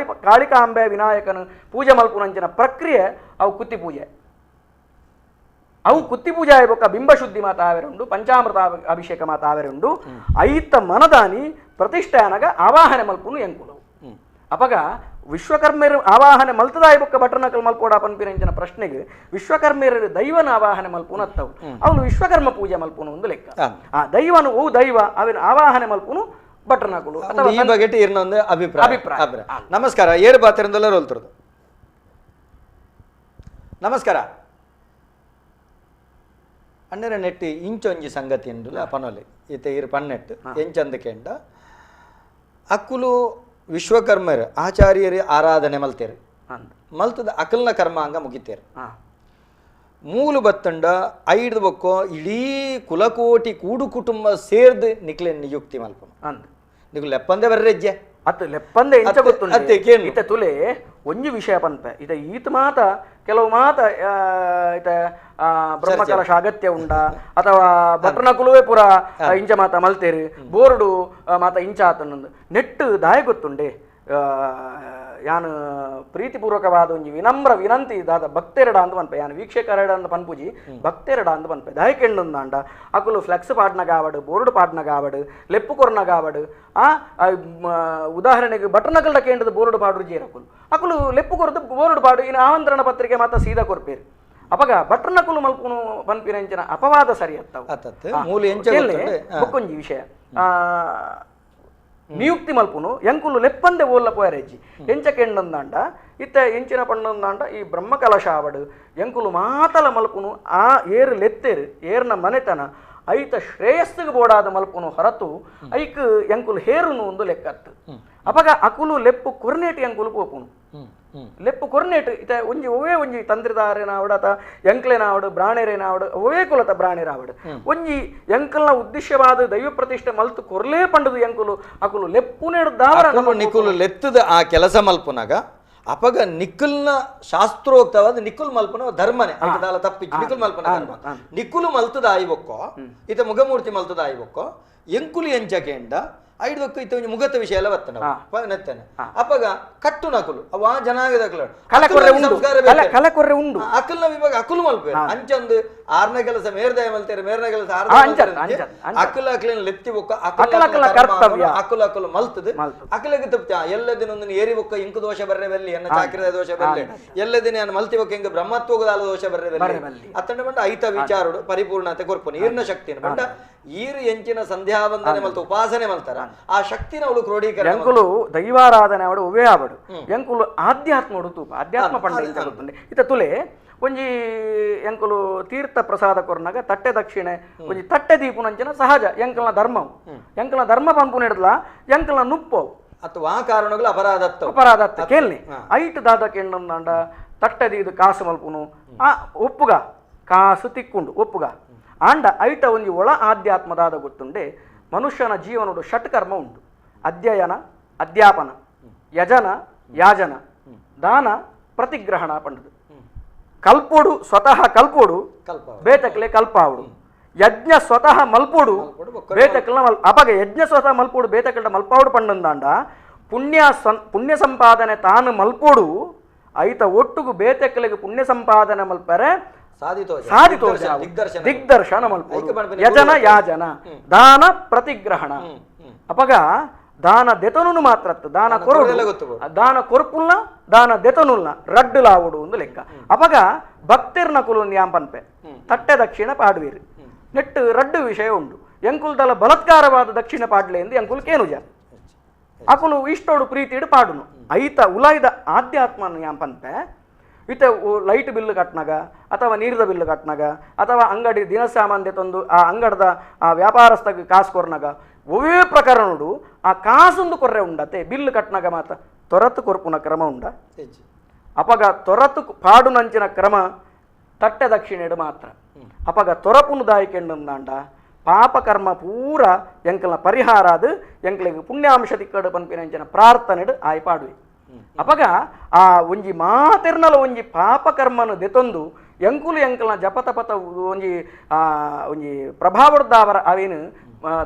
ಕಾಳಿಕಾಂಬೆ ವಿನಾಯಕನು ಪೂಜೆ ಮಲ್ಪುನಂಚಿನ ಪ್ರಕ್ರಿಯೆ ಅವು ಕುತ್ತಿ ಪೂಜೆ. ಅವು ಕುತ್ತಿ ಪೂಜೆ ಬೊಕ್ಕ ಬಿಂಬಶುದ್ಧಿ ಮಾತ ಆವೆರುಂಡು, ಪಂಚಾಮೃತ ಅಭಿಷೇಕ ಮಾತ ಆವೆರುಂಡು. ಐತ ಮನದಾನಿ ಪ್ರತಿಷ್ಠಾನಗ ಆವಾಹನೆ ಮಲ್ಪುನು ಎಂಕುಲವು. ಅಪಗ ವಿಶ್ವಕರ್ಮರು ಆವಾಹನೆ ಮಲ್ತದಾಯ ಬೊಕ್ಕ ಬಟರ್ನಕಲ್ ಮಲ್ಪೋಡ ಪನ್ಪಿನಂಚಿನ ಪ್ರಶ್ನೆಗೆ ವಿಶ್ವಕರ್ಮರು ದೈವನ ಆವಾಹನೆ ಮಲ್ಪುನು ಅತ್ತವು ಅವನು ವಿಶ್ವಕರ್ಮ ಪೂಜೆ ಮಲ್ಪುನು ಒಂದು ಲೆಕ್ಕ. ಆ ದೈವನು ಓ ದೈವ ಅವನ ಆವಾಹನೆ ಮಲ್ಪುನು ಬಟರ್ನಕುಲು ಅಥವಾ ಈ ಬಗ್ಗೆ ಇನ್ನೊಂದು ಅಭಿಪ್ರಾಯ. ನಮಸ್ಕಾರ, ಏರು ಬಾತಿರಂದೆಲ್ಲ ರೋಲ್ತಿರೋದು. ನಮಸ್ಕಾರ ಅಣ್ಣರ ನೆಟ್ಟಿ ಇಂಚೊಂಜಿ ಸಂಗತಿ ಎಂದುಲ ಪನೊಲಿ ಈತ ಇರು ಪನ್ನೆಟ್ಟು ಎಂಚಂದಕೆಂಡ ಅಕ್ಕುಲು ವಿಶ್ವಕರ್ಮರು ಆಚಾರ್ಯರು ಆರಾಧನೆ ಮಲ್ತೇರು ಮಲ್ತದ ಅಕಲ್ನ ಕರ್ಮಾಂಗ ಮುಗಿತೇರು. ಮೂಲು ಬತ್ತಂಡ ಐದು ಬೊಕ್ಕೋ ಇಡೀ ಕುಲಕೋಟಿ ಕೂಡು ಕುಟುಂಬ ಸೇರ್ದು ನಿಕ್ಲೆ ನಿಯುಕ್ತಿ ಮಲ್ಪನು ನಿಕ್ಲು ಲೆಪ್ಪಂದೆ ಬರ್ರೆಜ್ಜೆ ಅತ್ ಲೆಪ್ಪಂದೆ ಎಂಚ ಗೊತ್ತುಂಡು ಇತ ತುಲೆ ಒಂಜಿ ವಿಷಯ ಪನ್ಪೆ ಇತ ಈತ ಮಾತ ಕೆಲವು ಮಾತ ಇತ ಬ್ರಹ್ಮಕಲಶ ಅಗತ್ಯ ಉಂಡ ಅಥವಾ ಭಟ್ರನ ಕುಲುವೆ ಪುರ ಇಂಚ ಮಾತ ಮಲ್ತೇರು ಬೋರ್ಡು ಮಾತ ಇಂಚ ಆತನೊಂದು ನೆಟ್ಟು ದಾಯ ಗೊತ್ತುಂಡೆ. ಯಾನು ಪ್ರೀತಿಪೂರ್ವಕವಾದ ಒಂಜಿ ವಿನಮ್ರ ವಿನಂತಿ ದಾದ ಭಕ್ತೆರಡ ಅಂತ ಪನ್ಪೆ, ಯಾನು ವೀಕ್ಷಕರಡ ಅಂತ ಪನ್ಪುಜಿ, ಭಕ್ತೆರಡ ಅಂತ ಪನ್ಪೆ. ದಾಯಕೆಂಡೊಂದಾಂಡ ಅಕುಲು ಫ್ಲೆಕ್ಸ್ ಪಾಡ್ನಗಾವಡು, ಬೋರ್ಡ್ ಪಾಡ್ನಗಾವಡು, ಲೆಪ್ಪು ಕೊರ್ನಗಾವಡು. ಆ ಉದಾಹರಣೆಗೆ ಬಟರ್ನಕಲ್ಡ ಕೇಂದ್ರದ ಬೋರ್ಡ್ ಪಾಡು ಜೇರಕುಲು ಅಕುಲು ಲೆಪ್ಪು ಕೊರದು ಬೋರ್ಡ್ ಪಾಡು ಇನ್ನು ಆಮಂತ್ರಣ ಪತ್ರಿಕೆ ಮಾತ್ರ ಸೀದಾ ಕೊರ್ಪೇರು. ಅಪಗ ಬಟರ್ನಕುಲು ಮಲ್ಪುನು ಪನ್ಪಿನಂಚಿನ ಅಪವಾದ ಸರಿ ಅತ್ತವು. ಬೊಕ್ಕೊಂಜಿ ವಿಷಯ ನಿಯುಕ್ತಿ ಮಲ್ಪುನು ಎಂಕುಲು ಲೆಪ್ಪಂದೆ ಓಲ್ಲ ಪೋಯರೆಜ್ಜಿ ಎಂಚ ಕೆಂಡಂದಾಂಡ ಇತ್ತ ಎಂಚಿನ ಪಣ್ಣಂದಾಂಡ ಈ ಬ್ರಹ್ಮಕಲಶ ಆವಡು ಎಂಕುಲು ಮಾತಲ ಮಲ್ಪುನು ಆ ಏರು ಲೆತ್ತೇರು ಏರ್ನ ಮನೆತನ ಐತ ಶ್ರೇಯಸ್ಸಿಗೆ ಬೋಡಾದ ಮಲ್ಪುನು ಹೊರತು ಐಕ್ ಎಂಕುಲು ಹೇರುನು ಒಂದು ಲೆಕ್ಕತ್ತು. ಅಪಗ ಅಕುಲು ಲೆಪ್ಪು ಕೊರ್ನೇಟ್ ಎಂಕುಲು ಪೋಪುನು ಲೆಪ್ಪು ಕೊರ್ನೇಟ್ ಇತ ಒಂಜಿ ಒವೇ ಒಂಜಿ ತಂತ್ರಿದಾರೇನಾವಡು ಅತ ಎಂಕ್ಲೇನಾವಡು ಬ್ರಾಣೇರೇನಾವಡು ಒವೇ ಕುಲತ ಬ್ರಾಣೇರಾವಡು ಒಂಜಿ ಎಂಕಲ್ನ ಉದ್ದೇಶವಾದ ದೈವ ಪ್ರತಿಷ್ಠೆ ಮಲ್ತು ಕೊರ್ಲೇ ಪಂಡದು ಎಂಕುಲು ಅಕುಲು ಲೆಪ್ಪುನೇಡು ದಾವರ ನಿಕುಲು ಲೆತ್ತದ ಆ ಕೆಲಸ ಮಲ್ಪುನಾಗ ಅಪಗ ನಿಕ್ಕುಲ್ನ ಶಾಸ್ತ್ರೋಕ್ತವಾದ ನಿಕ್ಕುಲ್ ಮಲ್ಪನ ಧರ್ಮನೆ ತಪ್ಪಿಚ್ಚು ನಿಕ್ಕುಲ್ ಮಲ್ಪನ ಧರ್ಮ ನಿಕ್ಕುಲು ಮಲ್ತದ ಆಯ್ಬೊಕ್ಕೋ ಇತ ಮುಗಮೂರ್ತಿ ಮಲ್ತದ ಆಯ್ಬೊಕ್ಕೋ ಎಂಕುಲು ಎಂಚಕೆಂಡ ಐದು ಇತ್ತ ಒಂಜಿ ಮುಗತ ವಿಷಯ ಎಲ್ಲ ಬತ್ತನ ನೆತ್ತನೆ ಅಪಗ ಕಟ್ಟು ನಕುಲು ಅವ ಜನಾಂಗದ ಕಲೆಕೊರ್ರೆ ಉಂಡು ಅಕಲ್ನ ವಿಭಾಗ ಅಕುಲು ಮಲ್ಪೆ ಅಂಚಂದು ಆರನೇ ಕೆಲಸ ಮೇರ್ದಾಯ ಮಲ್ತೇರೆ ಮೇರ್ನ ಕೆಲಸ ಅಕುಲ ಅಕಲಿನ ಲೆತ್ತಿ ಬೊಕ್ಕ ಅಕಲ ಕರ್ತವ್ಯ ಅಕುಲ ಅಕುಲು ಮಲ್ತದ ಅಕಲಗೆ ತಪ್ತ ಎಲ್ಲ ದಿನ ಒಂದನ್ನು ಏರಿ ಬೊಕ್ಕ ಇಂಕು ದೋಷ ಬರ್ರೆ ಬಲ್ಲಿ ಎನ್ನ ಚಾಕ್ರದ ದೋಷ ಬರ್ಲೆ ಎಲ್ಲ ದಿನ ಮಲ್ತಿ ಬೊಕ್ಕ ಇಂಕ ಬ್ರಹ್ಮತ್ವದಾಲ ದೋಷ ಬರ್ರೆ ಬಲ್ಲಿ ಅತ್ತಂಡ ಬಂಡ ಐತ ವಿಚಾರುಡು ಪರಿಪೂರ್ಣತೆ ಕೊರ್ಪುನು ಈರ್ನ ಶಕ್ತಿನ ಬಂಡ ಈರು ಎಂಚಿನ ಸಂಧ್ಯಾ ವಂದನೆ ಮಲ್ತ ಉಪಾಸನೆ ಮಲ್ತಾರ ಆ ಶಕ್ತಿನ ಅವಳು ಕ್ರೋಢೀಕರಣ. ಎಂಕುಲು ದೈವಾರಾಧನೆ ಅವಡು ಒವೇ ಆವಡು ಎಂಕುಲು ಆಧ್ಯಾತ್ಮ ತೂಪ ಆಧ್ಯಾತ್ಮ ಪಂಡ ಇಂಚ ಗೊತ್ತುಂಡೆ ಇತ್ತ ತುಲೆ ಒಂಜಿ ಎಂಕುಲು ತೀರ್ಥ ಪ್ರಸಾದ ಕೊರ್ನಾಗ ತಟ್ಟೆ ದಕ್ಷಿಣೆ ಒಂಜಿ ತಟ್ಟೆ ದೀಪುನಂಚಿನ ಸಹಜ ಎಂಕಲ್ನ ಧರ್ಮವು ಎಂಕಲ್ನ ಧರ್ಮ ಪಂಪುನ ಹಿಡ್ದಲ ಎಂಕಲ್ನ ನುಪ್ಪವು ಅಥವಾ ಆ ಕಾರಣಗಳು ಅಪರಾಧ ಅಪರಾಧ ಕೇಳಿ ಐಟ್ ದಾದ ಕೆಂಡಂದಾಂಡ ತಟ್ಟೆ ದೀದು ಕಾಸು ಮಲ್ಪುನು ಆ ಒಪ್ಪುಗ ಕಾಸು ತಿಕ್ಕೊಂಡು ಒಪ್ಪುಗ ಆಂಡ ಐಟ ಒಂಜಿ ಒಳ ಆಧ್ಯಾತ್ಮದಾದ ಗೊತ್ತುಂಡೆ. ಮನುಷ್ಯನ ಜೀವನೋಡು ಷಟ್ಕರ್ಮ ಉಂಟು, ಅಧ್ಯಯನ ಅಧ್ಯಾಪನ ಯಜನ ಯಾಜನ ದಾನ ಪ್ರತಿಗ್ರಹಣ ಪಂಡದು. ಕಲ್ಪೋಡು ಸ್ವತಃ ಕಲ್ಪೋಡು ಬೇತಕ್ಲೆ ಕಲ್ಪಾವಡು ಯಜ್ಞ ಸ್ವತಃ ಮಲ್ಪೋಡು ಬೇತಕ್ಲ ಮಲ್ ಅಪಗ ಯಜ್ಞ ಸ್ವತಃ ಮಲ್ಪೋಡು ಬೇತಕ್ಲ ಮಲ್ಪಾವಡು ಪಂಡಂದಾಂಡ ಪುಣ್ಯ ಪುಣ್ಯ ಸಂಪಾದನೆ ತಾನು ಮಲ್ಪೋಡು ಐತ ಒಟ್ಟುಗು ಬೇತಕ್ಲೆಗೆ ಪುಣ್ಯ ಸಂಪಾದನೆ ಮಲ್ಪರೆ ಸಾಧಿತೋ ದಿಗ್ದರ್ಶನ ಮಲ್ಪೋಡು ಯಜನ ಯಾಜನ ದಾನ ಪ್ರತಿಗ್ರಹಣ. ಅಪಗ ದಾನ ದೆತನು ಮಾತ್ರ ದಾನ ಕೊರಡು ದಾನ ಕೊರ್ಪುಲ್ನ ದಾನ ದೆತನುಲ್ನ ರಡ್ಡುಲಾವುಡು ಒಂದು ಲೆಕ್ಕ. ಅಪಗ ಭಕ್ತಿರ್ನ ಕುಲು ಯಾಂ ಪನ್ಪೆ ತಟ್ಟೆ ದಕ್ಷಿಣ ಪಾಡುವೀರು ನೆಟ್ಟು ರಡ್ಡು ವಿಷಯ ಉಂಡು. ಎಂಕುಲ್ದಲ ಬಲತ್ಕಾರವಾದ ದಕ್ಷಿಣ ಪಾಡ್ಲೆ ಎಂದು ಎಂಕುಲ್ ಕೇನುಜ ಅಕುಲು ಇಷ್ಟೋಡು ಪ್ರೀತಿಡು ಪಾಡುನು ಐತ ಉಲಾಯ್ದ ಆಧ್ಯಾತ್ಮನ ಯಾಂ ಪನ್ಪೆ ಇತ್ತೆ ಲೈಟ್ ಬಿಲ್ಲು ಕಟ್ನಾಗ ಅಥವಾ ನೀರಿದ ಬಿಲ್ಲು ಕಟ್ನಾಗ ಅಥವಾ ಅಂಗಡಿ ದಿನಸಾಮಾನ್ಯ ತಂದು ಆ ಅಂಗಡದ ಆ ವ್ಯಾಪಾರಸ್ಥಗೆ ಕಾಸು ಕೊರ್ನಾಗ ಒವೇ ಪ್ರಕರಣಡು ಆ ಕಾಸೊಂದು ಕೊರ್ರೆ ಉಂಡತೆ ಬಿಲ್ಲು ಕಟ್ನಾಗ ಮಾತ್ರ ತೊರತು ಕೊರ್ಪುನ ಕ್ರಮ ಉಂಡ. ಅಪಗ ತೊರತು ಪಾಡುನಂಚಿನ ಕ್ರಮ ತಟ್ಟೆ ದಕ್ಷಿಣೆಡು ಮಾತ್ರ. ಅಪಗ ತೊರಪುನು ದಾಯಿಕೆಂಡಂದಾಂಡ ಪಾಪಕರ್ಮ ಪೂರ ಎಂಕಲ್ನ ಪರಿಹಾರ ಅದು ಎಂಕ್ಲಿಗೆ ಪುಣ್ಯಾಂಶ ತಿಕ್ಕಡು ಪನ್ಪಿನಂಚಿನ ಪ್ರಾರ್ಥನೆಡು ಆಯ್ ಪಾಡುವೆ. ಅಪಗ ಆ ಒಂಜಿ ಮಾತೆರ್ನಲ ಒಂಜಿ ಪಾಪಕರ್ಮನು ದೆತೊಂದು ಎಂಕುಲು ಎಂಕಲ್ನ ಜಪತಪತ ಒಂಜಿ ಒಂಜಿ ಪ್ರಭಾವಡ್ದಾವರ ಅವೇನು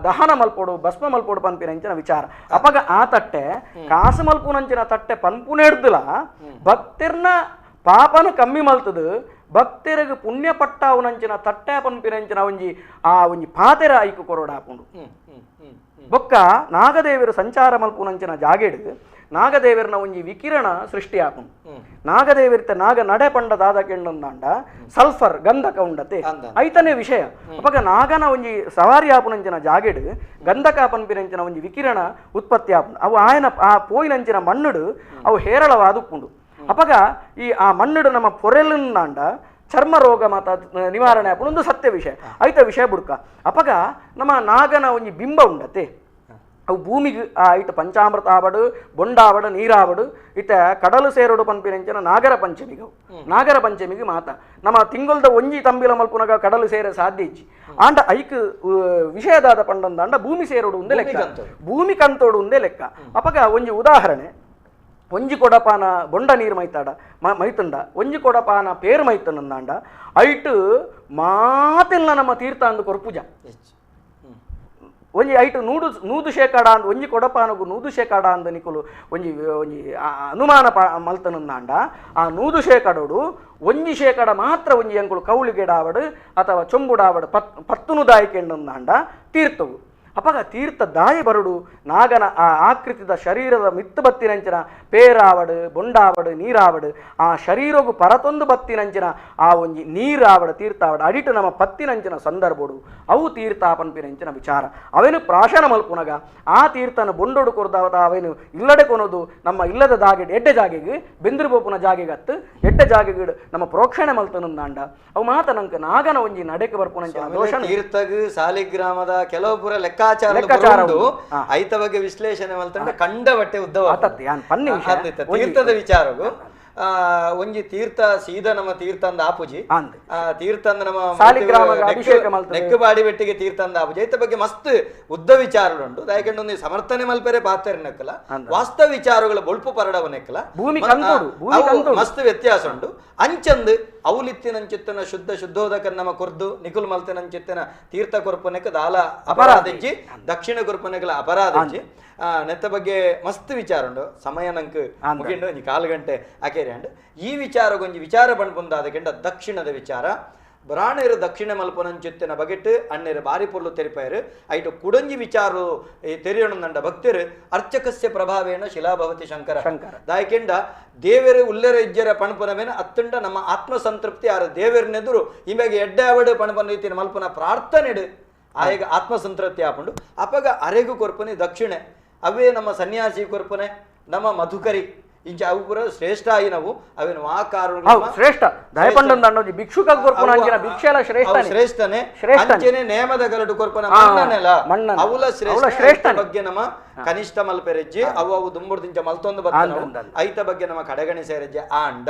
ದಹನ ಮಲ್ಪೋಡು ಭಸ್ಮ ಮಲ್ಪೋಡು ಪನ್ಪಿನಂಚಿನ ವಿಚಾರ. ಅಪಗ ಆ ತಟ್ಟೆ ಕಾಸು ಮಲ್ಪುನಂಚಿನ ತಟ್ಟೆ ಪನ್ಪುನೆಡ್ದಲ ಭಕ್ತಿರ್ನ ಪಾಪನು ಕಮ್ಮಿ ಮಲ್ತದು ಭಕ್ತರಿಗೆ ಪುಣ್ಯ ಪಟ್ಟಾವನಂಚಿನ ತಟ್ಟೆ ಪನ್ಪಿನಂಚಿನ ಒಂಜಿ ಆ ಒಂಜಿ ಪಾತೆರ ಐಕು ಕೊರಡಾಪುಂಡು. ಬೊಕ್ಕ ನಾಗದೇವರು ಸಂಚಾರ ಮಲ್ಪುನಂಚಿನ ಜಾಗೆಡು ನಾಗದೇವರನ ಒಂಜಿ ವಿಕಿರಣ ಸೃಷ್ಟಿ ಆಪುಂಡು. ನಾಗದೇವಿರ್ತ ನಾಗ ನಡೆ ಪಂಡ ದಾದ ಕೆಂಡಂದಾಂಡ ಸಲ್ಫರ್ ಗಂಧಕ ಉಂಡತೆ ಐತನೇ ವಿಷಯ. ಅಪಗ ನಾಗನ ಒಂಜಿ ಸವಾರಿ ಆಪುನಂಚಿನ ಜಾಗೆಡು ಗಂಧಕ ಪನ್ಪಿನಂಚಿನ ಒಂಜಿ ವಿಕಿರಣ ಉತ್ಪತ್ತಿ ಆಪುಂಡು. ಅವು ಆಯನ ಆ ಪೋಯಿನಂಚಿನ ಮಣ್ಣುಡು ಅವು ಹೇರಳವಾದ ಉಪ್ಪುಂಡು. ಅಪಗ ಈ ಆ ಮಣ್ಣುಡು ನಮ್ಮ ಪೊರೆಲನ್ನಾಂಡ ಚರ್ಮ ರೋಗ ಮಾತ ನಿವಾರಣೆ ಆಪುಂಡು ಒಂದು ಸತ್ಯ ವಿಷಯ ಐತ ವಿಷಯ ಬುಡ್ಕ. ಅಪಗ ನಮ್ಮ ನಾಗನ ಒಂಜಿ ಬಿಂಬ ಉಂಡತೆ ಅವು ಭೂಮಿಗೆ ಇಟ್ಟು ಪಂಚಾಮೃತ ಆವಡು ಬೊಂಡಾವಡು ನೀರಾವಡು ಇತ್ತ ಕಡಲು ಸೇರೋಡು ಪನ್ಪಿನಂಚಿನ ನಾಗರ ಪಂಚಮಿಗೆ ನಾಗರ ಪಂಚಮಿಗೆ ಮಾತ ನಮ್ಮ ತಿಂಗೊಲ್ದ ಒಂಜಿ ತಂಬಿಲ ಮಲ್ಪುನಗ ಕಡಲು ಸೇರ ಸಾಧ್ಯ ಇಜ್ಜಿ. ಆಂಡ ಐಕ್ ವಿಷಯದಾದ ಪಂಡಂದಾಂಡ ಭೂಮಿ ಸೇರೋಡು ಒಂದೇ ಲೆಕ್ಕ ಭೂಮಿ ಕಂತೋಡು ಒಂದೇ ಲೆಕ್ಕ. ಅಪಗ ಒಂಜಿ ಉದಾಹರಣೆ ಒಂಜಿ ಕೊಡಪಾನ ಬೊಂಡ ನೀರು ಮೈತಾಡ ಮೈತುಂಡ ಒಂಜಿ ಕೊಡಪಾನ ಪೇರು ಮೈತುಂಡಂದಾಂಡ ಐಟು ಮಾತೆಲ್ಲ ನಮ್ಮ ತೀರ್ಥ ಅಂದು ಕೊರ್ಪುಜ ಒಂಜಿ ಐಟು ನೂದು ಶೇಕಡ ಅಂದ್ ಒಂಜಿ ಕೊಡಪಾನಗು 100 ಶೇಕಡ ಅಂದ ನಿಕುಲು ಒಂಜಿ ಒಂಜಿ ಅನುಮಾನ ಮಲ್ತನಂದಾಂಡ ಆ 100 ಶೇಕಡೋಡು ಒಂಜಿ ಶೇಕಡ ಮಾತ್ರ ಒಂಜಿ ಎಂಕುಲು ಕೌಳಿಗೆಡಾವಡು ಅಥವಾ ಚೊಂಬುಡಾವಡು ಪತ್ತುನು ದಾಯಿಕೆಂಡಂದಾಂಡ ತೀರ್ಥವು. ಅಪಗ ತೀರ್ಥ ದಾಯ ಬರುಡು ನಾಗನ ಆ ಆಕೃತಿದ ಶರೀರದ ಮಿತ್ತು ಬತ್ತಿನಂಚಿನ ಪೇರಾವಡು ಬೊಂಡಾವಡು ನೀರಾವಡು ಆ ಶರೀರಗು ಪರತೊಂದು ಬತ್ತಿನಂಚಿನ ಆ ಒಂಜಿ ನೀರಾವಡು ತೀರ್ಥಾವಡು ಅಡಿಟು ನಮ್ಮ ಪತ್ತಿನಂಚಿನ ಸಂದರ್ಭಡು ಅವು ತೀರ್ಥ ಪನ್ಪಿನಂಚಿನ ವಿಚಾರ. ಅವೇನು ಪ್ರಾಶನ ಮಲ್ಪುನಗ ಆ ತೀರ್ಥನ ಬೊಂಡೋಡು ಕೊರ್ದಾವತ ಅವೇನು ಇಲ್ಲಡೆ ಕೊನೋದು ನಮ್ಮ ಇಲ್ಲದ ಜಾಗೆ ಎಡ್ಡೆ ಜಾಗೆಗೆ ಬೆಂದಿರು ಬೋಪುನ ಜಾಗೆಗೆ ಅತ್ತು ಎಡ್ಡೆ ಜಾಗೆಗೆ ನಮ್ಮ ಪ್ರೋಕ್ಷಣೆ ಮಲ್ತನಂದಾಂಡ ಅವು ಮಾತ ನಂಗೆ ನಾಗನ ಒಂಜಿ ನಡೆಗೆ ಬರ್ಪುನಂಚಿನ ದೋಷ. ತೀರ್ಥಗ್ ಸಾಲಿಗ್ರಾಮದ ಕೆಲವು ಪೂರ ಲೆಕ್ಕ ಐತ ಬಗ್ಗೆ ವಿಶ್ಲೇಷಣೆ ಮಲ್ತಂಡ ಕಂಡ ಬಟ್ಟೆ ಉದ್ದವ ತೀರ್ಥದ ವಿಚಾರಗು ಒಂಜಿ ತೀರ್ಥ ಸೀದಾ ನಮ್ಮ ತೀರ್ಥ ಅಂದ ಆಪುಜಿ ತೀರ್ಥ ಅಂದ ನಮ್ಮ ನೆಕ್ಕು ಬಾಡಿ ಬೆಟ್ಟಿಗೆ ತೀರ್ಥ ಅಂದ ಆಪುಜಿ ಐತ ಬಗ್ಗೆ ಮಸ್ತ್ ಉದ್ದ ವಿಚಾರಗಳು ದಯಕಂಡು ಒಂದು ಸಮರ್ಥನೆ ಮಲ್ಪೆರೆ ಪಾತ್ರ ವಾಸ್ತವ ವಿಚಾರಗಳ ಬೊಳ್ಪು ಪರಡವನೆಕ್ಕಲ ಮಸ್ತ್ ವ್ಯತ್ಯಾಸ ಉಂಟು. ಅಂಚಂದು ಅವಲಿತ್ತಿನಂಚಿತ್ತನ ಶುದ್ಧ ಶುದ್ಧೋದಕ ನಮ್ಮ ಕೊರ್ದು ನಿಕುಲ್ ಮಲ್ತಿನಂಚಿತ್ತನ ತೀರ್ಥ ಕೊರ್ಪನೆಕ ದಾಲ ಅಪರಾಧಿಜ್ಜಿ ದಕ್ಷಿಣ ಕೊರ್ಪನೆಕಲ ಅಪರಾಧಿಜ್ಜಿ ನೆತ್ತ ಬಗ್ಗೆ ಮಸ್ತ್ ವಿಚಾರ ಉಂಡು. ಸಮಯ ನಂಕ್ ಮುಗಿಂಡು ಒಂಜಿ ಕಾಲು ಗಂಟೆ ಅಕೇರಿ ಅಂಡ್ ಈ ವಿಚಾರಗೊಂಜಿ ವಿಚಾರ ಪಣ್ಪುಂದಾದಕೆಂಡ ದಕ್ಷಿಣದ ವಿಚಾರ ಬ್ರಾಣೆರು ದಕ್ಷಿಣ ಮಲ್ಪನಂಚಿತ್ತಿನ ಬಗೆಟ್ ಅಣ್ಣೆರು ಬಾರಿ ಪೊರ್ಲು ತೆರಿಪಾಯರು ಐಟು ಕುಡಂಜಿ ವಿಚಾರ ತೆರಿಯಣಂದಂಡ ಭಕ್ತರು ಅರ್ಚಕಸ್ಯ ಪ್ರಭಾವೇನ ಶಿಲಾಭವತಿ ಶಂಕರ ದಾಯಕೆಂಡ ದೇವರು ಉಲ್ಲೆರ ಇಜ್ಜರ ಪಣಪನವೇನ ಅತ್ತುಂಡ ನಮ್ಮ ಆತ್ಮಸಂತೃಪ್ತಿ ಆರ ದೇವರನೆದುರು ಇಮಗೆ ಎಡ್ಡೆ ಅವಡು ಪಣಪನ ರೀತಿಯ ಮಲ್ಪನ ಪ್ರಾರ್ಥನೆಡು ಆಯಗ ಆತ್ಮಸಂತೃಪ್ತಿ ಆಪುಂಡು. ಅಪಗ ಅರೆಗು ಕೊರ್ಪನೆ ದಕ್ಷಿಣೆ ಅವೇ ನಮ್ಮ ಸನ್ಯಾಸಿ ಕೊರ್ಪನೆ ನಮ್ಮ ಮಧುಕರಿ ಇಂಚ ಅವು ಪೂರ ಶ್ರೇಷ್ಠ ಆಯಿನವು ಅವೇನು ಆ ಕಾರಣ ಶ್ರೇಷ್ಠ ದಯಪಂಡಂದ ಭಿಕ್ಷುಕ ಕೊರ್ಪುನ ಭಿಕ್ಷೆಲ ಶ್ರೇಷ್ಠ ಶ್ರೇಷ್ಠನೆ ಅಂಚನೆ ನೇಮದ ಗರಡು ಕೊರ್ಪನ ಮಣ್ಣನೆಲ ಅವುಲ ಶ್ರೇಷ್ಠ ಬಗ್ಗೆ ನಮ್ಮ ಕನಿಷ್ಠ ಮಲ್ಪೆರೆಜ್ಜಿ ಅವು ಅವು ದುಂಬುರ್ದಿಂಚ ಮಲ್ತೊಂದು ಬರ್ತಾನೆ ಐತ ಬಗ್ಗೆ ನಮ್ಮ ಕಡೆಗಣಿಸೆರೆಜ್ಜಿ. ಆಂಡ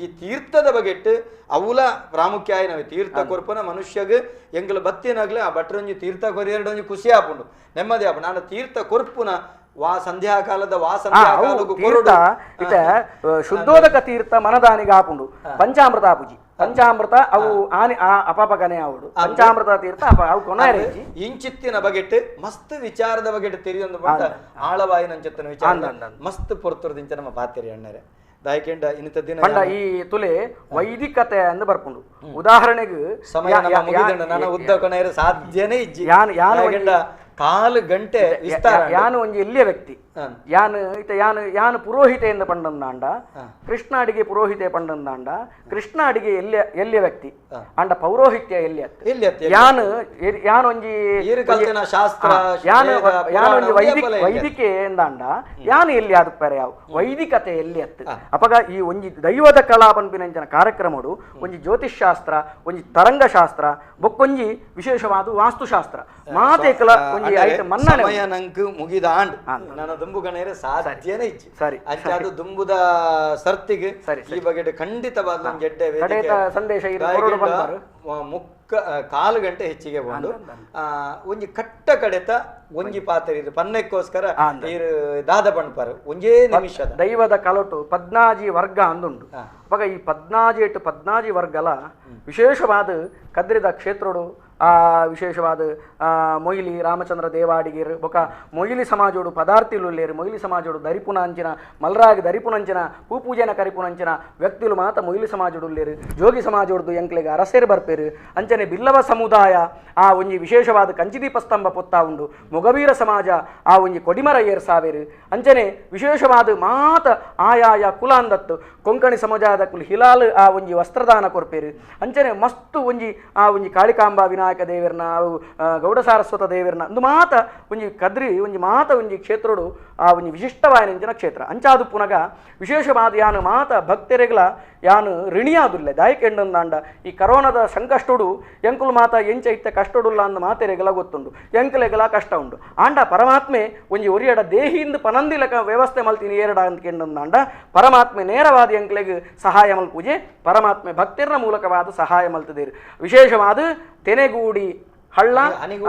ಈ ತೀರ್ಥದ ಬಗೆಟ್ ಅವುಲ ಪ್ರಾಮುಖ್ಯ ಆಯಿನವೆ ತೀರ್ಥ ಕೊರ್ಪನ ಮನುಷ್ಯಗ್ ಎಂಗಲ ಬತ್ತಿನಾಗ್ಲೆ ಆ ಭಟ್ರೊಂಜಿ ತೀರ್ಥ ಕೊರಿಯರಡೊಂಜಿ ಖುಷಿ ಆಪುಂಡು ನೆಮ್ಮದಿ ಆಪುಂಡು. ನಾನು ತೀರ್ಥ ಕೊರ್ಪುನ ವಾ ಸಂಧ್ಯಾಕಾಲದ ವಾ ಸಂಧ್ಯಾಕಾಲದ ಇತ ಶುದ್ಧೋದಕ ತೀರ್ಥ ಮನದಾನಿಗೆ ಆಪುಂಡು ಪಂಚಾಮೃತ ಆಪುಜಿ ಪಂಚಾಮೃತ ಅವು ಆನಿ ಆ ಅಪಾಪಗನೆ ಆವಡು ಪಂಚಾಮೃತ ತೀರ್ಥ ಅವು ಕೊನಾರೆ ಇಂಚಿತ್ತಿನ ಬಗೆಟ್ ಮಸ್ತ್ ವಿಚಾರದ ಬಗೆಟ್ ತೆರಿಯೊಂದು ಬಂತ ಆಳವಾಯಿನಂಚಿತ್ತಿನ ವಿಚಾರ ಮಸ್ತ್ ಪೊರ್ತುರ್ದಿಂಚ ನಮ್ಮ ಪಾತೆರಿ ಅಣ್ಣರೆ ದಾಯಕೆಂಡ ಇನ್ನಿತ ದಿನ ಪಂಡ ಈ ತುಲೆ ವೈದಿಕತೆ ಅಂದು ಬರ್ಪುಂಡು. ಉದಾಹರಣೆಗೆ ಸಮಯ ನಾನು ಉದ್ದ ಕೊನೆಯರು ಸಾಧ್ಯನೇ ಇಜ್ಜಿ. ಯಾನ್ ಯಾನ್ ಕಾಲು ಗಂಟೆ ವಿಸ್ತಾರ. ಯಾನು ಒಂಜಿ ಎಲ್ಲಿಯ ವ್ಯಕ್ತಿ ಯಾನು ಇತ ಯಾನು ಯಾನು ಪುರೋಹಿತೆಯಿಂದ ಪಂಡಂದಾಂಡ ಕೃಷ್ಣ ಅಡಿಗೆ ಪುರೋಹಿತೆ ಪಂಡಂದಾಂಡ ಕೃಷ್ಣ ಅಡಿಗೆ ಎಲ್ಲಿಯ ಎಲ್ಲಿಯ ವ್ಯಕ್ತಿ ಅಂಡ ಪೌರೋಹಿತ್ಯ ಎಲ್ಲಿ ಯಾನು ಯಾನು ಒಂಜಿ ಶಾಸ್ತ್ರ ಯಾನು ಯಾನು ಒಂಜಿ ವೈದಿಕ ವೈದಿಕೆ ಎಂದಾಂಡ ಯಾನು ಎಲ್ಲಿ ಆದುಪ್ಪರೆ ಯಾವ ವೈದಿಕತೆ ಎಲ್ಲಿ ಅತ್ತು. ಅಪಗ ಈ ಒಂಜಿ ದೈವದ ಕಲಾ ಪನ್ಪಿನಂಚಿನ ಕಾರ್ಯಕ್ರಮಡು ಒಂಜಿ ಜ್ಯೋತಿಷ್ಶಾಸ್ತ್ರ ಒಂಜಿ ತರಂಗಶಾಸ್ತ್ರ ಬೊಕ್ಕೊಂಜಿ ವಿಶೇಷವಾದ ವಾಸ್ತುಶಾಸ್ತ್ರ ಮಾತೇಕಲ ಒಂಜಿ ಐತ ಮನ್ನಣೆ ಸಮಯ ನಂಕ್ ಮುಗಿದಾಂಡ್ ನನ್ನ ದುಂಬು ಗಣೇರೆ ಸಾಧ್ಯನೇ ಇಜ್ಜಿ. ಸರಿ ಅಂಚಾದ ದುಂಬುದ ಸರ್ತಿಗೆ ಈ ಬಗ್ಗೆ ಖಂಡಿತವಾದ ಗೆಡ್ಡೆ ಸಂದೇಶ ಮುಕ್ಕ ಕಾಲು ಗಂಟೆ ಹೆಚ್ಚಿಗೆ ಬಂದು ಒಂಜಿ ಕಟ್ಟ ಕಡೆತ ಒಂಜಿ ಪಾತ್ರ ಇದು ಪನ್ನೆಕ್ಕೋಸ್ಕರ ದಾದ ಪಣ್ಪಾರು ಒಂಜೇ ನಿಮಿಷ. ದೈವದ ಕಲಟು ಪದ್ನಾಜಿ ವರ್ಗ ಅಂದುಂಡು. ಅವಾಗ ಈ ಪದ್ನಾಜಿ ಇಟ್ಟು ಪದ್ನಾಜಿ ವರ್ಗಲ ವಿಶೇಷವಾದ ಕದ್ರಿದ ಕ್ಷೇತ್ರಡು ಆ ವಿಶೇಷವಾದ ಮೊಯ್ಲಿ ರಾಮಚಂದ್ರ ದೇವಾಡಿಗೇರು ಬೊಕ ಮೊಯ್ಲಿ ಸಮಾಜೋಡು ಪದಾರ್ಥಿಲುಲ್ಲೇರು ಮೊಯ್ಲಿ ಸಮಾಜೋಡು ದರಿಪುನಾಂಚಿನ ಮಲ್ರಾಗ್ ದರಿಪುನಂಚಿನ ಪೂಪೂಜೆನ ಕರಿಪುನಂಚಿನ ವ್ಯಕ್ತಿಲು ಮಾತ ಮೊಯ್ಲಿ ಸಮಾಜೋಡುಲ್ಲೇರು ಜೋಗಿ ಸಮಾಜೋಡ್ದು ಎಂಕ್ಲೆಗ್ ಅರಸೇರು ಬರ್ಪೇರು. ಅಂಚನೆ ಬಿಲ್ಲವ ಸಮುದಾಯ ಆ ಒಂಜಿ ವಿಶೇಷವಾದ ಕಂಚಿದೀಪ ಸ್ತಂಭ ಪೊತ್ತ ಉಂಡು. ಮೊಗವೀರ ಸಮಾಜ ಆ ಒಂಜಿ ಕೊಡಿಮರ ಏರ್ ಸಾವಿರು. ಅಂಚನೆ ವಿಶೇಷವಾದ ಮಾತ ಆಯಾಯ ಕುಲ ಅಂದತ್ತು ಕೊಂಕಣಿ ಸಮಾಜದ ಕುಲ ಹಿಲಾಲ್ ಆ ಒಂಜಿ ವಸ್ತ್ರದಾನ ಕೊರ್ಪೇರು. ಅಂಚನೆ ಮಸ್ತು ಒಂಜಿ ಆ ಒಂಜಿ ಕಾಳಿಕಾಂಬ ವಿನಾಯಕ ದೇವರ್ನ ಗೌಡ ಸಾರಸ್ವತ ದೇವರ್ನ ಒಂದು ಮಾತ ಒಂಜಿ ಕದ್ರಿ ಒಂಜಿ ಮಾತ ಒಂಜಿ ಕ್ಷೇತ್ರಡು ಆ ಒಂಜಿ ವಿಶಿಷ್ಟವಾಯಿನ ಕ್ಷೇತ್ರ. ಅಂಚಾದು ಪುನಗ ವಿಶೇಷವಾದ ಯಾನು ಮಾತ ಭಕ್ತರೆಗಳ ಯಾನು ಋಣಿಯಾದುಲ್ಲೆ ದಾಯಕೆಂಡಂದಾಂಡ ಈ ಕರೋನಾದ ಸಂಕಷ್ಟೋಡು ಎಂಕುಲು ಮಾತ ಎಂಚ ಇತ್ತ ಕಷ್ಟೋಡುಲ್ಲ ಅಂದ ಮಾತೆರೆಗಲ ಗೊತ್ತುಂಡು ಎಂಕುಲೆಗಲ ಕಷ್ಟ ಉಂಡು. ಆಂಡ ಪರಮಾತ್ಮೆ ಒಂಜಿ ಒರಿಯಡ ದೇಹಿಂದ ಪನಂದಿಲಕ ವ್ಯವಸ್ಥೆ ಮಲ್ತೀನಿ ಏರಡ ಅಂತ ಕೆಂಡಂದಾಂಡ ಪರಮಾತ್ಮೆ ನೇರವಾದ ಎಂಕ್ಲೆಗ್ ಸಹಾಯ ಮಲ್ಪೂಜೆ ಪರಮಾತ್ಮೆ ಭಕ್ತಿರ್ನ ಮೂಲಕವಾದ ಸಹಾಯ ಮಲ್ತದೇರು. ವಿಶೇಷವಾದ ತೆನೆಗೂಡಿ ಹಳ್ಳ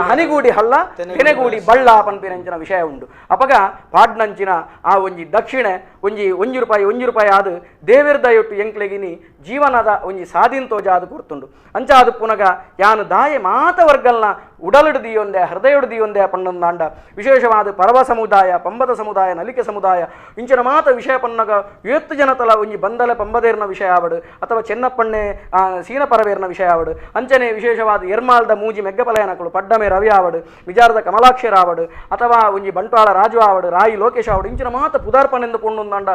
ಹನಿಗೂಡಿ ಹಳ್ಳ ತೆನೆಗೂಡಿ ಬಳ್ಳ ಪನ್ಪಿನಂಚಿನ ವಿಷಯ ಉಂಡು. ಅಪಗ ಪಾಡ್ನಂಚಿನ ಆ ಒಂಜಿ ದಕ್ಷಿಣೆ ಒಂಜಿ ಒಂಜಿ ರೂಪಾಯಿ ಒಂಜಿ ರೂಪಾಯಿ ಆದು ದೇವಿರ್ದ ದಯೊಟ್ಟು ಎಂಕ್ಲೆಗಿನಿ ಜೀವನದ ಒಂಜಿ ಸಾಧಿಂತೋಜಾದು ಕೊರ್ತುಂಡು. ಅಂಚಾದು ಪುನಗ ಯಾನು ದಾಯೆ ಮಾತ ವರ್ಗಲ್ನ ಉಡಲಿಡು ದಿಯೊಂದೆ ಹೃದಯೊಡು ದಿಯೊಂದೆ ಪಣ್ಣಂದಾಂಡ ವಿಶೇಷವಾದ ಪರವ ಸಮುದಾಯ ಪಂಬದ ಸಮುದಾಯ ನಲಿಕೆ ಸಮುದಾಯ ಇಂಚಿನ ಮಾತ ವಿಷಯ ಪನ್ನಗ ಏತ್ತು ಜನತಲ ಒಂಜಿ ಬಂದಲೆ ಪಂಬದೇರ್ನ ವಿಷಯ ಆವಡು ಅಥವಾ ಚೆನ್ನಪ್ಪಣ್ಣೆ ಸೀನ ಪರವೇರ್ನ ವಿಷಯ ಆವಡು. ಅಂಚನೆ ವಿಶೇಷವಾದ ಎರ್ಮಾಲ್ದ ಮೂಜಿ ಮೆಗ್ಗಪಲಯನಕುಲು ಪಡ್ಡಮೆ ರವಿ ಆವಡು ವಿಜಾರದ ಕಮಲಾಕ್ಷರ ಆವಡು ಅಥವಾ ಒಂಜಿ ಬಂಟ್ವಾಳ ರಾಜು ಆವಡು ರಾಯಿ ಲೋಕೇಶ್ ಆವಡು ಇಂಚಿನ ಮಾತ ಪುದಾರ್ಪಣೆಂದು ಪೊಣ್ಣುಂದಾಂಡ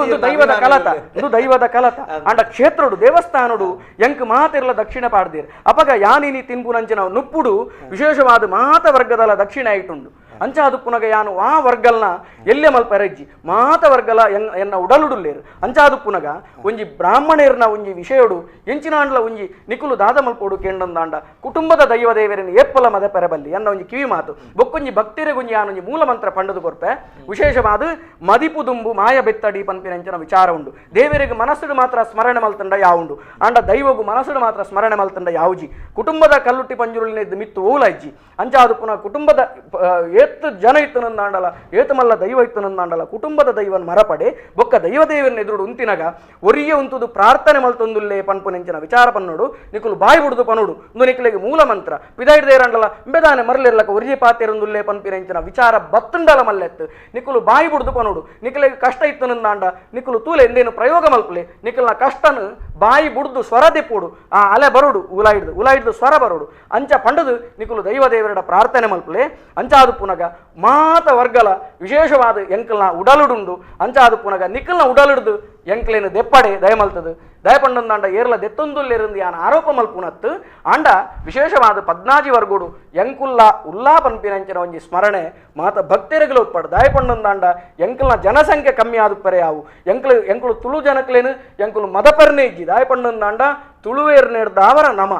ಒಂದು ದೈವದ ಕಲತ ಒಂದು ದೈವದ ಕಲತ ಅಂಡ ಕ್ಷೇತ್ರಡು ದೇವಸ್ಥಾನಡು ಎಂಕ್ ಮಾತಿರ್ಲ ದಕ್ಷಿಣ ಪಾಡ್ದೀರ್. ಅಪಗ ಯಾನಿನಿ ತಿನ್ಪುನಂಚಿನ ನುಪ್ಪುಡು ವಿಶೇಷವಾದ ಮಾತ ವರ್ಗದಲ ದಕ್ಷಿಣ ಆಯಿಟುಂಡು. ಅಂಚಾದು ಪುನಗ ಯಾನು ಆ ವರ್ಗಲ್ನ ಎಲ್ಲೆ ಮಲ್ಪರೆಜ್ಜಿ ಮಾತ ವರ್ಗಲ ಎನ್ನ ಉಡಲುಡುಲ್ಲೇರು. ಅಂಚಾದು ಪುನಗ ಒಂಜಿ ಬ್ರಾಹ್ಮಣೇರ್ನ ಒಂಜಿ ವಿಷಯಡು ಎಂಚಿನಾಂಡ್ಲ ಒಂಜಿ ನಿಕುಲು ದಾದ ಮಲ್ಪೋಡು ಕೇಂಡಂದಾಂಡ ಕುಟುಂಬದ ದೈವ ದೇವರನ್ನು ಏಪ್ಪಲ ಮದ ಪೆರಬಲ್ಲಿ ಎನ್ನ ಒಂಜಿ ಕಿವಿ ಮಾತು ಬೊಕ್ಕೊಂಜಿ ಭಕ್ತಿರೆಗೊಂಜಿ ಯಾನೊಂಜಿ ಮೂಲ ಮಂತ್ರ ಪಂಡದು ಕೊರ್ಪೆ. ವಿಶೇಷವಾದ ಮದಿಪು ದುಂಬು ಮಾಯ ಬೆತ್ತಡಿ ಪನ್ಪಿನಂಚಿನ ವಿಚಾರ ಉಂಡು. ದೇವರಿಗೆ ಮನಸ್ಸುಡು ಮಾತ್ರ ಸ್ಮರಣೆ ಮಲ್ತಂಡ ಯಾವುಂಡು ಆಂಡ ದೈವಗು ಮನಸ್ಸುಡು ಮಾತ್ರ ಸ್ಮರಣೆ ಮಲ್ತಂಡ ಯಾವುಜಿ ಕುಟುಂಬದ ಕಲ್ಲುಟ್ಟಿ ಪಂಜುರುಳಿನ ಮಿತ್ತು ಓಲ ಇಜ್ಜಿ. ಅಂಚಾದು ಪುನಃ ಕುಟುಂಬದ ಏತ್ ಜನ ಇತ್ತು ನಂದಾಂಡಲ ಏತು ಮಲ್ಲ ದೈವ ಇತ್ತು ನಂದಾಂಡಲ ಕುಟುಂಬದ ದೈವನ್ ಮರಪಡೆ ಬೊಕ್ಕ ದೈವದೇವನ ಎದುರು ಉಂತಿನಗ ಒರಿಯ ಉಂತುದು ಪ್ರಾರ್ಥನೆ ಮಲ್ತೊಂದುಲ್ಲೆ ಪನ್ಪುನೆಂಚಿನ ವಿಚಾರ ಪನ್ನೋಡು ನಿಕುಲು ಬಾಯಿ ಬುಡುದು ಪನೋಡು ಒಂದು ನಿಕುಲಿಗೆ ಮೂಲ ಮಂತ್ರ ಪಿದಾಯಿಡ್ದೇರಂಡಲ ಇಂಬೆದಾನೆ ಮರಲಿರ್ಲಕ ಒರಿಯ ಪಾತೆರೊಂದುಲ್ಲೆ ಪನ್ಪಿನೆಂಚಿನ ವಿಚಾರ ಬತ್ತುಂಡಲ ಮಲ್ಲೆತ್ತು ನಿಕುಲು ಬಾಯಿ ಬುಡುದು ಪನೋಡು ನಿಕುಲಿಗೆ ಕಷ್ಟ ಇತ್ತು ನಂದಾಂಡ ನಿಕುಲು ತೂಲೆ ಎಂದೇನು ಪ್ರಯೋಗ ಮಲ್ಪಲೆ ನಿಕುಲ್ನ ಕಷ್ಟನು ಬಾಯಿ ಬುಡ್ದು ಸ್ವರ ದೆಪ್ಪೋಡು ಆ ಅಲೆ ಬರೋಡು ಉಲಾಯಿಡ್ದು ಉಲಾಯಿಡ್ದು ಸ್ವರ ಬರೋಡು ಅಂಚ ಪಂಡದು ನಿಕುಲು ದೈವದೇವರ ಪ್ರಾರ್ಥನೆ ಮಲ್ಪಲೆ. ಅಂಚಾದು ಪುನಗ ಮಾತ ವರ್ಗಲ ವಿಶೇಷವಾದ ಎಂಕಲ್ನ ಉಡಲುಡುಂಡು. ಅಂಚಾದು ಪುನಗ ನಿಕಲ್ನ ಉಡಲುಡ್ದು ಎಂಕ್ಲೇನು ದೆಪ್ಪಡೆ ದಯಮಲ್ತದು ದಯಪಂಡಂದಾಂಡ ಏರ್ಲ ದೆತ್ತೊಂದುಲ್ಲೆರಂದು ಯಾನ ಆರೋಪ ಮಲ್ಪುನತ್ತು ಆಂಡ ವಿಶೇಷವಾದ ಪದ್ನಾಜಿ ವರ್ಗೋಡು ಎಂಕುಲ್ಲ ಉಲ್ಲಾ ಪನ್ಪಿನಂಚಿನ ಒಂಜಿ ಸ್ಮರಣೆ ಮಾತ ಭಕ್ತರುಗಳು ಉತ್ಪಡ ದಯಪಂಡಂದಾಂಡ ಎಂಕಲ್ನ ಜನಸಂಖ್ಯೆ ಕಮ್ಮಿ ಆದುಪ್ಪರೆ ಯಾವು ಎಂಕ್ಲು ಎಂಕುಲು ತುಳು ಜನಕ್ಲೇನು ಎಂಕುಲು ಮದಪರ್ನೆ ಇಜ್ಜಿ ದಯಪಂಡಂದಾಂಡ ತುಳುವೇರ್ನೇರ್ದಾವರ ನಮ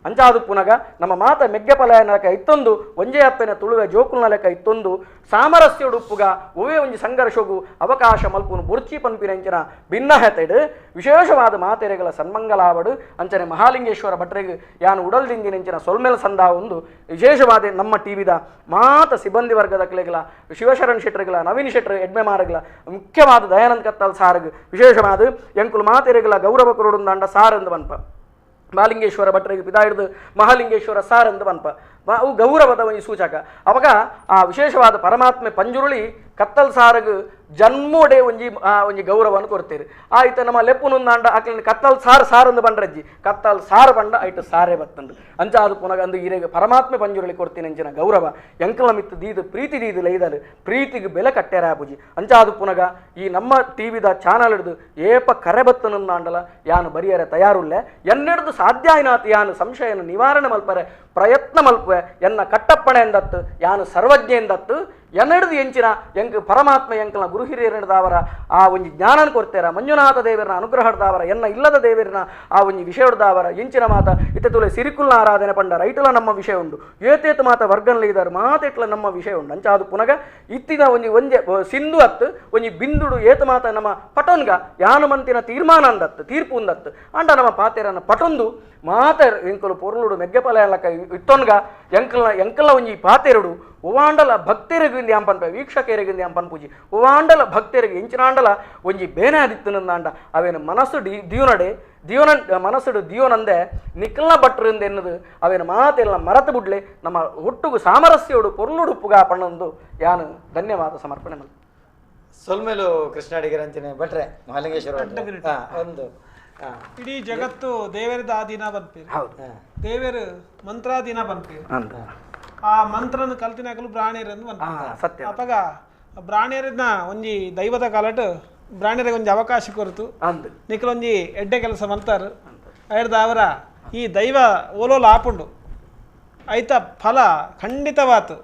ಅಂಚಾದು ಪುನಗ ನಮ್ಮ ಮಾತ ಮೆಗ್ಗೆಪಲಯನ ಲೆಕ್ಕ ಇತ್ತೊಂದು ಒಂಜೇ ಅಪ್ಪೆನ ತುಳುವೆ ಜೋಕುಲ್ನ ಲೆಕ್ಕ ಇತ್ತೊಂದು ಸಾಮರಸ್ಯೋಡುಪ್ಪುಗ ಒವೇ ಒಂಜಿ ಸಂಘರ್ಷಗು ಅವಕಾಶ ಮಲ್ಪುನು ಬುರ್ಚಿ ಪನ್ಪಿನಂಚಿನ ಭಿನ್ನಹತೆಡು ವಿಶೇಷವಾದ ಮಾತೆರೆಗಳ ಸನ್ಮಂಗಲಾವಡು ಅಂಚನೆ ಮಹಾಲಿಂಗೇಶ್ವರ ಭಟ್ರೆಗ್ ಯಾನು ಉಡಲ್ದಿಂಜಿನಂಚಿನ ಸೊಲ್ಮೆಲ್ ಸಂದ ಒಂದು ವಿಶೇಷವಾದ ನಮ್ಮ ಟಿವಿದ ಮಾತ ಸಿಬ್ಬಂದಿ ವರ್ಗದ ಕ್ಲೆಗಳ ಶಿವಶರಣ್ ಶೆಟ್ಟರ್ಗಳ ನವೀನ್ ಶೆಟ್ಟರ್ ಎಡ್ಮೆಮಾರಗಳ ಮುಖ್ಯವಾದ ದಯಾನಂದ ಕತ್ತಲ್ ಸಾರ್ಗ್ ವಿಶೇಷವಾದ ಎಂಕುಲು ಮಾತೆರೆಗಳ ಗೌರವ ಕೊರಡುಂದಾಂಡ ಸಾರ್ ಅಂದ್ ಪನ್ಪ ಮಹಾಲಿಂಗೇಶ್ವರ ಭಟ್ರಿಗೆ ಪಿದಾ ಹಿಡಿದು ಮಹಾಲಿಂಗೇಶ್ವರ ಸಾರ್ ಅಂತ ಪನ್ಪ ಅವು ಗೌರವದ ಒಂಜಿ ಸೂಚಕ. ಅವಾಗ ಆ ವಿಶೇಷವಾದ ಪರಮಾತ್ಮೆ ಪಂಜುರುಳಿ ಕತ್ತಲ್ ಸಾರಗ್ ಜನ್ಮೋಡೆ ಒಂಜಿ ಒಂಜಿ ಗೌರವವನ್ನು ಕೊಡ್ತೀರಿ. ಆಯ್ತು ನಮ್ಮ ಲೆಪ್ಪುನೊಂದಾಂಡ ಅಕ್ಲಿನ ಕತ್ತಲ್ ಸಾರು ಸಾರೊಂದು ಬಂಡ್ರಜ್ಜಿ ಕತ್ತಲ್ ಸಾರು ಬಂಡ ಐಟು ಸಾರೇ ಬತ್ತಂಡು ಅಂಚ ಅದು ಪುನಗ ಅಂದು ಈರೆಗೆ ಪರಮಾತ್ಮೆ ಪಂಜುರುಳಿ ಕೊಡ್ತೀನಿ ಅಂಚಿನ ಗೌರವ ಎಂಕಲ ಮಿತ್ತು ದೀದು ಪ್ರೀತಿ ದೀದು ಲೈದರು ಪ್ರೀತಿಗೆ ಬೆಲೆ ಕಟ್ಟೆರ ಪೂಜಿ ಅಂಚ ಅದು ಪುನಗ ಈ ನಮ್ಮ ಟಿ ವಿದ ಚಾನಲ್ ಹಿಡಿದು ಏಪ ಕರೆ ಬತ್ತನೊಂದಾಂಡಲ ಯಾನು ಬರಿಯರೆ ತಯಾರುಲ್ಲೆ ಎನ್ನೆಡ್ದು ಸಾಧ್ಯ ಆಯ್ನಾತ್ ಯಾನು ಸಂಶಯನ ನಿವಾರಣೆ ಮಲ್ಪರೆ ಪ್ರಯತ್ನ ಮಲ್ಪೆ ಎನ್ನ ಕಟ್ಟಪ್ಪಣೆ ಎಂದತ್ತು ಯಾನು ಸರ್ವಜ್ಞ ಎಂದತ್ತು ಎನ್ನೆಡ್ದು ಎಂಚಿನ ಎಂಕ್ ಪರಮಾತ್ಮ ಎಂಕಲ ಗುರು ಹಿರಿಯರದಾವರ ಆ ಒಂಜಿ ಜ್ಞಾನನ ಕೊಡ್ತೇರ ಮಂಜುನಾಥ ದೇವರನ ಅನುಗ್ರಹದಾವರ ಎನ್ನ ಇಲ್ಲದ ದೇವರನ ಆ ಒಂಜಿ ವಿಷಯದಾವರ ಎಂಚಿನ ಮಾತ ಇತ್ತೆ ತುಲೆ ಸಿರಿಕುಲ್ನ ಆರಾಧನೆ ಪಂಡ ರೈಟಲ ನಮ್ಮ ವಿಷಯ ಉಂಡು ಏತೇತ ಮಾತ ವರ್ಗನ್ಲ ಇದಾರು ಮಾತೆಟ್ಲ ನಮ್ಮ ವಿಷಯ ಉಂಡು ಅಂಚ ಅದು ಪುನಗ ಇತ್ತಿನ ಒಂಜಿ ಒಂಜೆ ಸಿಂಧು ಅತ್ತು ಒಂಜಿ ಬಿಂದುಡು ಏತ ಮಾತ ನಮ್ಮ ಪಟೊನ್ಗ ಯಾನು ಮಂತಿನ ತೀರ್ಮಾನ ಅಂದತ್ತು ತೀರ್ಪು ಅಂದತ್ತು ಅಂಡ ನಮ್ಮ ಪಾತೆರನ ಪಟೊಂದು ಮಾತ ಎಂಕಲು ಪೊರುಳುಡು ಮೆಗ್ಗೆಪಲ ಲಕ್ಕ ಇತ್ತೊನ್ಗ ಎಂಕಲ್ನ ಎಂಕಲ ಒಂಜಿ ಪಾತೆರುಡು ಒವಾಂಡಲ ಭಕ್ತರಿಗೆ ಇಂದು ಯಾಂಪನ್ಪ ವೀಕ್ಷಕರಿಗೆ ಯಾಂಪನ್ ಪೂಜಿ ಒವಾಂಡಲ ಭಕ್ತರಿಗೆ ಎಂಚಿನಾಂಡಲ ಒಂಜಿ ಬೇನೆ ಆದಿತ್ತನಂದಾಂಡ ಅವೇನು ಮನಸ್ಸು ದಿಯೋನಡೆ ದಿಯೋನ ಮನಸ್ಸುಡು ದಿಯೋನಂದೆ ನಿಕ್ಕಲ್ನ ಭಟ್ರಿಂದ ಎನ್ನದು ಅವೇನು ಮಾತೆಲ್ಲ ಮರತು ಬುಡ್ಲೆ ನಮ್ಮ ಒಟ್ಟುಗು ಸಾಮರಸ್ಯೋಡು ಪೊರ್ಲುಡುಪ್ಪುಗ ಪಣ್ಣೊಂದು ಯಾನು ಧನ್ಯವಾದ ಸಮರ್ಪಣೆ ಮಲ್ ಸೊಲ್ಮೇಲು ಕೃಷ್ಣಾಡಿಗರಂಚನೆ ಭಟ್ರೆ ಮಹಾಲಿಂಗೇಶ್ವರ ಒಂದು ಇಡೀ ಜಗತ್ತು ದೇವರದ ಆಧೀನ ಬಂದ್ಪೀರಿ. ಹೌದು, ದೇವರು ಮಂತ್ರಾಧೀನ ಬಂದ್ಪೀರಿ. ಆ ಮಂತ್ರನ ಕಲ್ತಿನಾಕಲು ಬ್ರಾಣ್ಯರಂದು ಸತ್ಯ. ಅಪಗ ಬ್ರಾಣ್ಯರನ್ನ ಒಂಜಿ ದೈವದ ಕಾಲಟ್ ಬ್ರಾಣ್ಯರಿಗೆ ಒಂಜಿ ಅವಕಾಶ ಕೊರತು ನಿಕಲೊಂಜಿ ಎಡ್ಡೆ ಕೆಲಸ ಮಲ್ತಾರು ಅವರ ಈ ದೈವ ಓಲೋಲ ಆಪುಂಡು ಐತ ಫಲ ಖಂಡಿತವಾತು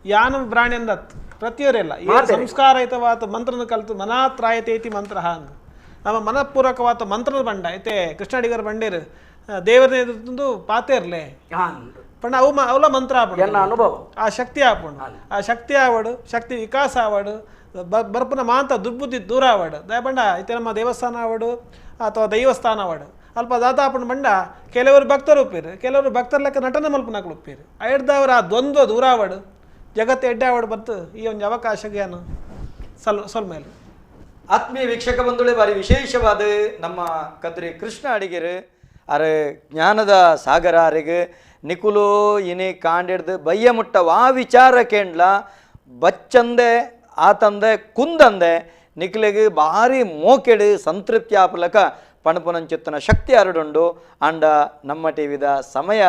ಯಾನು ಬ್ರಾಣ್ಯಂದತ್ತು ಪ್ರತಿಯವರೆಲ್ಲ ಸಂಸ್ಕಾರ ಐತವಾತು ಮಂತ್ರನ ಕಲ್ತು ಮನಾತ್ರಾಯತೇತಿ ಮಂತ್ರ ಅಂದು ನಮ್ಮ ಮನಪೂರ್ವಕವಾದ ಮಂತ್ರದ ಬಂಡ ಐತೆ ಕೃಷ್ಣಾಡಿಗರ ಬಂಡೇರು ದೇವರನ್ನ ಎದುರು ಪಾತೇರ್ಲೆ ಪಂಡ ಅವು ಅವಲ ಮಂತ್ರ ಆಪುಂಡು ಅನುಭವ ಆ ಶಕ್ತಿ ಆಪುಂಡು ಆ ಶಕ್ತಿ ಆವಡು ಶಕ್ತಿ ವಿಕಾಸ ಆವಡು ಬರ್ಪುನ ಮಾಂತ ದುರ್ಬುದ್ಧಿ ದೂರ ಆವಡು ದಯಪಂಡ ಐತೆ ನಮ್ಮ ದೇವಸ್ಥಾನ ಆವಡು ಅಥವಾ ದೈವಸ್ಥಾನ ಆವಡು ಅಲ್ಪ ದಾತ ಆಪುಂಡು ಬಂಡ ಕೆಲವರು ಭಕ್ತರು ಉಪ್ಪೇರು ಕೆಲವರು ಭಕ್ತರ ಲೆಕ್ಕ ನಟನೆ ಮಲ್ಪನಕ್ಲು ಉಪ್ಪೇರು ಐಡ್ದವರ ಆ ದ್ವಂದ್ವ ದೂರ ಆವಡು ಜಗತ್ತು ಎಡ್ಡೆ ಆವಡು ಬತ್ತು ಈ ಒಂದು ಅವಕಾಶಕ್ಕೆ ಏನು ಸೊಲ್ಮೇಲೆ. ಆತ್ಮೀಯ ವೀಕ್ಷಕ ಬಂಧುಗಳೇ, ಭಾರಿ ವಿಶೇಷವಾದ ನಮ್ಮ ಕದ್ರಿ ಕೃಷ್ಣ ಅಡಿಗೆರು ಅರೆ ಜ್ಞಾನದ ಸಾಗರ ಅರೆಗೆ ನಿಕುಲು ಇನಿ ಕಾಂಡಿಡ್ದು ಬಯ್ಯ ಮುಟ್ಟ ವಾ ವಿಚಾರ ಕೇಂಡ್ಲ ಬಚ್ಚಂದೆ ಆತಂದೆ ಕುಂದಂದೆ ನಿಕ್ಲೆಗೆ ಭಾರಿ ಮೋಕೆಡು ಸಂತೃಪ್ತಿ ಆಪಲಕ ಪಣಪುನಂಚಿತ್ತನ ಶಕ್ತಿ ಅರಡುಂಡು ಅಂಡ ನಮ್ಮ ಟಿವಿದ ಸಮಯ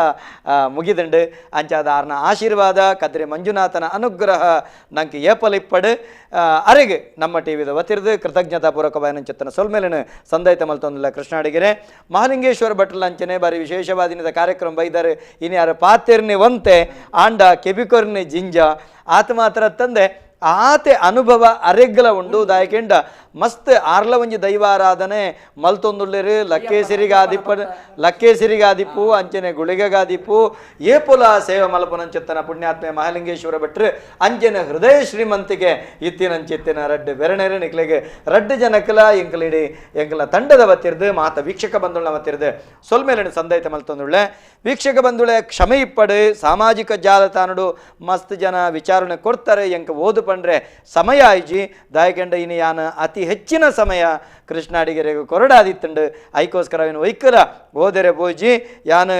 ಮುಗಿದುಂಡು ಅಂಚಾದ ಆರ್ನ ಆಶೀರ್ವಾದ ಕದ್ರಿ ಮಂಜುನಾಥನ ಅನುಗ್ರಹ ನಂಗೆ ಏಪಲಿಪ್ಪಡು ಅರೆಗೆ ನಮ್ಮ ಟಿವಿದ ವತಿರ್ದು ಕೃತಜ್ಞತಾಪೂರ್ವಕ ಬಾಯನಂಚಿತ್ತನ ಸೊಲ್ಮೇಲಿನ ಸಂದೈತ ಮಲ್ತೊಂದಿಲ್ಲ ಕೃಷ್ಣಾಡಿಗೆರೆ ಮಹಾಲಿಂಗೇಶ್ವರ ಭಟ್ರಲ ಅಂಚನೆ ಬಾರಿ ವಿಶೇಷವಾದಿನದ ಕಾರ್ಯಕ್ರಮ ಬೈದಾರೆ ಇನ್ನು ಯಾರ ಪಾತೆರ್ನಿ ಒಂತೆ ಆಂಡ ಕೆಬಿಕೊರ್ನಿ ಜಿಂಜ ಆತ ಮಾತ್ರ ತಂದೆ ಆತೆ ಅನುಭವ ಅರೆಗ್ಲ ಉಂಡು ದಾಯಕೆಂಡ ಮಸ್ತ್ ಆರ್ಲ ಒಂಜಿ ದೈವಾರಾಧನೆ ಮಲ್ತೊಂದುಳ್ಳಿರು ಲಕ್ಕೇಸಿರಿಗಾದಿಪ್ಪ ಲಕ್ಕೇಸಿರಿಗಾದಿಪ್ಪು ಅಂಚನೆ ಗುಳಿಗೆಗಾದಿಪ್ಪು ಏಪುಲ ಸೇವೆ ಮಲ್ಪನಂಚಿತ್ತನ ಪುಣ್ಯಾತ್ಮೆ ಮಹಾಲಿಂಗೇಶ್ವರ ಭಟ್ರು ಅಂಚನೆ ಹೃದಯ ಶ್ರೀಮಂತಿಗೆ ಇತ್ತಿನಂಚಿತ್ತಿನ ರಡ್ಡು ಬೆರಣೆರೆ ನಿಕ್ಲೆಗೆ ರಡ್ಡು ಜನಕಲ ಎಂಕಲಿಡಿ ಎಂಕಲ ತಂಡದ ಬತ್ತಿರ್ದು ಮಾತ ವೀಕ್ಷಕ ಬಂಧುಳ ಬತ್ತಿರ್ದು ಸೊಲ್ಮೇಲಿನ ಸಂದೈತ ಮಲ್ತೊಂದುಳ್ಳೆ ವೀಕ್ಷಕ ಬಂಧುಳೆ ಕ್ಷಮೆ ಇಪ್ಪಡು ಸಾಮಾಜಿಕ ಜಾಲತಾಣಡು ಮಸ್ತ್ ಜನ ವಿಚಾರಣೆ ಕೊಡ್ತಾರೆ ಎಂಕ ಓದು ಪಂಡ್ರೆ ಸಮಯ ಆಯ್ಜಿ ದಾಯಕೆಂಡ ಇನಿ ಯಾನ ಅತಿ ಹೆಚ್ಚಿನ ಸಮಯ ಕೃಷ್ಣಾಡಿಗೆರೆಗೂ ಕೊರಡಾದಿತ್ತುಂಡು ಐಕೋಸ್ಕರ ಅವೇನು ಒಯ್ಕಲ ಓದೆರೆ ಪೂಜಿ ಯಾನು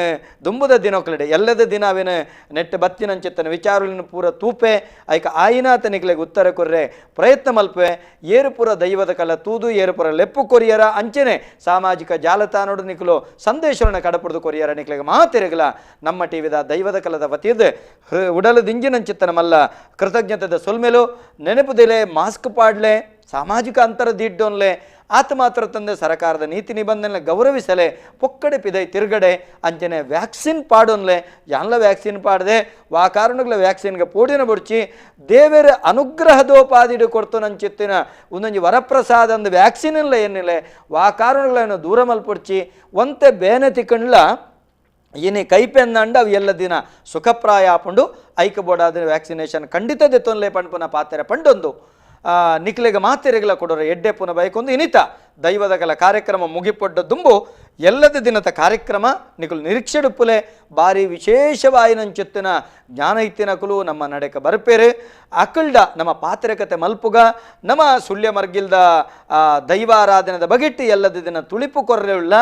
ದುಂಬುದ ದಿನೊಕ್ಲಡೆ ಎಲ್ಲದ ದಿನ ಅವೇನು ನೆಟ್ ಬತ್ತಿನಂಚಿತ್ತನ ವಿಚಾರಲಿನ ಪೂರ ತೂಪೆ ಐಕ ಆಯಿನಾತನಿಕ್ಲೆಗ್ ಉತ್ತರ ಕೊರ್ರೆ ಪ್ರಯತ್ನ ಮಲ್ಪೆ ಏರುಪುರ ದೈವದ ಕಲ ತೂದು ಏರುಪುರ ಲೆಪ್ಪು ಕೊರಿಯರ ಅಂಚನೆ ಸಾಮಾಜಿಕ ಜಾಲತಾಣಡು ನಿಕ್ಲು ಸಂದೇಶಗಳನ್ನ ಕಡಪುಡ್ದು ಕೊರಿಯರ ನಿಕ್ಲೆಗೆ ಮಾತಿರಗಲ ನಮ್ಮ ಟಿವಿದ ದೈವದ ಕಲದ ವತಿಯದು ಉಡಲು ದಿಂಜಿನಂಚಿತ್ತನ ಮಲ್ಲ ಕೃತಜ್ಞತೆದ ಸೊಲ್ಮೇಲು ನೆನಪುದಿಲೆ ಮಾಸ್ಕ್ ಪಾಡ್ಲೆ ಸಾಮಾಜಿಕ ಅಂತರ ದಿಡ್ಡೊನ್ಲೆ ಆತ ಮಾತ್ರ ತಂದೆ ಸರಕಾರದ ನೀತಿ ನಿಬಂಧನೆ ಗೌರವಿಸಲೆ ಪೊಕ್ಕಡೆ ಪಿದೈ ತಿರುಗಡೆ ಅಂಚನೆ ವ್ಯಾಕ್ಸಿನ್ ಪಾಡೊನ್ಲೆ ಯಾನ್ಲ ವ್ಯಾಕ್ಸಿನ್ ಪಾಡದೆ ವಾ ಕಾರಣಗಳ ವ್ಯಾಕ್ಸಿನ್ಗೆ ಪೋಡಿನ ಬುಡ್ಚಿ ದೇವರ ಅನುಗ್ರಹದೋಪಾದಿಡು ಕೊಡ್ತು ನಂಚಿತ್ತಿನ ಒಂದೊಂಜಿ ವರಪ್ರಸಾದ ಅಂದು ವ್ಯಾಕ್ಸಿನ್ ಇಲ್ಲ ಏನಿಲ್ಲ ವಾ ಕಾರಣಗಳನ್ನು ದೂರ ಮಲ್ಪೊಡ್ಚಿ ಒಂತೆ ಬೇನೆ ತಿಕ್ಕಂಡ್ಲ ಏನೇ ಕೈಪೆಂದಂಡ ಅವು ಎಲ್ಲ ದಿನ ಸುಖಪ್ರಾಯ ಆಪುಂಡು ಐಕ ಬೋಡಾದ ವ್ಯಾಕ್ಸಿನೇಷನ್ ಖಂಡಿತ ದೆತ್ತೊನ್ಲೆ ಪಂಡ್ಪುನ ಪಾತೆರ ಪಂಡೊಂದು ನಿಕ್ಲೆಗ ಮಾತೆರೆಗಳ ಕೊಡೋರ ಎಡ್ಡೆ ಪುನ ಬೈಕೊಂದು ಇನಿತ ದೈವದ ಕಲ ಕಾರ್ಯಕ್ರಮ ಮುಗಿಪೊಡ್ಡ ದುಂಬು ಎಲ್ಲದ ದಿನದ ಕಾರ್ಯಕ್ರಮ ನಿಕುಲು ನಿರೀಕ್ಷೆಡುಪ್ಪುಲೆ ಬಾರಿ ವಿಶೇಷವಾಯಿನಂಚೊತ್ತಿನ ಜ್ಞಾನ ಇತ್ತಿನಕುಲು ನಮ್ಮ ನಡೆಕ ಬರ್ಪೇರು ಅಕಲ್ಡ ನಮ್ಮ ಪಾತ್ರಕತೆ ಮಲ್ಪುಗ ನಮ್ಮ ಸುಳ್ಯ ಮರ್ಗಿಲ್ದ ದೈವಾರಾಧನದ ಬಗೆಟ್ಟು ಎಲ್ಲದ ದಿನ ತುಳಿಪು ಕೊರ್ರೆಯುಳ್ಳ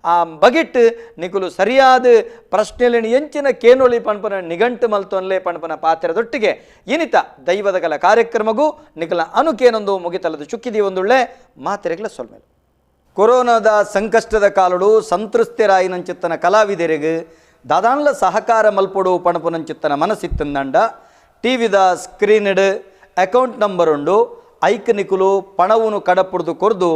ಆ ಬಗೆಟ್ಟು ನಿಕುಲು ಸರಿಯಾದ ಪ್ರಶ್ನೆಲಿನ ಎಂಚಿನ ಕೇನೊಳಿ ಪಣ್ಪನ ನಿಘಂಟು ಮಲ್ತೊನ್ಲೆ ಪಣ್ಪನ ಪಾತ್ರದೊಟ್ಟಿಗೆ ಇನಿತ ದೈವದ ಕಲ ಕಾರ್ಯಕ್ರಮಗೂ ನಿಕಲ ಅನುಕೇನೊಂದು ಮುಗಿತಲದ ಚುಕ್ಕಿದಿ ಒಂದುಳ್ಳೆ ಮಾತೆರೆಗ್ಲ ಸೊಲ್ಮೇಲೆ. ಕೊರೋನಾದ ಸಂಕಷ್ಟದ ಕಾಲಡು ಸಂತೃಪ್ತಿರಾಯಿನಂಚಿತ್ತನ ಕಲಾವಿದರಿಗೆ ದಾದಾನ್ಲ ಸಹಕಾರ ಮಲ್ಪೊಡು ಪಣಪುನಂಚಿತ್ತನ ಮನಸ್ಸಿತ್ತಂದಂಡ ಟಿ ವಿದ ಸ್ಕ್ರೀನ್ಡ್ ಅಕೌಂಟ್ ನಂಬರ್ ಉಂಡು ಐಕ್ ನಿಕುಲು ಪಣವನ್ನು ಕಡಪುಡ್ದು ಕೊರ್ದು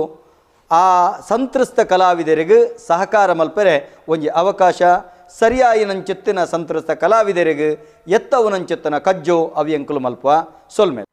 ಆ ಸಂತೃಸ್ತ ಕಲಾವಿದರಿಗೆ ಸಹಕಾರ ಮಲ್ಪೆರೆ ಒಂಜಿ ಅವಕಾಶ ಸರಿಯಾಯಿನಂಚಿತ್ತಿನ ಸಂತೃಸ್ತ ಕಲಾವಿದರಿಗೆ ಎತ್ತವನಂಚಿತ್ತನ ಕಜ್ಜೋ ಅವಿಯಂಕುಲು ಮಲ್ಪ ಸೊಲ್ಮೇಲೆ.